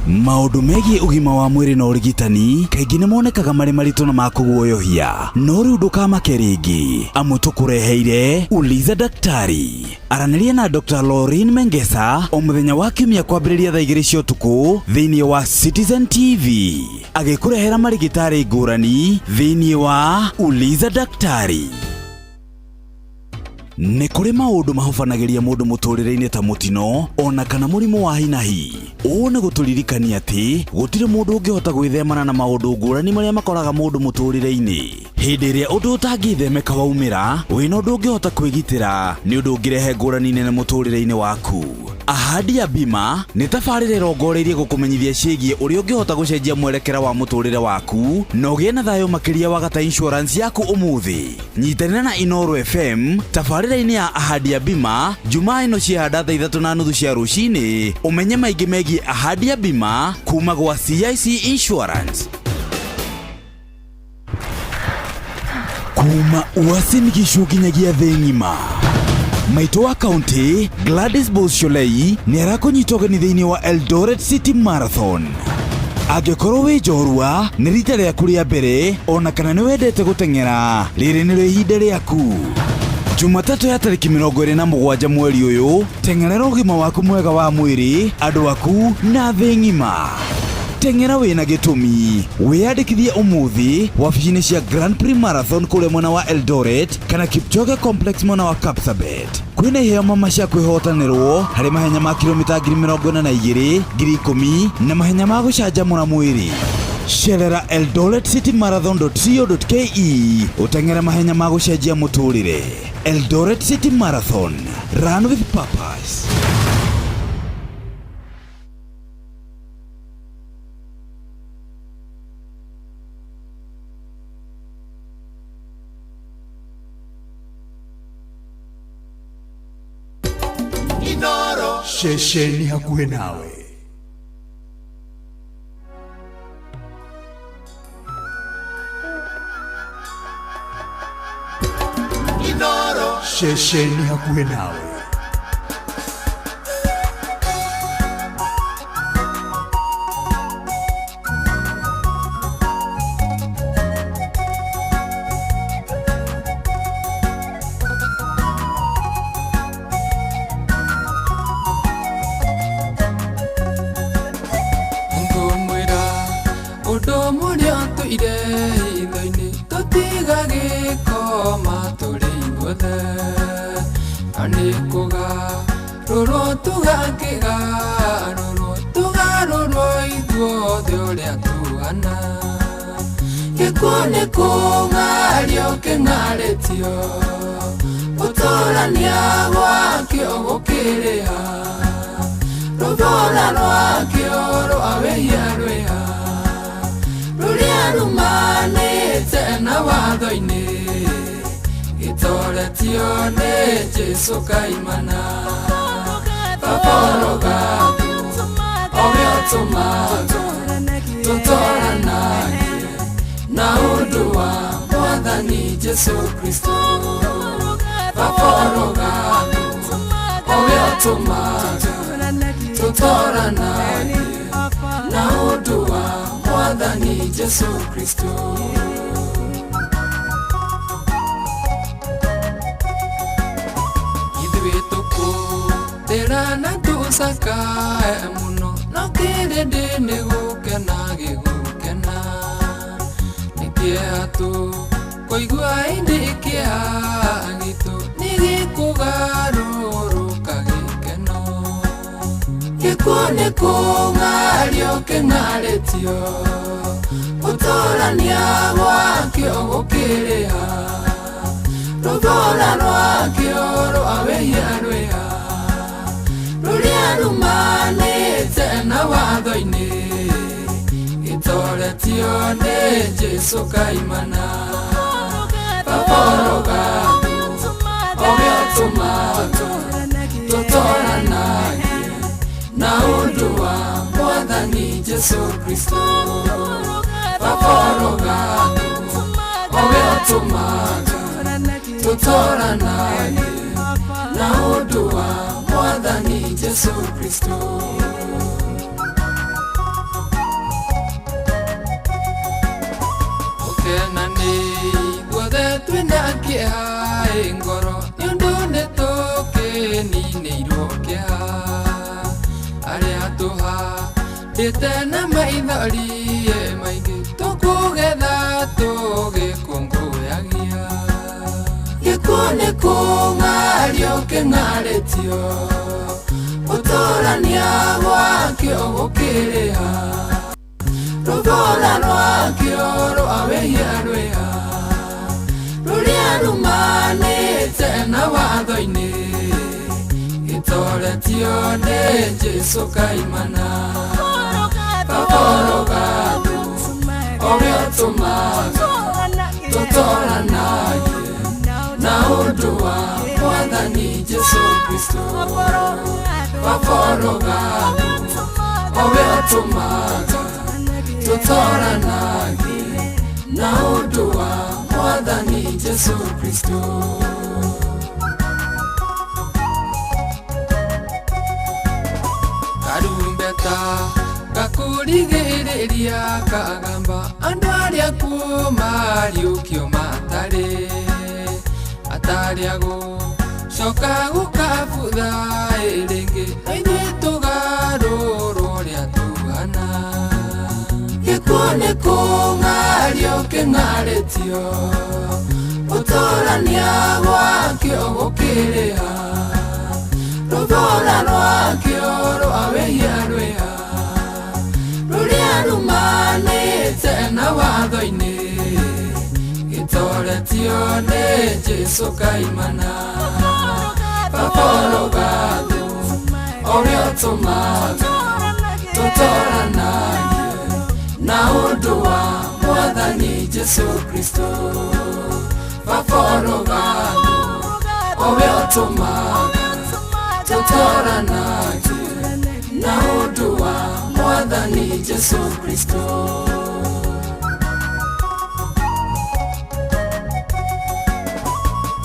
S5: Maũndũ megiĩ ũgima wa mwĩrĩ na ũrigitani kaingĩ nĩ monekaga marĩ maritũ na ma kũguoyohia, no rĩu ndũkamake rĩngĩ amu tũkũreheire Uliza Daktari. Aranĩria na Dr. Lauren Mengesa o mũthenya wa kiumia kwambĩrĩria thaa 2 cia ũtukũ thĩinĩ wa Citizen TV agĩkũrehera marigĩtarĩ ngũrani thĩinĩ wa Uliza Daktari. Nĩ kũrĩ maũndũ mahobanagĩria mũndũ mũtũrĩre-inĩ ta mũtino ona kana mũrimũ wa hinahi. Ũũ nĩ gũtũririkania atĩ gũtirĩ mũndũ ũngĩhota gwĩthemana na maũndũ ngũrani marĩa makoraga mũndũ mũtũrĩre-inĩ. Hĩndĩ ĩrĩa ũndũ ũtangĩthemeka waumĩra, wĩna ũndũ ũngĩhota kwĩgitĩra nĩ ũndũ ũngĩrehe ngũrani nene mũtũrĩre-inĩ waku. Ahadi ya Bima nĩ tabarĩra ĩrongoreirie gũkũmenyithia ciĩgiĩ ũrĩa ũngĩhota gũcenjia mwerekera wa mũtũrĩre waku na ũgĩe na thayũ makĩria wagata insurance yaku ũmũthĩ. Nyitanĩra na Inooro FM tabarĩra-inĩ ya Ahadi ya Bima Jumaa ĩno ciahanda thaa 3:30 cia rũcinĩ, ũmenye maingĩ megiĩ Ahadi ya Bima kuma gwa CIC Insurance. Kuma Uasin Gishu nginyagia thĩ ng'ima, maitũ wa kaunti Gladys Bolsholei nĩ arakũnyita ũgeni thĩinĩ wa Eldoret City Marathon. Angĩkorwo wĩ njorua, nĩ rita rĩaku rĩa mbere, ona kana nĩ wendete gũteng'era, rĩrĩ nĩrĩo ihinda rĩaku. Jumatatũ ya tarĩki 27 mweri ũyũ, teng'erera ũgima waku mwega wa mwĩrĩ, andũ aku na thĩ ng'ima. Teng'era wĩna gĩtũmi. Wĩyandĩkithie ũmũthĩ wabici-inĩ cia Grand Prix Marathon kũrĩa mwena wa Eldoret kana Kipchoge Complex mwena wa Kapsabet. Kwĩna iheo mama cia kwĩhotanĩrwo harĩ mahenya ma kilomita 42,000, 10,000 na mahenya ma gũcanjamũra mwĩrĩ. Cerera eldoretcitymarathon.co.ke ũteng'ere mahenya ma gũcenjia mũtũrĩre. Eldoret City Marathon, run with purpose.
S8: Ceceni hakuhĩ nawe. Ceceni hakuhĩ nawe.
S12: Ngũmwĩra ũndũ mũrĩa tũire hitho-inĩ, tũtigagĩkoma tũrĩ ithuothe, na nĩ kũgarũrwo tũgakĩgarũrwo, tũgarũrwo ithuothe ũrĩa tuhana. Gĩkuũ nĩ kũng'ario kĩng'arĩtio, gũtũrania gwakĩo gũkĩrĩha, rũthũra rwakĩo rwa wĩhia rwĩha, rũrĩa rumanĩte na watho-inĩ, gĩtoretio nĩ Jesũ kaimana. Baba ũrogatwo, o we ũtũmaga tũtũranagie na ũndũ wa Mwathani Jesũ Kristo. Baba ũrogatwo, o we ũtũmaga tũtũranagie na ũndũ wa Mwathani Jesũ Kristo. Ithuĩ tũkũthĩra na tũcakae mũno, no kĩrĩndĩ nĩ gũkena gĩgũkena. Nĩ kĩeha tũkũigua ĩndĩ kĩeha gitũ nĩ gĩkũgarũrũka gĩkeno. Gĩkuũ nĩ kũng'ario kĩng'arĩtio, gũtũrania gwakĩo gũkĩrĩha, rũthũra rwakĩo rwa wĩhia rwĩha, rũrĩa rumanĩte na watho-inĩ, gĩtoretio nĩ Jesũ kaimana. Baba ũrogatwo, o we ũtũmaga tũtũranagie na ũndũ wa Mwathani Jesũ Kristo. Baba ũrogatwo, o we ũtũmaga tũtũranagie na ũndũ wa Mwathani Jesũ Kristo. Gũkena nĩ ithuothe twĩna kĩeha ĩ ngoro, nĩ ũndũ nĩ tũkĩninĩirwo kĩeha. Arĩa tũhandĩte na maithori maingĩ, tũkũgetha tũgĩkũngũyagia. Gĩkuũ nĩ kũng'ario kĩng'arĩtio, gũtũrania gwakĩo gũkĩrĩha, rũthũra rwakĩo rwa wĩhia rwĩha, rũrĩa rumanĩte na watho-inĩ, gĩtoretio Gĩtoretio nĩ Jesũ kaimana. Baba ũrogathwo, ũrĩa ũtũmaga tũtoranagie na ũndũ wa Mwathani Jesũ Kristo. Baba ũrogathwo, ũrĩa ũtũmaga tũtoranagie na ũndũ wa Mwathani Jesũ Kristo. Karumbeta gakurigĩrĩria kagamba andũ arĩa kuo mariũkio matarĩ atarĩ agũcoka gũkabutha rĩngĩ na ithuĩ tũgarũrwo ũrĩa tũhana. Gĩkuũ nĩ kũng'ario kĩng'arĩtio ũtũrania gwakĩo gũkĩrĩha rũthũra rwakĩo rwa wĩhia rwĩha rũrĩa rumanĩte na watho-inĩ gĩtoretio nĩ Jesũ kaimana. Baba ũrogathwo, ũrĩa ũtũmaga tũtoranagie na ũndũ wa Mwathani Jesũ Kristo. Baba ũrogathwo, ũrĩa ũtũmaga tũtoranagie na ũndũ wa Mwathani Jesũ Kristo.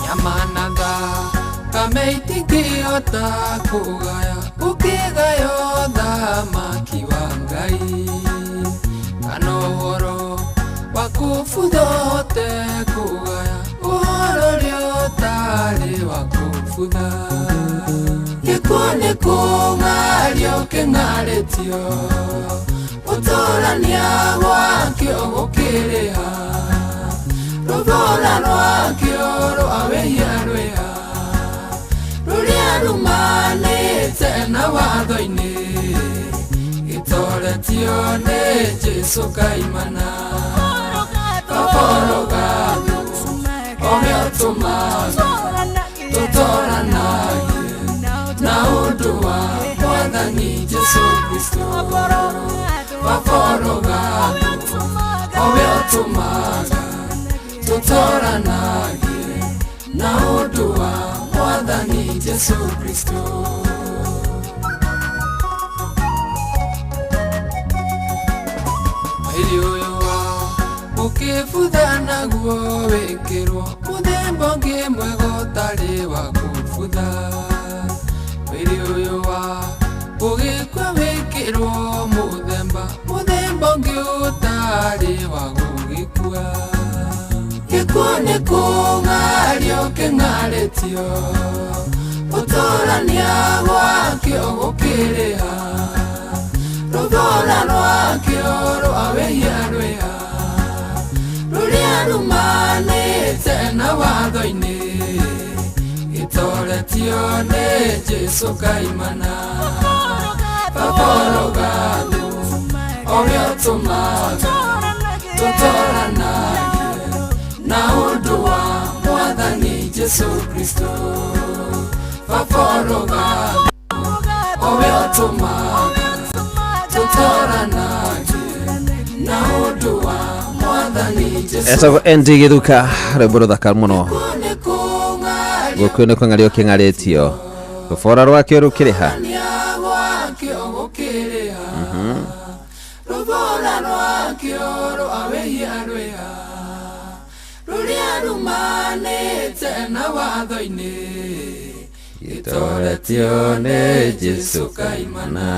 S12: Nyama na thakame itingĩhota kũgaya ũkĩgaya ũthamaki wa Ngai kana ũhoro wa kũbutha ũhote kũgaya ũhoro ũrĩa ũtarĩ wa kũbutha. Gĩkuũ nĩ kũng'ario kĩng'arĩtio ũtũrania gwakĩo gũkĩrĩha rũthũra rwakĩo rwa wĩhia rwĩha rũrĩa rumanĩte na watho-inĩ gĩtoretio nĩ Jesũ kaimana. Baba ũrogathwo, ũrĩa ũtũmaga tũtoranagie na ũndũ wa Mwathani Jesũ Kristo. Baba ũrogathwo, ũrĩa ũtũmaga tũtoranagie na ũndũ wa Mwathani Jesũ Kristo. Mwĩrĩ ũyũ wa ũkĩbutha naguo wĩkĩrwo mũthemba ũngĩ mwega ũtarĩ wa kũbutha. Mwĩrĩ ũyũ wa ũgĩkua wĩkĩrwo mũthemba ũngĩ ũtarĩ wa gũgĩkua. Gĩkuũ nĩ kũng'ario kĩng'arĩtio ũtũrania gwakĩo gũkĩrĩha rũthũra rwakĩo rwa wĩhia rwĩha rũrĩa rumanĩte na watho-inĩ gĩtoretio nĩ Jesũ kaimana. Baba ũrogathwo, ũrĩa ũtũmaga tũtoranagie na ũndũ wa Mwathani Jesũ Kristo. Baba ũrogathwo, ũrĩa ũtũmaga tũtoranagie na ũndũ wa Mwathani Jesũ.
S23: Etagwo ND Gĩthuka rwĩmbo rũthaka mũno gũkũ nĩ kũng'ario kĩng'arĩtio rũbora rwakĩo rũkĩrĩha.
S12: Gwakĩo gũkĩrĩha rũthũra rwakĩo rwa wĩhia rwĩha rũrĩa rumanĩte na watho-inĩ
S23: gĩtoretio nĩ Jesũ kaimana.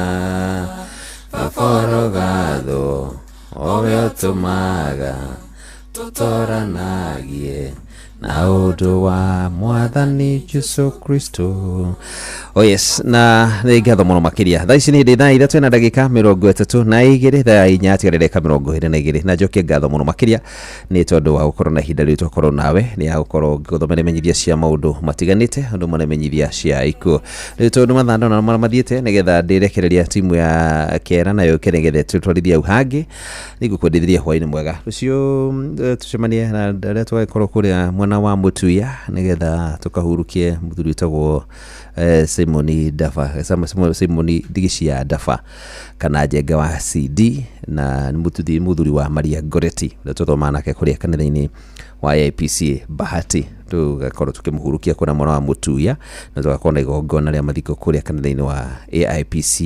S23: Baba ũrogathwo, ũrĩa ũtũmaga tũtoranagie na ũndũ wa Mwathani Jesũ Kristo. Oh yes, na nĩ ngatho mũno makĩria. Thaa ici nĩ hĩndĩ thaa 3 na ndagĩka 32 thaa 4 atigarĩ ndagĩka 22 na njokie ngatho mũno makĩria nĩ tondũ wa gũkorwo na ihinda rĩrĩ twakorwo nawe nĩ ya gũkorwo ngĩgũthomera imenyithia cia maũndũ matiganĩte ũndũ ũmwe na imenyithia cia ikuũ. Rĩu tondũ mathaa ndona marĩa mathiĩte nĩgetha ndĩrekereria timu ya kera nayo yũke nĩgetha tũtwarithie hau hangĩ nĩngũkwendithĩria hwaĩ-inĩ mwega. Rũciũ tũcemanie na arĩa tũgagĩkorwo kũrĩa mwena Mwena wa Mutuya nigetha tukahurukie muthuri witagwo Simoni Dafa, Simoni Ndigicia Dafa kana Njenga wa CD, na nĩ muthuri wa Maria Goretti ũrĩa tũthoma nake kũrĩa kanitha-inĩ wa AIPC Bahati. Tugakorwo tukimuhurukia kuna mwena wa Mutuya na tugakorwo na igongona rĩa mathiko kũrĩa kanitha-inĩ wa AIPC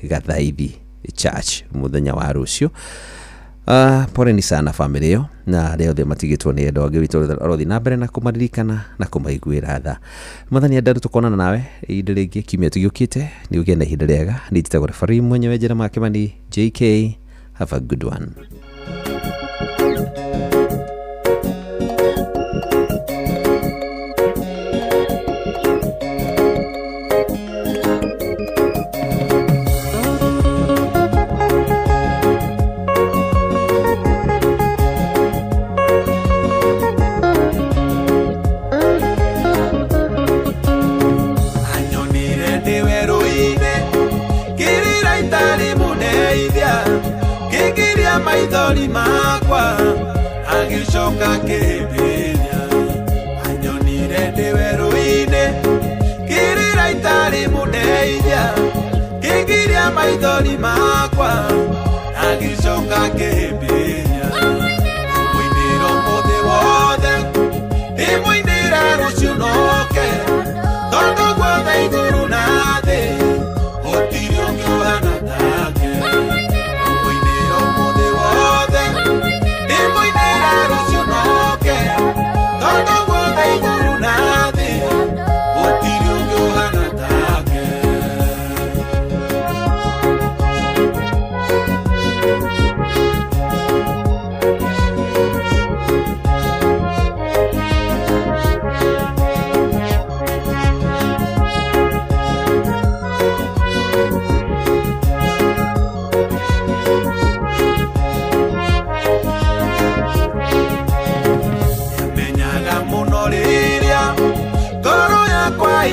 S23: Gathaithi Church muthenya wa rũciũ. Poleni sana family ĩyo na arĩa othe matigĩtwo nĩ endwa angĩ witũ arothi na mbere na kũmaririkana na kũmaiguĩra tha. Mwathani enda tũkonana nawe ihinda rĩngĩ kiumia tũgĩũkĩte. Nĩ ũgĩe na ihinda rĩega. Niĩ njĩtagwo referee mwenyewe Jeremiah Kimani JK. Have a good one.
S13: Maithori makwa agĩcoka kĩhĩmbĩria, anyonire ndĩ werũ-inĩ kĩrĩra itarĩ mũndeithia, kĩngiria maithori makwa agĩcoka kĩhĩmbĩria. Mũinĩra ũmũthĩ wothe ndĩmũinĩra rũciũ noke, tondũ guothe igũrũ na thĩ gũtirĩ ũngĩ ũhana take.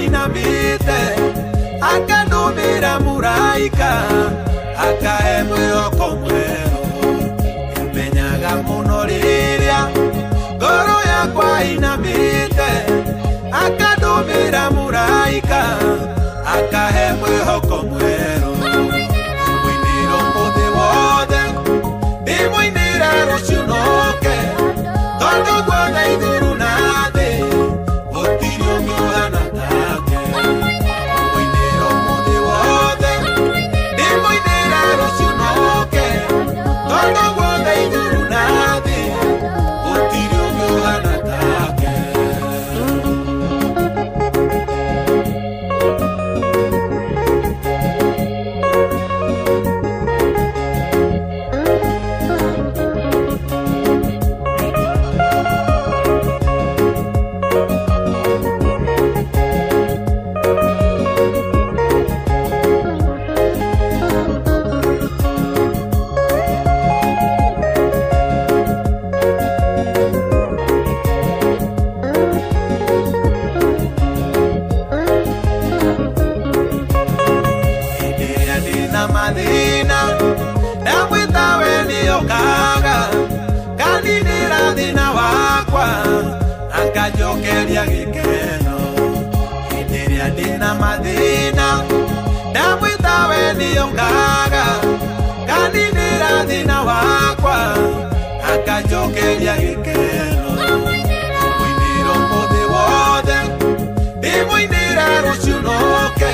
S13: Inamite akandumira muraika akahe mwĩhoko mwerũ, menyaga mũno rĩrĩa ngoro yakwa inamite akandumira muraika akahe mwĩhoko mwerũ. Mũinĩra ũmũthĩ wothe ndĩmũinĩra rũciũ noke, tondũ guothe igũrũ na thĩ gũtirĩ ũngĩ ũhana take. Mũinĩra ũmũthĩ wothe ndĩmũinĩra rũciũ noke, tondũ guothe igũrũ na thĩ gũtirĩ ũngĩ ũhana take. Akajokeria gĩkeno hĩndĩ ĩrĩa ndĩna mathĩna, ndamwĩta we nĩokaga kaninĩra thĩna wakwa akajokeria gĩkeno. Mũinĩra ũmũthĩ wothe ndĩmũinĩra rũciũ noke,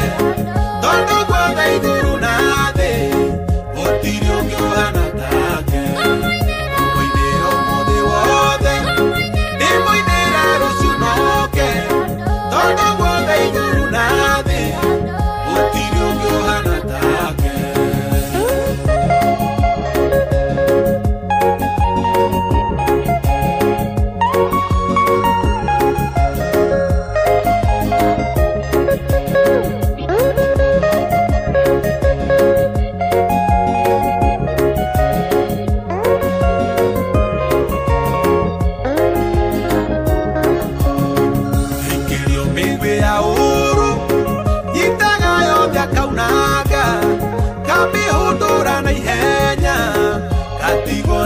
S13: tondũ guothe igũrũ na thĩ gũtirĩ ũngĩ ũhana take. Mũinĩra ũmũthĩ wothe ndĩmũinĩra rũciũ noke, tondũ guothe igũrũ na thĩ gũtirĩ ũngĩ ũhana take.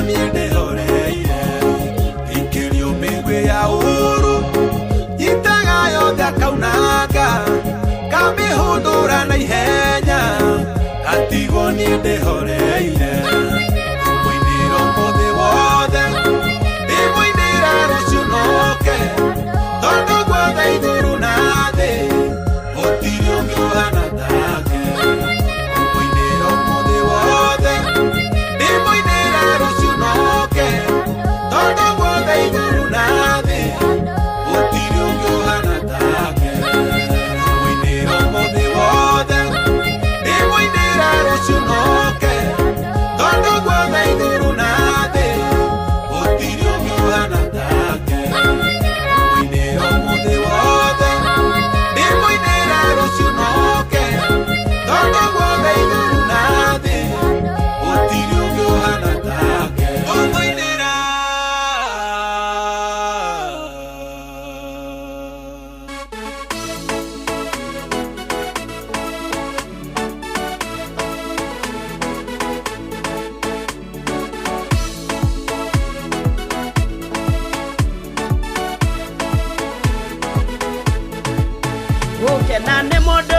S13: Niĩ ndĩhoreire ikĩrio mĩguĩ ya ũru. Ihenya atigwo niĩ ndĩhoreire. Ngũmũinĩra ũmũthĩ wothe, ndĩmũinĩra rũciũ noke, tondũ guothe igũrũ na thĩ gũtirĩ ũngĩ ũhana take. Ngũmũinĩra ũmũthĩ wothe, ndĩmũinĩra rũciũ noke, tondũ guothe igũrũ na thĩ gũtirĩ ũngĩ ũhana take. Ngũmũinĩra ũmũthĩ wothe, ndĩmũinĩra rũciũ noke, tondũ guothe igũrũ na thĩ gũtirĩ ũngĩ ũhana take. Ngũmũinĩra ũmũthĩ wothe, ndĩmũinĩra rũciũ noke, tondũ guothe igũrũ na thĩ gũtirĩ ũngĩ ũhana take. Ngũmũinĩra.
S10: Gũkena nĩ mũndũ